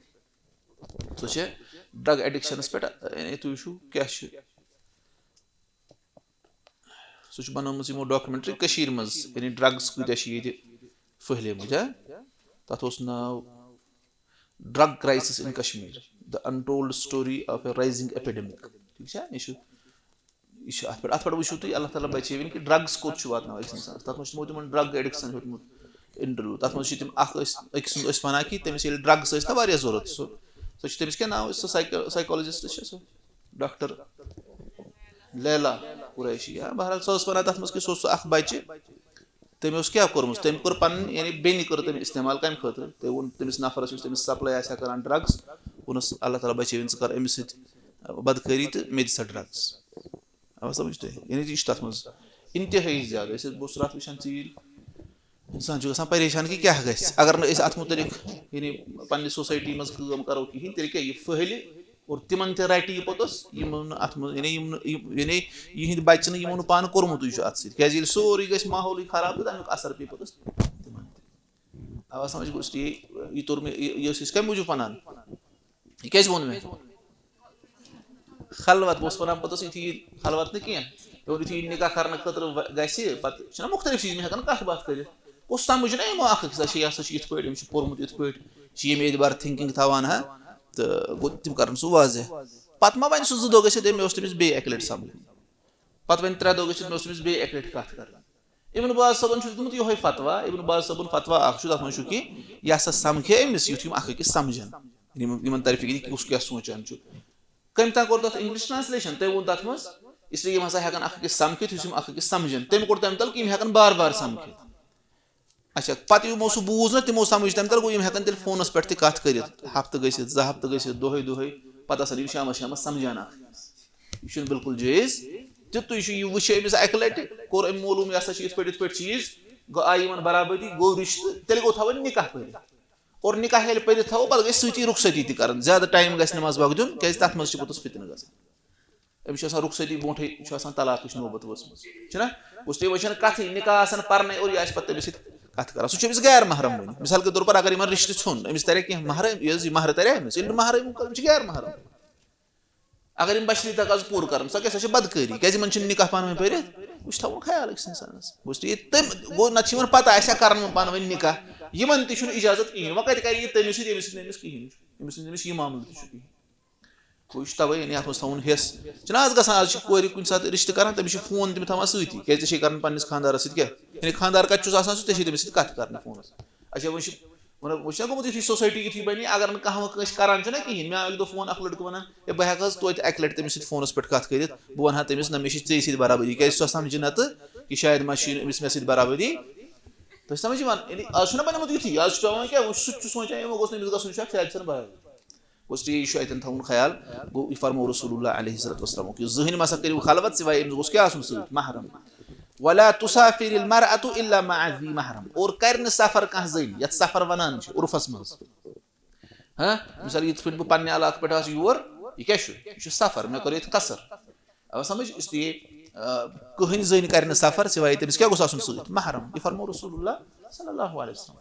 سۄ چھِ drug addictionس پٮ۪ٹھ، یعنی تُہۍ وٕچھِو کیٛاہ چھُ۔ سُہ چھُ بنٲومٕژ یِمو documentary کٔشیٖرِ منٛز، یعنی drugs کۭتیٛاہ چھِ ییٚتہِ پھٔہلیمٕتۍ، ہا؟ تَتھ اوس ناو Drug Crisis in Kashmir: The Untold Story of a Rising Epidemic۔ ٹھیٖک چھا؟ یہِ چھُ، یہِ چھُ اَتھ پٮ۪ٹھ، اَتھ پٮ۪ٹھ وٕچھِو تُہۍ، اللہ تعالیٰ بچٲوِن کہِ drugs کوٚت چھُ واتناوان أکِس اِنسانَس۔ تَتھ منٛز چھُ تِمو تِمَن drug addictsن ہیوٚتمُت interview۔ تَتھ منٛز چھِ تِم اَکھ ٲسۍ، أکِس سُنٛد ٲسۍ وَنان کہِ تٔمِس ییٚلہِ drugs ٲسۍ نا واریاہ ضوٚرَتھ، سُہ، سُہ چھُ، تٔمِس کیٛاہ ناو ٲسۍ سُہ psycho-، psychologist چھِ سُہ؟ ڈاکٹر لیلا قریشی، یا بہرحال سۄ ٲس وَنان تَتھ منٛز کہِ سُہ اوس سُہ اَکھ بَچہِ، تٔمۍ اوس کیٛاہ کوٚرمُت؟ تٔمۍ کوٚر پَنٕنۍ، یعنی بیٚنہِ کٔر تٔمۍ استعمال۔ کَمہِ خٲطرٕ؟ تٔمۍ ووٚن تٔمِس نفرَس، یُس تٔمِس supply آسہِ ہا کَران drugs، ووٚنُس، "اللہ تعالیٰ بچٲوِن، ژٕ کَر أمِس سۭتۍ بدکٲری تہٕ مےٚ دِ سا drugs۔" اَوا سَمٕجھ تۄہہِ؟ یعنی یہِ چھُ تَتھ منٛز اِنتِہٲیی زیادٕ۔ أسۍ ٲسۍ، بہٕ اوسُس راتھ وٕچھان ژیٖرۍ، اِنسان چھُ گژھان پریشان کہِ کیٛاہ گژھِ اگر نہٕ أسۍ اَتھ مُتعلِق، یعنی، پننہِ society منٛز کٲم کَرو کِہیٖنۍ، تیٚلہِ کیٛاہ یہِ پھٔہلہِ اور تِمَن تہِ رَٹہِ یہِ پوٚتُس، یِمو نہٕ اَتھ منٛز، یعنی یِم نہٕ، یِم، یعنی یِہِنٛدۍ بَچہِ نہٕ، یِمو نہٕ پانہٕ کوٚرمُتٕے چھُ اَتھ سۭتۍ، کیٛازِ ییٚلہِ سورُے گژھِ ماحولٕے خراب تہٕ تَمیُک اَثر پیٚیہِ پوٚتُس تِمَن تہِ۔ اَوا سَمٕجھ گوٚو، اس لیے یہِ توٚر مےٚ، یہِ، یہِ ٲسۍ أسۍ کَمہِ موٗجوٗب وَنان؟ یہِ کیٛازِ ووٚن مےٚ؟ خلوت، بہٕ اوسُس وَنان پَتہٕ اوس یُتھُے یہِ خلوت نہٕ کینٛہہ، یہِ ووٚن یُتھُے یہِ نِکاح کَرنہٕ خٲطرٕ وَ-، گژھِ، پَتہٕ چھِنہ مُختٔلِف چیٖز، یِم ہٮ۪کَن کَتھ باتھ کٔرِتھ۔ کُس سَمجھِ نہ یِمو اَکھ أکِس، اچھا، یہِ ہسا چھُ یِتھ پٲٹھۍ، أمِس چھُ پوٚرمُت یِتھ پٲٹھۍ، چھِ ییٚمہِ اعتبار thinking تھاوان، ہا؟ تہٕ گوٚو تِم کَرَن سُہ واضح۔ پَتہٕ ما وَنہِ سُہ زٕ دۄہ گٔژھِتھ، "ہے، مےٚ اوس تٔمِس بیٚیہِ اَکہِ لَٹہِ سَمکھُن۔" پَتہٕ وۄنۍ ترٛےٚ دۄہ گٔژھِتھ مےٚ اوس تٔمِس بیٚیہِ اَکہِ لَٹہِ کَتھ کَرٕنۍ۔ ابن باز صٲبَن چھُ دیُتمُت یِہوٚے فتوا، ابن باز صٲبُن فتوا اَکھ چھُ، تَتھ منٛز چھُ کہِ یہِ ہسا سَمکھِ أمِس، یُتھ یِم اَکھ أکِس سَمجھَن۔ یِم، یِمَن تَرِ فِکرِ کہِ کُس کیٛاہ سونٛچان چھُ۔ کٔمۍ تام کوٚر تَتھ English translation، تٔمۍ ووٚن تَتھ منٛز، اس لیے یِم ہسا ہٮ۪کَن اَکھ أکِس سَمکھِتھ، یُس یِم اَکھ أکِس سَمجھَن۔ تٔمۍ کوٚر تَمہِ تَل کہِ یِم ہٮ۪کَن بار بار سَمکھِتھ۔ اچھا، پَتہٕ یِمو سُہ بوٗز نہ، تِمو سَمجھ تَمہِ تَل، گوٚو یِم ہٮ۪کَن تیٚلہِ فونَس پٮ۪ٹھ تہِ کَتھ کٔرِتھ، ہفتہٕ گٔژھِتھ، زٕ ہفتہٕ گٔژھِتھ، دۄہَے دۄہَے، پَتہٕ آسَن یِم شامَس شامَس سَمجھان اَکھ۔ یہِ چھُنہٕ بِلکُل جٲیِز۔ تیُتُے چھُ، یہِ وٕچھِ أمِس اَکہِ لَٹہِ، کوٚر أمۍ معلوٗم، یہِ ہسا چھُ یِتھ پٲٹھۍ، یِتھ پٲٹھۍ چیٖز، گوٚو آیہِ یِمَن برابٔدی، گوٚو رِشتہٕ، تیٚلہِ گوٚو تھاوُن نِکاح پٔرِتھ۔ اور نِکاح ییٚلہِ پٔرِتھ تھاوو، پَتہٕ گژھِ سۭتی رُخصتی تہِ کَرٕنۍ، زیادٕ ٹایم گژھِ نہٕ منٛز وقت دیُن، کیٛازِ تَتھ منٛز چھِ پوٚتُس فِتنہٕ گژھان۔ أمِس چھِ آسان رُخصتی برونٛٹھٕے، چھُ آسان طلاقٕچ نوبت وٲژمٕژ، چھُنہ؟ گوٚو تُہۍ وٕچھِو نہٕ کَتھٕے، نِکاح آسان پَرنَے اور یہِ آسہِ پَتہٕ تٔمِس سۭتۍ کَتھ کَران، سُہ چھُ أمِس غیر محرم وٕنہِ۔ مِثال کے طور پر اگر یِمَن رِشتہٕ ژھیوٚن، أمِس تَرِ کینٛہہ محرم، یہِ حظ یہِ مہرٕ تَرِ أمِس، ییٚلہِ نہٕ مہرٕے، یِم چھِ غیر محرم۔ اگر یِم بچنٕے تقاضہٕ پوٗرٕ کرن، سۄ کیٛاہ، سۄ چھِ بدکٲری۔ کیٛازِ یِمن چھِنہٕ نِکاح پانہٕ ؤنۍ پٔرِتھ؟ یہِ چھُ تھاوُن خیال أکِس اِنسانس۔ گوٚو تٔمۍ، گوٚو نتہٕ چھِ یِمن پتہ آسہِ ہا کرن وۄنۍ پانہٕ ؤنۍ نِکاح، یِمن تہِ چھُنہٕ اجازت کِہیٖنۍ۔ وۄنۍ کتہِ کرِ یہِ تٔمِس سۭتۍ، ییٚمِس سۭتۍ نہٕ أمِس کِہیٖنۍ چھُ، أمِس سۭتۍ أمِس یہِ معاملہٕ تہِ چھُ کِہیٖنۍ۔ گوٚو یہِ چھُ توے، یعنی اتھ منٛز تھاوُن حِس۔ چھُنہ آز گژھان، آز چھِ کورِ کُنہِ ساتہٕ رشتہٕ کران، تٔمِس چھِ فون تِم تھاوان سۭتی، کیٛازِ ژےٚ چھے کران پننِس خانٛدارس سۭتۍ کیٛاہ؟ یعنی خانٛدار کتہِ چھُس آسان، سُہ ژےٚ چھے تٔمِس سۭتۍ کتھ کرنہِ فونس۔ اچھا، وۄنۍ چھِ، وۄنۍ، وۄنۍ چھِنہ گوٚمُت یِتھُے society یِتھُے بنی، اگر نہٕ کانٛہہ وۄنۍ کٲنٛسہِ کران چھُنہ کِہیٖنۍ۔ مےٚ آو اَکہِ دۄہ فون اکھ لڑکہٕ ونان، "ہے، بہٕ ہٮ۪کہٕ حظ توتہِ اکہِ لٹہِ تٔمِس سۭتۍ فونس پٮ۪ٹھ کتھ کٔرِتھ؟" بہٕ ونہٕ ہا تٔمِس، نہ، مےٚ چھِ ژےٚ سۭتۍ برابری، کیٛازِ سۄ سمجھِ نہ تہٕ کہِ شاید ما چھُ أمِس مےٚ سۭتۍ برابری۔ تُہۍ چھِو سمجھ یِوان؟ یعنی آز چھُنہ بنیومُت یُتھُے، آز چھُ پٮ۪وان کیٛاہ، وۄنۍ سُہ تہِ چھُ سونٛچان، یِمو گوٚژھ نہٕ أمِس گژھُن، یہِ چھُ اکھ شاید چھَنہٕ برابری۔ گوٚژھ ٹھیٖک، یہِ چھُ اَتٮ۪ن تھاوُن خیال۔ گوٚو، یہِ فرموو رسول اللہ علیہ الصلوۃ والسلام کہِ زٕہٕنۍ ما سا کٔرِو خلوت سوائے أمِس گوٚژھ کیٛاہ آسُن سۭتۍ؟ محرم۔ ولا تسافر المرأة الا مع ذی محرم۔ اور کرِ نہٕ سفر کانٛہہ زٔنۍ، یَتھ سفر وَنان چھِ عرفَس منٛز۔ ہاں، مثال، یِتھ پٲٹھۍ بہٕ پننہِ علاقہٕ پٮ۪ٹھ آسہٕ یور، یہِ کیٛاہ چھُ؟ یہِ چھُ سفر، مےٚ کوٚر ییٚتہِ قصر۔ آو سمجھ؟ اس لیے، آ، کٕہٕنۍ زٔنۍ کرِ نہٕ سفر سوائے تٔمِس کیٛاہ گوٚژھ آسُن سۭتۍ؟ محرم۔ یہِ فرموو رسول اللہ صلی اللہ علیہ وسلم۔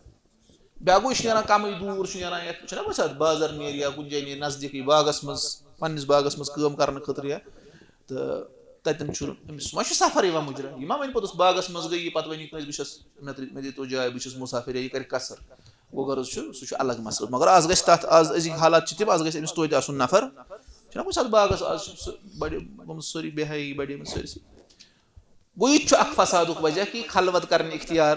بیٛاکھ گوٚو، یہِ چھُ نیران کمٕے دوٗر، چھُ نیران یتھ، چھُنہ کُنہِ ساتہٕ بازر نیرِ یا کُنہِ جایہِ نیرِ نزدیٖکٕے باغس منٛز، پننِس باغس منٛز کٲم کرنہٕ خٲطرٕ یا، تہٕ تتٮ۪ن چھُ أمِس، وۄنۍ چھُ سفر یِوان مُجرا۔ یہِ ما وَنہِ پوٚتُس باغس منٛز گٔے یہِ، پتہٕ وَنہِ کٲنٛسہِ، "بہٕ چھَس، مےٚ ترٛٲے-، مےٚ دِتو جاے، بہٕ چھُس مُسافر"، یا یہِ کرِ قصر۔ گوٚو غرض چھُ، سُہ چھُ الگ مسلہٕ۔ مگر آز گژھِ تتھ، آز أزِکۍ حالات چھِ تِم، آز گژھِ أمِس توتہِ آسُن نفر۔ چھُنہ کُنہِ ساتہٕ باغس، آز چھِ سُہ بڑِ-، گوٚمُت سٲری بے حیٲیی بڑیمٕژ سٲرسٕے۔ گوٚو، یہِ تہِ چھُ اکھ فسادُک وجہ کہِ خلوت کرنہٕ اختیار،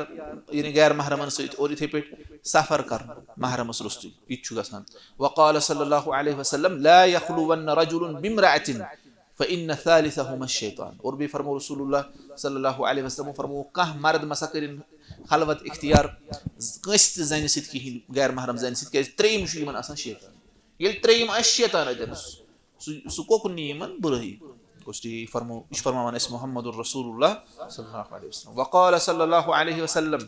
یعنی غیر محرمن سۭتۍ، اور یِتھے پٲٹھۍ سفر کرُن محرمس روٚستُے، یہِ تہِ چھُ گژھان۔ وقال صلی اللہ علیہ وسلم، "لا يخلون رجل بامرأة فإن ثالثهما الشيطان"۔ اور بیٚیہِ فرموو رسول اللہ صلی اللہ علیہ وسلم، فرموو، کانٛہہ مرد مسا کٔرِن خلوت اختیار کٲنٛسہِ تہِ زنہِ سۭتۍ کِہیٖنۍ، غیر محرم زنہِ سۭتۍ، کیٛازِ ترٛیٚیِم چھُ یِمن آسان شیطان۔ ییٚلہِ ترٛیٚیِم آسہِ شیطان اَتٮ۪ن، سُہ، سُہ کوکُن نِیہِ یِمن بُرٲیی۔ گوٚژھ یہِ فرمو-، یہِ چھُ فرماوان اَسہِ محمد رسول اللہ صلی اللہ علیہ وسلم۔ وقال صلی اللہ علیہ وسلم،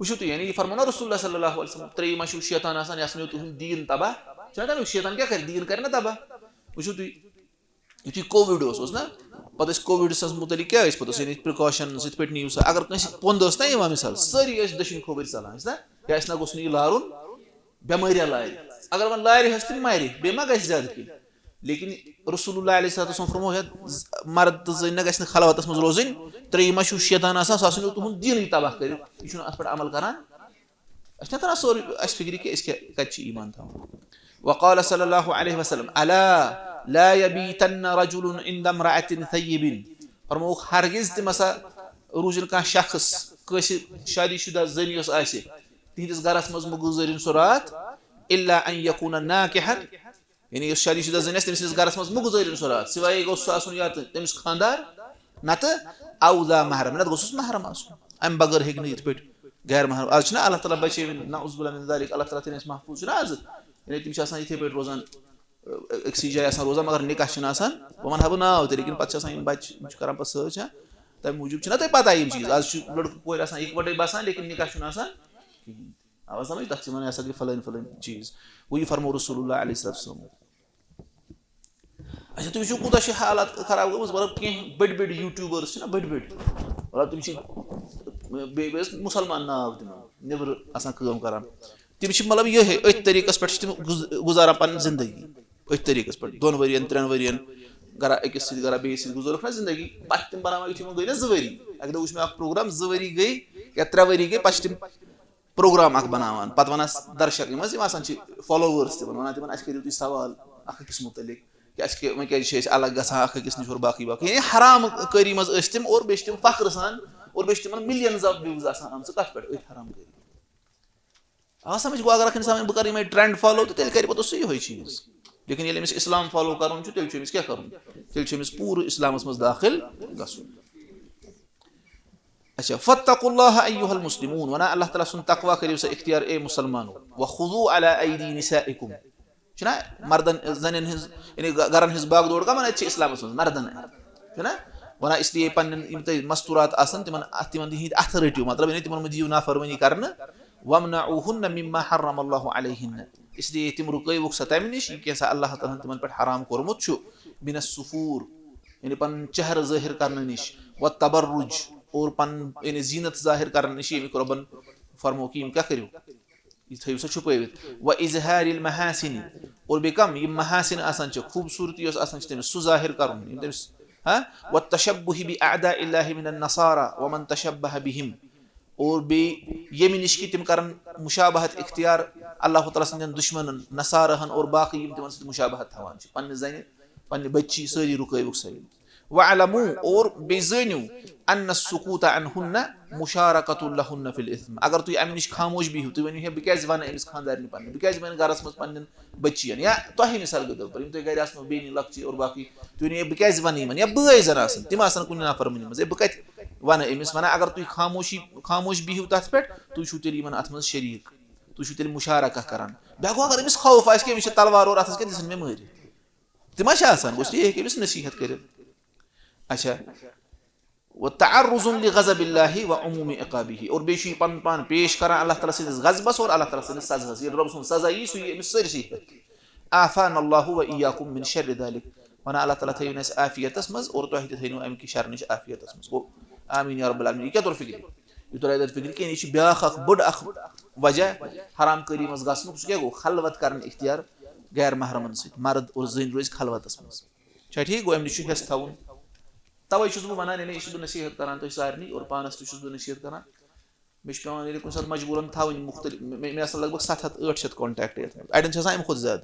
وٕچھِو تُہۍ، یعنی یہِ فرموو نہ رسول اللہ صلی اللہ علیہ وسلم، ترٛیٚیِم ما چھُو شیطان آسان، یہِ ہسا نیوٗ تُہُنٛد دیٖن تباہ۔ چھُنہ تَمیُک شیطان کیٛاہ کرِ؟ دیٖن کرِ نہ تباہ۔ وٕچھِو تُہۍ، یُتھُے کووِڈ اوس، اوس نہ، پتہٕ ٲسۍ کووِڈس مُتعلِق کیٛاہ ٲسۍ پتہٕ ٲسۍ، یعنی precautions یِتھ پٲٹھۍ نِیِو سا، اگر کٲنٛسہِ پۄنٛد ٲس نہ یِوان مثال، سٲری ٲسۍ دٔچھِنۍ کھووٕرۍ ژلان، ٲسۍ نہ، یا ٲسۍ نہ گوٚژھ نہٕ یہِ لارُن، بٮ۪مٲرۍ یا لارِ۔ اگر وۄنۍ لارِ ہس تہِ مَرِ، بیٚیہِ ما گژھِ زیادٕ کینٛہہ؟ لیکن رسول اللہ علیہ الصلوۃ والسلام فرموو، یتھ مرد تہٕ زٔنۍ نہ گژھِ نہٕ خلوتس منٛز روزٕنۍ، ترٛیٚیِم ما چھُو شیطان آسان، سُہ ہسا نیوٗ تُہُنٛد دیٖنٕے تباہ کٔرِتھ۔ یہِ چھُنہٕ اتھ پٮ۪ٹھ عمل کران۔ اَسہِ چھُنہ تران سورُے، اَسہِ فِکرِ کہِ أسۍ کیٛاہ، کَتہِ چھِ ایٖمان تھاوان۔ وقال صلی اللہ علیہ وسلم، "الا لا يبيتن رجل عند امرأة ثيب"۔ فرمووُکھ، ہرگز تہِ مسا روٗزِن کانٛہہ شخص کٲنٛسہِ شادی شُدہ زٔنۍ یۄس آسہِ، تِہنٛدِس گرس منٛز مہٕ گُزٲرِن سُہ راتھ، الا ان يكون ناكحا، یعنی یۄس شادی شُدہ زٔنۍ آسہِ، تٔمۍ سٕنٛدِس گرس منٛز مہٕ گُزٲرِن سۄ راتھ، سوائے گوٚژھ سُہ آسُن یا تہٕ تٔمِس خانٛدار، نتہٕ او ذا محرم، نتہٕ گوٚژھُس محرم آسُن۔ امہِ بغٲر ہیٚکہِ نہٕ یِتھ پٲٹھۍ غیر محرم۔ آز چھُنہ اللہ تعالیٰ بچٲوِن، نعوذ باللہ من ذالک، اللہ تعالیٰ تھٲیِن اَسہِ محفوٗظ، چھُنہ آز؟ یعنی تِم چھِ آسان یِتھے پٲٹھۍ روزان، أ، أکسٕے جایہِ آسان روزان، مگر نِکاح چھُنہٕ آسان۔ بہٕ وَنہٕ ہا بہٕ ناو تہِ، لیکن پتہٕ چھِ آسان یِم بچہِ، یِم چھِ کران پتہٕ سۭتۍ چھا، تَمہِ موٗجوٗب چھِنہ تۄہہِ پتہ یِم چیٖز۔ آز چھِ لڑکہٕ کورِ آسان یِکوَٹَے بسان، لیکن نِکاح چھُنہٕ آسان کِہیٖنۍ۔ آو سمجھ؟ تَتھ چھِ وَنان، یہِ ہسا گٔے فلٲنۍ فلٲنۍ چیٖز۔ گوٚو یہِ فرموو رسول اللہ علیہ الصلوۃ والسلام۔ اچھا، تُہۍ وٕچھِو، کوٗتاہ چھِ حالات خراب گٔمٕژ۔ مطلب، کینٛہہ بٔڑۍ بٔڑۍ YouTubers چھِنہ، بٔڑۍ بٔڑۍ، مطلب، تِم چھِ بیٚیہِ، بیٚیہِ ٲسۍ مُسلمان ناو تِمن، نیٚبرٕ آسان کٲم کران۔ تِم چھِ، مطلب، یِہوٚے، أتھۍ طریٖقس پٮ۪ٹھ چھِ تِم گُز-، گُزاران پنٕنۍ زندگی، أتھۍ طریٖقس پٮ۪ٹھ، دۄن ؤرین، ترٛٮ۪ن ؤرین، گرا أکِس سۭتۍ، گرا بیٚیِس سۭتۍ گُزٲرٕکھ نہ زندگی۔ پتہٕ تِم بناوان، یُتھُے یِمن گٔے نہ زٕ ؤری، اَکہِ دۄہ وٕچھ مےٚ اکھ پروگرام، زٕ ؤری گٔے یا ترٛےٚ ؤری گٔے، پتہٕ چھِ تِم پروگرام اکھ بناوان، پتہٕ ونان درشک، یِم حظ یِم آسان چھِ followers تِمن، ونان تِمن، "اسہِ کٔرِو تُہۍ سوال اکھ أکِس مُتعلق، کہِ اسہِ کہِ-، وۄنۍ کیازِ چھِ أسۍ الگ گژھان اکھ أکِس نِش اور باقٕے باقٕے"۔ یعنی حرام کٲری منٛز ٲسۍ تِم، اور بیٚیہِ چھِ تِم فخر سان، اور بیٚیہِ چھِ تِمن millions of views آسان آمژٕ۔ کتھ پٮ۪ٹھ؟ أتھۍ حرام کٲری۔ آ سمجھ؟ گوٚو، اگر اکھ انسان وَنہِ، "بہٕ کرٕ یِمے trend follow"، تہٕ تیٚلہِ کرِ پتہٕ سُہ یِہوٚے چیٖز۔ لیکن ییٚلہِ أمِس اسلام follow کرُن چھُ، تیٚلہِ چھُ أمِس کیٛاہ کرُن؟ تیٚلہِ چھُ أمِس پوٗرٕ اسلامس منٛز دٲخل گژھُن۔ اچھا، "فاتقوا اللہ ایھا المسلمون"، ونان، اللہ تعالیٰ سُنٛد تقویٰ کٔرِو سا اختیار، اے مسلمانو۔ "وخذوا علی ایدی نسائکم"، چھُنہ مردن، زنٮ۪ن ہٕنٛز، یعنی گ-، گرن ہٕنٛز باغ دورٕ کمن اَتہِ چھِ اسلامس منٛز؟ مردن اَتہِ۔ چھُنہ ونان، اس لیے پننٮ۪ن یِم تۄہہِ مستورات آسن، تِمن اتھ، تِمن ہٕنٛدۍ اتھٕ رٔٹِو، مطلب، یعنی تِمن مہٕ دِیِو نافرمٲنی کرنہٕ۔ "وامنعوہن مما حرم اللہ علیہن"، اس لیے تِم رُکٲوُکھ سا تمہِ نِش، یہِ کینٛژھا اللہ تعالیٰ ہن تِمن پٮ۪ٹھ حرام کوٚرمُت چھُ، "من السفور"، یعنی پنُن چہرٕ ظٲہر کرنہٕ نِش، "والتبرج"، اور پنُن یعنی زینت ظاہر کرنہٕ نِش، ییٚمیُک رۄبن فرموو کہِ یِم کیٛاہ کٔرِو، یہِ تھٲیِو سا چھُپٲوِتھ، "واظہار المحاسن"، اور بیٚیہِ کم یِم محاسن آسان چھِ، خوٗبصوٗرتی یۄس آسان چھِ تٔمِس، سُہ ظٲہِر کرُن، یِم تٔمِس، ہاں، والتشبه بأعداء الله من النصارى ومن تشبه بهم۔ اور بیٚیہِ ییٚمہِ نِش کہِ تِم کرن مشابہت اختیار اللہ تعالیٰ سٕنٛدٮ۪ن دُشمنن، نصارہن اور باقٕے یِم تِمن سۭتۍ مشابہت تھاوان چھِ، پننہِ زنہِ، پننہِ بچی، سٲری رُکٲوِکھ سٲری۔ وَاعْلَمُوا، اور بیٚیہِ زٲنِو، أَنَّ السُّكُوتَ عَنْهُنَّ مُشَارَكَةٌ لَهُنَّ فِي الْإِثْمِ۔ اگر تُہۍ اَمہِ نِش خاموش بِہِو، تُہۍ ؤنِو، ہے، بہٕ کیٛازِ وَنہٕ أمِس خانٛدارنہِ پننہِ، بہٕ کیٛازِ وَنہٕ گَرَس منٛز پننٮ۪ن بٔچِیَن یا تۄہہِ، مِثال کے طور پر، یِم تۄہہِ گَرِ آسنو، بیٚنہِ، لۄکچہِ اور باقٕے، تُہۍ ؤنِو، ہے، بہٕ کیٛازِ وَنہٕ یِمَن؟ یا بٲے زَن آسَن، تِم آسَن کُنہِ نافرمٲنی منٛز، ہے، بہٕ کَتہِ وَنہٕ أمِس؟ وَنان، اگر تُہۍ خاموشی، خاموش بِہِو تَتھ پٮ۪ٹھ، تُہۍ چھُو تیٚلہِ یِمَن اَتھ منٛز شریٖک، تُہۍ چھُو تیٚلہِ مُشارکہ کَران۔ بیٛاکھ گوٚو، اگر أمِس خوف آسہِ کہِ أمِس چھِ تلوار اور اَتھَس کیٛاہ، دِژٕن مےٚ مٲرِتھ۔ تِم ما چھِ آسان، گوٚژھ یہِ ہیٚکہِ أمِس نصیٖحت کٔرِتھ۔ اچھا۔ وَتَعَرُّضٌ لِغَضَبِ اللَّهِ وَعُمُومِ عِقَابِهِ۔ اور بیٚیہِ چھُ یہِ پَنُن پان پیش کران اللہ تعالیٰ سٕنٛدِس غضبس اور اللہ تعالیٰ سٕنٛدِس سزاہس۔ ییٚلہِ رۄب سُنٛد سزا یی، سُہ یی أمِس سٲرسٕے پٮ۪ٹھ۔ عَافَانَا اللَّهُ وَإِيَّاكُم مِّن شَرِّ ذَٰلِكَ۔ وَنان، اللہ تعالیٰ تھٲیِو نہٕ اَسہِ عافیتس منٛز اور تۄہہِ تہِ تھٲیِو نہٕ اَمہِ کہِ شرٕ نِش عافیتس منٛز۔ گوٚو، آمیٖن یا رب العالمین۔ یہِ کیٛاہ توٚر فِکرِ؟ یہِ توٚر اَتہِ فِکرِ کِہیٖنۍ، یہِ چھِ بیٛاکھ اکھ بٔڑ اکھ وجہ حرام کٲری منٛز گژھنُک۔ سُہ کیٛاہ گوٚو؟ خلوت کرٕنۍ اختیار غیر محرمن سۭتۍ۔ مرد اور زٔنۍ روزِ خلوتس منٛز۔ چھا ٹھیٖک؟ گوٚو، اَمہِ نِش چھُ ہٮ۪س تھاوُن۔ تَوَے چھُس بہٕ وَنان، یعنی، یہِ چھُس بہٕ نصیٖحت کَران تۄہہِ سارنٕے اور پانَس تہِ چھُس بہٕ نصیٖحت کَران۔ مےٚ چھُ پٮ۪وان، ییٚلہِ کُنہِ ساتہٕ مجبوٗرَن تھاوٕنۍ مُختٔلِف، مےٚ، مےٚ، مےٚ آسَن لگ بگ ستھ ہَتھ ٲٹھ شیٚتھ contact یَتھ منٛز۔ اَڑٮ۪ن چھِ آسان اَمہِ کھۄتہٕ زیادٕ۔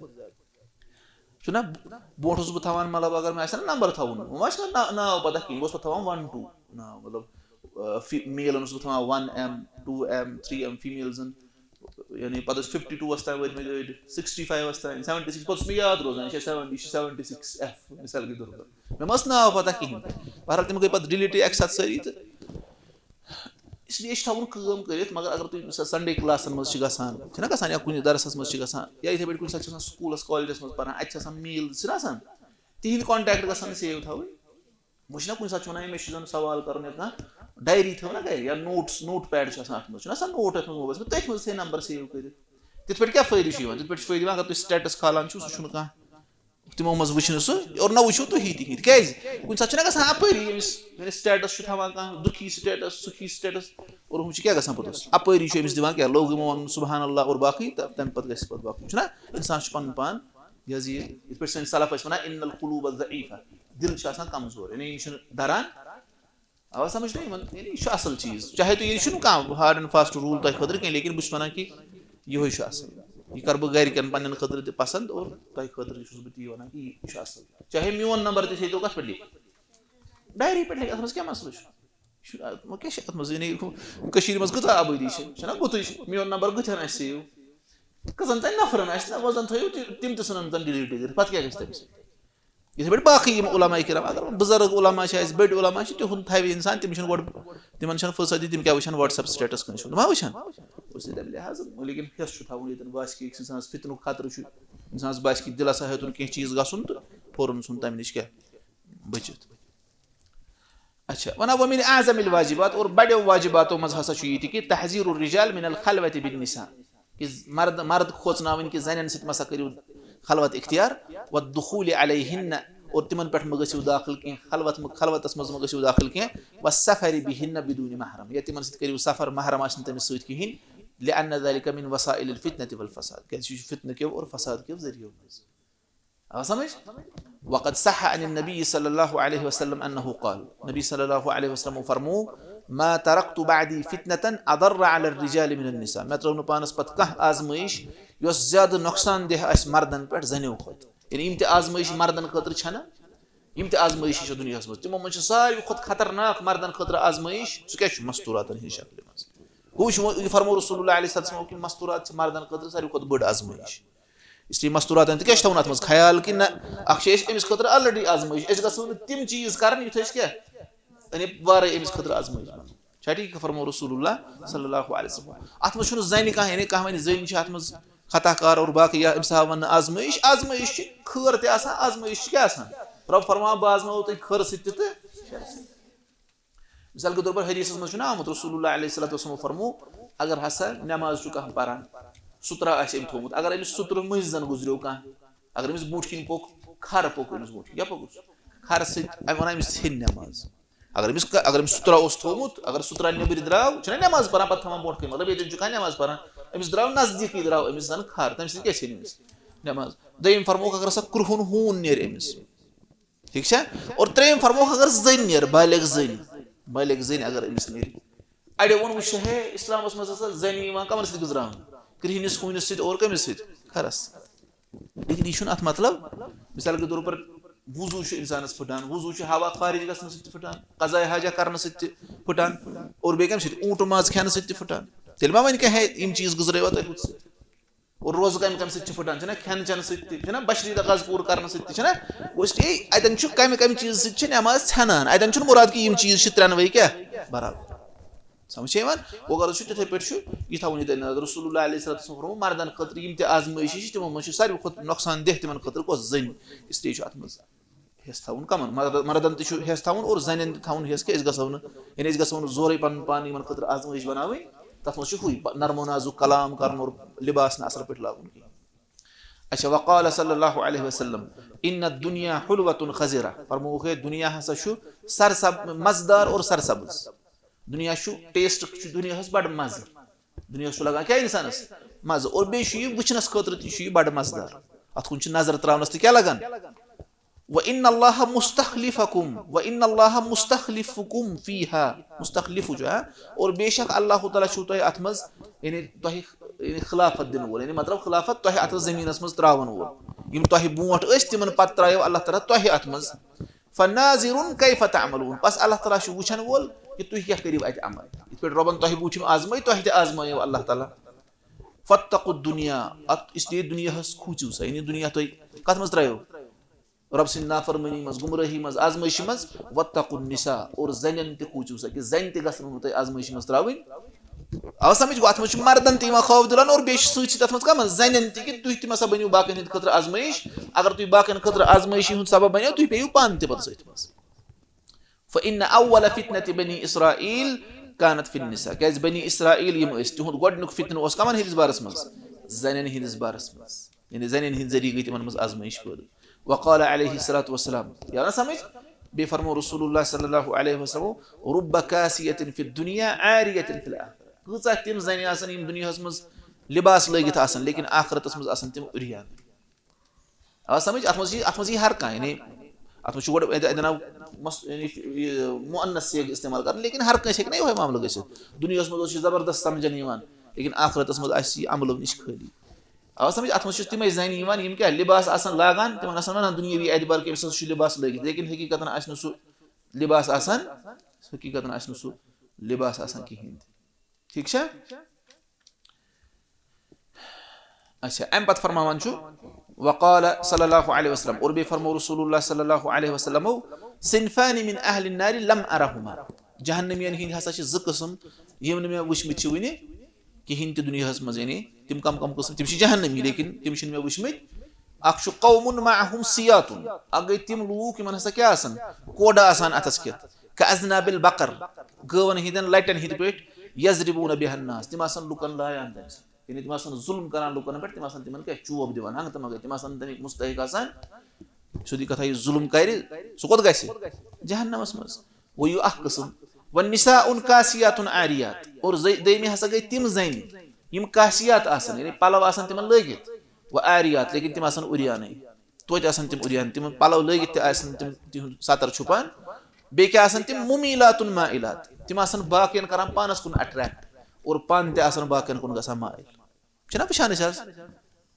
چھُنہ، برونٛٹھ اوسُس بہٕ تھاوان، مطلب، اگر مےٚ آسہِ ہا نہ number تھاوُن، وۄنۍ آسہِ نہ نا-، ناو پَتہ کِہیٖنۍ، بہٕ اوسُس پَتہٕ تھاوان one two ناو، مطلب، آ، فی-، male-ن اوسُس بہٕ تھاوان one M، two M، three M females-ن۔ یعنی پتہٕ ٲسۍ fifty two-وَس تام وٲتۍ مٕتۍ أڑۍ، sixty five-وَس تام، seventy six، پتہٕ اوس مےٚ یاد روزان، یہِ چھےٚ seventy، یہِ چھِ seventy six F، مثال کے طور پر۔ مےٚ ما ٲس ناو پتہ کِہیٖنۍ۔ بہرحال، تِم گٔے پتہٕ delete اَکہِ ساتہٕ سٲری تہٕ اس لیے چھِ تھاوُن کٲم کٔرِتھ، مگر اگر تُہۍ، مثال، Sunday class-ن منٛز چھِ گژھان، چھِنہ گژھان، یا کُنہِ درسَس منٛز چھِ گژھان، یا یِتھَے پٲٹھۍ کُنہِ ساتہٕ چھِ آسان school-س، college-س منٛز پَران، اَتہِ چھِ آسان male، چھِنہ آسان، تِہِنٛدۍ contact گژھن نہٕ save تھاوٕنۍ۔ وۄنۍ چھِنہ کُنہِ ساتہٕ چھِ وَنان، مےٚ چھُ زَن سوال کَرُن یا کانٛہہ diary تھٲو نہ گَرِ یا notes، notepad چھُ آسان اَتھ منٛز، چھُنہ آسان note اَتھ منٛز mobileَس منٛز، تٔتھۍ منٛز تھٲے number save کٔرِتھ۔ تِتھ پٲٹھۍ کیٛاہ فٲیدٕ چھُ یِوان؟ تِتھ پٲٹھۍ چھُ فٲیدٕ یِوان، اگر تُہۍ status کھالان چھُو، سُہ چھُنہٕ کانٛہہ تِمو منٛز وٕچھِ نہٕ سُہ، اور نہ وٕچھِو تُہی تِہِنٛدۍ۔ کیٛازِ؟ کُنہِ ساتہٕ چھُنہ گژھان اَپٲری، ییٚمِس، ییٚمِس status چھُ تھاوان کانٛہہ، دُکھی status، سُکھی status، اور ہُم چھِ کیٛاہ گژھان پوٚتُس؟ اَپٲری چھُ أمِس دِوان کیٛاہ؟ لوگ یِمو وَنُن سبحان اللہ اور باقٕے، تہٕ تَمہِ پَتہٕ گژھِ پَتہٕ باقٕے۔ چھُنہ؟ اِنسان چھُ پَنُن پان، یہِ حظ یہِ، یِتھ پٲٹھۍ سٲنۍ سلف ٲسۍ وَنان، "ان القلوب الضعیفہ"، دِل چھُ آسان کمزور، یعنی یہِ چھُنہٕ دَران۔ آوا سمجھ تۄہہِ یِمن؟ یعنی یہِ چھُ اصل چیٖز، چاہے تُہۍ، یہِ چھُنہٕ کانٛہہ hard and fast rule تۄہہِ خٲطرٕ کینٛہہ، لیکن بہٕ چھُس ونان کہِ یِہوٚے چھُ اصل۔ یہِ کرٕ بہٕ گرِکٮ۪ن پننٮ۪ن خٲطرٕ تہِ پسند اور تۄہہِ خٲطرٕ تہِ چھُس بہٕ تی ونان کہِ یہِ چھُ اصل۔ چاہے میون number تہِ تھٲیتو کتھ پٮ۪ٹھ لیکھِتھ، diary پٮ۪ٹھ لیکھِتھ، اتھ منٛز کیٛاہ مسلہٕ چھُ؟ یہِ چھُ، وۄنۍ کیٛاہ چھِ اتھ منٛز؟ یعنی کٔشیٖرِ منٛز کۭژاہ آبٲدی چھِ؟ چھَنا گُتٕج؟ میون number گُتھٮ۪ن آسہِ save۔ کٔژن تام نفرن آسہِ نا، وۄنۍ زن تھٲیِو تہِ-، تِم تہِ ژھٕنن زن delete کٔرِتھ، پتہٕ کیٛاہ گژھِ تٔمِس؟ یِتھَے پٲٹھۍ باقٕے یِم علماء کرام، اگر بُزرگ علماء چھِ اَسہِ، بٔڑۍ علماء چھِ، تِہُنٛد تھاوِ اِنسان، تِم چھِنہٕ گۄڈٕ، تِمَن چھَنہٕ فرصت یہِ، تِم کیٛاہ وٕچھَن WhatsApp status کٲنٛسہِ ہُنٛد، ما وٕچھَن؟ اس لیے تَمہِ لحاظہٕ، لیکن حٮ۪س چھُ تھاوُن ییٚتٮ۪ن باسہِ کہِ أکِس اِنسانَس فِتنُک خطرٕ چھُ، اِنسانَس باسہِ کہِ دِلَس آسہِ ہیوٚتُن کینٛہہ چیٖز گژھُن تہٕ فوراً ژھُن تَمہِ نِش کیٛاہ بٔچِتھ۔ اچھا، وَنان، وَمِن اعظم الواجبات، اور بڑیو واجباتو منٛز ہسا چھُ یہِ تہِ کہِ تحذیر الرجال من الخلوة بالنساء، کہِ مرد، مرد کھوژناوٕنۍ کہِ زنٮ۪ن سۭتۍ مہ سا کٔرِو خلوت اختیار، والدخول علیہن، اور تِمن پٮ۪ٹھ مہ گٔژھِو داخل کینٛہہ، خلوت مہ، خلوتس منٛز مہ گٔژھِو داخل کینٛہہ، والسفر بہن بدون محرم، یا تِمن سۭتۍ کٔرِو سفر، محرم آسہِ نہٕ تٔمِس سۭتۍ کِہیٖنۍ، لأن ذلك من وسائل الفتنة والفساد، کیٛازِ یہِ چھُ فتنہٕ کیو اور فساد کیو ذٔریعو منٛز۔ آ سمجھ؟ وقد صح عن النبي صلى الله عليه وسلم أنه قال، نبی صلی اللہ علیہ وسلم فرمو، ما تركت بعدي فتنة أضر على الرجال من النساء، مےٚ ترٲو نہٕ پانس پتہٕ کانٛہہ آزمٲیش یۄس زیادٕ نۄقصان دہ آسہِ مردن پٮ۪ٹھ زنیو کھۄتہٕ۔ یعنی یِم تہِ آزمٲیش مردن خٲطرٕ چھنہ، یِم تہِ آزمٲیش چھِ دُنیاہس منٛز، تِمو منٛز چھِ ساروی کھۄتہٕ خطرناک مردن خٲطرٕ آزمٲیش، سُہ کیٛاہ چھُ؟ مستوراتن ہٕنٛز شکلہِ منٛز۔ ہُہ چھُ وۄنۍ، یہِ فرمو رسول اللہ علیہ الصلوۃ والسلام کہِ مستورات چھِ مردن خٲطرٕ ساروی کھۄتہٕ بٔڑ آزمٲیش۔ اس لیے مستوراتن تہِ کیٛاہ چھِ تھاوُن اتھ منٛز خیال کہِ نہ، اکھ چھِ أسۍ أمِس خٲطرٕ already آزمٲیش، أسۍ گژھو نہٕ تِم چیٖز کرٕنۍ یُتھ أسۍ کیٛاہ، یعنی وارے أمِس خٲطرٕ آزمٲیش بنو۔ چھا ٹھیٖک؟ فرمو رسول اللہ صلی اللہ علیہ وسلم۔ اتھ منٛز چھُنہٕ زنہِ کانٛہہ، یعنی کانٛہہ ونہِ زٔنۍ چھِ اتھ منٛز خطا کار اور باقٕے، یا أمِس آو وننہٕ آزمٲیش، آزمٲیش چھِ خٲر تہِ آسان، آزمٲیش چھِ کیٛاہ آسان؟ رب فرماوان، بہٕ آزماوو تۄہہِ خٲرٕ سۭتۍ تہِ تہٕ مثال کے طور پر حدیثس منٛز چھُنہ آمُت، رسول اللہ علیہ الصلوۃ والسلام فرمو، اگر ہسا نماز چھُ کانٛہہ پران، سُترا آسہِ أمۍ تھوٚومُت، اگر أمِس سُترٕ مٔنٛزۍ زن گُزریو کانٛہہ، اگر أمِس برونٛٹھ کِنۍ پوٚک، کھر پوٚک أمِس برونٛٹھ کِنۍ، کیٛاہ پوٚکُس؟ کھر سۭتۍ، أمۍ وَنان أمِس ژھیٚنۍ نماز۔ اگر أمِس ک-، اگر أمِس سُترا اوس تھوٚومُت، اگر سُترا نیٚبٕرۍ درٛاو، چھُنہ نماز پران، پتہٕ تھاوان برونٛٹھ کِنۍ، مطلب ییٚتٮ۪ن چھُ کانٛہہ نماز پران، أمِس درٛاو نزدیٖکٕے درٛاو أمِس زن کھر، تَمہِ سۭتۍ کیٛاہ ژھیٚنہِ أمِس؟ نٮ۪ماز۔ دوٚیِم فرمووُکھ، اگر سا کرٛہُن ہوٗن نیرِ أمِس، ٹھیٖک چھا؟ اور ترٛیٚیِم فرمووُکھ، اگر زٔنۍ نیرِ، بالغ زٔنۍ، بالغ زٔنۍ اگر أمِس نیرِ۔ اَڑیو ووٚن، وٕچھ ہے، اِسلامَس منٛز ہسا زَنہِ یِوان کَمَن سۭتۍ گُزراونہٕ؟ کرٛہنِس ہوٗنِس سۭتۍ اور کٔمِس سۭتۍ؟ کھَرَس۔ لیکن یہِ چھُنہٕ اَتھ مطلب۔ مثال کے طور پر، وضوٗ چھُ اِنسانَس پھٕٹان، وضوٗ چھُ ہوا خارج گژھنہٕ سۭتۍ تہِ پھٕٹان، قضاء حاجہ کَرنہٕ سۭتۍ تہِ پھٕٹان، اور بیٚیہِ کَمہِ سۭتۍ؟ اوٗنٹہٕ ماز کھٮ۪نہٕ سۭتۍ تہِ پھٕٹان۔ تیٚلہِ ما وَنہِ کانٛہہ، ہے، یِم چیٖز گُزرٲیوا تۄہہِ ہُتھ سۭتۍ؟ اور روزٕ کَمہِ کَمہِ سۭتۍ چھِ پھٕٹان؟ چھِنہ کھٮ۪ن چٮ۪نہٕ سۭتۍ تہِ، چھِنہ بشری تقاضہٕ پوٗرٕ کَرنہٕ سۭتۍ تہِ، چھِنہ؟ گوٚو اس لیے اَتٮ۪ن چھُ کَمہِ کَمہِ چیٖزٕ سۭتۍ چھِ نٮ۪ماز ژھٮ۪نان۔ اَتٮ۪ن چھُنہٕ مُراد کہِ یِم چیٖز چھِ ترٛٮ۪نوَے کیٛاہ؟ برابر۔ سمجھ چھےٚ یِوان؟ وۄنۍ غرض چھُ تِتھَے پٲٹھۍ چھُ یہِ تھاوُن یہِ تہِ نظر۔ رسول اللہ علیہ الصلوۃ والسلام فرموو، مردن خٲطرٕ یِم تہِ آزمٲیشہِ چھِ، تِمو منٛز چھُ ساروی کھۄتہٕ نۄقصان دہ تِمن خٲطرٕ کۄس؟ زٔنۍ۔ اس لیے چھُ اَتھ منٛز حِصہٕ تھاوُن کَمن؟ مرد-، مردن تہِ چھُ حِصہٕ تھاوُن اور زَنٮ۪ن تہِ تھاوُن حِصہٕ کہِ أسۍ گژھو نہٕ، یعنی أسۍ گژھو نہٕ زورَے پَنُن پان یِمن خٲطرٕ آزمٲیش بَناوٕنۍ۔ تَتھ منٛز چھُ ہُے پَ-، نرم و نازُک کلام کَرُن اور لِباس نہٕ اَصٕل پٲٹھۍ لاگُن کِہیٖنۍ۔ اچھا، وقال صلی اللہ علیہ وسلم، ان الدنیا حلوۃ خضرہ، فرمووُکھ ہے، دُنیا ہسا چھُ سرسب-، مزٕدار اور سرسبز۔ دُنیا چھُ ٹیسٹ، چھُ دُنیاہَس بَڑٕ مَزٕ۔ دُنیاہَس چھُ لَگان کیٛاہ اِنسانَس؟ مَزٕ۔ اور بیٚیہِ چھُ یہِ وٕچھنَس خٲطرٕ تہِ چھُ یہِ بَڑٕ مَزٕدار۔ اَتھ کُن چھُ نظر ترٛاونَس تہِ کیٛاہ لَگان؟ وَإِنَّ اللَّهَ مُسْتَخْلِفَكُمْ، وَإِنَّ اللَّهَ مُسْتَخْلِفُكُمْ فِيهَا، مُسْتَخْلِفُ چھُ، ہا؟ اور بے شک اللہ تعالیٰ چھُو تۄہہِ اَتھ منٛز، یعنی تۄہہِ، یعنی خلافت دِنہٕ وول، یعنی مطلب خلافت تۄہہِ اَتھ زٔمیٖنَس منٛز ترٛاوَن وول۔ یِم تۄہہِ برونٛٹھ ٲسۍ، تِمَن پَتہٕ ترٛایو اللہ تعالیٰ تۄہہِ اَتھ منٛز۔ فَنَاظِرٌ كَيْفَ تَعْمَلُونَ، بس اللہ تعالیٰ چھُ وٕچھَن وول کہِ تُہۍ کیٛاہ کٔرِو اَتہِ عمل۔ یِتھ پٲٹھۍ رۄبَن تۄہہِ وٕچھِو آزمٲیِتھ، تۄہہِ تہِ آزمٲیو اللہ تعالیٰ۔ فَاتَّقُوا الدُّنْيَا، اَتھ، اس لیے دُنیاہَس کھوٗژِو سا، یعنی دُنیا تۄہہِ کَتھ منٛز ترٛایو؟ رۄب سٕنٛدِ نافرمٲنی منٛز، گمرٲہی منٛز، آزمٲیشہِ منٛز۔ وَاتَّقُوا النِّسَاءَ، اور زَنٮ۪ن تہِ کھوٗژِو سا، کہِ زَنہِ تہِ گژھن نہٕ تۄہہِ آزمٲیشہِ منٛز ترٛاوٕنۍ۔ آو سمجھ؟ گوٚو، اَتھ منٛز چھُ مردن تہِ یِوان خوف دِلاونہٕ اور بیٚیہِ چھُ سۭتۍ سۭتۍ اَتھ منٛز کَم زَنٮ۪ن تہِ، کہِ تُہۍ تہِ مہ سا بٔنِو باقین ہٕنٛدِ خٲطرٕ آزمٲیِش۔ اگر تُہۍ باقین خٲطرٕ آزمٲیشہِ ہُنٛد سبب بٔنِو، تُہۍ پیٚیِو پانہٕ تہِ پَتہٕ سۭتۍ منٛز۔ فَإِنَّ أَوَّلَ فِتْنَةِ بَنِي إِسْرَائِيلَ كَانَتْ فِي النِّسَاءِ، کیٛازِ بنی اسرائیل یِم ٲسۍ، تِہُنٛد گۄڈٕنیُک فتنہٕ اوس کَمَن ہٕنٛدِس بارَس منٛز؟ زَنٮ۪ن ہٕنٛدِس بارَس منٛز۔ یعنی زَنٮ۪ن ہٕنٛدِ ذٔریعہٕ گٔے تِمَن منٛز آزمٲیِش پٲدٕ۔ وقال علیہ الصلوۃ والسلام، یہِ آو نہ سمجھ؟ بیٚیہِ فرموو رسول اللہ صلی اللہ علیہ وسلم، رُبَّ كَاسِيَةٍ فِي الدُّنْيَا عَارِيَةٍ فِي الْآخِرَةِ۔ کۭژاہ تِم زَنہِ آسَن یِم دُنیاہَس منٛز لباس لٲگِتھ آسَن، لیکن آخرتَس منٛز آسَن تِم عُریان۔ آ سمجھ؟ اَتھ منٛز یی، اَتھ منٛز یی ہر کانٛہہ، یعنی اَتھ منٛز چھُ گۄڈٕ اَتہِ، اَتہِ ناو مس-، یعنی یہِ مُعنث صیغہٕ استعمال کَرُن، لیکن ہر کٲنٛسہِ ہیٚکہِ نہ یِہوٚے معاملہٕ گٔژھِتھ۔ دُنیاہَس منٛز اوس یہِ زبردست سَمجھنہٕ یِوان، لیکن آخرتَس منٛز آسہِ یہِ عملو نِش خٲلی۔ آ سمجھ؟ اَتھ منٛز چھِ تِمَے زَنہِ یِوان، یِم کیٛاہ لباس آسَن لاگان، تِمَن آسَن وَنان دُنیٲوی اعتبار کہِ أمِس ہسا چھُ لباس لٲگِتھ، لیکن حقیٖقتَن آسہِ نہٕ سُہ لباس آسان، حقیٖقتَن آسہِ نہٕ سُہ لباس آسان کِہیٖنۍ تہِ۔ ٹھیٖک چھا؟ اچھا، اَمہِ پتہٕ فرماوان چھُ، وقال صلی اللہ علیہ وسلم، اور بیٚیہِ فرموو رسول اللہ صلی اللہ علیہ وسلمو، صنفان من اہل النار لم ارہما، جہنمیَن ہٕنٛدۍ ہسا چھِ زٕ قٕسم، یِم نہٕ مےٚ وٕچھمٕتۍ چھِ وٕنہِ کِہیٖنۍ تہِ دُنیاہَس منٛز، یعنی تِم کم کم قٕسم، تِم چھِ جہنمی، لیکن تِم چھِنہٕ مےٚ وٕچھمٕتۍ۔ اکھ چھُ قوم معہم سیاطن، اکھ گٔے تِم لوٗکھ یِمن ہسا کیٛاہ آسان، کوڈٕ آسان اَتھس کٮ۪تھ، کاذناب البقر، گٲوَن ہٕنٛدٮ۪ن لٹٮ۪ن ہٕنٛدۍ پٲٹھۍ، یضربون بها الناس، تِم آسان لُکن لایان تَمہِ سۭتۍ۔ یعنی تِم آسان ظُلم کران لُکن پٮ۪ٹھ، تِم آسان تِمن کیٛاہ چوب دِوان، ہنٛگہٕ تہٕ منٛگہٕ، تِم آسان تَمِکۍ مُستحق آسان۔ سیوٚدُے کتھا، یُس ظُلم کرِ، سُہ کوٚت گژھِ؟ جہنمس منٛز۔ گوٚو یہِ اکھ قٕسم۔ والنساء کاسیات عاریات، اور زَ-، دوٚیمہِ ہسا گٔے تِم زنہِ، یِم کاسیات آسان، یعنی پلو آسان تِمن لٲگِتھ، و عاریات، لیکن تِم آسان عریانٕے۔ توتہِ آسان تِم عریان، تِمن پلو لٲگِتھ تہِ آسان تِم تِہُنٛد ستر چھُپان۔ بیٚیہِ کیٛاہ آسان تِم؟ ممیلات مائلات، تِم آسان باقین کران پانس کُن اٹریکٹ اور پانہٕ تہِ آسان باقین کُن گژھان مائل۔ چھِنہ وٕچھان أسۍ آز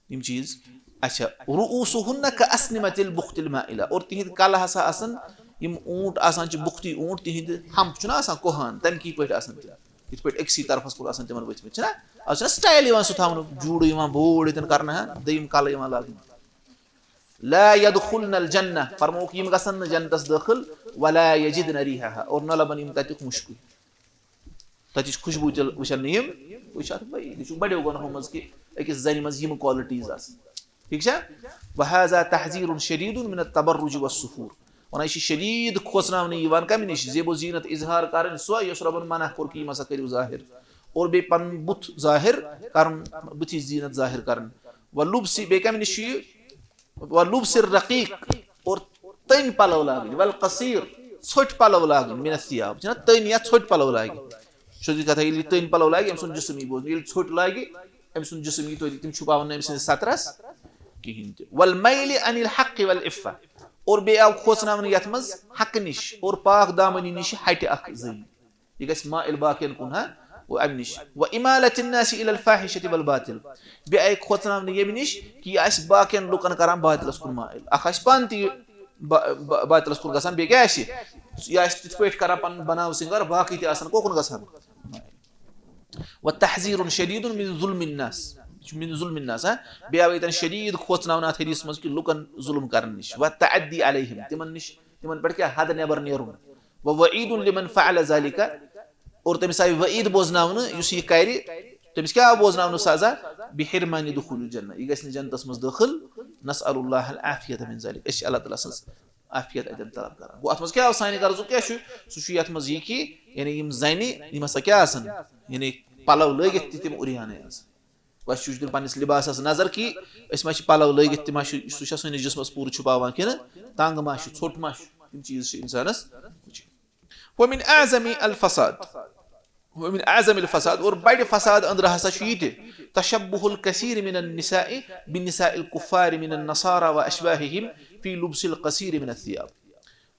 یِم چیٖز؟ اچھا، رؤوسہن کاسنمة البخت المائلة، اور تِہِنٛدۍ کلہٕ ہسا آسان، یِم اوٗنٹ آسان چھِ، بُختی اوٗنٹ، تِہِنٛدۍ ہمپ چھُنہ آسان کوہان، تَمہِ کہِ پٲٹھۍ آسان تِم، یِتھ پٲٹھۍ أکسٕے طرفس کُن آسان تِمن ؤتھۍ مٕتۍ، چھِنہ؟ از چھُنہ سٹایل یِوان سُہ تھاونُک، جوٗڑٕ یِوان بوٚڑ ییٚتٮ۪ن کرنہٕ، ہا، دوٚیِم کلہٕ یِوان لاگنہٕ۔ لا يدخلن الجنة، فرمووُکھ یِم گژھن نہٕ جنتس دٲخل، ولا يجدن ريحها، اور نہ لبن یِم تتیُک مُشکٕے۔ تَتِچ خوشبوٗ تہِ وٕچھن نہٕ یِم۔ وٕچھ اَتھ بھائی، یہِ چھُ بَڑیو گۄناہو منٛز کہِ أکِس زَنہِ منٛز یِم qualities آسَن۔ ٹھیٖک چھا؟ وهذا تحذير شديد من التبرج والسفور۔ وَنان، یہِ چھِ شدیٖد کھوژناونہٕ یِوان کَمہِ نِش؟ زیب و زیٖنت اظہار کَرٕنۍ، سۄ یۄس رۄبَن منع کوٚر کہِ یہِ مہ سا کٔرِو ظٲہِر۔ اور بیٚیہِ پَنُن بُتھ ظٲہِر کَرُن، بُتھِچ زیٖنت ظٲہِر کَرٕنۍ۔ ولبس، بیٚیہِ کَمہِ نِش چھُ یہِ؟ ولبس الرقيق، اور تٔنۍ پلو لاگٕنۍ، والقصير، ژھوٚٹۍ پلو لاگٕنۍ، من الثياب، چھِنہ تٔنۍ یا ژھوٚٹۍ پلو لاگہِ۔ سیوٚدُے کتھا، ییٚلہِ یہِ تٔنۍ پلو لاگہِ، أمۍ سُنٛد جسم یی بوزنہٕ، ییٚلہِ ژھوٚٹۍ لاگہِ، أمۍ سُنٛد جسم یی توتہِ، تِم چھُپاوَن نہٕ أمۍ سٕنٛدِس سترس کِہیٖنۍ تہِ۔ والمیل عن الحق والعفة، اور بیٚیہِ آو کھوژناونہٕ یَتھ منٛز حقہٕ نِش اور پاک دامنی نِش ہَٹہِ اکھ زٔنۍ۔ یہِ گژھِ مائل باقین کُن، ہا، و اَمہِ نِش۔ وإمالة الناس إلى الفاحشة والباطل، بیٚیہِ آیہِ کھوژناونہٕ ییٚمہِ نِش کہِ یہِ آسہِ باقین لُکن کران باطلس کُن مائل۔ اکھ آسہِ پانہٕ تہِ یہِ با-، با-، باطلس کُن گژھان، بیٚیہِ کیٛاہ آسہِ؟ یہِ آسہِ تِتھ پٲٹھۍ کران پنُن بناو سِنگار، باقٕے تہِ آسن کوکُن گژھان۔ وتحذير شديد من ظلم الناس، یہِ چھُ من ظلم الناس، ہا؟ بیٚیہِ آو ییٚتٮ۪ن شدیٖد کھوژناونہٕ اَتھ حدیثس منٛز کہِ لُکن ظلم کرنہٕ نِش، والتعدي عليهم، تِمن نِش، تِمن پٮ۪ٹھ کیٛاہ حد نٮ۪بر نیرُن، ووعيد لمن فعل ذلك، اور تٔمِس آیہِ وعیٖد بوزناونہٕ یُس یہِ کرِ، تٔمِس کیٛاہ آو بوزناونہٕ سزا؟ بحرمان دخول الجنة، یہِ گژھِ نہٕ جنتس منٛز دٲخل، نسأل الله العافية من ذلك، أسۍ چھِ اللہ تعالیٰ سٕنٛز عافیت اتٮ۪ن طلب کران۔ گوٚو اتھ منٛز کیٛاہ آو سانہِ غرضُک کیٛاہ چھُ؟ سُہ چھُ یتھ منٛز یہِ کہِ یعنی یِم زنہِ، یِم ہسا کیٛاہ آسان، یعنی پلو لٲگِتھ تہِ تِم عریانٕے آسان۔ وۄنۍ چھُ وٕچھُن پننِس لباسس نظر کہِ أسۍ ما چھِ پلو لٲگِتھ تہِ ما چھُ، سُہ چھا سٲنِس جسمس پوٗرٕ چھُپاوان کِنہٕ تنگ ما چھُ، ژھوٚٹ ما چھُ، تِم چیٖز چھِ انسانس وٕچھِنۍ۔ ومن اعظم الفساد، ومن اعظم الفساد، اور بڑِ فساد أنٛدرٕ ہسا چھُ یہِ تہِ، تشبه الكثير من النساء بنساء الكفار من النصارى وأشباههم في لبس القصير من الثياب۔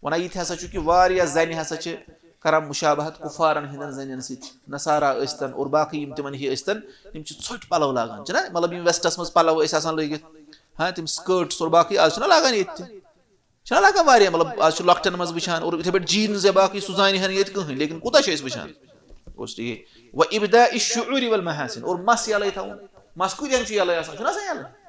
ونان یہِ تہِ ہسا چھُ کہِ واریاہ زنہِ ہسا چھِ کران مشابہت کفارن ہٕنٛدٮ۪ن زنٮ۪ن سۭتۍ، نصارا ٲسۍتن اور باقٕے یِم تِمن ہی ٲسۍتن، یِم چھِ ژھوٚٹۍ پلو لاگان، چھِنہ؟ مطلب یِم ویسٹس منٛز پلو ٲسۍ آسان لٲگِتھ، ہاں، تِم skirts اور باقٕے آز چھِنہ لاگان ییٚتہِ تہِ۔ چھِنہ لگان واریاہ، مطلب، آز چھُ لۄکٹٮ۪ن منٛز وٕچھان، اور یِتھَے پٲٹھۍ jeans یا باقٕے سُہ زانہِ ہا نہٕ ییٚتہِ کٕہٕنۍ، لیکن کوٗتاہ چھِ أسۍ وٕچھان؟ گوٚو ٹھیٖک۔ و ابداء الشعور والمحاسن، اور مَس یَلَے تھاوُن۔ مَس کۭتیاہَن چھُ یَلَے آسان؟ چھُنہ آسان یَلَے؟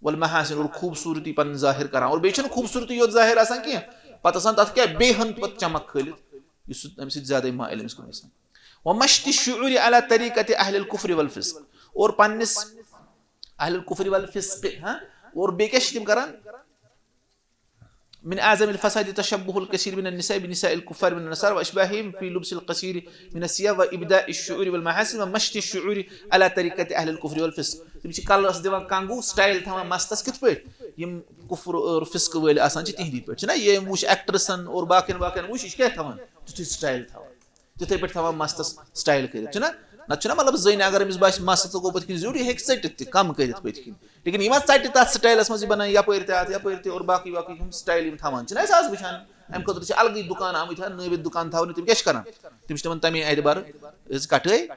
والمحاسن، اور خوٗبصوٗرتی پَنٕنۍ ظٲہِر کران۔ اور بیٚیہِ چھَنہٕ خوٗبصوٗرتی یوت ظٲہِر آسان کینٛہہ، پَتہٕ آسان تَتھ کیٛاہ بیٚیہِ ہَن پَتہٕ چمک کھٲلِتھ، یُس سُہ تَمہِ سۭتۍ زیادَے مائل أمِس کُن گژھان۔ ومشط الشعور على طريقة أهل الكفر والفسق، اور پننِس اہل الکفر والفسق، ہاں، اور بیٚیہِ کیٛاہ چھِ تِم کران؟ من أعظم الفساد تشبه الكثير من النساء بنساء الكفار من النصارى وأشباههم في لبس القصير من الثياب وإبداء الشعور والمحاسن ومشط الشعور على طريقة أهل الكفر والفسق۔ تِم چھِ کلرس دِوان کنگو، سٹایل تھاوان مستس کِتھ پٲٹھۍ؟ یِم کفر اور فسق وٲلۍ آسان چھِ تِہنٛدی پٲٹھۍ، چھِنہ؟ یِم وٕچھ ایکٹریسن اور باقین باقین وٕچھ، یہِ چھِ کیٛاہ تھاوان؟ تیُتھُے سٹایل تھاوان، تِتھے پٲٹھۍ تھاوان مستس سٹایل کٔرِتھ، چھُنہ؟ نتہٕ چھُنہ، مطلب، زٔنۍ اگر أمِس باسہِ مس ژٕ گوٚو پٔتھۍ کِنۍ زیوٗٹھ، یہِ ہیٚکہِ ژٔٹِتھ تہِ، کم کٔرِتھ پٔتھۍ کِنۍ۔ لیکن یہِ ما ژٹہِ تتھ سٹایلس منٛز، یہِ بنایہِ یپٲرۍ تہِ اتھ، یپٲرۍ تہِ، اور باقٕے باقٕے یِم سٹایل یِم تھاوان چھِنہ أسۍ آز وٕچھان۔ امہِ خٲطرٕ چھِ الگٕے دُکان آمٕتۍ، ہا، نٲوِتھ دُکان تھاونہٕ، تِم کیٛاہ چھِ کران؟ تِم چھِ تِمن تمے آیہِ دِبارٕ ہٕنٛز کٹٲے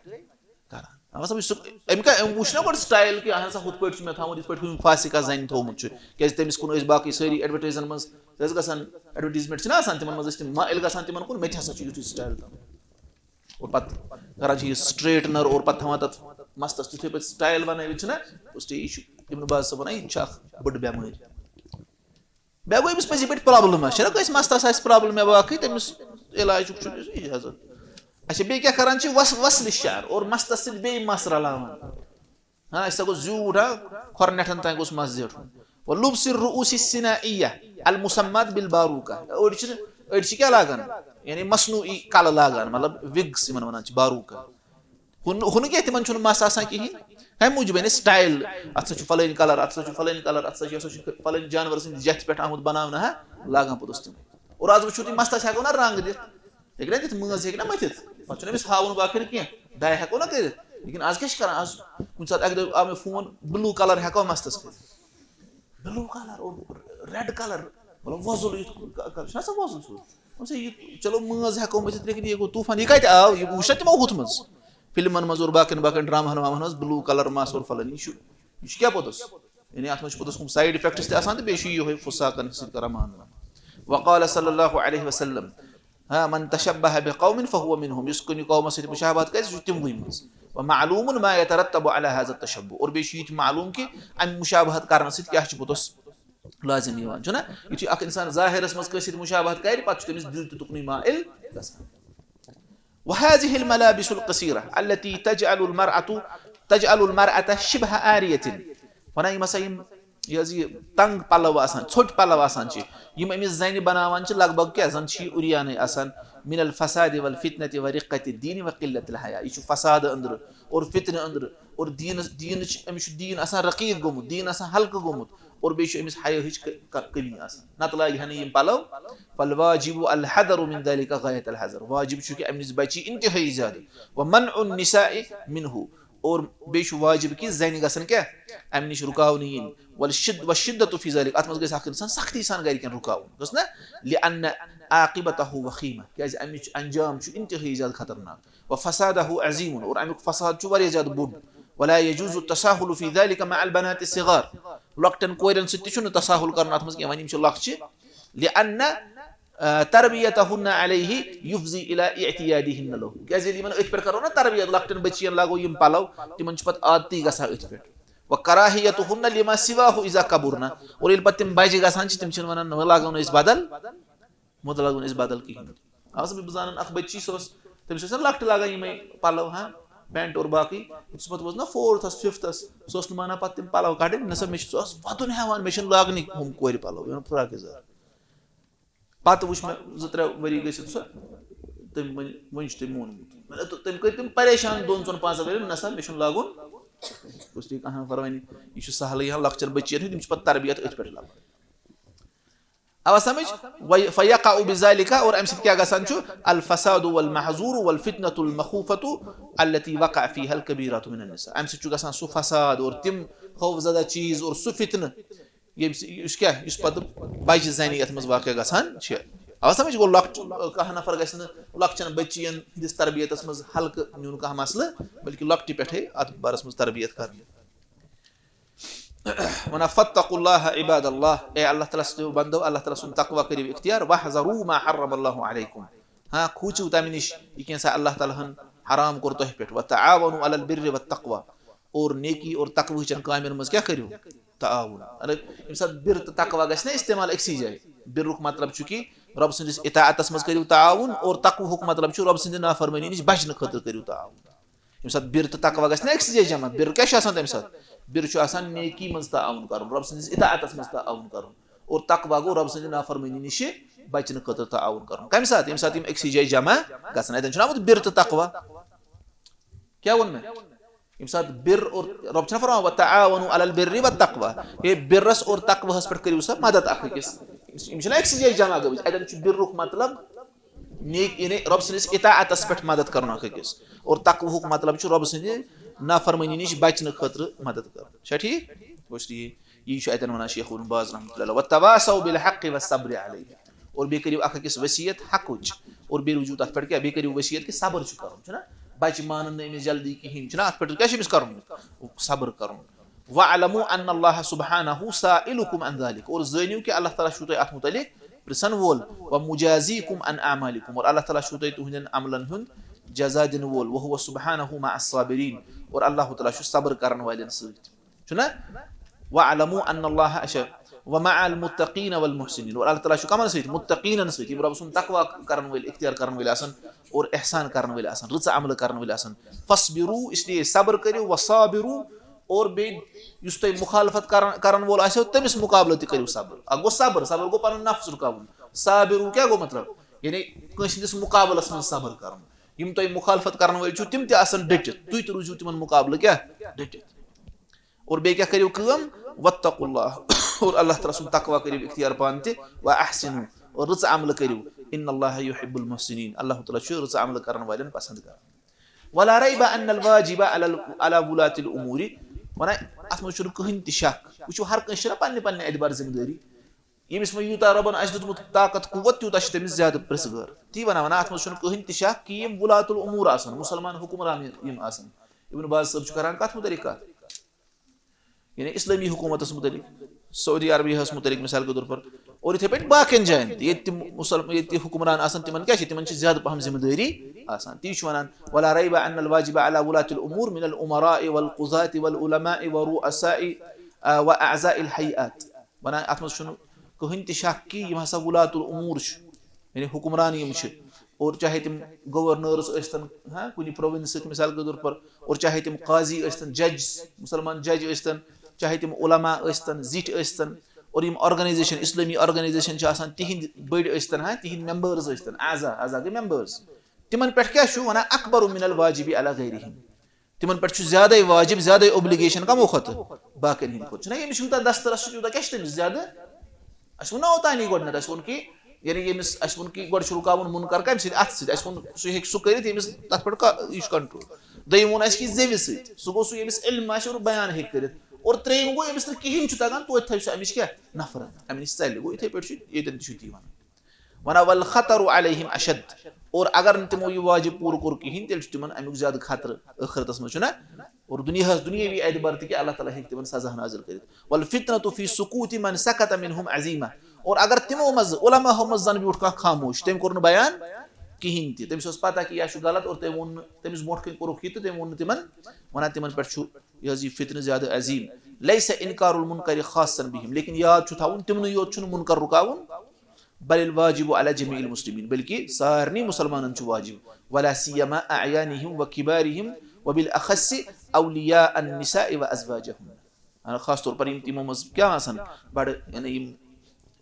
کران۔ اَوَ سا وٕچھ سُہ، أمۍ کیٛاہ، أمۍ وٕچھ نہ گۄڈٕ سٹایل کہِ اہن سا ہُتھ پٲٹھۍ چھُ مےٚ تھومُت، یِتھ پٲٹھۍ ہُم فاسقہ زنہِ تھومُت چھُ، کیٛازِ تٔمِس کُن ٲسۍ باقٕے سٲری ایڈورٹیزن منٛز، ٲسۍ گژھان، ایڈورٹیزمنٹ چھِنہ آسان، تِمن منٛز ٲسۍ تِم مائل گژھان تِمن کُن، مےٚ تہِ ہسا چھُ یُتھُے سٹایل تھاوُن۔ اور پتہٕ کران چھِ یہِ سٹریٹنر اور پتہٕ تھاوان تتھ مستس تِتھُے پٲٹھۍ سٹایل بنٲوِتھ، چھِنہ؟ اس لیے یہِ چھُ ابن باز صٲب ونان، یہِ چھِ اکھ بٔڑ بٮ۪مٲرۍ۔ بیٚیہِ گوٚو أمِس پٔزی پٲٹھۍ پرابلم آسہِ، چھِنہ کٲنٛسہِ مستس آسہِ پرابلم یا باقٕے، تٔمِس علاجُک چھُنہٕ اجازت۔ اچھا، بیٚیہِ کیٛاہ کران چھِ؟ وس-، وصل الشعر اور مستس سۭتۍ بیٚیہِ مس رلاوان۔ ہاں، أسۍ سا گوٚو زیوٗٹھ، ہاں، کھۄرٕ نٮ۪ٹھن تام گوٚژھ مس زیٹھُن۔ ولبس الرؤوس الصناعية المسماة بالباروكة۔ أڑۍ چھِ، أڑۍ چھِ کیٛاہ لاگان؟ یعنی مصنوعی کلہٕ لاگان، مطلب وِگس یِمن ونان چھِ باروکہ۔ ہُہ نہٕ، ہُہ نہٕ کینٛہہ، تِمن چھُنہٕ مس آسان کِہیٖنۍ۔ کمہِ موٗجوٗب؟ یعنی سٹایل، اتھ سا چھُ فلٲنۍ کلر، اتھ سا چھُ فلٲنۍ کلر، اتھ سا چھُ، یہِ ہسا چھُ فلٲنۍ جانور سٕنٛدِ جتھِ پٮ۪ٹھ آمُت بناونہٕ، ہا، لاگان پوٚتُس تِم۔ اور از وٕچھِو تُہۍ، مستس ہٮ۪کو نہ رنگ دِتھ، ہیٚکہِ نہ دِتھ، مٲنٛز ہیٚکہِ نہ مٔتھِتھ، پتہٕ چھُنہٕ أمِس ہاوُن باقین کینٛہہ، ڈاے ہٮ۪کو نہ کٔرِتھ۔ لیکن از کیٛاہ چھِ کران؟ از کُنہِ ساتہٕ اکہِ دۄہ آو مےٚ فون، بِلوٗ کلر ہٮ۪کوا مستس کٔرِتھ؟ بِلوٗ کلر اور ریڈ کلر، مطلب وۄزُل یُتھ ک-، ک-، چھُنہ آسان وۄزُل سُہ؟ دوٚپُن سا، یہِ چلو مٲنٛز ہٮ۪کو مٔتھِتھ، لیکن یہِ گوٚو طوٗفان، یہِ کتہِ آو؟ یہِ وٕچھا تِمو ہُتھ منٛز فلمن منٛز اور باقین باقین ڈراماہن واماہن منٛز بِلوٗ کلر مس اور فلٲنۍ، یہِ چھُ، یہِ چھُ کیٛاہ پوٚتُس؟ یعنی اتھ منٛز چھُ پوٚتُس ہُم سایڈ افیکٹس تہِ آسان تہٕ بیٚیہِ چھُ یِہوٚے فساقن سۭتۍ کران ماننہٕ۔ وقال صلی اللہ علیہ وسلم، ہاں، من تشبہ بقوم فهو منهم، یُس کُنہِ قومس سۭتۍ مشابہت کرِ، سُہ چھُ تِموٕے منٛز۔ ومعلوم ما يترتب على هذا التشبه، اور بیٚیہِ چھُ یہِ تہِ معلوم کہِ امہِ مشابہت کرنہٕ سۭتۍ کیٛاہ چھُ پوٚتُس لازم یِوان، چھُنہ؟ یُتھُے اکھ انسان ظاہرس منٛز کٲنٛسہِ سۭتۍ مشابہت کرِ، پتہٕ چھُ تٔمِس دِل تہِ تُکنُے مائل گژھان۔ وهذه الملابس القصيرة التي تجعل المرأة، تجعل المرأة شبه عارية۔ ونان یِم ہسا یِم، یہِ حظ یہِ تنگ پلو آسان، ژھوٚٹۍ پلو آسان چھِ، یِم أمِس زنہِ بناوان چھِ لگ بگ کیٛاہ، زن چھِ یہِ عریانٕے آسان۔ من الفساد والفتنة ورقة الدين وقلة الحياء۔ یہِ چھُ فساد أنٛدرٕ اور فتنہٕ أنٛدرٕ اور دیٖنس، دیٖنٕچ، أمِس چھُ دیٖن آسان رقیق گوٚمُت، دیٖن آسان ہلکہٕ گوٚمُت اور بیٚیہِ چھُ أمِس حیٲہٕچ ک-، ک-، کمی آسان، نتہٕ لاگہِ ہا نہٕ یِم پلو۔ فالواجب الحذر من ذلك غاية الحذر، واجب چھُ کہِ اَمہِ نِش بچی انتہٲیی زیادٕ۔ ومنع النساء منه، اور بیٚیہِ چھُ واجب کہِ زَنہِ گژھن کیٛاہ؟ اَمہِ نِش رُکاونہٕ یِنۍ۔ والشد-، والشدة في ذلك، اَتھ منٛز گژھِ اَکھ اِنسان سختی سان گَرِکٮ۪ن رُکاوُن، گوٚژھ نہ؟ لأن عاقبته وخيمة، کیٛازِ اَمِچ انجام چھُ انتہٲیی زیادٕ خطرناک۔ وفساده عظيم، اور اَمیُک فساد چھُ واریاہ زیادٕ بوٚڑ۔ ولا يجوز التساهل في ذلك مع البنات الصغار، لۄکٹٮ۪ن کورٮ۪ن سۭتۍ تہِ چھُنہٕ تساہل کَرُن اَتھ منٛز کینٛہہ، وۄنۍ یِم چھِ لۄکچہِ۔ لأن آ، تربیتهن علیہ یفضی الی اعتیادہن لہ۔ کیٛازِ ییٚلہِ یِمن أتھۍ پٮ۪ٹھ کرو نا تربیت، لۄکٹٮ۪ن بچین لاگو یِم پلو، تِمن چھُ پتہٕ عادتی گژھان أتھۍ پٮ۪ٹھ۔ و کراہیتہن لما سواہ اذا کبرن۔ اور ییٚلہِ پتہٕ تِم بجہِ گژھان چھِ، تِم چھِنہٕ ونان، "نہ، وۄنۍ لاگو نہٕ أسۍ بدل، وۄنۍ لاگو نہٕ أسۍ بدل کِہیٖنۍ تہِ۔" اَوٕ سا بہٕ زانان اکھ بچی، سۄ ٲس، تٔمِس ٲسۍ نا لۄکٹہِ لاگان یِمے پلو، ہاں، پینٹ اور باقٕے۔ یُتھُے سُہ پتہٕ ووت نا فورتھس، ففتھس، سُہ اوس نہٕ مانان پتہٕ تِم پلو کڑٕنۍ، نہ سا مےٚ چھُ، سُہ اوس ودُن ہٮ۪وان، "مےٚ چھِنہٕ لاگنٕے ہُم کورِ پلو، یِمن فراک یزار۔" پتہٕ وٕچھ مےٚ زٕ ترٛےٚ ؤری گٔژھِتھ سۄ، تٔمۍ ؤنۍ، وۄنۍ چھُ تٔمۍ مونمُت۔ مطلب، تہٕ تٔمۍ کٔرۍ تِم پریشان دۄن ژۄن پانٛژن ؤرین، "نسا، مےٚ چھُنہٕ لاگُن۔" بہٕ چھُس ٹھیٖک، اہن، پرواے نہٕ، یہِ چھُ سہلٕے، ہاں، لۄکچن بچین ہُنٛد، یِم چھِ پتہٕ تربیت أتھۍ پٮ۪ٹھ لبان۔ اوا سمجھ؟ وَ-، فَيَقَعُ بِذَلِكَ، اور اَمہِ سۭتۍ کیٛاہ گژھان چھُ؟ الفساد والمحظور والفتنة المخوفة التي وقع فيها الكبيرات من النساء۔ اَمہِ سۭتۍ چھُ گژھان سُہ فساد اور تِم خوفزدہ چیٖز اور سُہ فتنہٕ، ییٚمہِ سۭتۍ، یُس کیٛاہ، یُس پتہٕ بجہِ زنہِ یتھ منٛز واقع گژھان چھِ۔ اوا سمجھ؟ گوٚو، لۄکٹ، کانٛہہ نفر گژھِ نہٕ لۄکچن بچین ہٕنٛدِس تربیتس منٛز ہلکہٕ نیُن کانٛہہ مسلہٕ، بلکہِ لۄکٹہِ پٮ۪ٹھے اتھ بارس منٛز تربیت کرنہٕ۔ ونان، "فاتقوا اللہ عباد اللہ"، اے اللہ تعالیٰ سٕنٛدیو بندو، اللہ تعالیٰ سُنٛد تقوی کٔرِو اختیار، "واحذروا ما حرم اللہ علیکم"، ہاں، کھوٗژِو تمہِ نِش، یہِ کینٛژھا اللہ تعالیٰ ہن حرام کوٚر تۄہہِ پٮ۪ٹھ، "وتعاونوا علی البر والتقوی"، اور نیکی اور تقوی چٮ۪ن کامٮ۪ن منٛز کیٛاہ کٔرِو؟ تعاوُن۔ مطلب، ییٚمہِ ساتہٕ بِر تہٕ تقوی گژھِ نا استعمال أکسٕے جایہِ، بِرُک مطلب چھُ کہِ رۄب سٕنٛدِس اطاعتس منٛز کٔرِو تعاوُن، اور تقوہُک مطلب چھُ رۄب سٕنٛدِ نافرمٲنی نِش بچنہٕ خٲطرٕ کٔرِو تعاوُن۔ ییٚمہِ ساتہٕ بِر تہٕ تقوی گژھِ نا أکسٕے جایہِ جمع، بِر کیٛاہ چھُ آسان تَمہِ ساتہٕ؟ بِر چھُ آسان نیکی منٛز تعاوُن کَرُن، رۄب سٕنٛدِس اطاعتس منٛز تعاوُن کَرُن، اور تقوی گوٚو رۄب سٕنٛدِ نافرمٲنی نِشہِ بچنہٕ خٲطرٕ تعاوُن کَرُن۔ کَمہِ ساتہٕ؟ ییٚمہِ ساتہٕ یِم أکسٕے جایہِ جمع گژھن۔ اَتٮ۪ن چھُنہٕ آمُت بِر تہٕ تقوی۔ کیٛاہ ووٚن مےٚ؟ ییٚمہِ ساتہٕ بِر اور، رۄب چھُنہ فرماوان، "وتعاونوا علی البر والتقوی"، ہے، بِرس اور تقوہس پٮ۪ٹھ کٔرِو سا مدد اکھ أکِس۔ یِم چھِنہ أکسٕے جایہِ جمع گٔمٕتۍ، اَتٮ۪ن چھُ بِرُک مطلب نیک، یعنی رۄب سٕنٛدِس اطاعتس پٮ۪ٹھ مدد کرُن اکھ أکِس، اور تقوہُک مطلب چھُ رۄب سٕنٛدِ نافرمٲنی نِش بچنہٕ خٲطرٕ مدد کرُن۔ چھا ٹھیٖک؟ گوٚو ٹھیٖک۔ یی چھُ اَتٮ۪ن وَنان شیخ ابن باز رحمۃ اللہ علیہ، "وتواصوا بالحق والصبر علیہ"، اور بیٚیہِ کٔرِو اکھ أکِس وصیت حقٕچ، اور بیٚیہِ روٗزِو تَتھ پٮ۪ٹھ کیٛاہ؟ بیٚیہِ کٔرِو وصیت کہِ صبر چھُ کَرُن، چھُنہ؟ بَچہِ مانَن نہٕ أمِس جلدی کِہیٖنۍ، چھُنہ؟ اَتھ پٮ۪ٹھ کیٛاہ چھُ أمِس کَرُن؟ صبر کَرُن۔ "واعلموا ان اللہ سبحانہ سائلکم عن ذلک"، اور زٲنِو کہِ اللہ تعالیٰ چھُو تۄہہِ اَتھ متعلق پرٛژھن وول، "ومجازیکم عن اعمالکم"، اور اللہ تعالیٰ چھُو تۄہہِ تُہنٛدٮ۪ن عملن ہُنٛد جزا دِنہٕ وول، "وہو سبحانہ مع الصابرین"، اور اللہ تعالیٰ چھُ صبر کرن والٮ۪ن سۭتۍ۔ چھُنہ؟ "واعلموا ان اللہ"، اچھا، "ومع المتقین والمحسنین"، اور اللہ تعالیٰ چھُ کمن سۭتۍ؟ متقینن سۭتۍ، یِم رۄب سُنٛد تقوی کرن وٲلۍ، اختیار کرن وٲلۍ آسان، اور احسان کرن وٲلۍ آسان، رٕژٕ عملہٕ کرن وٲلۍ آسان۔ "فاصبروا"، اس لیے صبر کٔرِو، "وصابروا"، اور بیٚیہِ یُس تۄہہِ مخالفت کرن، کرن وول آسیو، تٔمِس مقابلہٕ تہِ کٔرِو صبر۔ اکھ گوٚو صبر، صبر گوٚو پنُن نفس رُکاوُن۔ صابروا کیٛاہ گوٚو مطلب؟ یعنی کٲنٛسہِ ہٕنٛدِس مقابلس منٛز صبر کرُن۔ یِم تۄہہِ مخالفت کرن وٲلۍ چھِو، تِم تہِ آسن ڈٔٹِتھ، تُہۍ تہِ روٗزِو تِمن مقابلہٕ کیٛاہ؟ ڈٔٹِتھ۔ اور بیٚیہِ کیٛاہ کٔرِو کٲم؟ "واتقوا اللہ"، اور اللہ تعالیٰ سُنٛد تقوی کٔرِو اختیار پانہٕ تہِ، "واحسنوا"، اور رٕژٕ عملہٕ کٔرِو، "ان اللہ یحب المحسنین"، اللہ تعالیٰ چھُ رٕژٕ عملہٕ کرن والٮ۪ن پسند کران۔ "ولا ریب ان الواجب علی ال-، علی ولاة الامور"، ونان، اتھ منٛز چھُنہٕ کٕہٕنۍ تہِ شک۔ وٕچھِو، ہر کٲنٛسہِ چھِنہ پننہِ پننہِ اعتبار ذمہٕ دٲری۔ ییٚمِس وۄنۍ یوٗتاہ رۄبن آسہِ دیُتمُت طاقت قوت، تیوٗتاہ چھِ تٔمِس زیادٕ پرٛژھٕ گٲر۔ تی ونان، ونان، اتھ منٛز چھُنہٕ کٕہٕنۍ تہِ شک کہِ یِم ولاة الامور آسن، مُسلمان حُکمران یِم آسن۔ ابن باز صٲب چھُ کران کتھ مُتعلق کتھ؟ یعنی اسلٲمی حکوٗمتس مُتعلق، سعودی عربیہ ہس مُتعلق مثال کے طور پر، اور یِتھے پٲٹھۍ باقین جاین تہِ، ییٚتہِ تِم مُسلم، ییٚتہِ تہِ حُکمران آسن، تِمن کیٛاہ چھِ؟ تِمن چھِ زیادٕ پہم ذمہٕ دٲری آسان۔ تی چھُ ونان، "ولا ریب ان الواجب علی ولاة الامور من الامراء والقضاة والعلماء ورؤساء، آ، واعضاء الهیئات"۔ ونان، اتھ منٛز چھُنہٕ کٕہٕنۍ تہِ شک کہِ یِم ہسا ولاة الامور چھِ، یعنی حُکمران یِم چھِ، اور چاہے تِم گورنرس ٲسۍتن، ہاں، کُنہِ پروونسٕکۍ مثال کے طور پر، اور چاہے تِم قاضی ٲسۍتن، جج، مُسلمان جج ٲسۍتن، چاہے تِم علماء ٲسۍتن، زِٹھۍ ٲسۍتن، اور یِم آرگنایزیشن، اسلٲمی آرگنایزیشن چھِ آسان، تِہنٛدۍ بٔڑۍ ٲسۍتن، ہاں، تِہنٛدۍ ممبرز ٲسۍتن، اعضا، اعضا گٔے ممبرز۔ تِمن پٮ۪ٹھ کیٛاہ چھُ ونان؟ اکبر من الواجب علی غیرہم۔ تِمن پٮ۪ٹھ چھُ زیادَے واجب، زیادَے obligation کمو کھۄتہٕ؟ باقین ہٕنٛدِ کھۄتہٕ۔ چھُنہ، ییٚمِس یوٗتاہ دسترس چھُ، تیوٗتاہ کیٛاہ چھُ تٔمِس زیادٕ؟ اَسہِ ووٚن نا اوتانی گۄڈٕنٮ۪تھ، اَسہِ ووٚن کہِ یعنی ییٚمِس اَسہِ ووٚن کہِ گۄڈٕ چھُ رُکاوُن مُنکر کَمہِ سۭتۍ؟ اَتھٕ سۭتۍ۔ اَسہِ ووٚن سُہ ہیٚکہِ سُہ کٔرِتھ ییٚمِس تَتھ پٮ۪ٹھ کا-، یہِ چھُ control۔ دوٚیِم ووٚن اَسہِ کہِ زیٚوِ سۭتۍ، سُہ گوٚو سُہ ییٚمِس علم آسہِ اور بیان ہیٚکہِ کٔرِتھ۔ اور ترٛیٚیِم گوٚو ییٚمِس نہٕ کِہیٖنۍ چھُ تَگان، توتہِ تھاوِ سُہ اَمِچ کیٛاہ؟ نفرت، اَمہِ نِش ژَلہِ۔ گوٚو یِتھَے پٲٹھۍ چھُ ییٚتٮ۪ن تہِ چھُ تی وَنان۔ وَنان، "والخطر علیہم اشد"، اور اگر نہٕ تِمو یہِ واجب پوٗرٕ کوٚر کِہیٖنۍ، تیٚلہِ چھُ تِمن اَمیُک زیادٕ خطرٕ ٲخرتَس منٛز، چھُنہ؟ اور دُنیاہَس دُنیٲوی اعتبار تہِ کہِ اللہ تعالیٰ ہیٚکہِ تِمن سزا نازِل کٔرِتھ۔ "والفتنة فی سکوت من سکت منهم عظیمہ"، اور اگر تِمو منٛز، علماء منٛز زَن بیوٗٹھ کانٛہہ خاموش، تٔمۍ کوٚر نہٕ بیان کِہیٖنۍ تہِ، تٔمِس اوس پتہ کہِ یہِ چھُ غلط اور تٔمۍ ووٚن نہٕ، تٔمِس برونٛٹھ کَنہِ کوٚرُکھ یہِ تہٕ تٔمۍ ووٚن نہٕ تِمن، وَنان تِمن پٮ۪ٹھ چھُ یہِ حظ یہِ فتنہٕ زیادٕ عظیٖم۔ "لیس انکار المنکر خاصا بہم"، لیکن یاد چھُ تھاوُن، تِمنٕے یوت چھُنہٕ مُنکر رُکاوُن، "بل الواجب علی جمیع المسلمین"، بلکہ سارنٕے مُسلمانن چھُ واجب، "ولا سیما اعیانہم و کبارہم و بالاخص اولیاء النساء و ازواجہن"۔ یعنی خاص طور پر یِم تِمو منٛز کیٛاہ آسان، بڑٕ، یعنی یِم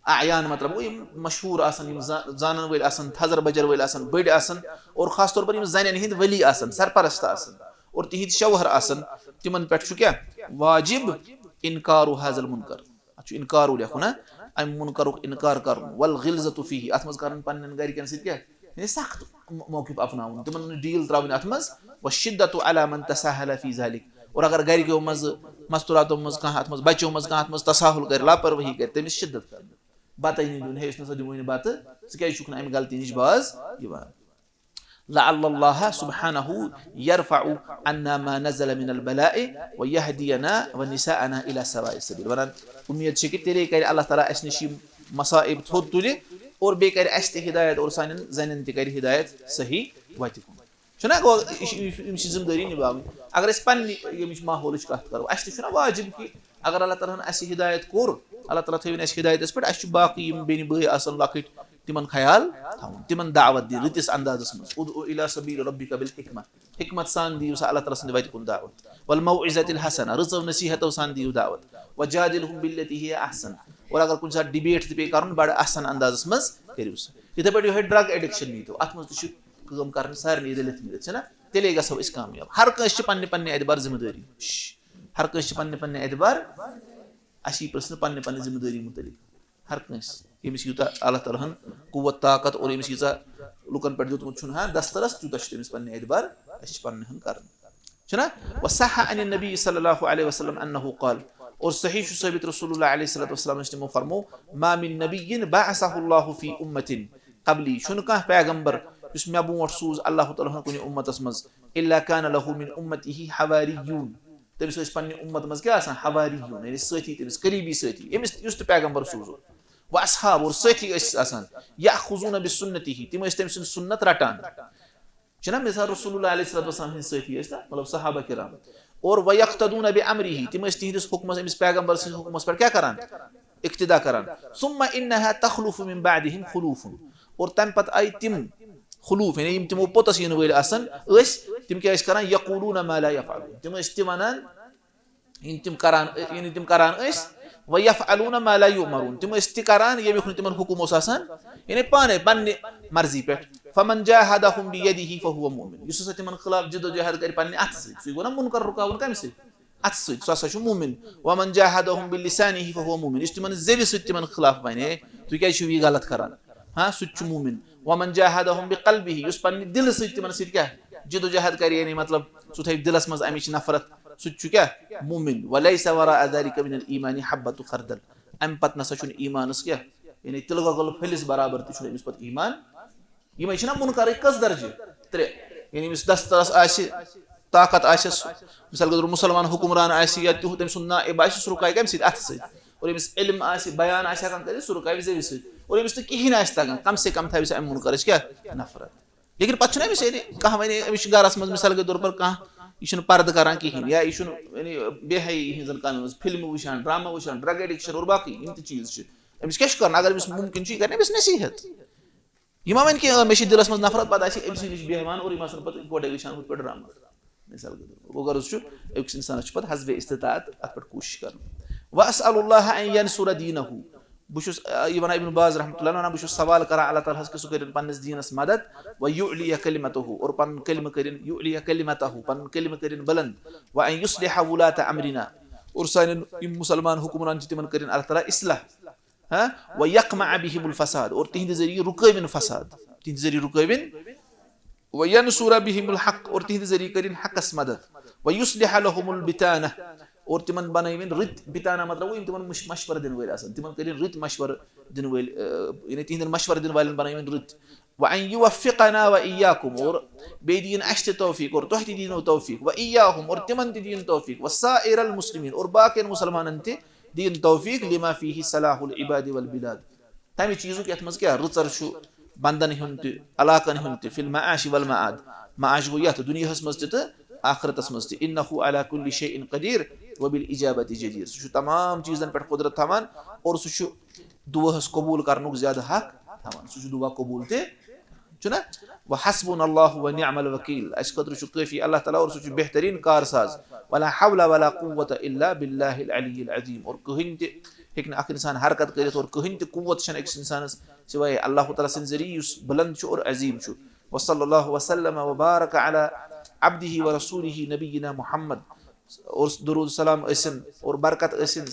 اعیان، مطلب گوٚو یِم مشہوٗر آسان، یِم زا-، زانن وٲلۍ آسان، تھزر بجر وٲلۍ آسان، بٔڑۍ آسان، اور خاص طور پر یِم زنٮ۪ن ہٕنٛدۍ ولی آسان، سرپرست آسان، اور تِہنٛدۍ شوہر آسان، تِمن پٮ۪ٹھ چھُ کیٛاہ واجب؟ انکار حاض المنکر۔ اتھ چھُ انکارو لیکھُن، ہا؟ امہِ منکرُک انکار کرُن۔ والغلظۃ فیہ، اتھ منٛز کرُن پننٮ۪ن گرِکٮ۪ن سۭتۍ کیٛاہ؟ یعنی سخت مو-، موقف اپناوُن، تِمن نہٕ ڈیل تراوٕنۍ اتھ منٛز۔ والشدۃ علی من تساہل فی ذلک، اور اگر گرِکیو منٛز، مستوراتو منٛز کانٛہہ اتھ منٛز، بچو منٛز کانٛہہ اتھ منٛز تساہل کرِ، لاپروٲہی کرِ، تٔمِس شدت کرُن، بتہٕ نہٕ دیُن، ہے، أسۍ نسا دِموے نہٕ بتہٕ، ژٕ کیٛازِ چھُکھ نہٕ امہِ غلطی نِش باز یِوان؟ لعل اللہ سبحانہ یرفع عنا ما نزل من البلاء ویہدینا ونساءنا الی سواء السبیل۔ ونان، امید چھِ کہِ تیٚلے کرِ اللہ تعالیٰ اسہِ نِش یِم مصائب تھوٚد تُلہِ اور بیٚیہِ کرِ اسہِ تہِ ہدایت اور سانٮ۪ن زنٮ۪ن تہِ کرِ ہدایت صحیح وتہِ کُن۔ چھُنہ گوٚو، یہِ چھِ، یہِ چھِ، یِم چھِ ذمہٕ دٲری نِباوٕنۍ۔ اگر أسۍ پننہِ ییٚمِچ ماحولٕچ کتھ کرو، اسہِ تہِ چھُنہ واجب کہِ اگر اللہ تعالیٰ ہن اسہِ ہدایت کوٚر، اللہ تعالیٰ تھٲوِن اسہِ ہدایتس پٮ۪ٹھ، اسہِ چھِ باقٕے یِم بیٚنہِ بٲے آسان لۄکٕٹۍ، تِمن خیال تھاوُن، تِمن دعوت دِنۍ رٕتِس اندازس منٛز۔ "ادع الی سبیل ربک بالحکمہ"، حکمت سان دِیِو سا اللہ تعالیٰ سٕنٛدِ وتہِ کُن دعوت۔ "والموعظۃ الحسنہ"، رٕژو نصیحتو سان دِیِو دعوت۔ "وجادلہم بالتی ہی احسن"، اور اگر کُنہِ ساتہٕ ڈبیٹ تہِ پیٚیہِ کرُن، بڑٕ احسن اندازس منٛز کٔرِو سا۔ یِتھے پٲٹھۍ یِہوٚے ڈرگ ایڈکشن نِیتو، اتھ منٛز تہِ چھُ کٲم کرٕنۍ سارنٕے رٔلِتھ مِلِتھ، چھِنہ؟ تیٚلے گژھو أسۍ کامیاب۔ ہر کٲنٛسہِ چھِ پننہِ پننہِ اعتبار ذمہٕ دٲری۔ شش۔ ہر کٲنٛسہِ چھِ پننہِ پننہِ اعتبار، اَسہِ یی پرژھنہٕ پننہِ پننہِ ذمہٕ دٲری مُتعلق۔ ہر کٲنٛسہِ، ییٚمِس یوٗتاہ اللہ تعالیٰ ہن قوت، طاقت اور ییٚمِس ییٖژاہ لُکن پٮ۪ٹھ دیُتمُت چھُنہٕ ہا دسترس، تیوٗتاہ چھُ تٔمِس پننہِ اعتبار، اَسہِ چھِ پننہِ ہن کرٕنۍ۔ چھُنہ؟ وصح عن النبی صلی اللہ علیہ وسلم انہ قال، اور صحیح چھُ ثٲبت رسول اللہ علیہ الصلوۃ والسلام نِش تِمو فرمو، "ما من نبی بعثہ اللہ فی امۃ قبلی"، چھُنہٕ کانٛہہ پیغمبر یُس مےٚ برونٛٹھ سوٗز اللہ تعالیٰ ہن کُنہِ اُمتس منٛز، "الا کان لہ من امتہ حواریون"، تٔمِس ٲسۍ پننہِ اُمت منٛز کیٛاہ آسان؟ حواریون، یعنی سٲتھی، تٔمِس قریبی سٲتھی، ییٚمِس، یُس تہِ پیغمبر سوٗزو۔ و اصحاب، اور سٲتھی ٲسۍ آسان، یأخذون بسنتہ، تِم ٲسۍ تٔمۍ سٕنٛز سُنت رٹان۔ چھِنہ مثال رسول اللہ علیہ الصلوۃ والسلام ہٕنٛدۍ سٲتھی ٲسۍ نا، مطلب صحابہ کرام۔ اور ویقتدون بامرہ، تِم ٲسۍ تِہنٛدِس حکمس، أمِس پیغمبر سٕنٛدِس حکمس پٮ۪ٹھ کیٛاہ کران؟ اقتدا کران۔ ثم انها تخلف من بعدہم خلوف، اور تمہِ پتہٕ آیہِ تِم خلوف، یعنی یِم تِمو پوٚتس یِنہٕ وٲلۍ آسان ٲسۍ، تِم کیٛاہ ٲسۍ کران؟ یقولون ما لا یفعلون، تِم ٲسۍ تہِ ونان، یِم تِم کران، یعنی تِم کران ٲسۍ، ویفعلون ما لا یؤمرون، تِم ٲسۍ تہِ کران ییٚمیُک نہٕ تِمن حکم اوس آسان، یعنی پانے پننہِ مرضی پٮ۪ٹھ۔ فمن جاہدہم بیدہ فہو مؤمن، یُس ہسا تِمن خلاف جدوجہد کرِ پننہِ اتھٕ سۭتۍ، سُے گوٚو نا منکر رُکاوُن کمہِ سۭتۍ؟ اتھٕ سۭتۍ، سُہ ہسا چھُ مؤمن۔ ومن جاہدہم بلسانہ فہو مؤمن، یُس تِمن زیوِ سۭتۍ تِمن خلاف ونہِ، "ہے، تُہۍ کیٛازِ چھِو یہِ غلط کران؟" ہاں، سُہ تہِ چھُ مؤمن۔ ومن جاہدہم بقلبہ، یُس پننہِ دِلہٕ سۭتۍ تِمن سۭتۍ کیٛاہ جدوجہد کرِ، یعنی مطلب سُہ تھاوِ دِلس منٛز امِچ نفرت، سُہ تہِ چھُ کیٛاہ؟ مؤمن۔ ولیس وراء ذلک من الایمان حبۃ خردل، امہِ پتہٕ نسا چھُنہٕ ایمانس کیٛاہ، یعنی تِلہٕ گۄگُل پھٔلِس برابر تہِ چھُنہٕ أمِس پتہٕ ایمان۔ یِمے چھِنہ منکرٕکۍ کٔژ درجہِ؟ ترٛےٚ۔ یعنی أمِس دسترس آسہِ، طاقت آسٮ۪س، مثال کے طور پر مسلمان حکمران آسہِ یا تیُتھ تٔمۍ سُنٛد نائب آسہِ، سُہ رُکایہِ کَمہِ سۭتۍ؟ اَتھٕ سۭتۍ۔ اور أمِس علم آسہِ، بیان آسہِ ہٮ۪کان کٔرِتھ، سُہ رُکایہِ زیوِ سۭتۍ۔ اور أمِس نہٕ کِہیٖنۍ آسہِ تَگان، کم سے کم تھاوِ سُہ اَمہِ منکرٕچ کیٛاہ؟ نفرت۔ لیکن پَتہٕ چھُنہ أمِس، یعنی کانٛہہ وَنہِ، أمِس چھُ گَرَس منٛز مثال کے طور پر کانٛہہ، یہِ چھُنہٕ پردٕ کَران کِہیٖنۍ، یا یہِ چھُنہٕ، یعنی، بے حیٲیی ہِنٛزَن کامٮ۪ن منٛز، فِلمہٕ وٕچھان، ڈرٛاما وٕچھان، ڈرٛگ ایڈِکشن اور باقٕے یِم تہِ چیٖز چھِ۔ أمِس کیٛاہ چھُ کَرُن؟ اگر أمِس مُمکِن چھُ، یہِ کَرِ أمِس نصیٖحت۔ یہِ ما وَنہِ کہِ، "آ، مےٚ چھِ دِلَس منٛز نفرت"، پَتہٕ آسہِ أمۍ سٕے نِش بیٚہوان اور یِم آسَن پَتہٕ یِکوَٹَے وٕچھان ہُتھ پٲٹھۍ ڈرٛاما۔ مثال کے طور پر۔ گوٚو غرض چھُ، أکِس اِنسانَس چھُ پَتہٕ حسبِ استطاعت اَتھ پٮ۪ٹھ کوٗشِش کَرٕنۍ۔ وَأَسْأَلُ اللَّهَ أَنْ يَنْصُرَ دِينَهُ۔ بہٕ چھُس، آ، یہِ وَنان ابن باز رحمتہ اللہ علیہ وَنان، بہٕ چھُس سوال کَران اللہ تعالیٰ ہَس کہِ سُہ کٔرِنۍ پنٛنِس دیٖنَس مدد، وَيُعْلِيَ كَلِمَتَهُ، اور پَنُن کلمہٕ کٔرِنۍ، يُعْلِيَ كَلِمَتَهُ، پَنُن کلمہٕ کٔرِنۍ بُلند، وَأَنْ يُصْلِحَ وُلَاةَ أَمْرِنَا، اور سانٮ۪ن یِم مُسلمان حُکمران چھِ تِمَن کٔرِنۍ اللہ تعالیٰ اصلاح۔ ہاں، وَيَقْمَعَ بِهِمُ الْفَسَادَ، اور تِہنٛدِ ذٔریعہٕ رُکٲوِن فساد، تِہنٛدِ ذٔریعہٕ رُکٲوِن، وَيَنْصُرَ بِهِمُ الْحَقَّ، اور تِہنٛدِ ذٔریعہٕ کٔرِن حقس مدد، وَيُصْلِحَ لَهُمُ الْبِطَانَةَ، اور تِمن بنٲوِن رٕتۍ، بِطانہ مطلب گوٚو یِم تِمن مش-، مشورٕ دِنہٕ وٲلۍ آسن، تِمن کٔرِن رٕتۍ مشورٕ دِنہٕ وٲلۍ، آ، یعنی تِہنٛدٮ۪ن مشورٕ دِنہٕ والٮ۪ن بنٲوِن رٕتۍ۔ وَأَنْ يُوَفِّقَنَا وَإِيَّاكُمْ، اور بیٚیہِ دِیِن اَسہِ تہِ توفیٖق اور تۄہہِ تہِ دِیِنو توفیٖق، وَإِيَّاهُمْ، اور تِمن تہِ دِیِن توفیٖق، وَسَائِرَ الْمُسْلِمِينَ، اور باقین مُسلمانن تہِ دِیِن توفیٖق، لِمَا فِيهِ صَلَاحُ الْعِبَادِ وَالْبِلَادِ، تَمہِ چیٖزُک یَتھ منٛز کیٛاہ رٕژر چھُ بندن ہُنٛد تہِ، علاقن ہُنٛد تہِ، فِي الْمَعَاشِ وَالْمَعَادِ، معاش گوٚو یَتھ دُنیاہس منٛز تہِ تہٕ آخرتس منٛز تہِ، إِنَّهُ عَلَىٰ كُلِّ شَيْءٍ قَدِيرٌ وَبِالْإِجَابَةِ جَدِيرٌ، سُہ چھُ تمام چیٖزن پٮ۪ٹھ قۄدرت تھاوان اور سُہ چھُ دُعاہس قبوٗل کرنُک زیادٕ حق تھاوان۔ سُہ چھُ دُعا قبوٗل تہِ، چھُنہ؟ وَحَسْبُنَا اللَّهُ وَنِعْمَ الْوَكِيلُ، اَسہِ خٲطرٕ چھُ کٲفی اللہ تعالیٰ اور سُہ چھُ بہتریٖن کارساز۔ وَلَا حَوْلَ وَلَا قُوَّةَ إِلَّا بِاللَّهِ الْعَلِيِّ الْعَظِيمِ، اور کٕہٕنۍ تہِ ہیٚکہِ نہٕ اکھ اِنسان حرکت کٔرِتھ اور کٕہٕنۍ تہِ قوت چھَنہٕ أکِس اِنسانَس سوائے اللہ تعالیٰ سٕنٛدِ ذٔریعہٕ یُس بُلند چھُ اور عظیٖم چھُ۔ وَصَلَّى اللَّهُ وَسَلَّمَ وَبَارَكَ عَلَىٰ عَبْدِهِ وَرَسُولِهِ نَبِيِّنَا مُحَمَّد۔ اور درود سلام ٲسِن اور برکت ٲسِن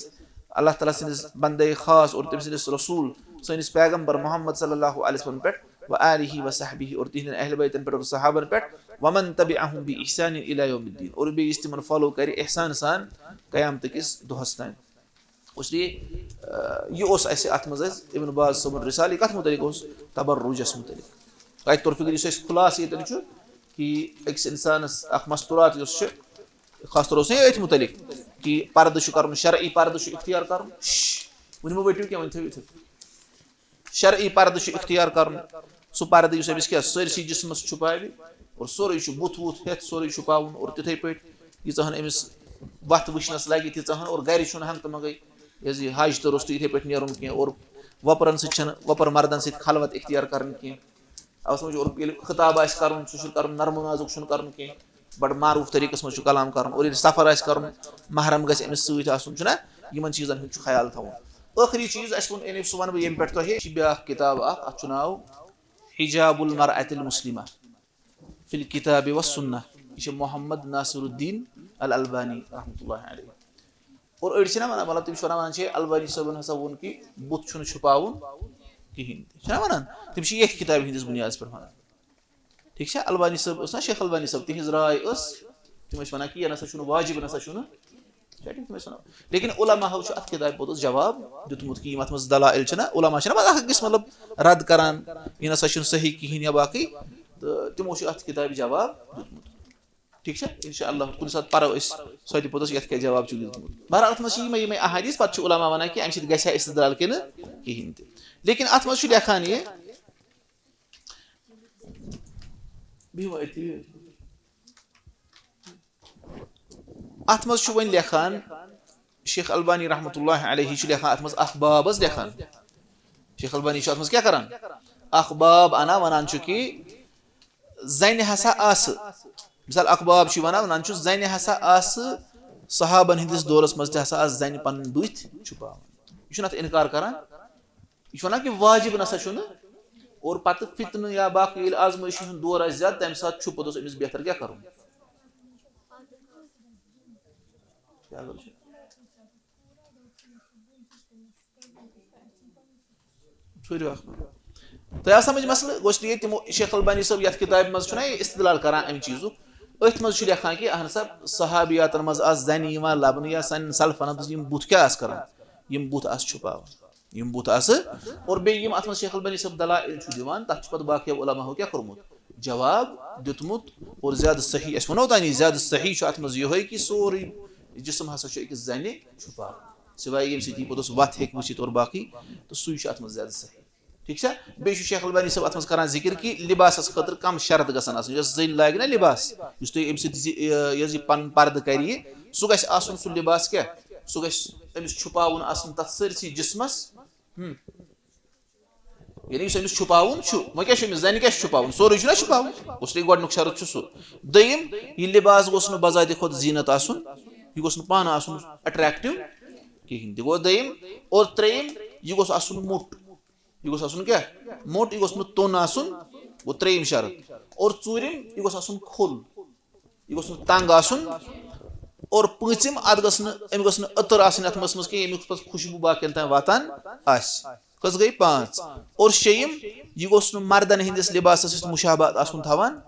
اللہ تعالیٰ سٕنٛدِس بندے خاص اور تٔمۍ سٕنٛدِس رسول سٲنِس پیغمبر محمد صلی اللہ علیہ وسلم پٮ۪ٹھ، وآلہ وصحبہ، اور تِہنٛدٮ۪ن اہل بیتن پٮ۪ٹھ اور صحابن پٮ۪ٹھ، ومن تبعہم بإحسان الی یوم الدین، اور بیٚیہِ یُس تِمن فالو کرِ احسان سان قیامتہٕ کِس دۄہس تام۔ اس لیے، آ، یہِ اوس اَسہِ اَتھ منٛز اَسہِ ابن باز صٲبُن رسالہٕ، یہِ کَتھ مُتعلِق اوس؟ تبرُجَس مُتعلِق۔ اَتہِ توٚر فِکرِ، یُس اَسہِ خُلاصہٕ ییٚتٮ۪ن چھُ کہِ أکِس اِنسانَس اَکھ مستوٗرات یۄس چھِ، خاص طور اوس یہِ أتھۍ مُتعلِق کہِ پردٕ چھُ کَرُن، شرعی پردٕ چھُ اختیار کَرُن۔ شش، وۄنۍ مہٕ ؤٹِو کینٛہہ، وۄنۍ تھٲیِو یِتھَے پٲٹھۍ۔ شرعی پردٕ چھُ اختیار کَرُن۔ سُہ پردٕ یُس أمِس کیٛاہ سٲرسٕے جسمَس چھُپاوِ اور سورُے چھُ بُتھ وُتھ ہٮ۪تھ سورُے چھُپاوُن اور تِتھَے پٲٹھۍ ییٖژاہ ہَن أمِس وَتھ وٕچھنَس لَگہِ تیٖژاہ ہَن اور گَرِ چھُنہٕ ہنٛگتہٕ منٛگَے یہِ حظ یہِ حج تہٕ روٚستُے یِتھَے پٲٹھۍ نیرُن کینٛہہ اور وۄپرَن سۭتۍ چھَنہٕ وۄپَر مردَن سۭتۍ خلوت اختیار کَرٕنۍ کینٛہہ۔ اَوَس منٛز چھُ اور ییٚلہِ خطاب آسہِ کَرُن، سُہ چھُنہٕ کَرُن نرم و نازُک چھُنہٕ کَرُن کینٛہہ، بَڑٕ معروٗف طریٖقَس منٛز چھُ کلام کَرُن۔ اور ییٚلہِ سفر آسہِ کَرُن، محرم گژھِ أمِس سۭتۍ آسُن، چھُنہ؟ یِمَن چیٖزَن ہُنٛد چھُ خیال تھاوُن۔ ٲخری چیٖز اَسہِ ووٚن، یعنی سُہ وَنہٕ بہٕ ییٚمہِ پٮ۪ٹھ تۄہہِ، یہِ چھِ بیٛاکھ کِتاب اَکھ، اَتھ چھُ ناو حجاب المرأة المسلمہ فی الکتاب والسنہ۔ یہِ چھِ محمد ناصر الدین الالبانی رحمۃ اللہ علیہ۔ اور أڑۍ چھِنہ وَنان، مطلب، تِم چھِ وَنان، وَنان چھِ، البانی صٲبَن ہسا ووٚن کہِ بُتھ چھُنہٕ چھُپاوُن کِہیٖنۍ تہِ۔ چھِنہ وَنان؟ تِم چھِ ییٚتھۍ کِتابہِ ہِنٛدِس بُنیادَس پٮ۪ٹھ وَنان۔ ٹھیٖک چھا؟ البانی صٲب اوس نہ، شیخ البانی صٲب، تِہِنٛز راے ٲس، تِم ٲسۍ وَنان کہِ یہِ نہ سا چھُنہٕ واجب، نہ سا چھُنہٕ۔ چھا ٹھیٖک؟ تِم ٲسۍ وَنان۔ لیکن علماہو چھُ اَتھ کِتابہِ پوٚتُس جواب دیُتمُت کہِ یِم اَتھ منٛز دلائل چھِنہ، علما چھِنہ پَتہٕ اَکھ أکِس، مطلب، رد کران، یہِ نہ سا چھُنہٕ صحیح کِہیٖنۍ یا باقٕے۔ تہٕ تِمو چھُ اَتھ کِتابہِ جواب دیُتمُت۔ ٹھیٖک چھا؟ انشاءاللہ کُنہِ ساتہٕ پرو أسۍ سۄ تہِ پوٚتُس یَتھ کیٛاہ جواب چھُ دیُتمُت۔ بہرحال، اَتھ منٛز چھِ یِمے یِمے احادیث، پَتہٕ چھِ علماء وَنان کہِ اَمہِ سۭتۍ گژھِ ہا استدلال کِنہٕ کِہیٖنۍ تہِ۔ لیکن اَتھ منٛز چھُ لیکھان یہِ، بِہِو أتی۔ اَتھ منٛز چھُ وۄنۍ لیکھان، شیخ البانی رحمۃ اللہ علیہ چھُ لیکھان اَتھ منٛز اَکھ باب حظ لیکھان۔ شیخ البانی چھُ اَتھ منٛز کیٛاہ کران؟ اَکھ باب اَنان، وَنان چھُ کہِ زَنہِ ہسا آسہٕ، مثال، اَکھ باب چھُ وَنان، وَنان چھُ، زَنہِ ہسا آسہٕ صحابن ہٕنٛدِس دورس منٛز تہِ ہسا آسہٕ زَنہِ پَنٕنۍ بٕتھۍ چھُپاوان۔ یہِ چھُنہٕ اَتھ اِنکار کران۔ یہِ چھُ وَنان کہِ واجب نہ سا چھُنہٕ، اور پَتہٕ فتنہٕ یا باقٕے ییٚلہِ آزمٲیشہِ ہُنٛد دور آسہِ زیادٕ، تَمہِ ساتہٕ چھُ پوٚتُس أمِس بہتر کیٛاہ کَرُن؟ کیٛاہ گوٚو؟ ٹھٔہرِو اَکھ مِنٹ۔ تۄہہِ آو سَمٕجھ مسلہٕ؟ گوٚو اس لیے تِمو، شیخ البانی صٲب یَتھ کِتابہِ منٛز چھُنہ یہِ استدلال کران اَمہِ چیٖزُک، أتھۍ منٛز چھُ لیکھان کہِ اہن سا، صحابیاتَن منٛز آسہٕ زَنہِ یِوان لَبنہٕ یا سانٮ۪ن سلفَن ہٕنٛز یِم بُتھ کیٛاہ آسہٕ کران؟ یِم بُتھ آسہٕ چھُپاوان۔ یِم بُتھ آسہٕ۔ اور بیٚیہِ یِم اَتھ منٛز شیخ البانی صٲب دلائل چھُ دِوان، تَتھ چھُ پَتہٕ باقیو علماہو کیٛاہ کوٚرمُت؟ جواب دیُتمُت۔ اور زیادٕ صحیح، أسۍ وَنو تۄہہِ نِش، زیادٕ صحیح چھُ اَتھ منٛز یِہوٚے کہِ سورُے جسم ہسا چھُ أکِس زَنہِ چھُپاوان، سوائے ییٚمہِ سۭتۍ یہِ پوٚتُس وَتھ ہیٚکہِ وٕچھِتھ اور باقٕے، تہٕ سُے چھُ اَتھ منٛز زیادٕ صحیح۔ ٹھیٖک چھا؟ بیٚیہِ چھُ شیخ البانی صٲب اَتھ منٛز کران ذِکِر کہِ لِباسَس خٲطرٕ کَم شرط گژھن آسٕنۍ۔ یۄس زٔنۍ لاگہِ نہ لِباس، یُس تُہۍ أمۍ سۭتۍ زِ-، یہِ، یۄس یہِ پَنُن پَردٕ کَرِ یہِ، سُہ گژھِ آسُن سُہ لِباس کیٛاہ؟ سُہ گژھِ أمِس چھُپاوُن آسُن تَتھ سٲرسٕے جسمَس۔ ہم۔ یعنی یُس أمِس چھُپاوُن چھُ، وۄنۍ کیٛاہ چھُ أمِس؟ زَنہِ کیٛاہ چھُ چھُپاوُن؟ سورُے چھُنہ چھُپاوُن۔ اس لیے گۄڈٕنیُک شرط چھُ سُہ۔ دوٚیِم، یہِ لِباس گوٚژھ نہٕ بذاتِ خود زیٖنت آسُن، یہِ گوٚژھ نہٕ پانہٕ آسُن attractive کِہیٖنۍ تہِ۔ گوٚو دوٚیِم۔ اور ترٛیٚیِم، یہِ گوٚژھ آسُن موٚٹ۔ یہِ گوٚژھ آسُن کیٛاہ؟ موٚٹ، یہِ گوٚژھ نہٕ توٚن آسُن۔ گوٚو ترٛیٚیِم شرط۔ اور ژوٗرِم، یہِ گوٚژھ آسُن کھوٚل۔ یہِ گوٚژھ نہٕ تنگ آسُن۔ اور پوٗنٛژِم، اتھ گٔژھ نہٕ، أمۍ گٔژھ نہٕ عطر آسٕنۍ اتھ مَس منٛز کینٛہہ، ییٚمیُک پتہٕ خوشبوٗ باقین تام واتان آسہِ۔ کٔژ گٔے؟ پانٛژھ۔ اور شیٚیِم، یہِ گوٚژھ نہٕ مردن ہٕنٛدِس لباسس سۭتۍ مشابہت آسُن تھاوان۔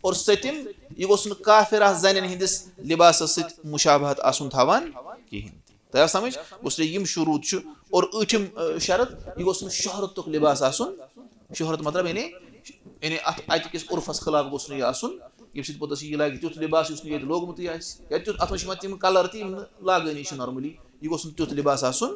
اور سٔتِم، یہِ گوٚژھ نہٕ کافرہ زنٮ۪ن ہٕنٛدِس لباسس سۭتۍ مشابہت آسُن تھاوان کِہیٖنۍ تہِ۔ تۄہہِ آو سمجھ؟ گوٚژھ نہٕ یِم شروٗط چھُ۔ اور ٲٹھِم، اَ، شرط، یہِ گوٚژھ نہٕ شہرتُک لباس آسُن۔ شہرت مطلب یعنی، یعنی اتھ اتہِ کِس عرفس خلاف گوٚژھ نہٕ یہِ آسُن، ییٚمہِ سۭتۍ پتہٕ یہِ لگہِ تیُتھ لباس یُس نہٕ ییٚتہِ لوگمُتٕے آسہِ، یا تیُتھ، اتھ منٛز چھِ یِوان تِم colour تہِ یِم نہٕ لاگٲنی چھِ normally۔ یہِ گوٚژھ نہٕ تیُتھ لباس آسُن۔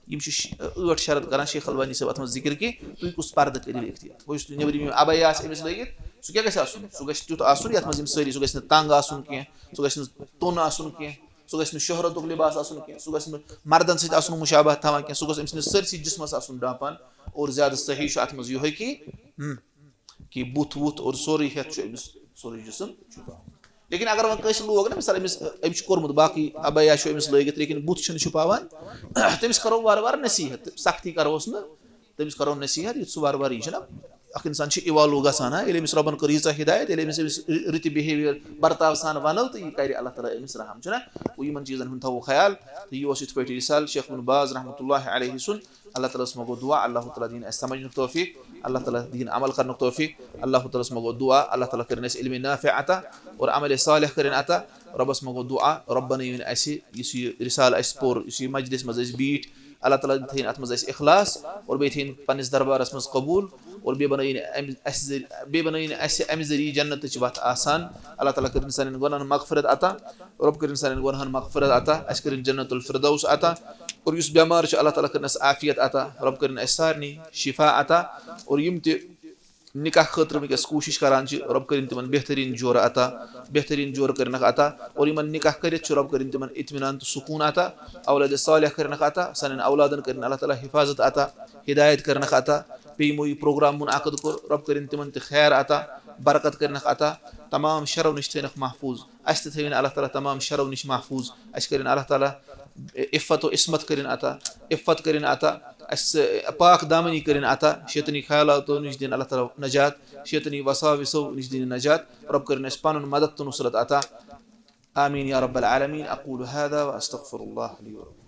یِم چھِ ش-، ٲٹھ شرط کران شیخ البانی صٲب اتھ منٛز ذکر کہِ تُہۍ کُس پردٕ کٔرِو اختیار۔ وۄنۍ یُس نیٚبرِم یِم عبایا آسہِ أمِس لٲگِتھ، سُہ کیٛاہ گژھِ آسُن؟ سُہ گژھِ تیُتھ آسُن یتھ منٛز یِم سٲری، سُہ گژھِ نہٕ تنگ آسُن کینٛہہ، سُہ گژھِ نہٕ توٚن آسُن کینٛہہ، سُہ گژھِ نہٕ شہرتُک لباس آسُن کینٛہہ، سُہ گژھِ نہٕ مردن سۭتۍ آسُن مشابہت تھاوان کینٛہہ، سُہ گژھِ أمۍ سٕنٛدِس سٲرسٕے جسمس آسُن ڈھانپان۔ اور زیادٕ صحیح چھُ اتھ منٛز یِہوٚے کہِ، ہم، کہِ بُتھ وُتھ اور سورُے ہٮ۪تھ چھُ أمِس سورُے جسم چھُپاوُن۔ لیکن اگر وۄنۍ کٲنٛسہِ لوگ نا، مثال، أمِس، أمِس چھُ کوٚرمُت، باقٕے عبایا چھُ أمِس لٲگِتھ، لیکن بُتھ چھُنہٕ چھُپاوان، تٔمِس کرو وارٕ وارٕ نصیحت، سختی کروس نہٕ، تٔمِس کرو نصیحت، یُتھ سُہ وارٕ وارٕ، یہِ چھُنہ، اکھ انسان چھُ evolve گژھان، ہا، ییٚلہِ أمِس رۄبن کٔر ییٖژاہ ہدایت، ییٚلہِ أمِس، أمِس رٕتہِ behaviour، برتاو سان ونو، تہٕ یہِ کرِ اللہ تعالیٰ أمِس رحم، چھُنہ؟ گوٚو یِمن چیٖزن ہُنٛد تھاوو خیال۔ تہٕ یہِ اوس یِتھ پٲٹھۍ رسالہٕ شیخ ابن باز رحمتہ اللہ علیہ سُنٛد۔ اللہ تعالیٰ ہس منٛگو دعا، اللہ تعالیٰ دِیِن اَسہِ سمجھنُک توفیق، اللہ تعالیٰ دِیِن عمل کرنُک توفیق۔ اللہ تعالیٰ ہس منٛگو دعا، اللہ تعالیٰ کٔرِن اَسہِ علم نافع عطا اور عمل صالح کٔرِن عطا۔ رۄبس منٛگو دعا، رۄب بنٲیِن اَسہِ، یُس یہِ رسالہٕ اَسہِ پوٚر، یُس یہِ مجلس منٛز أسۍ بیٖٹھۍ، اللہ تعالیٰ تھٲیِن اَتھ منٛز اَسہِ اخلاص اور بیٚیہِ تھٲیِن پننِس دربارس منٛز قبول اور بیٚیہِ بنٲیِن اَمہِ، اَسہِ ذٔریعہٕ، بیٚیہِ بنٲیِن اَسہِ اَمہِ ذٔریعہٕ جنتٕچ وَتھ آسان۔ اللہ تعالیٰ کٔرِن سانٮ۪ن گۄناہن مغفرت عطا، رۄب کٔرِن سانٮ۪ن گۄناہن مغفرت عطا، اَسہِ کٔرِن جنت الفردوس عطا۔ اور یُس بٮ۪مار چھُ، اللہ تعالیٰ کٔرِنَس عافیت عطا، رۄب کٔرِن اَسہِ سارنٕے شفا عطا۔ اور یِم تہِ نکاح خٲطرٕ وٕنکیٚس کوٗشِش کران چھِ، رۄب کٔرِن تِمن بہتریٖن جورٕ عطا، بہتریٖن جورٕ کٔرِنَکھ عطا۔ اور یِمن نکاح کٔرِتھ چھُ، رۄب کٔرِن تِمن اطمینان تہٕ سکوٗن عطا، اولاد صالح کٔرِنَکھ عطا، سانٮ۪ن اولادن کٔرِن اللہ تعالیٰ حفاظت عطا، ہدایت کٔرِنَکھ عطا۔ بیٚیہِ یِمو یہِ پروگرام منعقد کوٚر، رۄب کٔرِن تِمن تہِ خیر عطا، برکت کٔرِنَکھ عطا، تمام شرو نِش تھٲینَکھ محفوٗظ۔ اَسہِ تہِ تھٲوِن اللہ تعالیٰ تمام شرو نِش محفوٗظ۔ اَسہِ کٔرِن اللہ تعالیٰ عفت و عصمت کٔرِن عطا، عفت کٔرِن عطا۔ اَسہِ پاک دامنی کٔرِن عطا۔ شیطٲنی خیالاتو نِش دِن اللہ تعالیٰ نجات، شیطٲنی وساوسو نِش دِن نجات۔ رۄب کٔرِن اَسہِ پَنُن مدد تہٕ نصرت عطا۔ آمین یا رب العالمین۔ اقول هذا واستغفر الله لي ولكم۔